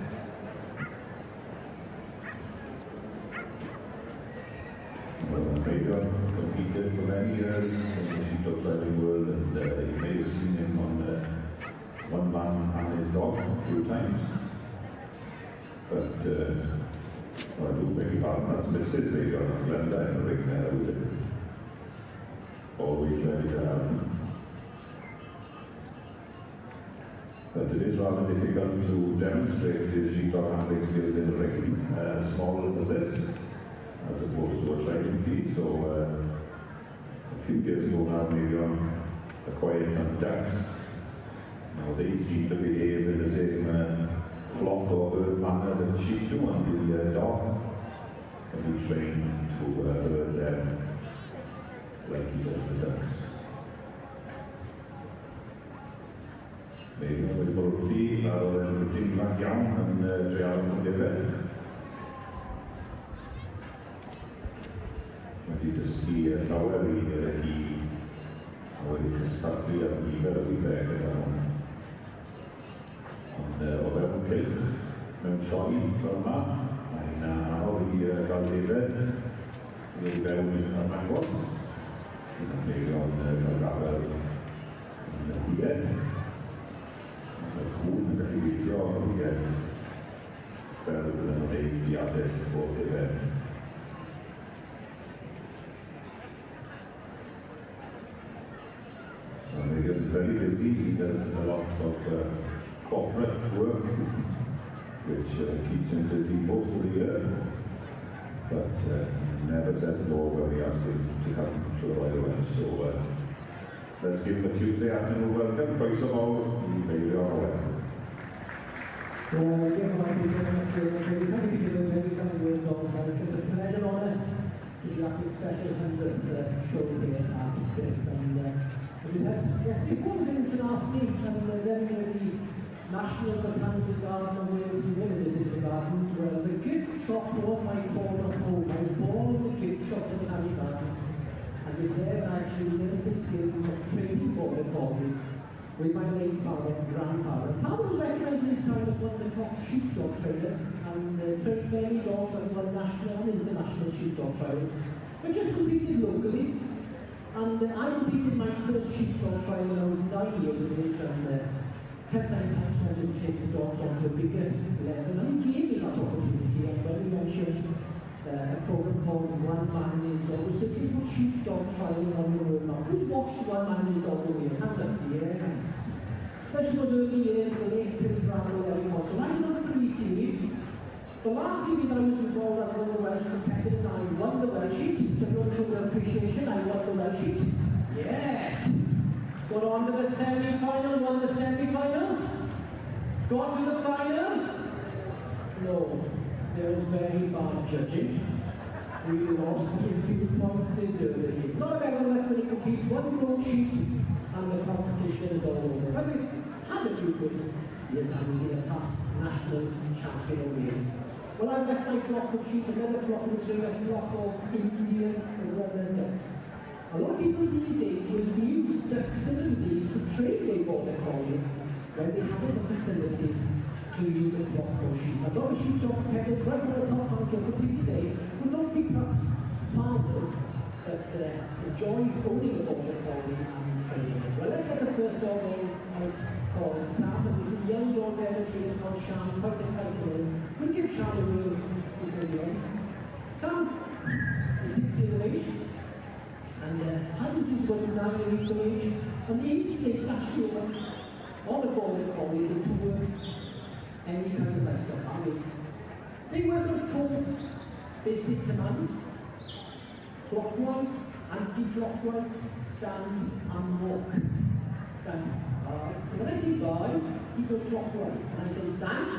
Well, Meirion competed for many years in the sheepdog trailing world, and you may have seen him on One Man and His Dog a few times. But well, I do beg your pardon, that's Mrs. Meirion, that's Glenda in the ring there with him. Always ready to help. But it is rather difficult to demonstrate his sheepdog handling skills in the ring, small as this, as opposed to a training feed. So a few years ago now, Meirion acquired some ducks. Now they seem to behave in the same flock or herd manner that sheep do, and the dog can be trained to herd them like he does the ducks. Meirion wedi bod wrthi ar ôl yn rydyn ifanc iawn yn treialon Cwmdefed. Wedi dysgu llawer i hi a wedi cystadlu ar nifer o weithiau gyda nhw. Ond o fewn cylch mewn sioe fel yma, mae'n anodd i gael defed i fewn i'r dangos. Sy'n Meirion cael gafel yn y hwyaid. Mae'r cŵn yn gallu weithio ar hwyaid fel bydden nhw'n gwneud i addysg o defed. Meirion is very busy. He does a lot of corporate work, which keeps him busy most of the year, but never says no when we ask him to come to the Royal Welsh. So let's give him a Tuesday afternoon welcome. Croeso mawr i Meirion Owen. Well, diolch yn fawr, Peter. Thank you, Peter. Very kind words all the time. It's a pleasure and honour to be at this special 100th show here at Builth. And as we said yesterday, what was in Llanarthne and then the National Botanical Garden of Wales Museum in the City Gardens. Well, the gift shop was my former home. I was born in the gift shop in the Botanic Garden. actually learned the skills of training border collies with my late father and grandfather. Father was recognised in his time as one of the top sheepdog trainers and trained many dogs and won national and international sheepdog trials. But just competed locally, and I competed my first sheepdog trial when I was 9 years of age and felt I perhaps wanted to take the dogs onto a bigger level. And he gave me that opportunity, and when we mentioned a program called One Man and His Dog, was simply put sheepdog trialing on the world map. Who's watched One Man and His Dog over the years? Hands up. Yes. Especially those early years, the late Phil Bradwell, Eric Hodgson. I did three series. The last series I was involved as one of the Welsh competitors, I won the Welsh heat. So if you want to show the appreciation, I won the Welsh heat. Yes. Got on to the semi-final, won the semi-final. Got to the final. No, there was very bad judging. We lost a few points deservedly. Not everyone let when you compete one grown sheep and the competition is all over. But we've had a few good years and we're the past national champion of Wales. Well, I've left my flock of sheep, another flock in this ring, a flock of Indian runner ducks. A lot of people these days will use ducks similar to these to train their border collies when they haven't the facilities to use a flock of sheep. A lot of sheepdog competitors right on the top of compete today who don't be perhaps farmers, but enjoy owning a border collie and training it. Well, let's get the first dog on. It's called Sam, and there's a young dog there that trains called Shan, quite excited. We'll give Shan a whirl before the end. Sam is 6 years of age, and Adams is about 9 weeks of age, and the instinct actually of a border collie is to work any kind of livestock. I mean, they work on four basic commands: clockwise, anti-clockwise, stand and walk. Stand. So when I say by, he goes clockwise. When I say stand,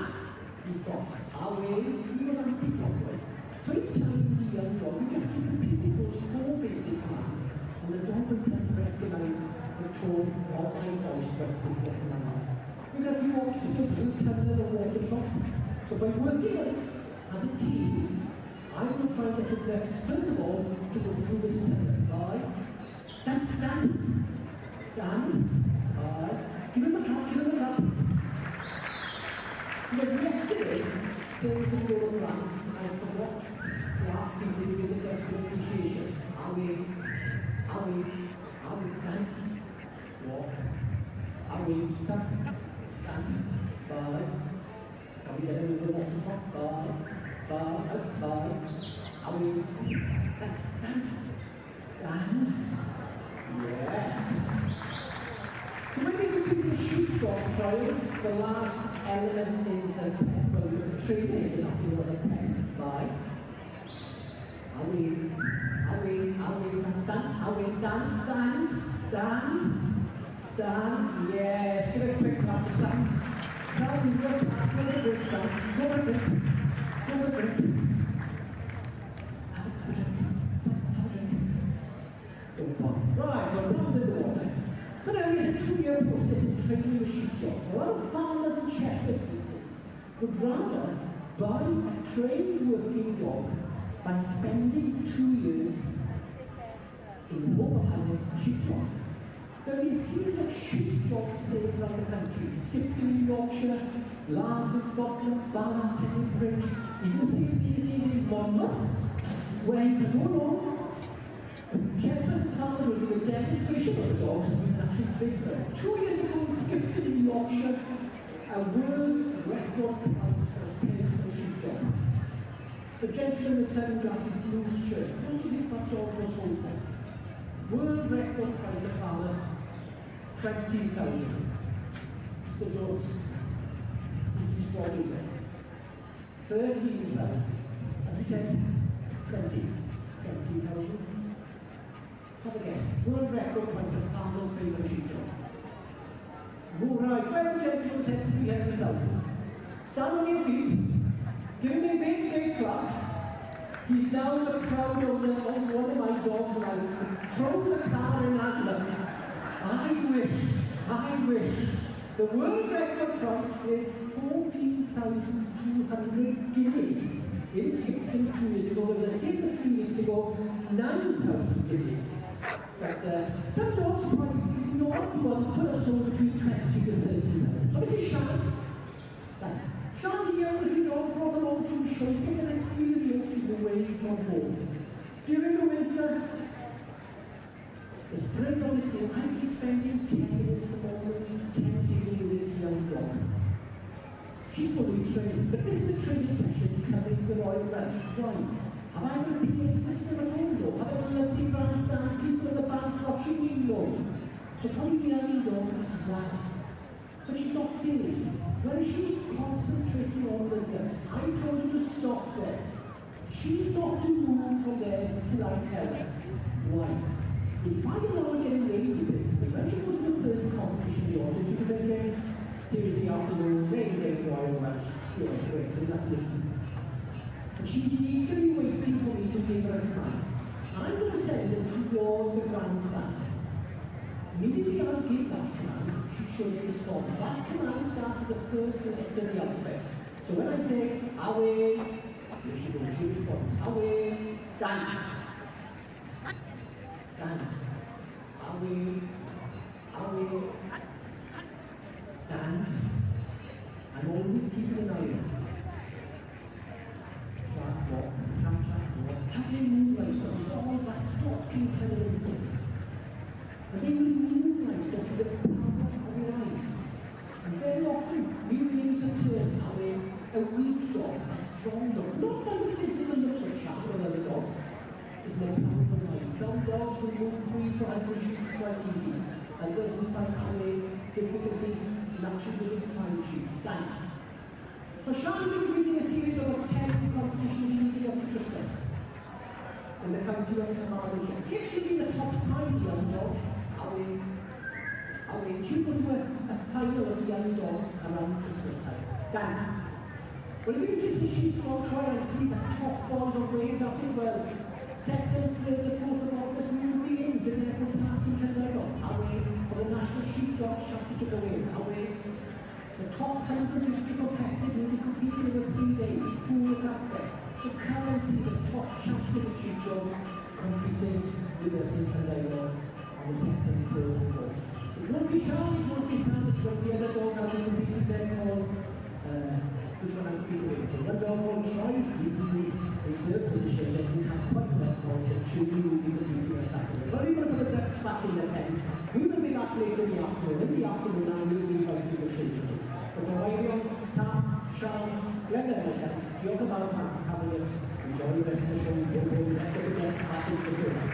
he stops. Away, he goes anti-clockwise. So each time he's a young dog, you just keep repeating those four basic commands, and the dog will come to recognize the tone of my voice quite quickly commands. We've got a few obstacles, a little tunnel and a water trough. So by working as a team, I will try and get the ducks, first of all, to go through this tunnel. By, stand, stand, stand, by. Give him a clap, give him a clap. Because yesterday, things didn't go to plan. I forgot to ask people to give the ducks an appreciation. Are we, stand, walk, are we, stand, stand, by. Can we get him with the water trough? By, by, by. Are we, stand, stand, stand. Yes. So when we compete the sheepdog trial, the last element is the pen. Well, the training is actually was a pen. By. Are we, stand, stand, are we, stand, stand, stand, stand. Yes, give it a quick clap to Sam. Sam, you go, go for a drink, Sam. Go for a drink. Go for a drink. Have a drink. Sam, have a drink. Don't bother. Right, well, Sam's in the water. So now there's a 2-year process in training a sheepdog. A lot of farmers and shepherds these days would rather buy a trained working dog than spending 2 years in the hope of having a sheepdog. There will be a series of sheepdog sales around the country. Skipton in Yorkshire, Largs in Scotland, Ballast Bridge. You can see these days in Monmouth, where you can go along. Shepherds and farmers will do a demonstration of the dogs and you can actually bid for them. 2 years ago in Skipton in Yorkshire, a world record price was paid for a sheepdog. The gentleman with sunglasses, blue shirt. What do you think that dog was sold for? World record price of farmer, 20,000. Mr. Jones, 80 strawberries then. 13,000. And you said 20. 20,000. Have a guess. World record price of farmers paid for a sheepdog. Oh, right. Where's the gentleman who said 300,000? Stand on your feet. Give him a big, big clap. He's now the proud owner of one of my dogs, and I will throw the car in as luck. I wish, I wish. The world record price is 14,200 guineas. In Skipton 2 years ago, there was a sale 3 weeks ago, 9,000 guineas. But some dogs probably not one put us all between 20 to 30,000. So this is Sian. Right. Sian's a young little dog brought along to show to get an experience away from home. During the winter, the spring obviously, I've been spending 10 minutes in the morning, 10 to with this young dog. She's fully trained, but this is a training session coming to the Royal Welsh. Why? Have I got a PA system at home? No. Have I got a lovely grandstand, people in the back watching me? No. So for a young dog, it's wow. But she's not fazed. Where is she? Concentrating on the ducks. I told her to stop there. She's got to move from there till I tell her. Why? If I allow her getting away with it, but when she goes to the first competition in the autumn, she'll be thinking, Tuesday afternoon, rain, rain, Royal Welsh, you know, great, and not listen. And she's eagerly waiting for me to give her a command. I'm going to send her towards the grandstand. Immediately I give that command, she should respond. That command starts with the first letter of the alphabet. So when I say, away, here she goes, she responds, away, stand. Stand. Away, away, stand. I'm always keeping an eye on her. Sharp walk, sharp, sharp walk. How they move livestock, it's all that stalking kind of instinct. And they will move livestock to the power of your eyes. And very often, we will use the terms, away, a weak dog, a strong dog, not by the physical looks of Sian or other dogs, it's the power of the eyes. Some dogs will move 300 400 sheep quite easy. Others will find away difficulty in actually moving 5 sheep. Stand. So Sian will be leading a series of about 10 competitions leading up to Christmas in the county of Carmarthenshire. If she'll be in the top 5 young dogs, away, she'll go to a final of the young dogs around Christmas time. Stand. Well, if you just the sheepdog try and see the top boys of Wales out in well, 2nd, 3rd, 4th of August, we will be in Dinefwr Park in Llandeilo, away for the National Sheepdog Championship of Wales, away. The top 150 competitors will be competing over 3 days, food and laughter. So come and see the top champions of sheepdogs competing with us in Llandeilo on the 2nd, 3rd and 4th. It won't be Sian, it won't be Sam, it's going to be other dogs out there competing there called, which one I'm competing with. One dog called Troy, he's in the reserve position, and we have quite enough dogs that surely will be competing on Saturday. But we're going to put the ducks back in the pen. We will be back later in the afternoon. In the afternoon, I will be inviting the children. But for Eirian, Sam, Sian, Glenda and myself, diolch yn fawr am having us. Enjoy the rest of the show. We'll go the rest of the ducks back in the journey.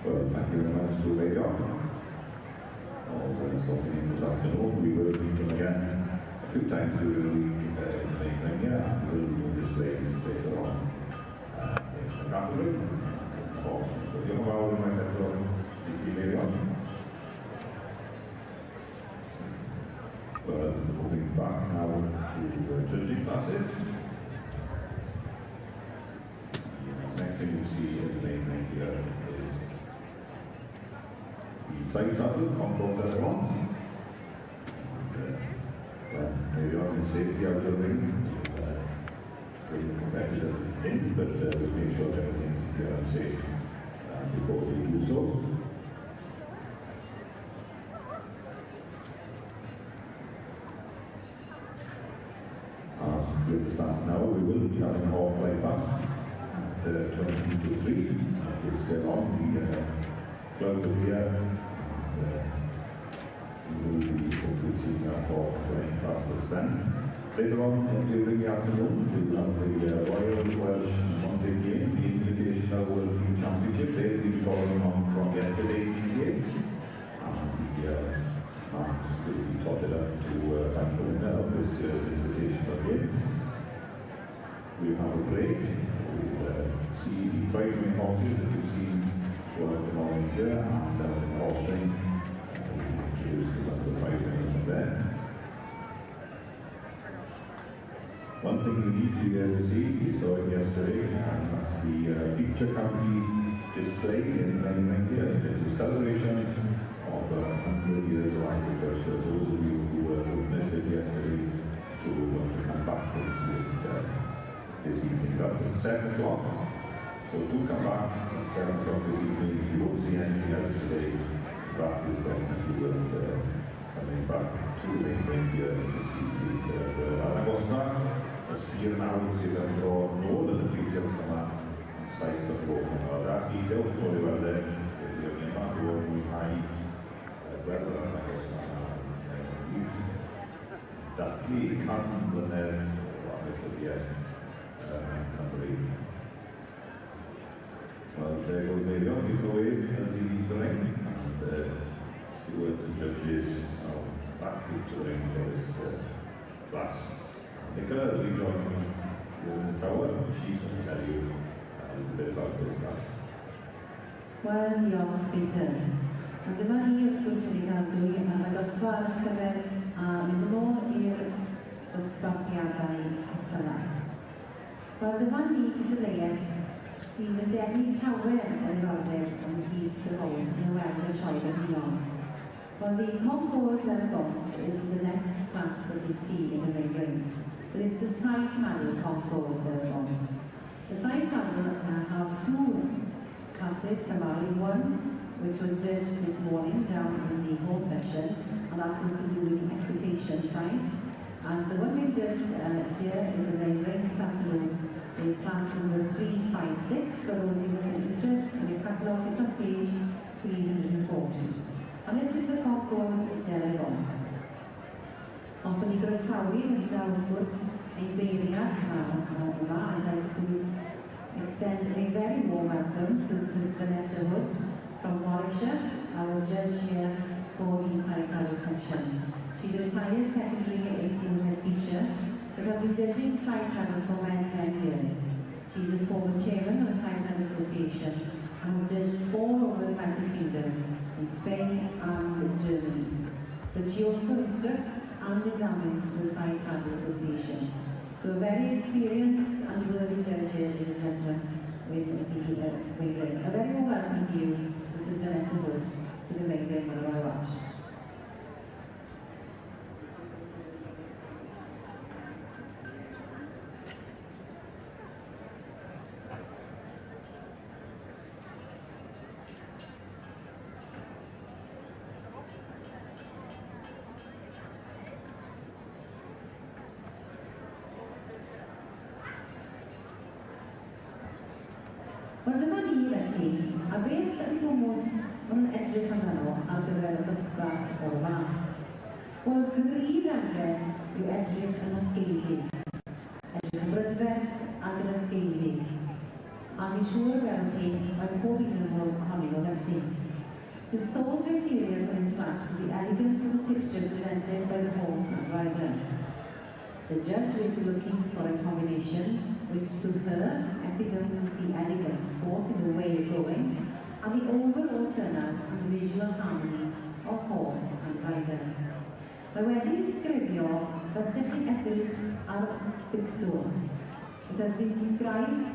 Well, thank you very much to Eirian for stopping in this afternoon. We will meet him again a few times during the week in the main ring here, and we will be doing displays later on in the afternoon. Of course. So diolch yn fawr unwaith eto i ti, Eirian. Well, moving back now to the judging classes. The next thing you see in the main ring here is the side saddle concours d'elegance. And when Eirian is safely out of the ring, we'll bring the competitors in, but we'll make sure that everything is here and safe before we do so. As we understand now, we will be having a hawk fly past at 20 to 3. It is still on the clouds are here. We will be hopefully seeing that hawk flying past us then. Later on during the afternoon, we will have the Royal Welsh Mounted Games, the Invitational World Team Championship. They'll be following on from yesterday's games. And the marks will be totted up to find the winner of this year's Invitational Games. We'll have a break. We'll see the prize winning horses that you've seen throughout the morning here and down in the horse ring. We'll introduce some of the prize winners from there. One thing you need to be able to see, you saw it yesterday, and that's the Feature County display in the main ring here. It's a celebration of 100 years of agriculture. Those of you who witnessed it yesterday, so we want to come back and see it this evening. That's at 7 o'clock, so do come back at 7 o'clock this evening. If you won't see anything else today, that is definitely worth coming back to the main ring here to see the arddangosfa. Y sir nawdd sydd yn dod nôl yn y prif gylch yma yn 7 o'r gloch yma. Da chi, dewch nôl i weld e, felly o'n i yma o mwynhau gweld yr arddangosfa yma yn dathlu 100 mlynedd o amaethyddiaeth yng Nghymru. Well, there goes Meirion, give the wave as he leaves the ring, and stewards and judges are back into the ring for this class. Nicola has rejoined me here in the tower, and she's going to tell you a little bit about this class. Wel, diolch, Peter. A dyma ni wrth gwrs wedi cael dwy arddangosfa ar eich cyfer a mynd yn ôl i'r dosbarthiadau ceffylau. Wel, dyma ni gystadleuaeth sydd yn denu llawer o ddiddordeb ymhlith y bobl sy'n weld y sioe frenhinol. Well, the Concours d'Elegance is the next class that you see in the main ring. But it's the side saddle Concours d'Elegance. The side saddle have two classes primarily. One, which was judged this morning down in the horse section, and that was to do with the equitation side. And the one being judged here in the main ring this afternoon is class number 356. For those of you with an interest in the catalogue, it's on page 340. And this is the Concours d'Elegance. Hoffwn i groesawu yn gyda wrth gwrs ein beirniad yma. I'd like to extend a very warm welcome to Mrs. Vanessa Wood from Warwickshire, our judge here for the side saddle section. She's a retired secondary school head teacher, but has been judging side saddle for many, many years. She's a former chairman of the Side Saddle Association and has judged all over the United Kingdom, in Spain and Germany. But she also instructs and examines for the Side Saddle Association. So a very experienced and worthy judge here, ladies and gentlemen, with the main ring. A very warm welcome to you, Mrs. Vanessa Wood, to the main ring of the Royal Welsh. Wel dyma ni felly, a beth yn gwmws maen nhw'n edrych amdano ar gyfer y dosbarth o'r fath? Wel, gryf elfen yw edrych yn osgeiddig. Edrych yn brydferth ac yn osgeiddig. A fi'n siŵr y gwelwch chi, mae pob un yn ohonyn nhw felly. The sole criteria for this class is the elegance of the picture presented by the horse and rider. The judge will be looking for a combination which to her epitomes the elegance, both in the way of going and the overall turnout and visual harmony of horse and rider. Mae wedi disgrifio fel sech chi'n edrych ar bictwr. It has been described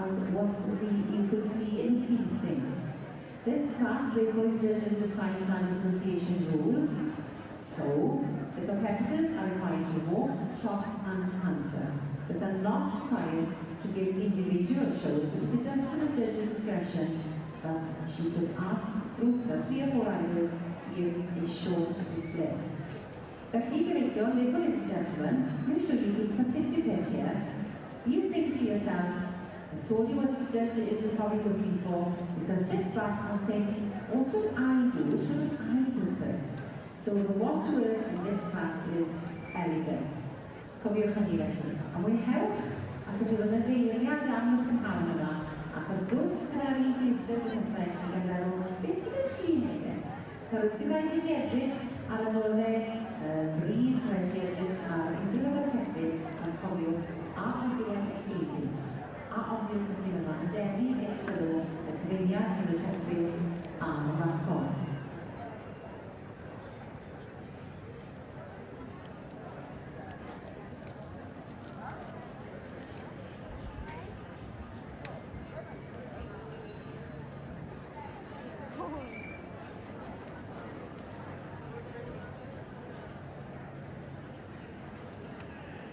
as what you could see in painting. This class therefore is judged under Side Saddle Association rules. So, the competitors are required to walk, trot and canter, but are not required to give individual shows, but it is up to the judge's discretion that she could ask groups of three or four riders to give a short display. Felly, gyfeillion, therefore, ladies and gentlemen, I'm sure you could participate here. You think to yourself, I've told you what the judge is probably looking for. You can sit back and think, what would I do? Which one would I do first? So the watchword in this class is elegance. Cofiwch hynny felly. A mwynhewch, allwch chi fod yn feirniad am y prynhawn yma, ac wrth gwrs gyda ni ti'n eistedd drws nesaf i chi gan feddwl, beth fyddech chi'n neud e? Oherwydd sy'n rhaid i chi edrych ar y nodde, y bryd, sy'n rhaid i chi edrych ar unrhyw beth ar y ceffyl, ond cofiwch, a ydw e'n esgeulu? A ydyw'r ceffyl yma yn denu eich sylw, y cyfuniad rhwng y ceffyl a'r marchog?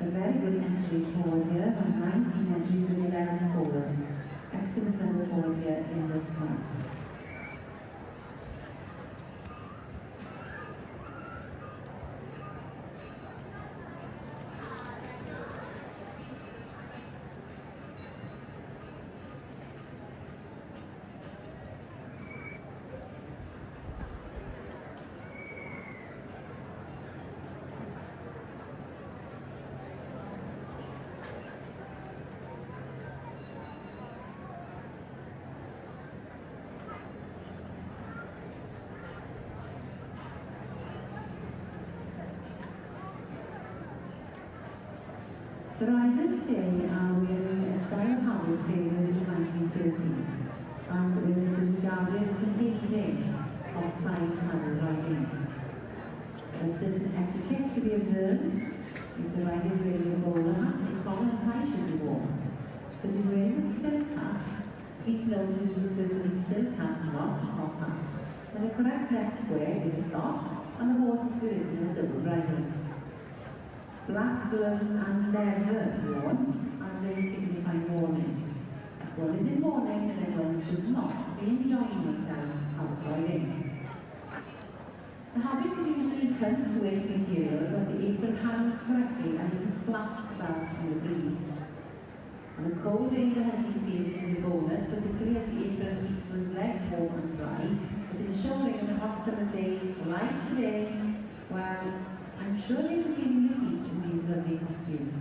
A very good entry forward here, 19 entries with 11 forward. Excellent number forward here in this class. The riders today are wearing a style habit favoured in the 1930s and where it was regarded as the heyday of side saddle riding. There are certain etiquettes to be observed. If the rider is wearing a bowler hat, a collar and tie should be worn. But if wearing a silk hat, please note it is referred to as a silk hat, not a top hat. And the correct neckwear is a stock, and the horse must be ridden in a double bridle. Black gloves are never worn, as they signify mourning. If one is in mourning, then one should not be enjoying oneself out riding. The habit is usually hunt weight materials that the apron hangs correctly and doesn't flap about in the breeze. On a cold day in the hunting field, this is a bonus, particularly as the apron keeps one's legs warm and dry. But in the show ring on a hot summer's day, like today, well, I'm sure they'll be feeling the heat in these lovely costumes.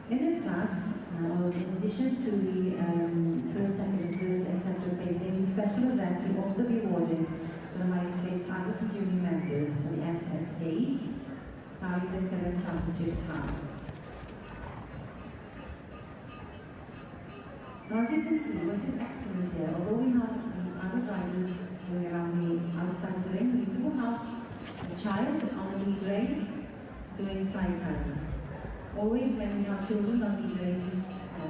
In this class, in addition to the first, second and third, etc. placings, a special event will also be awarded to the highest placed adult and junior members of the SSA, carrying the current championship cards. Now, as you can see, what is excellent here, although we have the adult riders going around the outside of the ring, we do have a child on the lead rein doing side saddle. Always when we have children on lead reins,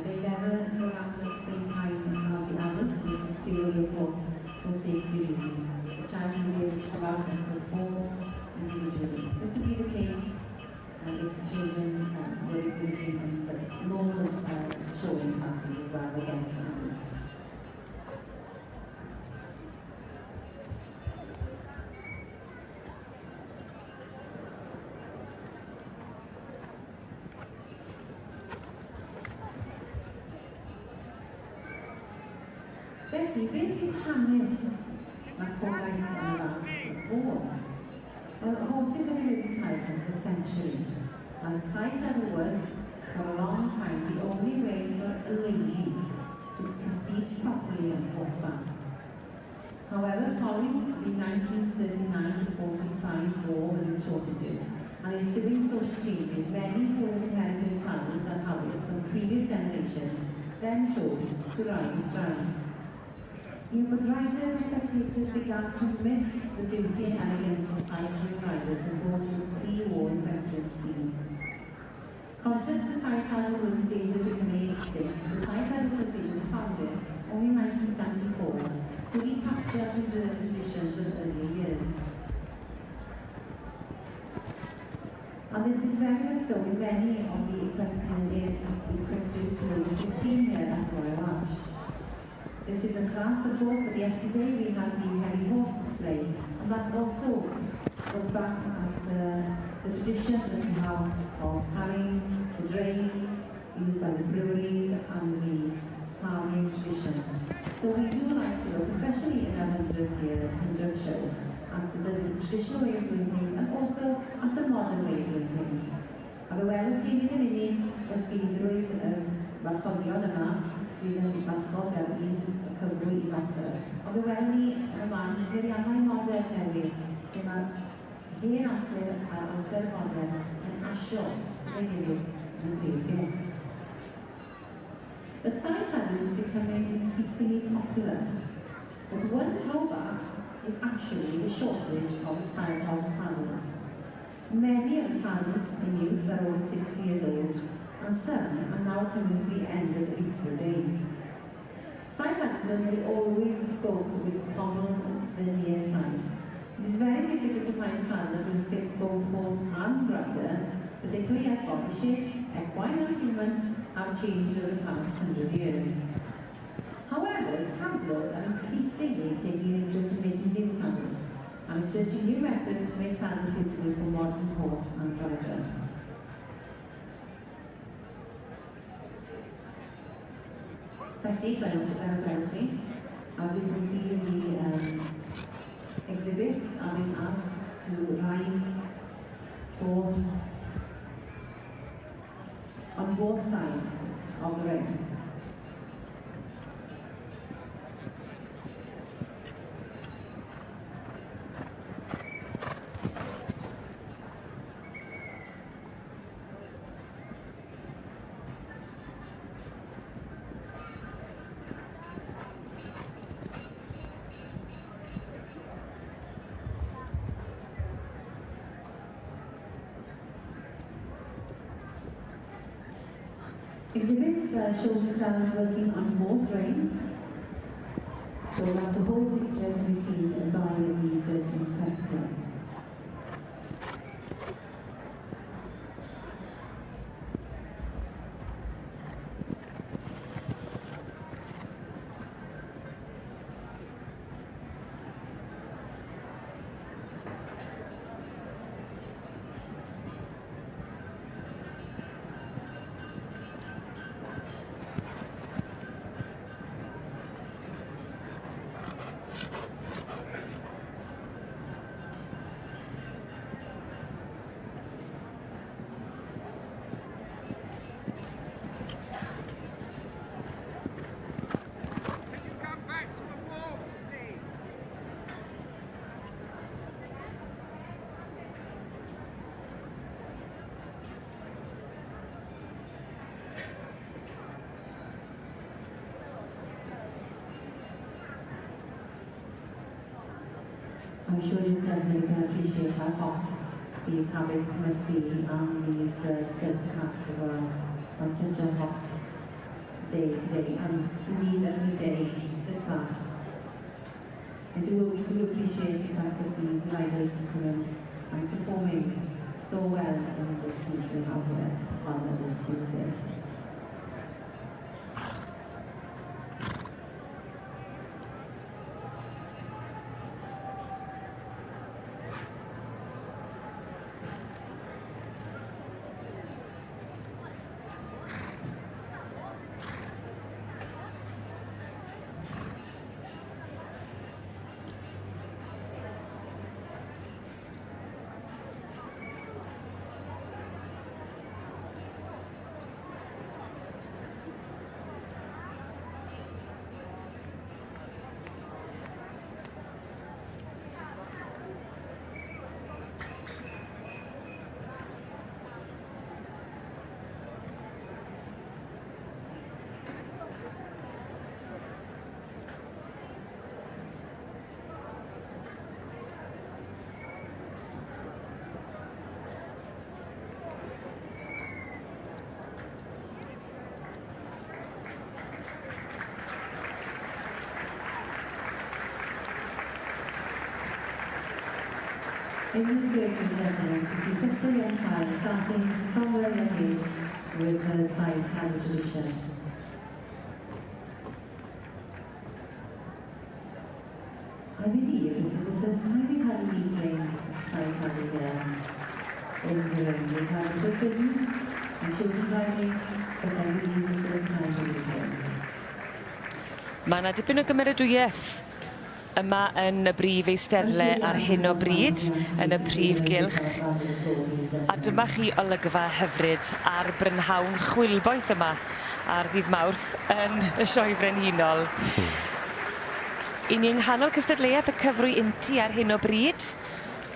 they never go around at the same time as the adults. This is purely, of course, for safety reasons. The child will be able to come out and perform individually. This would be the case if the children were exhibiting in the normal showing classes as well against adults. Felly, beth yw hanes marchogaeth yn y fath fodd? Well, horses have been ridden side saddle for centuries. As side saddle was, for a long time, the only way for a lady to proceed properly on horseback. However, following the 1939 to 45 war with its shortages and the ensuing social changes, many who had inherited saddles and habits from previous generations then chose to ride astride. Yeah, but riders and spectators began to miss the beauty and elegance of side-saddle riders and brought to pre-war equestrian scene. Conscious the side saddle was in danger of becoming extinct, the Side Saddle Association was founded only in 1974 to recapture and preserve the traditions of earlier years. And this is very much so in many of the equestrian displays that we've seen here at Royal Arch. This is a class, of course, but yesterday we had the heavy horse display, and that also looked back at the traditions that we have of carrying the drays used by the breweries and the farming traditions. So we do like to look, especially in our 100th year, 100th show, at the traditional way of doing things and also at the modern way of doing things. A fe welwch chi nid yn unig gysgeidrwydd y marchogion yma sydd yn marchog ar un cyfrwy i farchog, ond fe welwn ni yn y man peiriannau modern newydd lle mae hen amser a'r amser modern yn asio gyda'i gilydd yn y prif gylch. But side saddles are becoming increasingly popular. But one drawback is actually the shortage of saddles. Many of the saddles in use are over 60 years old, and some are now coming to the end of their useful days. Side saddles are nearly always bespoke with pommels on the near side. It is very difficult to find a saddle that will fit both horse and rider, particularly as body shapes, equine and human, have changed over the past 100 years. However, saddlers are increasingly taking an interest in making new saddles and researching new methods to make saddles suitable for modern horse and rider. Felly, gwelwch chi, as you can see, the exhibits are being asked to ride on both sides of the ring. Exhibits show themselves working on both reins, so that the whole picture can be seen by the judging customer. I'm sure you gentlemen can appreciate how hot these habits must be and these silk hats as well on such a hot day today, and indeed a new day just past. And we do appreciate the fact that these riders are coming and performing so well in this heat we have here on this Tuesday. Isn't it great, ladies and gentlemen, to see such a young child starting from a young age with her side saddle tradition? I believe this is the first time we've had a lead rein side saddle here. in the ring. We've had the students and children riding, but I believe the first time in the ring. Mae yna dipyn o gymeradwyaeth yma yn y brif eisteddle ar hyn o bryd, yn y prif gylch. A dyma chi olygfa hyfryd ar brynhawn chwilboeth yma ar ddydd Mawrth yn y Sioe Frenhinol. I ni yng nghanol cystadleuaeth y cyfrwy untu ar hyn o bryd,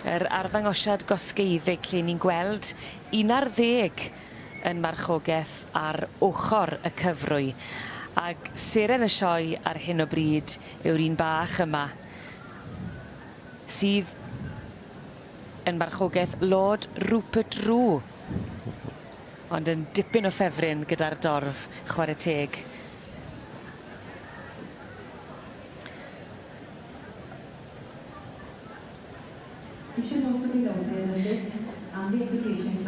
yr arddangosiad gosgeiddig lle ni'n gweld un ar ddeg yn marchogeth ar ochor y cyfrwy. Ag seren y sioe ar hyn o bryd yw'r un bach yma, sydd yn marchogeth Lord Rupert Roo. Ond yn dipyn o ffefryn gyda'r dorf, chware teg.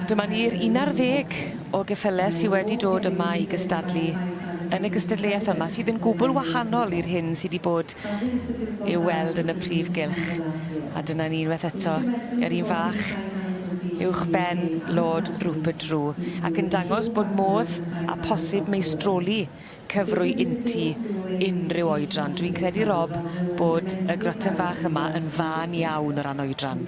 Dyma ni'r 11 o geffyle sy wedi dod yma i gystadlu yn y gystadleuaeth yma sydd yn gwbl wahanol i'r hyn sy 'di bod i'w weld yn y prif gylch. A dyna ni unwaith eto, yr un fach uwchben Lord Rupert Drew ac yn dangos bod modd a posib meistroli cyfrwy inti unrhyw oedran. Dwi'n credu, Rob, bod y groten fach yma yn fân iawn o ran oedran.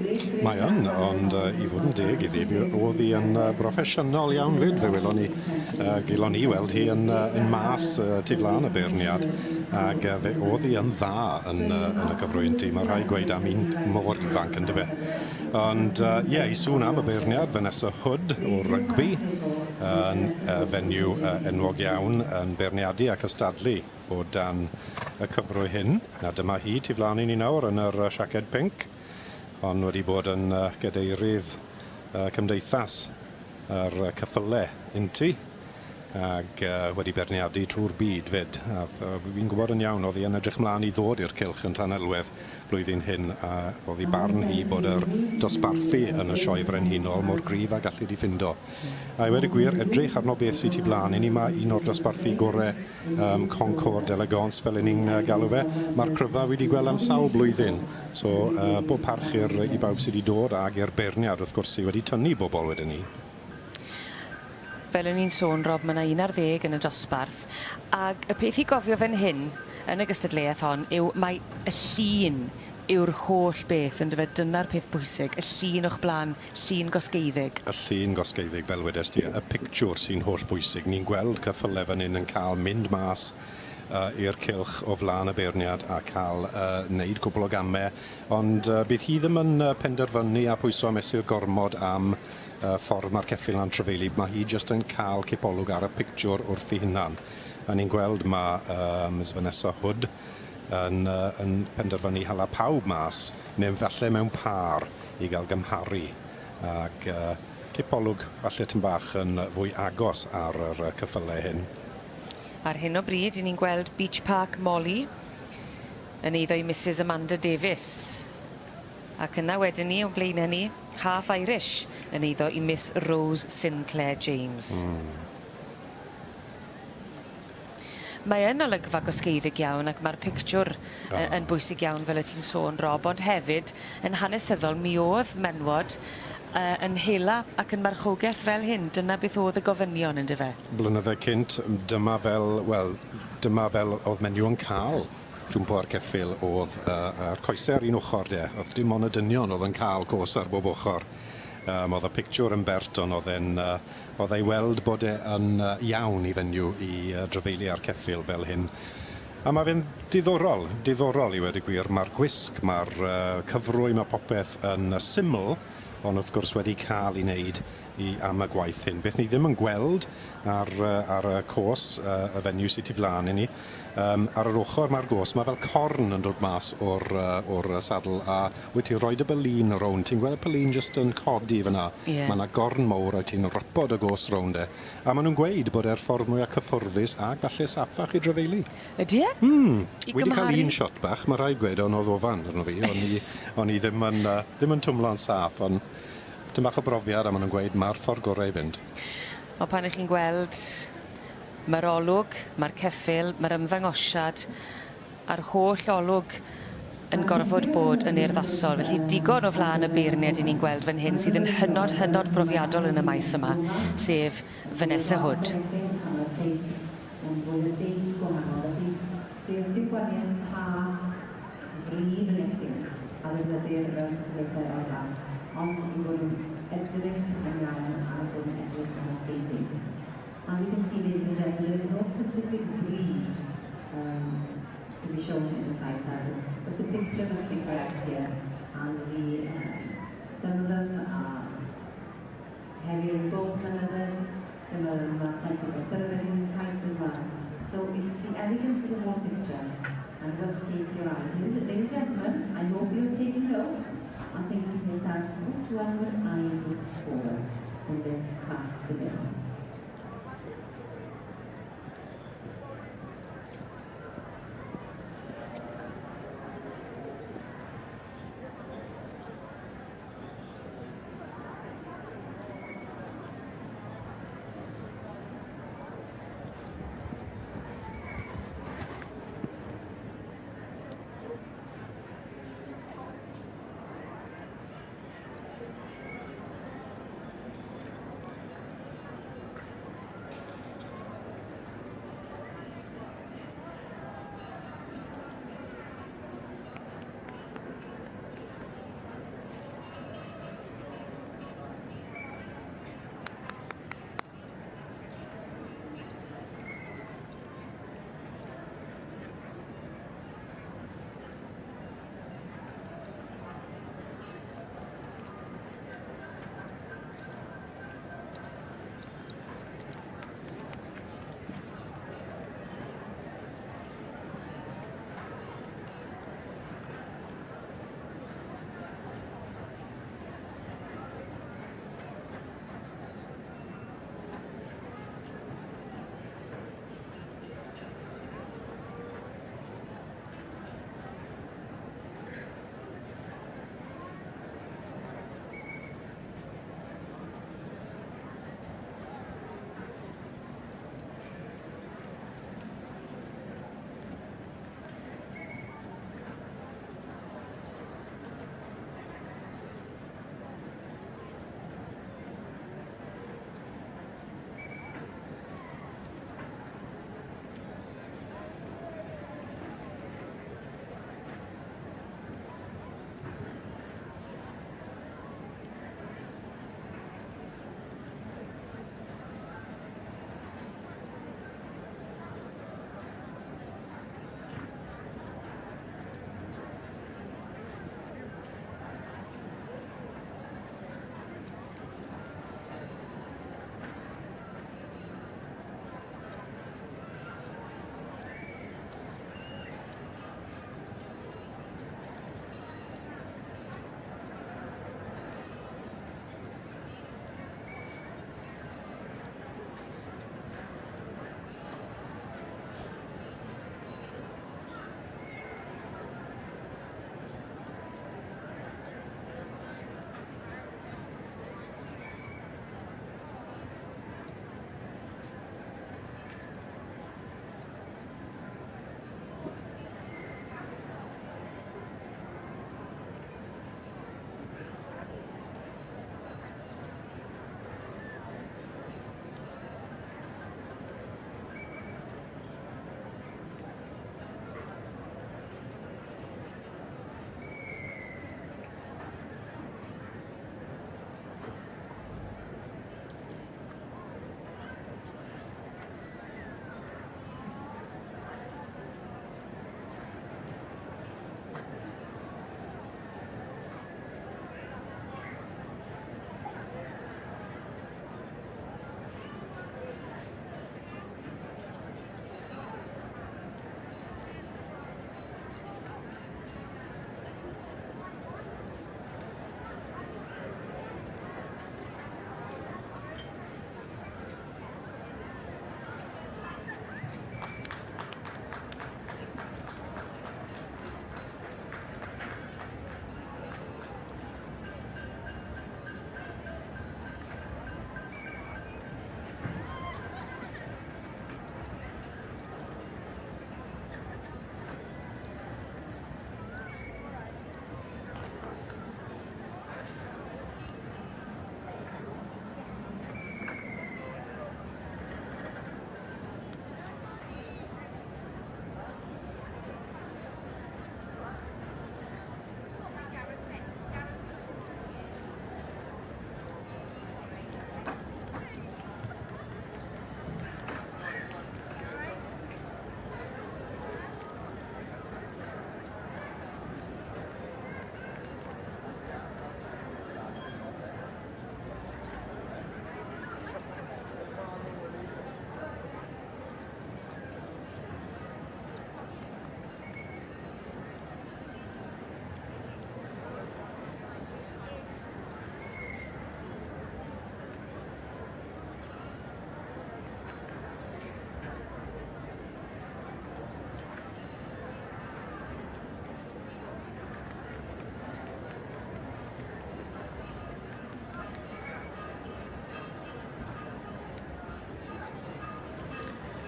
Mae yn, ond uh, i fod yn deg iddi, fi, oedd hi yn uh, broffesiynol iawn fyd. Fe welon ni, uh, gelon ni weld hi yn, uh, yn mas uh, tu flaen y beirniad, ac uh, fe oedd hi yn dda yn, uh, yn y cyfrwy inti. Mae rhaid gweud am un mor ifanc yn dyfe. Ond ie, uh, yeah, i sŵn am y beirniad, Vanessa Hood o rygbi, yn fenyw enwog iawn yn beirniadu a cystadlu o dan y cyfrwy hyn. A dyma hi tu flaen i ni nawr yn yr siaced pinc, ond wedi bod yn gadeirydd cymdeithas yr ceffyle untu ag wedi beirniadu trwy'r byd 'fyd. A fi'n gwybod yn iawn, oedd hi yn edrych mlaen i ddod i'r cylch yn Llanelwedd blwyddyn hyn a o'dd 'i barn hi bod yr dosbarthu yn y Sioe Frenhinol mor gryf â gallu di ffindo. A i weud y gwir, edrych arno beth sy tu flan i ni, ma' un o'r dosbarthu gore, yym Concours d'Elegance fel 'yn ni'n galw fe, ma'r cryfa fi 'di gweld am sawl blwyddyn. So yy bob parch i'r i bawb sy 'di dod ag i'r beirniad wrth gwrs sy wedi tynnu bobol wedyn 'ny. Fel o'n i'n sôn Rob ma' 'na un ar ddeg yn y dosbarth ag y peth i gofio fan hyn yn y gystadleuaeth hon yw mai y llun yw'r holl beth yndyfe dyna'r peth bwysig y llun o'ch bla'n llun gosgeiddig. Y llun gosgeiddig fel wedes di y pictiwr sy'n holl bwysig ni'n gweld ceffyle fan 'yn yn ca'l mynd mas yy i'r cylch o flan y beirniad a ca'l yy neud cwpwl o game ond yy bydd hi ddim yn yy penderfynu a pwyso a mesur gormod am y ffordd ma'r ceffyl 'na'n trafeilu, ma' hi jyst yn ca'l cipolwg ar y pictiwr wrth 'i hunan. A ni'n gweld ma' yy Miss Vanessa Hood yn yy yn penderfynu hala pawb mas, neu falle mewn pâr i ga'l gymharu ag yy cipolwg falle tym bach yn fwy agos ar yr yy ceffyle hyn. Ar hyn o bryd 'yn ni'n gweld Beach Park Molly yn eiddo i Misus Amanda Davies. Ac yna wedyn 'ny o'n blaene ni, Half Irish yn eiddo i Miss Rose Sinclair James. Hmm. Mae yn olygfa gosgeiddig iawn ac ma'r pictiwr yy yn bwysig iawn fel o't ti'n sôn Rob ond hefyd yn hanesyddol mi o'dd menwod yy yn hela ac yn marchogeth fel hyn dyna beth o'dd y gofynion yndyfe? Blynydde cynt dyma fel wel dyma fel o'dd menyw yn ca'l jwmpo ar ceffyl o'dd yy a'r coese ar un ochor de, o'dd dim on' y dynion o'dd yn ca'l cos ar bob ochor. Yym o'dd y pictiwr yn bert on' o'dd e'n yy o'dd e i weld bod e yn yy iawn i fenyw i yy drafeilu ar ceffyl fel hyn. A ma' fe'n diddorol, diddorol i weud y gwir, ma'r gwisg, ma'r yy cyfrwy, ma' popeth yn yy syml, on' wrth gwrs wedi ca'l 'i neud i am y gwaith hyn. Beth ni ddim yn gweld ar yy ar y cos yy y fenyw sy tu flan i ni yym ar yr ochor ma'r gos ma' fel corn yn dod mas o'r yy o'r yy saddle a wyt ti'n rhoid y bylîn rownd ti'n gweld y pylîn jyst yn codi fyn 'na. Ie. Ma' 'na gorn mowr a wyt ti'n wrapo dy gos rownd e a ma' nw'n gweud bod e'r ffordd mwya cyffwrddus ag falle saffach i drafeilu. Ydi e? Hmm. I Wedi ca'l gymharu? un shot bach ma' rhaid gweud on' o'dd ofan arno fi o'n i o'n i ddim yn yy ddim yn twmlo'n saff on' Tipyn bach o brofiad a ma' nw'n gweud ma'r ffordd gore i fynd. Wel pan 'ych chi'n gweld ma'r olwg, ma'r ceffyl, ma'r ymddangosiad a'r holl olwg yn gorfod bod yn urddasol, felly digon o flaen y beirniaid 'yn ni'n gweld fan hyn sydd yn hynod, hynod brofiadol yn y maes yma, sef Vanessa Hood. As you can see, ladies and gentlemen, there is no specific breed to be shown in the side saddle, but the picture must be correct here. And some of them are heavier in bone than others, some of them are slightly more thoroughbred in type as well. So it's the elegance of the whole picture and what takes your eyes. Ladies and gentlemen, I hope you're taking note and thinking to yourself, which one would I put forward in this class today?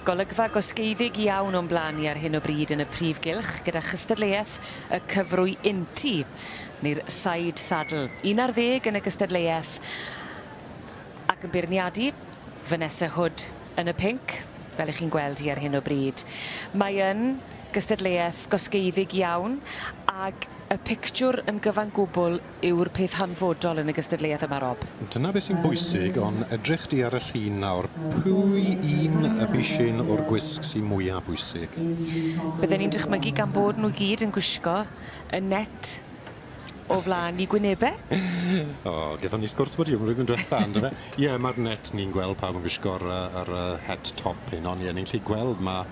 Golygfa gosgeiddig iawn o'n blaen ni ar hyn o bryd yn y prif gylch gyda chystadleuaeth y cyfrwy untu, neu'r side saddle. 11 yn y gystadleuaeth ac yn beirniadu Vanessa Hood yn y pinc, fel 'ych chi'n gweld hi ar hyn o bryd. Mae yn gystadleuaeth gosgeiddig iawn ag y pictiwr yn gyfan gwbwl yw'r peth hanfodol yn y gystadleuaeth yma, Rob. Dyna beth sy'n bwysig, ond edrych di ar y llun nawr, pwy un y bishyn o'r gwisg sy'n mwya bwysig? Bydden i'n dychmygu gan bod nhw gyd yn gwisgo y net o flaen 'u gwynebe. O, gethon ni sgwrs bod i flwyddyn diwetha on'd yfe? Ie, ma'r net ni'n gweld pawb yn gwisgo'r yy yr yy het top hyn on' ie ni'n gallu gweld ma'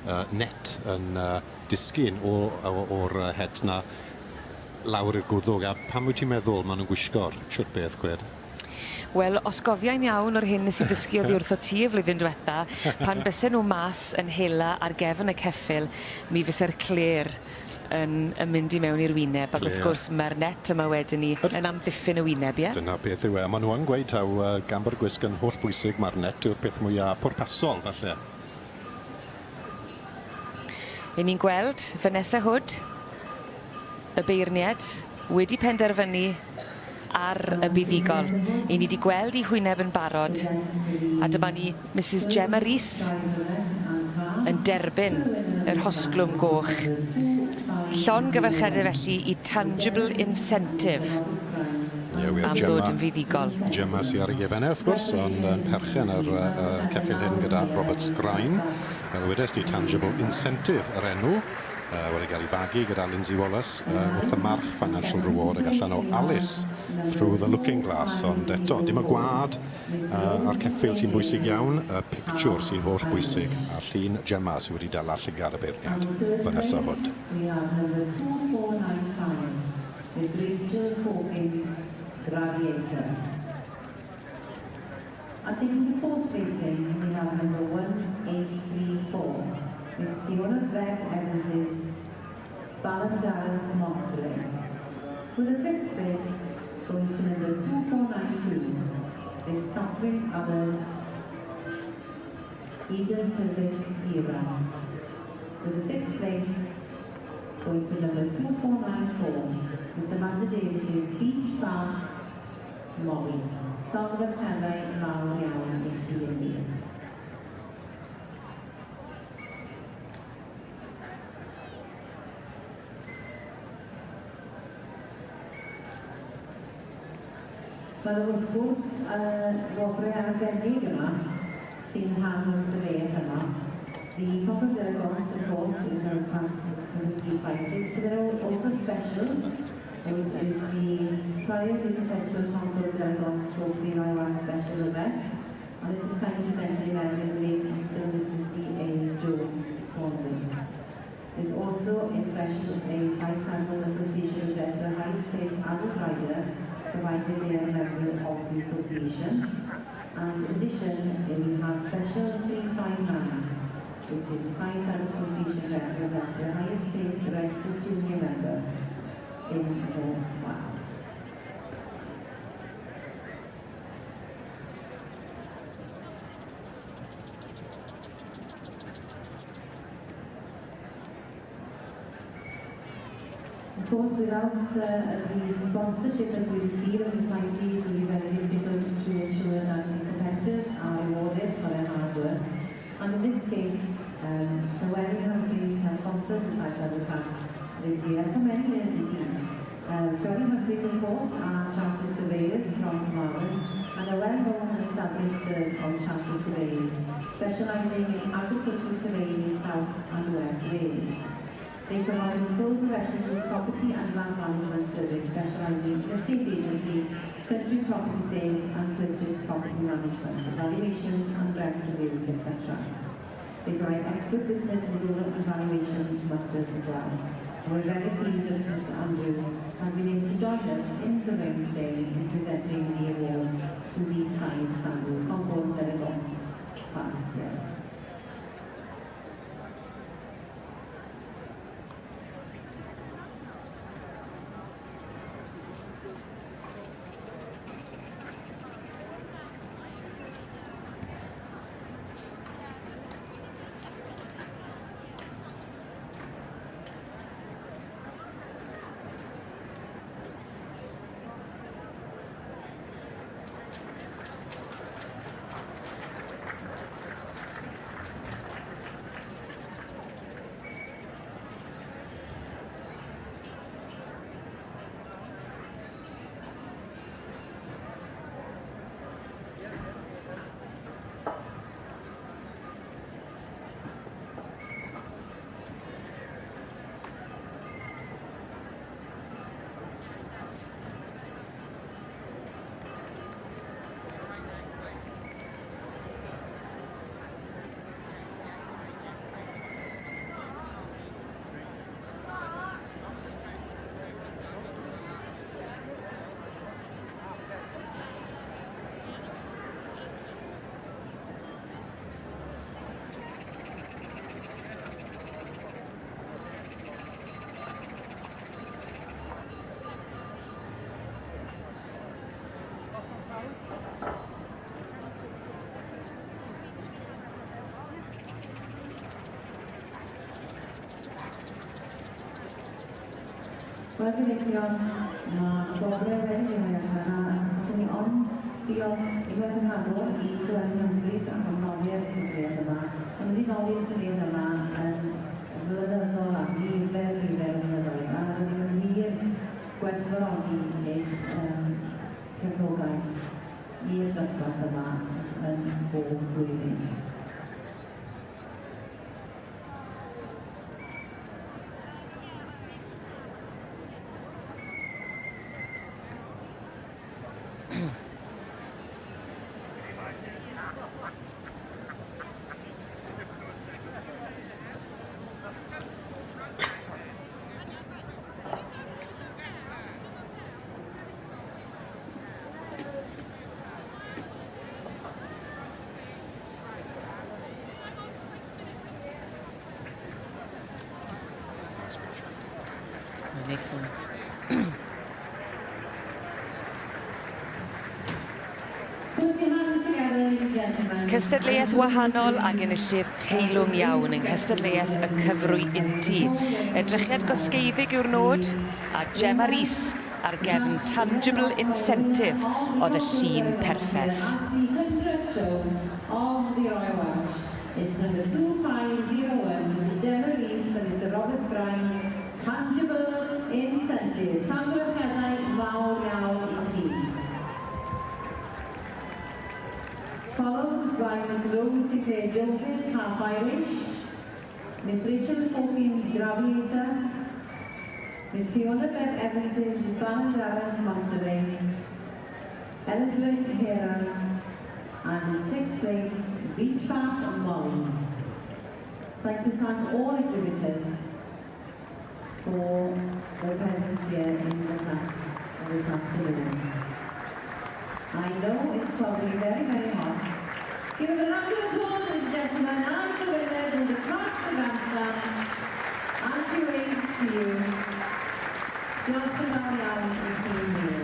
yy net yn yy disgyn o o o'r yy het 'na lawr i'r gwddwg a pam wyt ti'n meddwl ma' nw'n gwisgo'r shwt beth gwed? Wel, os gofiai'n iawn o'r hyn nes i ddysgu oddi wrthot ti y flwyddyn dwetha, pan bysen nw mas yn hela ar gefn y ceffyl, mi fyse'r clêr yn yn mynd i mewn i'r wyneb ac wrth gwrs ma'r net yma wedyn 'ny yn amddiffyn y wyneb, ie? Dyna beth yw e, a ma' nw yn gweud taw yy gan bo'r gwisg yn hollbwysig ma'r net yw'r peth mwya pwrpasol falle. 'Yn ni'n gweld Vanessa Hood, y beirnied, wedi penderfynu ar y buddugol. 'Yn ni 'di gweld 'i hwyneb yn barod, a dyma ni Misus Gemma Rees yn derbyn yr hosglwm goch. Llongyfarchiade felly i Tangible Incentive Ie wir, am Gemma. ddod yn fuddugol. Gemma sy ar ei gefen e wrth gwrs, ond yn perchen ar yy y ceffyl hyn gyda Robert Sgrain. Fel wedes di, Tangible Incentive yr enw. Yy wedi gael ei fagu gyda Lindsay Wallace yy wrth y march Financial Reward ag allan o Alice Through the Looking Glass, ond eto, dim y gwad Uh, a'r ceffyl sy'n bwysig iawn, y pictiwr sy'n holl bwysig, a llun Gemma sydd wedi dala llygad y beirniad, Vanessa Hood. We have number 2495, Miss Rachel Hawkins, Gladiator. And taking the fourth placing, we have number 1834, Miss Fiona Gregg Evans's Ballangarus Monterey. With the fifth place going to number 2492, Miss Catherine Adams, Eden Tillich Hira. With the sixth place going to number 2494, Miss Amanda Davis's Beach Park, Molly. Llongyfarchiadau mawr iawn i chi i gyd. Mae wrth gwrs uh, wobrau arbennig yma sy'n rhan o'r sefyll yma. The Concours d'Elegance, of course, is now past number 356, but there are also specials, which is the Prior to Perpetual Concours d'Elegance Trophy Royal Special Rosette. And this is kindly presented in memory of the late Mr. and Mrs. D. A. Jones, Swansea. There's also a special a Side Saddle Association rosette for the highest placed adult rider, provided they are a member of the association. And in addition, we have special 359, which is the Side Saddle Association rosette for the highest placed registered junior member in the class. Of course, without the sponsorship that we receive as a society, it will be very difficult to ensure that the competitors are rewarded for their hard work. And in this case, Llewellyn Humphreys has sponsored the Side Saddle Class this year, for many years indeed. Llewellyn Humphreys, of course, are chartered surveyors from Carmarthen and are well known and established firm of chartered surveyors, specialising in agricultural surveying in South and West Wales. They provide a full professional property and land management service specialising in estate agency, country property sales and purchase property management, valuations and rent reviews, etc. They provide expert witness and zonal and valuation matters as well. And we're very pleased that Mr Andrews has been able to join us in the ring today in presenting the awards to the Side Saddle Concours d'Elegance class here. Wel, gyfeillion, mae gwobrau wedi ei rhoi allan a allwn ni ond diolch unwaith yn rhagor i Llewelyn Humphreys am noddi'r cystadleuaeth yma. Mae wedi noddi'r cystadleuaeth yma yn flynyddol am nifer, nifer o flynyddoedd a rydym yn wir gwerthfawrogi eich cefnogaeth i'r dosbarth yma yn bob blwyddyn. Mae'n neis o'n. Put your hands together, ladies and gentlemen. Cystadleuaeth wahanol ag enillydd teilwng iawn yng nghystadleuaeth y cyfrwy untu. Edrychiad gosgeifig yw'r nod, a Gemma Rees ar gefn Tangible Incentive oedd y llun perffaith. The 100th show of the Royal Welsh is number 2501, Mrs Gemma Rees and Mr Robert Grimes, Tangible Incentive. Llongyfarchiadau mawr iawn i chi. Followed by Miss Rose Sinclair Jones's Half Irish, Miss Rachel Hawkins Graviator, Miss Fiona Bev Evans's Ballangarras Monterey, Eldrick Hera, and in sixth place, Beach Park Molly. I'd like to thank all exhibitors for their presence here in the class this afternoon. I know it's probably very, very hot. Give them a round of applause, ladies and gentlemen, as the winner goes across the grandstand and she waves to you. Diolch yn fawr iawn i chi wir.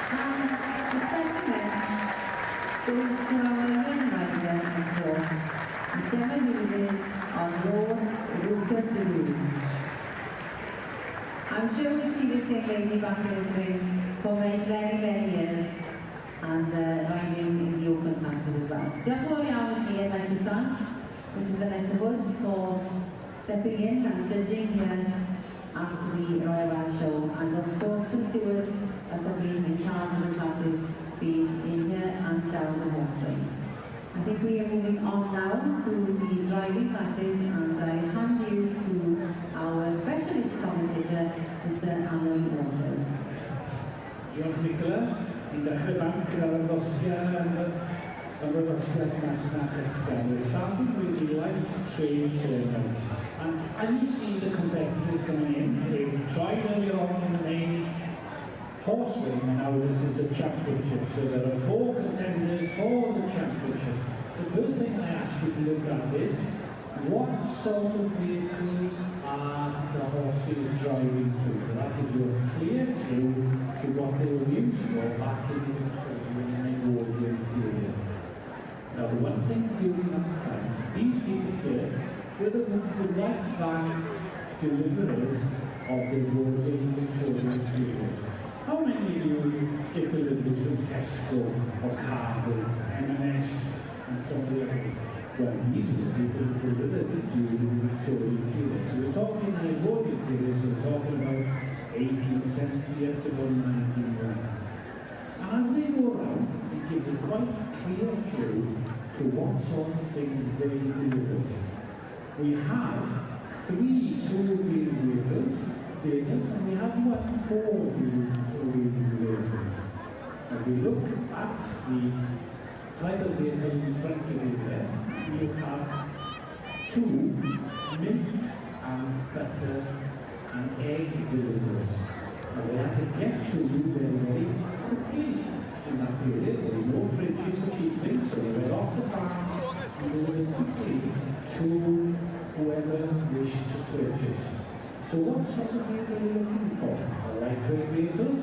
And the special mention goes to our young rider, of course, Miss Gemma Hughes on Lord Rupert Drew. I'm sure we'll see this young lady back in this ring for many, many, many years and riding in the open classes as well. Diolch yn fawr iawn I chi. I'd like to thank Mrs Vanessa Wood for stepping in and judging here at the Royal Welsh Show, and of course to the stewards that have been in charge of the classes, be it in here and down the horse ring. I think we are moving on now to the driving classes, and I hand you to our specialist commentator, Mr Alan Waters. Diolch, Nicola. Ni'n dechrau bant gyda'r ymddangosiad masnach ysgafn. We're starting with the light trade turnout. And as you see the competitors coming in, they've tried earlier on in the main horse ring, and now this is the championship. So there are four contenders for the championship. The first thing I ask you to look at is what sort of vehicle are the horses driving to? That gives you a clear clue to what they were used for back in the Victorian and Edwardian period. Now, the one thing during that time, these people here were the right van deliverers of the Edwardian and Victorian period. How many of you get deliveries from Tesco or Cargill, M&S and some of the others? Well, these were the people who delivered it during the Victorian period. So we're talking the Edwardian period, so we're talking about 1870 up to about 1901. And as they go around, it gives a quite clear clue to what sort of things they delivered. We have three two-wheel vehicles, and we have one four-wheel vehicles. If we look at the type of vehicle in front of you there, you have two milk and butter and egg deliveries. Now they had to get to you very, very quickly in that period. There were no fridges to keep things, so they went off the farms and delivered quickly to whoever wished to purchase. So what sort of vehicle are you looking for? A lightweight vehicle?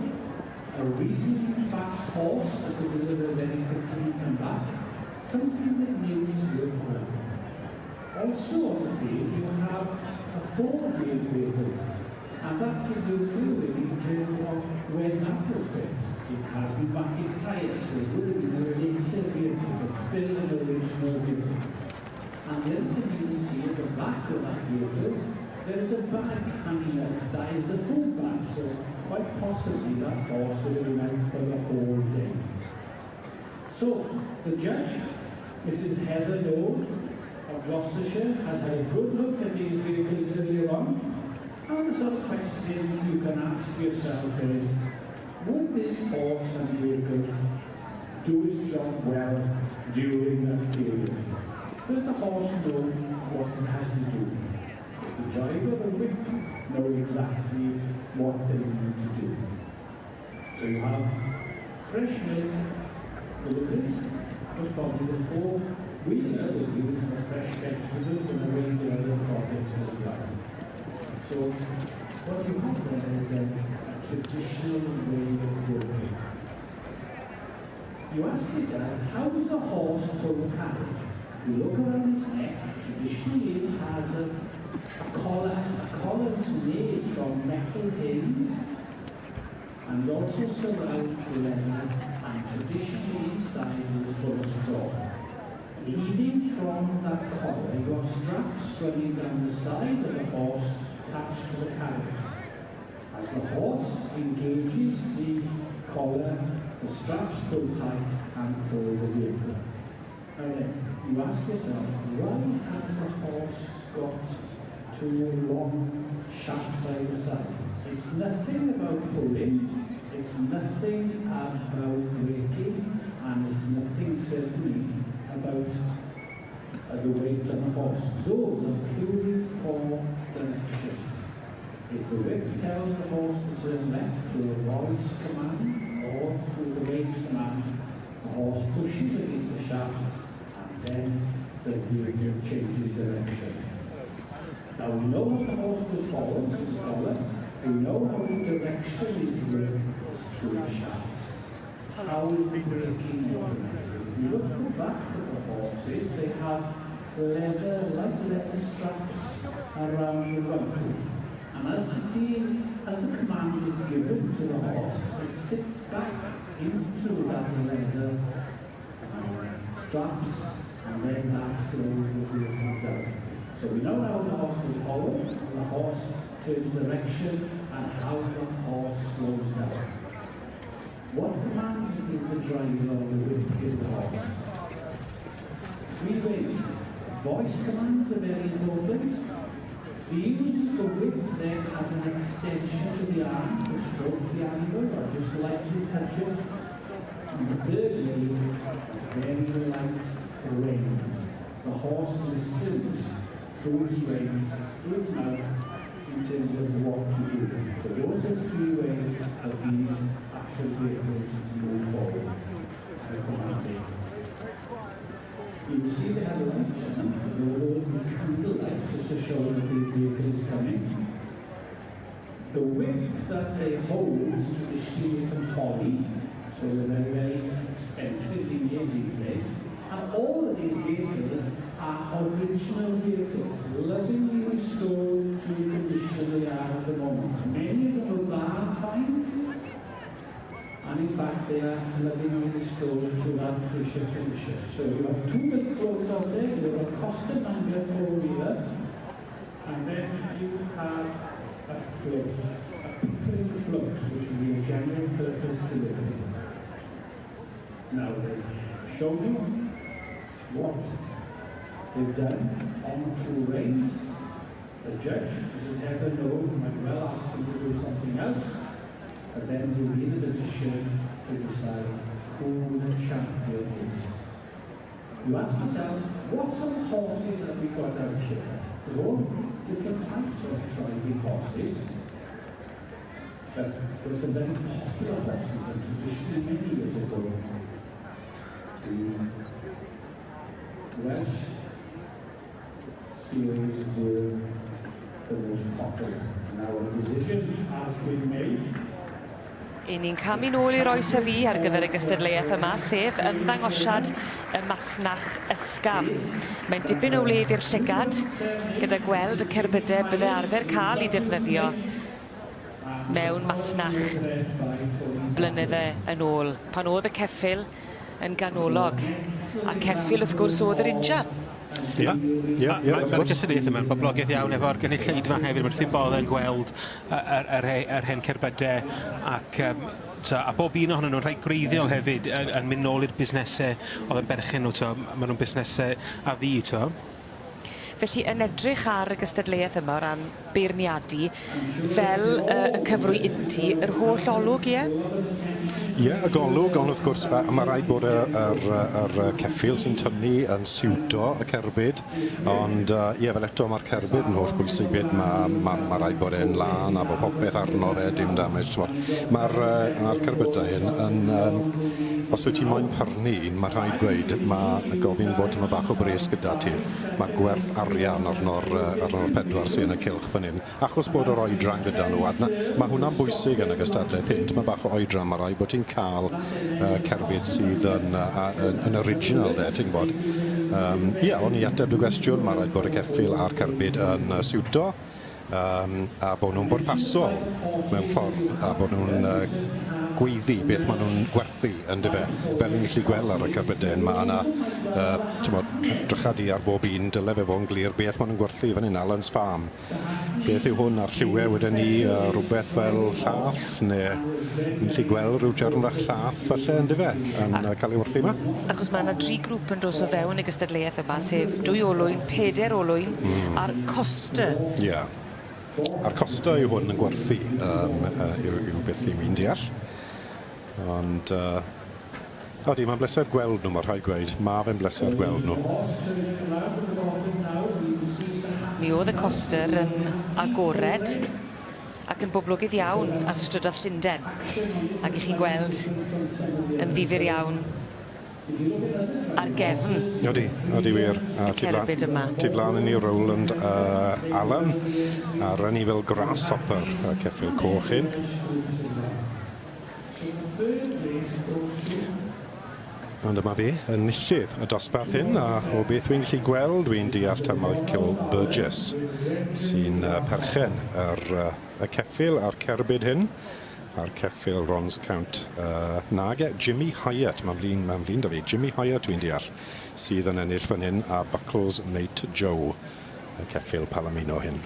A reasonably fast horse that could deliver very quickly and come back? Something that moves with well. Also on the field you have a four-wheeled vehicle, and that gives you a clue really in terms of when that was built. It has pneumatic tyres, so it would have been a later vehicle, but still an original vehicle. And the other thing you can see at the back of that vehicle, there is a bag hanging out. That is the food bag, so quite possibly that horse will have been out for the whole day. So, the judge, Mrs. Heather Lord of Gloucestershire, has had a good look at these vehicles earlier on. And the sort of questions you can ask yourself is, would this horse and vehicle do its job well during that period? Does the horse know what it has to do? Does the driver, the whip, know exactly what they need to do? So you have fresh milk deliveries, most probably the four-wheeler was used for fresh vegetables and a range of other products as well. So what you have there is a traditional way of working. You ask yourself, how does a horse pull a carriage? If you look around its neck, traditionally it has a collar. A collar is made from metal pins and also surrounds the leather, and traditionally inside is full of straw. Leading from that collar, you have straps running down the side of the horse attached to the carriage. As the horse engages the collar, the straps pull tight and pull the vehicle. Now then, you ask yourself, why has the horse got two long shafts either side? It's nothing about pulling, it's nothing about braking, and it's nothing certainly about the weight on the horse. Those are purely for direction. If the whip tells the horse to turn left through a voice command or through the reins command, the horse pushes against the shaft and then the vehicle changes direction. Now we know how the horse goes forward through the collar, we know how the direction is worked through the shafts. How is the braking organised? If you look at the back of the horses, they have leather, light leather straps around the rump. And as the command is given to the horse, it sits back into that leather straps, and then that slows the vehicle down. So we know how the horse goes forward, and the horse turns direction, and how the horse slows down. What commands does the driver of the whip give the horse? Three ways. Voice commands are very important. We use the whip then as an extension to the arm to stroke the animal or just lightly touch it. And the third way is very light reins. The horse listens through its reins, through its mouth, in terms of what to do. So those are three ways that these actual vehicles move forward. You will see they have lights on them, they're all candle lights just to show that the vehicle is coming. The whip that they hold is traditionally from holly, so they're very, very expensively made these days. And all of these vehicles are original vehicles, lovingly restored to the condition they are at the moment. Many of them are barn finds, and in fact they are lovingly restored to that condition. So you have two big floats out there, you have a Costa Manga four-wheeler, and then you have a float, a Pickering float, which will be a general purpose delivery. Now they've shown you what they've done on two reins. The judge, Mrs. Heather Noel, might well ask them to do something else, but then you'll be in a position to decide who the champion is. You ask yourself, what sort of horses have we got out here? Because all Different types of driving horses. But there were some very popular horses and traditionally many years ago the Welsh series were the most popular. Now a decision has been made. 'Yn ni'n camu nôl i'r oes a fu ar gyfer y gystadleuaeth yma, sef ymddangosiad y masnach ysgafn. Mae'n dipyn o wledd i'r llygad, gyda gweld y cerbydau bydde arfer cael eu defnyddio mewn masnach blynydde yn ôl, pan o'dd y ceffyl yn ganolog. A ceffyl, wrth gwrs, o'dd yr injan. Ie, ie, ie, wrth Mae'r gwrs. gystadleuaeth yma'n boblogaidd iawn efo'r gynulleidfa hefyd. Mae'n wrth eu bodde yn gweld yr, yr, yr hen cerbydau ac um, to, a bob un ohonyn nhw'n rhai gwreiddiol hefyd yn, yn mynd nôl i'r busnesau oedd yn berchen nhw, to, maen nhw'n busnesau a fi, to. Felly, yn edrych ar y gystadleuaeth yma o ran beirniadu, fel y cyfrwy untu, yr holl olwg, ie? Ie, y golwg, ond wrth gwrs, uh, mae rhaid bod y, yr, yr, yr ceffyl sy'n tynnu yn siwto y cerbyd, ond ie, fel eto mae'r cerbyd yn holl bwysig fyd, mae ma, ma rhaid bod e'n lân a bod popeth arno fe, dim damage. Mae'r ma cerbydau hyn yn, um, os wyt ti'n moyn prynu un, mae rhaid gweud, mae gofyn bod tyma bach o bres gyda ti. Mae gwerth arian arno'r arno'r pedwar sy'n yn y cylch fan hyn. Achos bod yr oedran gyda nhw, a mae hwnna'n bwysig yn y gystadleuaeth hyn, tyma bach o oedran, mae rhaid bod ti'n cael cerbyd sydd yn, yn, yn original, de, ti'n gwybod. Ie, o'n i ateb dy gwestiwn, mae rhaid bod y ceffyl a'r cerbyd yn siwto, a bod nhw'n bwrpasol mewn ffordd, a bod nhw'n gweiddi beth maen nhw'n gwerthu, yndyfe. Fel ni'n gallu gweld ar y cerbydau, mae yna, t'mod, drycha di ar bob un, dyle fe fod yn glir beth maen nhw'n gwerthu fan hyn, Alan's Farm. Beth yw hwn a'r lliwiau wedyn ni, rhywbeth fel llath, neu ni'n gallu gweld rhyw jarn fach llath falle, yndyfe, yn cael ei werthu yma. Achos mae yna dri grŵp yn dod o fewn y gystadleuaeth yma, sef dwy olwyn, peder olwyn, a'r coster. Ie. Yeah. A'r costa yw hwn yn gwerthu, um, yw, yw beth yw i'n deall. Ond, odi, mae'n bleser gweld nhw, mae rhaid gweud. Mae fe'n bleser gweld nhw. Mi oedd y coster yn agored ac yn boblogaidd iawn ar strydoedd Llundain. Ac 'ych chi'n gweld yn ddifyr iawn ar gefn. Odi, odi wir. A y cerbyd yma. Tu flaen i ni Rowland Allen a'r anifail Grasshopper, y ceffyl coch hyn. Ond dyma fi, enillydd y dosbarth hyn, a o beth dwi'n gallu gweld, dwi'n deall taw Michael Burgess sy'n perchen yr, y ceffyl a'r cerbyd hyn, a'r ceffyl Rons Count. Nage, Jimmy Hyatt, mae'n flin, mae'n flin da fi, Jimmy Hyatt dwi'n deall, sydd yn ennill fan hyn, a Buckles Mate Joe, y ceffyl Palomino hyn.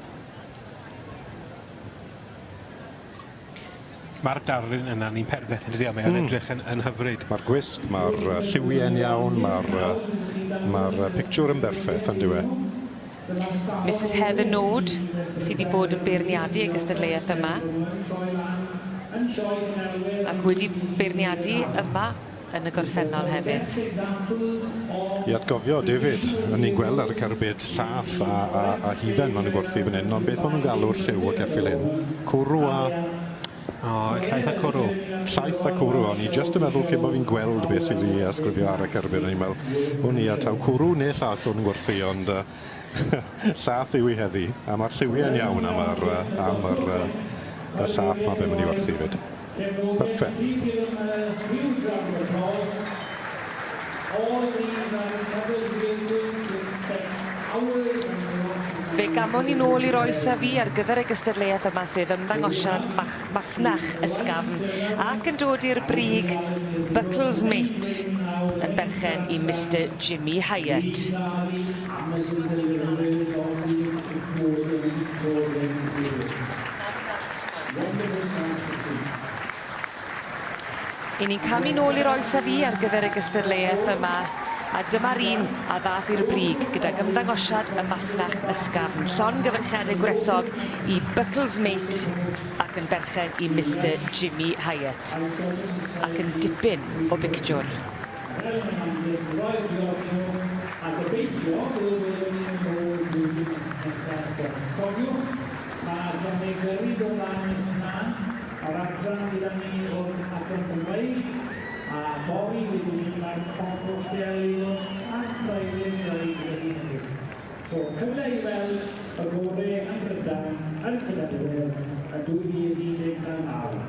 Mae'r darlun yna ni'n perffaith yn dydi? Mae o'n edrych yn, yn hyfryd. Mae'r gwisg, mae'r lliwiau'n iawn, mae'r mae'r pictiwr yn berffaith, yn dyw e? Mrs Heather Node sydd wedi bod yn beirniadu y gystadleuaeth yma. Ac wedi beirniadu yma yn y gorffennol hefyd. I atgofio, David, o'n ni'n gweld ar y cerbyd llath a, a, a hufen maen nhw'n gwerthu fan hyn, ond beth maen nhw'n galw'r lliw o ceffyl hyn? Cwrw a... O, llaeth a cwrw. Llaeth a cwrw, o'n i jyst yn meddwl cyn bod fi'n gweld beth sydd wedi ysgrifio ar y cerbyd, o'n i'n meddwl, o'n i a taw cwrw neu llath o'n nhw'n gwerthu, ond llath yw i heddi, a mae'r lliwiau'n iawn am yr, am yr, y llath mae fe'n mynd i werthu fyd. Perffaith. Fe gamon ni nôl i'r oes a fu ar gyfer y gystadleuaeth yma sef ymddangosiad mach masnach ysgafn ac yn dod i'r brig Buckles Mate yn berchen i Mister Jimmy Hyatt. I ni'n camu nôl i'r oes a fu ar gyfer y gystadleuaeth yma, a dyma'r un a ddath i'r brig gydag ymddangosiad y masnach ysgafn. Llongyfarchiadau gwresog i Buckles Mate ac yn berchen i Mister Jimmy Hyatt, ac yn dipyn o bictiwr. flwyddyn nesaf. Cofiwch, mae adrannau gyrru dod lan nes mlaen, yr adran gyda ni o'r adran Gymreig, a fory wedyn ni mae'r Compostelle Aelod a'r Private Ride gyda ni hefyd. So, cyfle i weld y gore yn Brydain yn Llanelwedd yn 2019.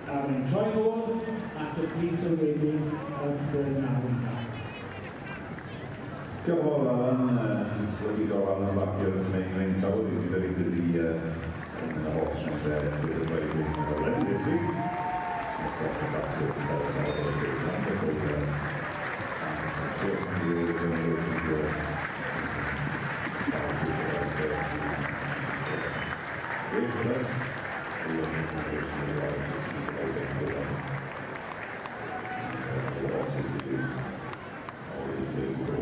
A rwy'n troi nôl at y prif sylwebydd yn Ffwrn nawr. Diolch yn fawr, Alan. Well, we saw Alan back here in the main ring tower. He's been very busy in the horse ring there with the driving already this week. So second back here to tell us all about the wonderful and of course, the organization here. Wait for us. We are in preparation as well to see how they go on. The horses produced all these days ago.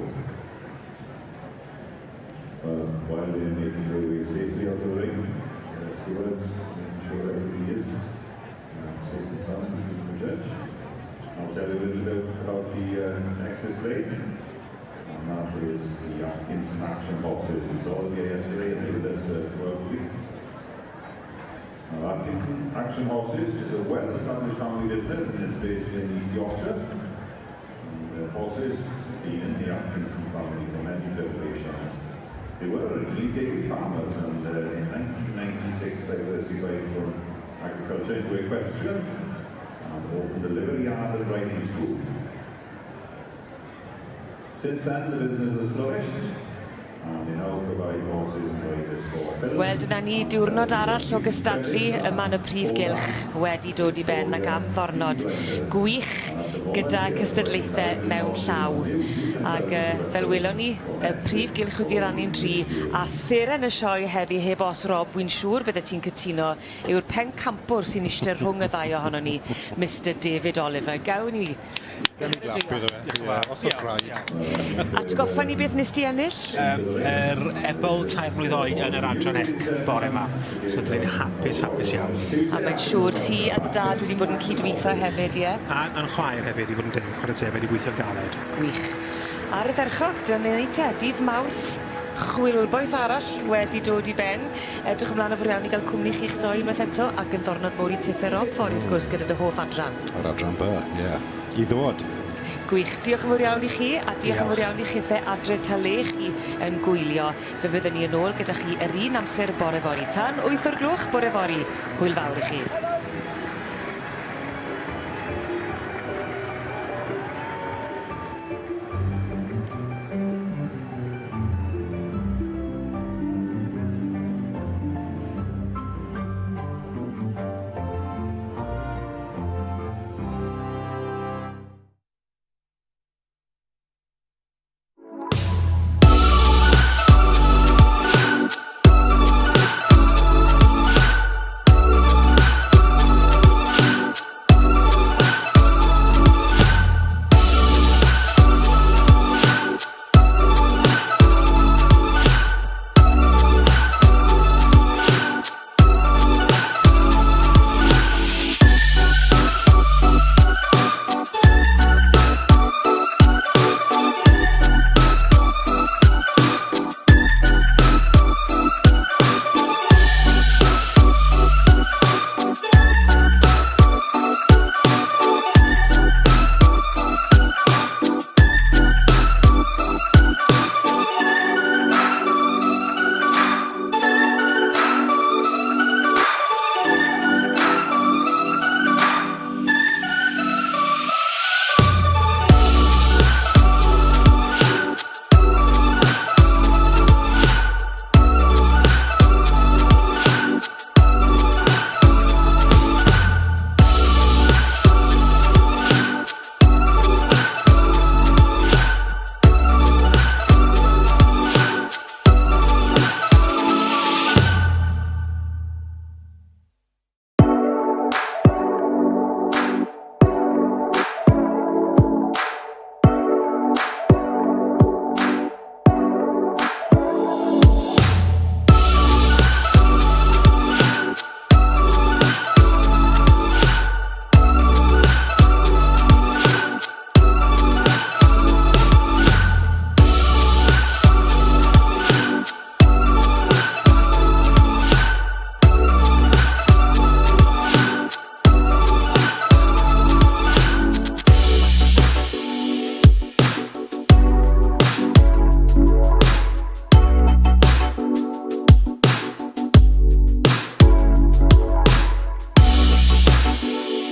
While they're making their way safely out of the ring, the stewards making sure everybody is safe and sound, including the judge. I'll tell you a little bit about the next display. And that is the Atkinson Action Horses. We saw them here yesterday and they were with us throughout the week. Now, Atkinson Action Horses is a well-established family business and it's based in East Yorkshire. And the horses have been in the Atkinson family for many generations. They were originally dairy farmers and in 1996 diversified from agriculture into equestrian and opened a livery yard and riding school. Since then, the business has flourished and they now provide horses and riders for film. Wel, dyna ni, diwrnod arall o gystadlu yma yn y prif gylch wedi dod i ben ac am ddwrnod gwych gyda cystadlaethau mewn llaw. Ac fel welon ni, y prif gylch wedi rannu'n dri a seren y sioe heddi heb os, Rob, wy'n siŵr bydde ti'n cytuno, yw'r pencampwr sy'n eistedd rhwng y ddau ohonon ni, Mr David Oliver. Gawn ni Gawn ni glap iddo fe. Ie, os oes rhaid. Atgoffa ni beth nes di ennill? Yr ebol 3 mlwydd oed yn yr adran C bore yma. So dyn ni'n hapus, hapus iawn. A mae'n siŵr ti a dy dad wedi bod yn cydweithio hefyd, ie? A yn chwaer hefyd, i fod yn deg, chwarae teg, wedi gweithio'n galed. Gwych. Ardderchog, dyna ni te, dydd Mawrth, chwilboeth arall wedi dod i ben. Edrych ymlaen yn fawr iawn i gael cwmni chi'ch doi unwaith eto ac yn ddwrnod mowr i tithe, Rob, fory wrth gwrs gyda dy hoff adran. Yr adran B, ie. Yeah. I ddod. Gwych. Diolch yn fawr iawn i chi a diolch yn fawr iawn i chithe adre ta le chi yn gwylio. Fe fyddwn ni yn ôl gyda chi yr un amser bore fory. Tan 8 o'r gloch bore fory. Hwyl fawr i chi.